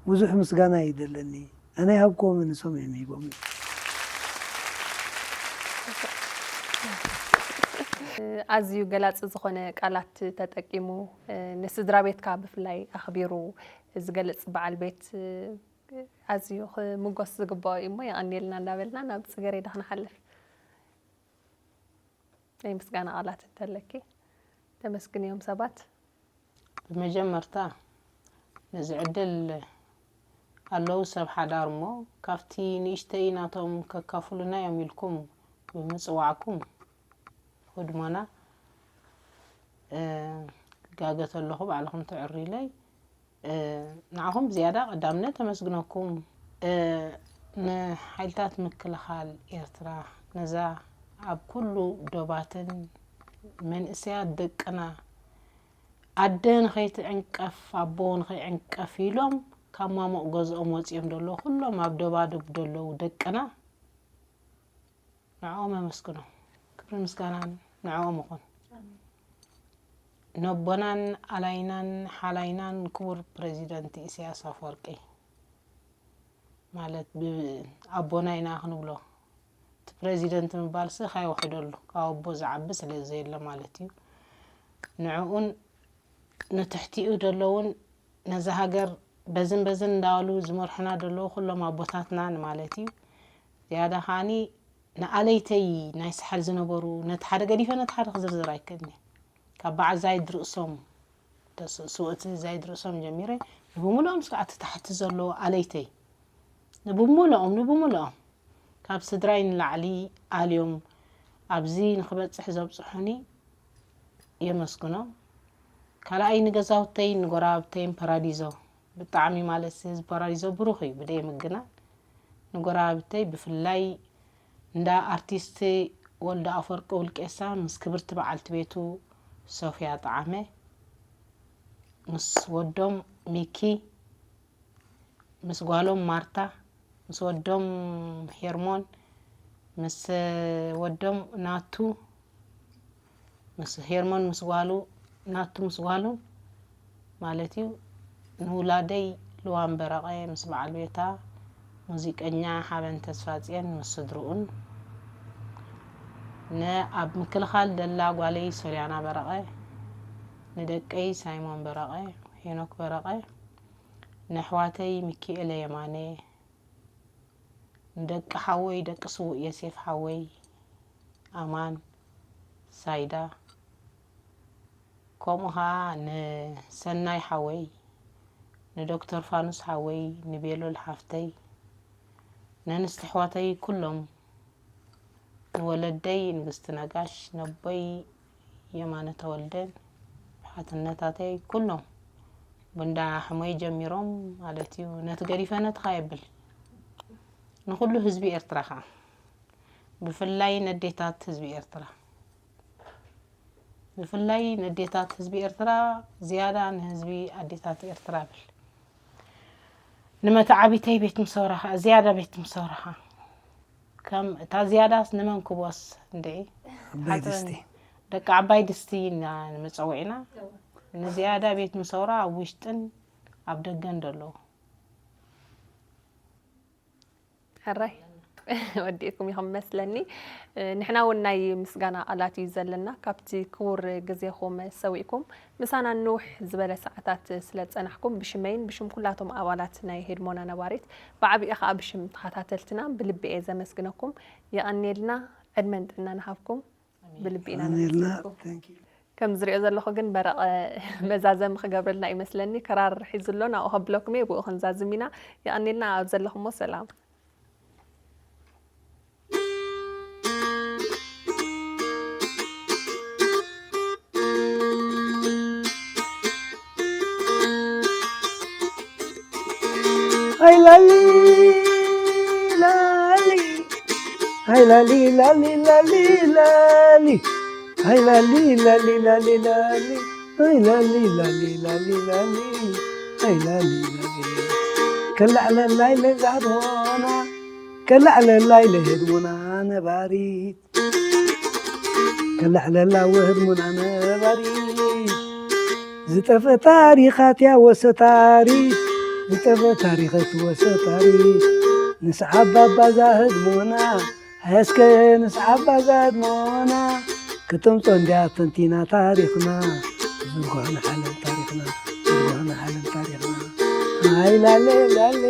ብዙሕ ምስጋና እዩ ዘለኒ። ኣነ ይሃብክዎም ንሶም እዮም ሂቦም። ኣዝዩ ገላጺ ዝኾነ ቃላት ተጠቂሙ፣ ንስድራ ቤትካ ብፍላይ ኣኽቢሩ ዝገልጽ በዓል ቤት፣ ኣዝዩ ክምጎስ ዝግብኦ እዩ እሞ የቐንየልና እንዳበልና ናብ ጽገሬዳ ክንሓልፍ። ናይ ምስጋና ቃላት እንተለኪ ተመስግንዮም ሰባት። ብመጀመርታ ነዚ ዕድል ኣለዉ ሰብ ሓዳር እሞ ካብቲ ንእሽተይ ናቶም ከካፍሉና እዮም ኢልኩም ብምጽዋዕኩም ህድሞና፣ እ፣ ክጋገ ተለኹ ባዕልኹም ትዕሩለይ። እ፣ ንዓኹም ብዝያዳ ቀዳምነት ተመስግነኩም። እ፣ ንሓይልታት ምክልኻል ኤርትራ ነዛ ኣብ ኩሉ ዶባትን መንእሰያት ደቅና ኣደ ንኸይትዕንቀፍ ኣቦ ንኸይዕንቀፍ ኢሎም ካብ ማሙቕ ገዝኦም ወጺኦም ዘለዉ ኩሎም ኣብ ዶባዶብ ዘለዉ ደቅና ንዕኦም ኣመስግኖም። ክብርን ምስጋናን ንዕኦም ይኹን። ነቦናን ኣላይናን ሓላይናን ክቡር ፕረዚደንት ኢሳያስ ኣፈወርቂ ማለት ብ-፣ ኣቦና ኢና ክንብሎ። እቲ ፕረዚደንት ምባልሲ ካይውሕደሉ፣ ካብ ኣቦ ዝዓቢ ስለ ዘየለ ማለት እዩ። ንዕኡን ንትሕቲኡ ዘለውን ነዛ ሃገር በዝን በዝን እንዳበሉ ዝመርሑና ዘለዉ ኩሎም ኣቦታትና ንማለት እዩ። ዝያዳ ከዓኒ ንኣለይተይ ናይ ሳሕል ዝነበሩ፣ ነቲ ሓደ ገዲፈ ነቲ ሓደ ክዝርዝር ኣይክእልን እየ። ካብ በዓል ዛይድ ርእሶም፣ ተስ-፣ ስውእቲ ዛይድ ርእሶም ጀሚረ፣ ንብምሉኦም ስርዓት ታሕቲ ዘለዉ ኣለይተይ፣ ብሙሉኦም ንብሙሉኦም ካብ ስድራይ ንላዕሊ ኣልዮም ኣብዚ ንክበፅሕ ዘብፅሑኒ የመስግኖም። ካልኣይ ንገዛውተይ ንጎረባብተይን ፓራዲዞ ብጣዕሚ ማለት ህዝቢ ፓራዲዞ ብሩኽ እዩ ብደይ ምግናን ንጎረባብተይ ብፍላይ እንዳ ኣርቲስት ወልደ ኣፈወርቂ ውልቄሳ ምስ ክብርቲ በዓልቲ ቤቱ ሶፍያ ጠዓመ ምስ ወዶም ሚኪ ምስ ጓሎም ማርታ ምስ ወዶም ሄርሞን ምስ ወዶም ናቱ ምስ ሄርሞን ምስ ጓሉ ናቱ ምስ ጓሉን ማለት እዩ ንውላደይ ልዋም በረቐ ምስ በዓል ቤታ ሙዚቀኛ ሓበን ተስፋጽዮን ምስ ስድርኡን ን ኣብ ምክልኻል ደላ ጓለይ ሶልያና በረቐ ንደቀይ ሳይሞን በረቐ ሄኖክ በረቐ ነሕዋተይ ሚኪኤለ የማነ ንደቂ ሓወይ ደቂ ስዉእ የሴፍ ሓወይ ኣማን ሳይዳ ከምኡ ኸዓ ንሰናይ ሓወይ ንዶክተር ፋኑስ ሓወይ ንቤሎል ሓፍተይ ነንስቲ ኣሕዋተይ ኩሎም ንወለደይ ንግስቲ ነጋሽ ነቦይ የማነ ተወልደን ሓትነታተይ ኩሎም ብንዳ ሕሞይ ጀሚሮም ማለት እዩ ነቲ ገዲፈ ነትኻ የብል ንኩሉ ህዝቢ ኤርትራ ኸዓ ብፍላይ ነዴታት ህዝቢ ኤርትራ ብፍላይ ነዴታት ህዝቢ ኤርትራ ዝያዳ ንህዝቢ ኣዴታት ኤርትራ ብል ንመተዓቢተይ ቤት ምሰውራ ኸዓ ዝያዳ ቤት ምሰውራ ኸዓ ከም እታ ዝያዳስ ንመን ክቦስ እንዴ ዓባይ ድስቲ ደቂ ዓባይ ድስቲ ኢና ንመጸውዒና ንዝያዳ ቤት ምሰውራ ኣብ ውሽጥን ኣብ ደገን ደለዉ ሕራይ ወዲእኩም ኢኹም መስለኒ ንሕና እውን ናይ ምስጋና ቃላት እዩ ዘለና ካብቲ ክቡር ግዜኹም ሰዊእኩም ምሳና ንውሕ ዝበለ ሰዓታት ስለ ዝጸናሕኩም ብሽመይን ብሽም ኩላቶም ኣባላት ናይ ሄድሞና ነባሪት ብዓቢኡ ከዓ ብሽም ተኸታተልትና ብልቢ እየ ዘመስግነኩም የቐንየልና ዕድመን ጥዕናን ይሃብኩም ብልቢ ኢና ነመስግነኩም ከም ዝሪኦ ዘለኹ ግን በረቐ መዛዘሚ ክገብረልና ይመስለኒ ክራር ሒዙ ኣሎ ናብኡ ከብለኩም እየ ብኡ ክንዛዝም ኢና የቐንየልና ኣብ ዘለኹሞ ሰላም ሃይ ላሊ ላሊ ሃይ ላሊ ላሊ ላሊ ላሊ ሃይ ላሊ ላሊ ላሊ ላሊ ሃይ ላሊ ላሊ ላሊ ላሊ ሃይ ላሊ ላሊ ከላዕለላይ ለዛዶና ከላዕለላይ ለህድሞና ነባሪት ከላዕለላ ወህድሙና ነባሪ ዝጠፈ ታሪኻት ያወሰ ታሪክ ዝጠፈ ታሪኸት ወሰ ታሪክ ንስዓብ ባባዛ ህድሞና እስከ ንስዓብ ባዛ ህድሞና ክተምጾ እንዲያ ተንቲና ታሪኽና ዝርጓ ንዓለም ታሪኽና ዝርጓ ንዓለም ታሪኽና ሃይላለ ላለ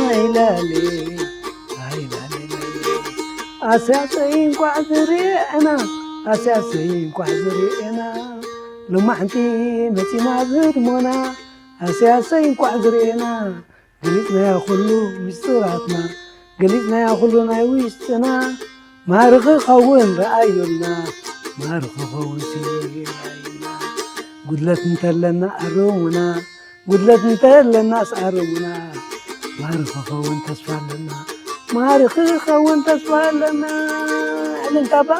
ሃይላለ ሃይላለ ኣስያሰይ እንኳዕ ዝርኤና ኣስያሰይ እንኳዕ ዝርኤና ሎማሕንቲ መፂና ዝህድሞና ኣስያሰይ እንኳዕ ዝርኤና ገሊፅናዮ ኩሉ ሚስጥራትና ገሊፅናዮ ኩሉ ናይ ውሽጥና ማሪ ክኸውን ረኣዩልና ማሪ ክኸውን ሲራዩና ጉድለት እንተለና ኣርሙና ጉድለት እንተለናስ ኣርሙና ማሪ ክኸውን ተስፋ ኣለና ማሪ ክኸውን ተስፋ ኣለና ዕልልታባ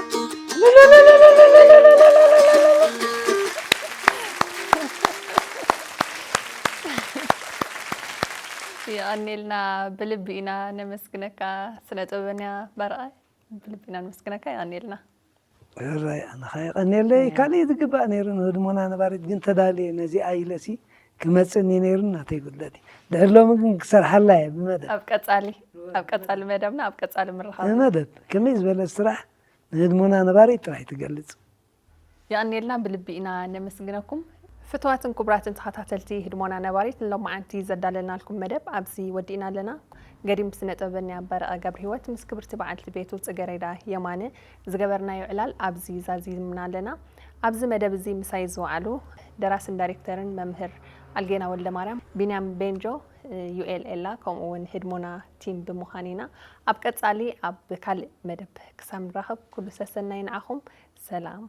የቐኔልና ብልቢ ኢና ነመስግነካ ስነ ጥበበኛ በርቐ ብልቢ ኢና ነመስግነካ የቐኔልና ሕራይ ኣነ ኸዓ የቐንየለይ። ካልእ ዝግባእ ነይሩ ንህድሞና ነባሪት ግን ተዳልየ ነዚኣ ኢለሲ ክመጽእኒ ነይሩ ናተይ ጉድለት እዩ። ድሕሪ ሎሚ ግን ክሰርሓላ እየ ብመደብ። ኣብ ቀጻሊ ኣብ ቀጻሊ መደብና ኣብ ቀጻሊ ምርኻብ። ብመደብ ከመይ ዝበለ ስራሕ ንህድሞና ነባሪት ጥራይ ትገልጽ። የቐንየልና ብልቢ ኢና ነመስግነኩም። ፍትዋትን ክቡራትን ተኸታተልቲ ህድሞና ነባሪት ንሎማዓንቲ ዘዳለናልኩም መደብ ኣብዚ ወዲእና ኣለና። ገዲም ስነ ጥበበኛ በረቐ ገብረሂወት ምስ ክብርቲ በዓልቲ ቤቱ ጽገሬዳ የማነ ዝገበርናዮ ዕላል ኣብዚ ዛዚምና ኣለና። ኣብዚ መደብ እዚ ምሳይ ዝወዓሉ ደራስን ዳይሬክተርን መምህር ኣልጌና ወልደማርያም፣ ቢንያም ቤንጆ፣ ዩኤል ኤላ ከምኡ እውን ህድሞና ቲም ብምዃን ኢና። ኣብ ቀጻሊ ኣብ ካልእ መደብ ክሳብ ንራኸብ ኩሉ ሰሰናይ ንዓኹም። ሰላም።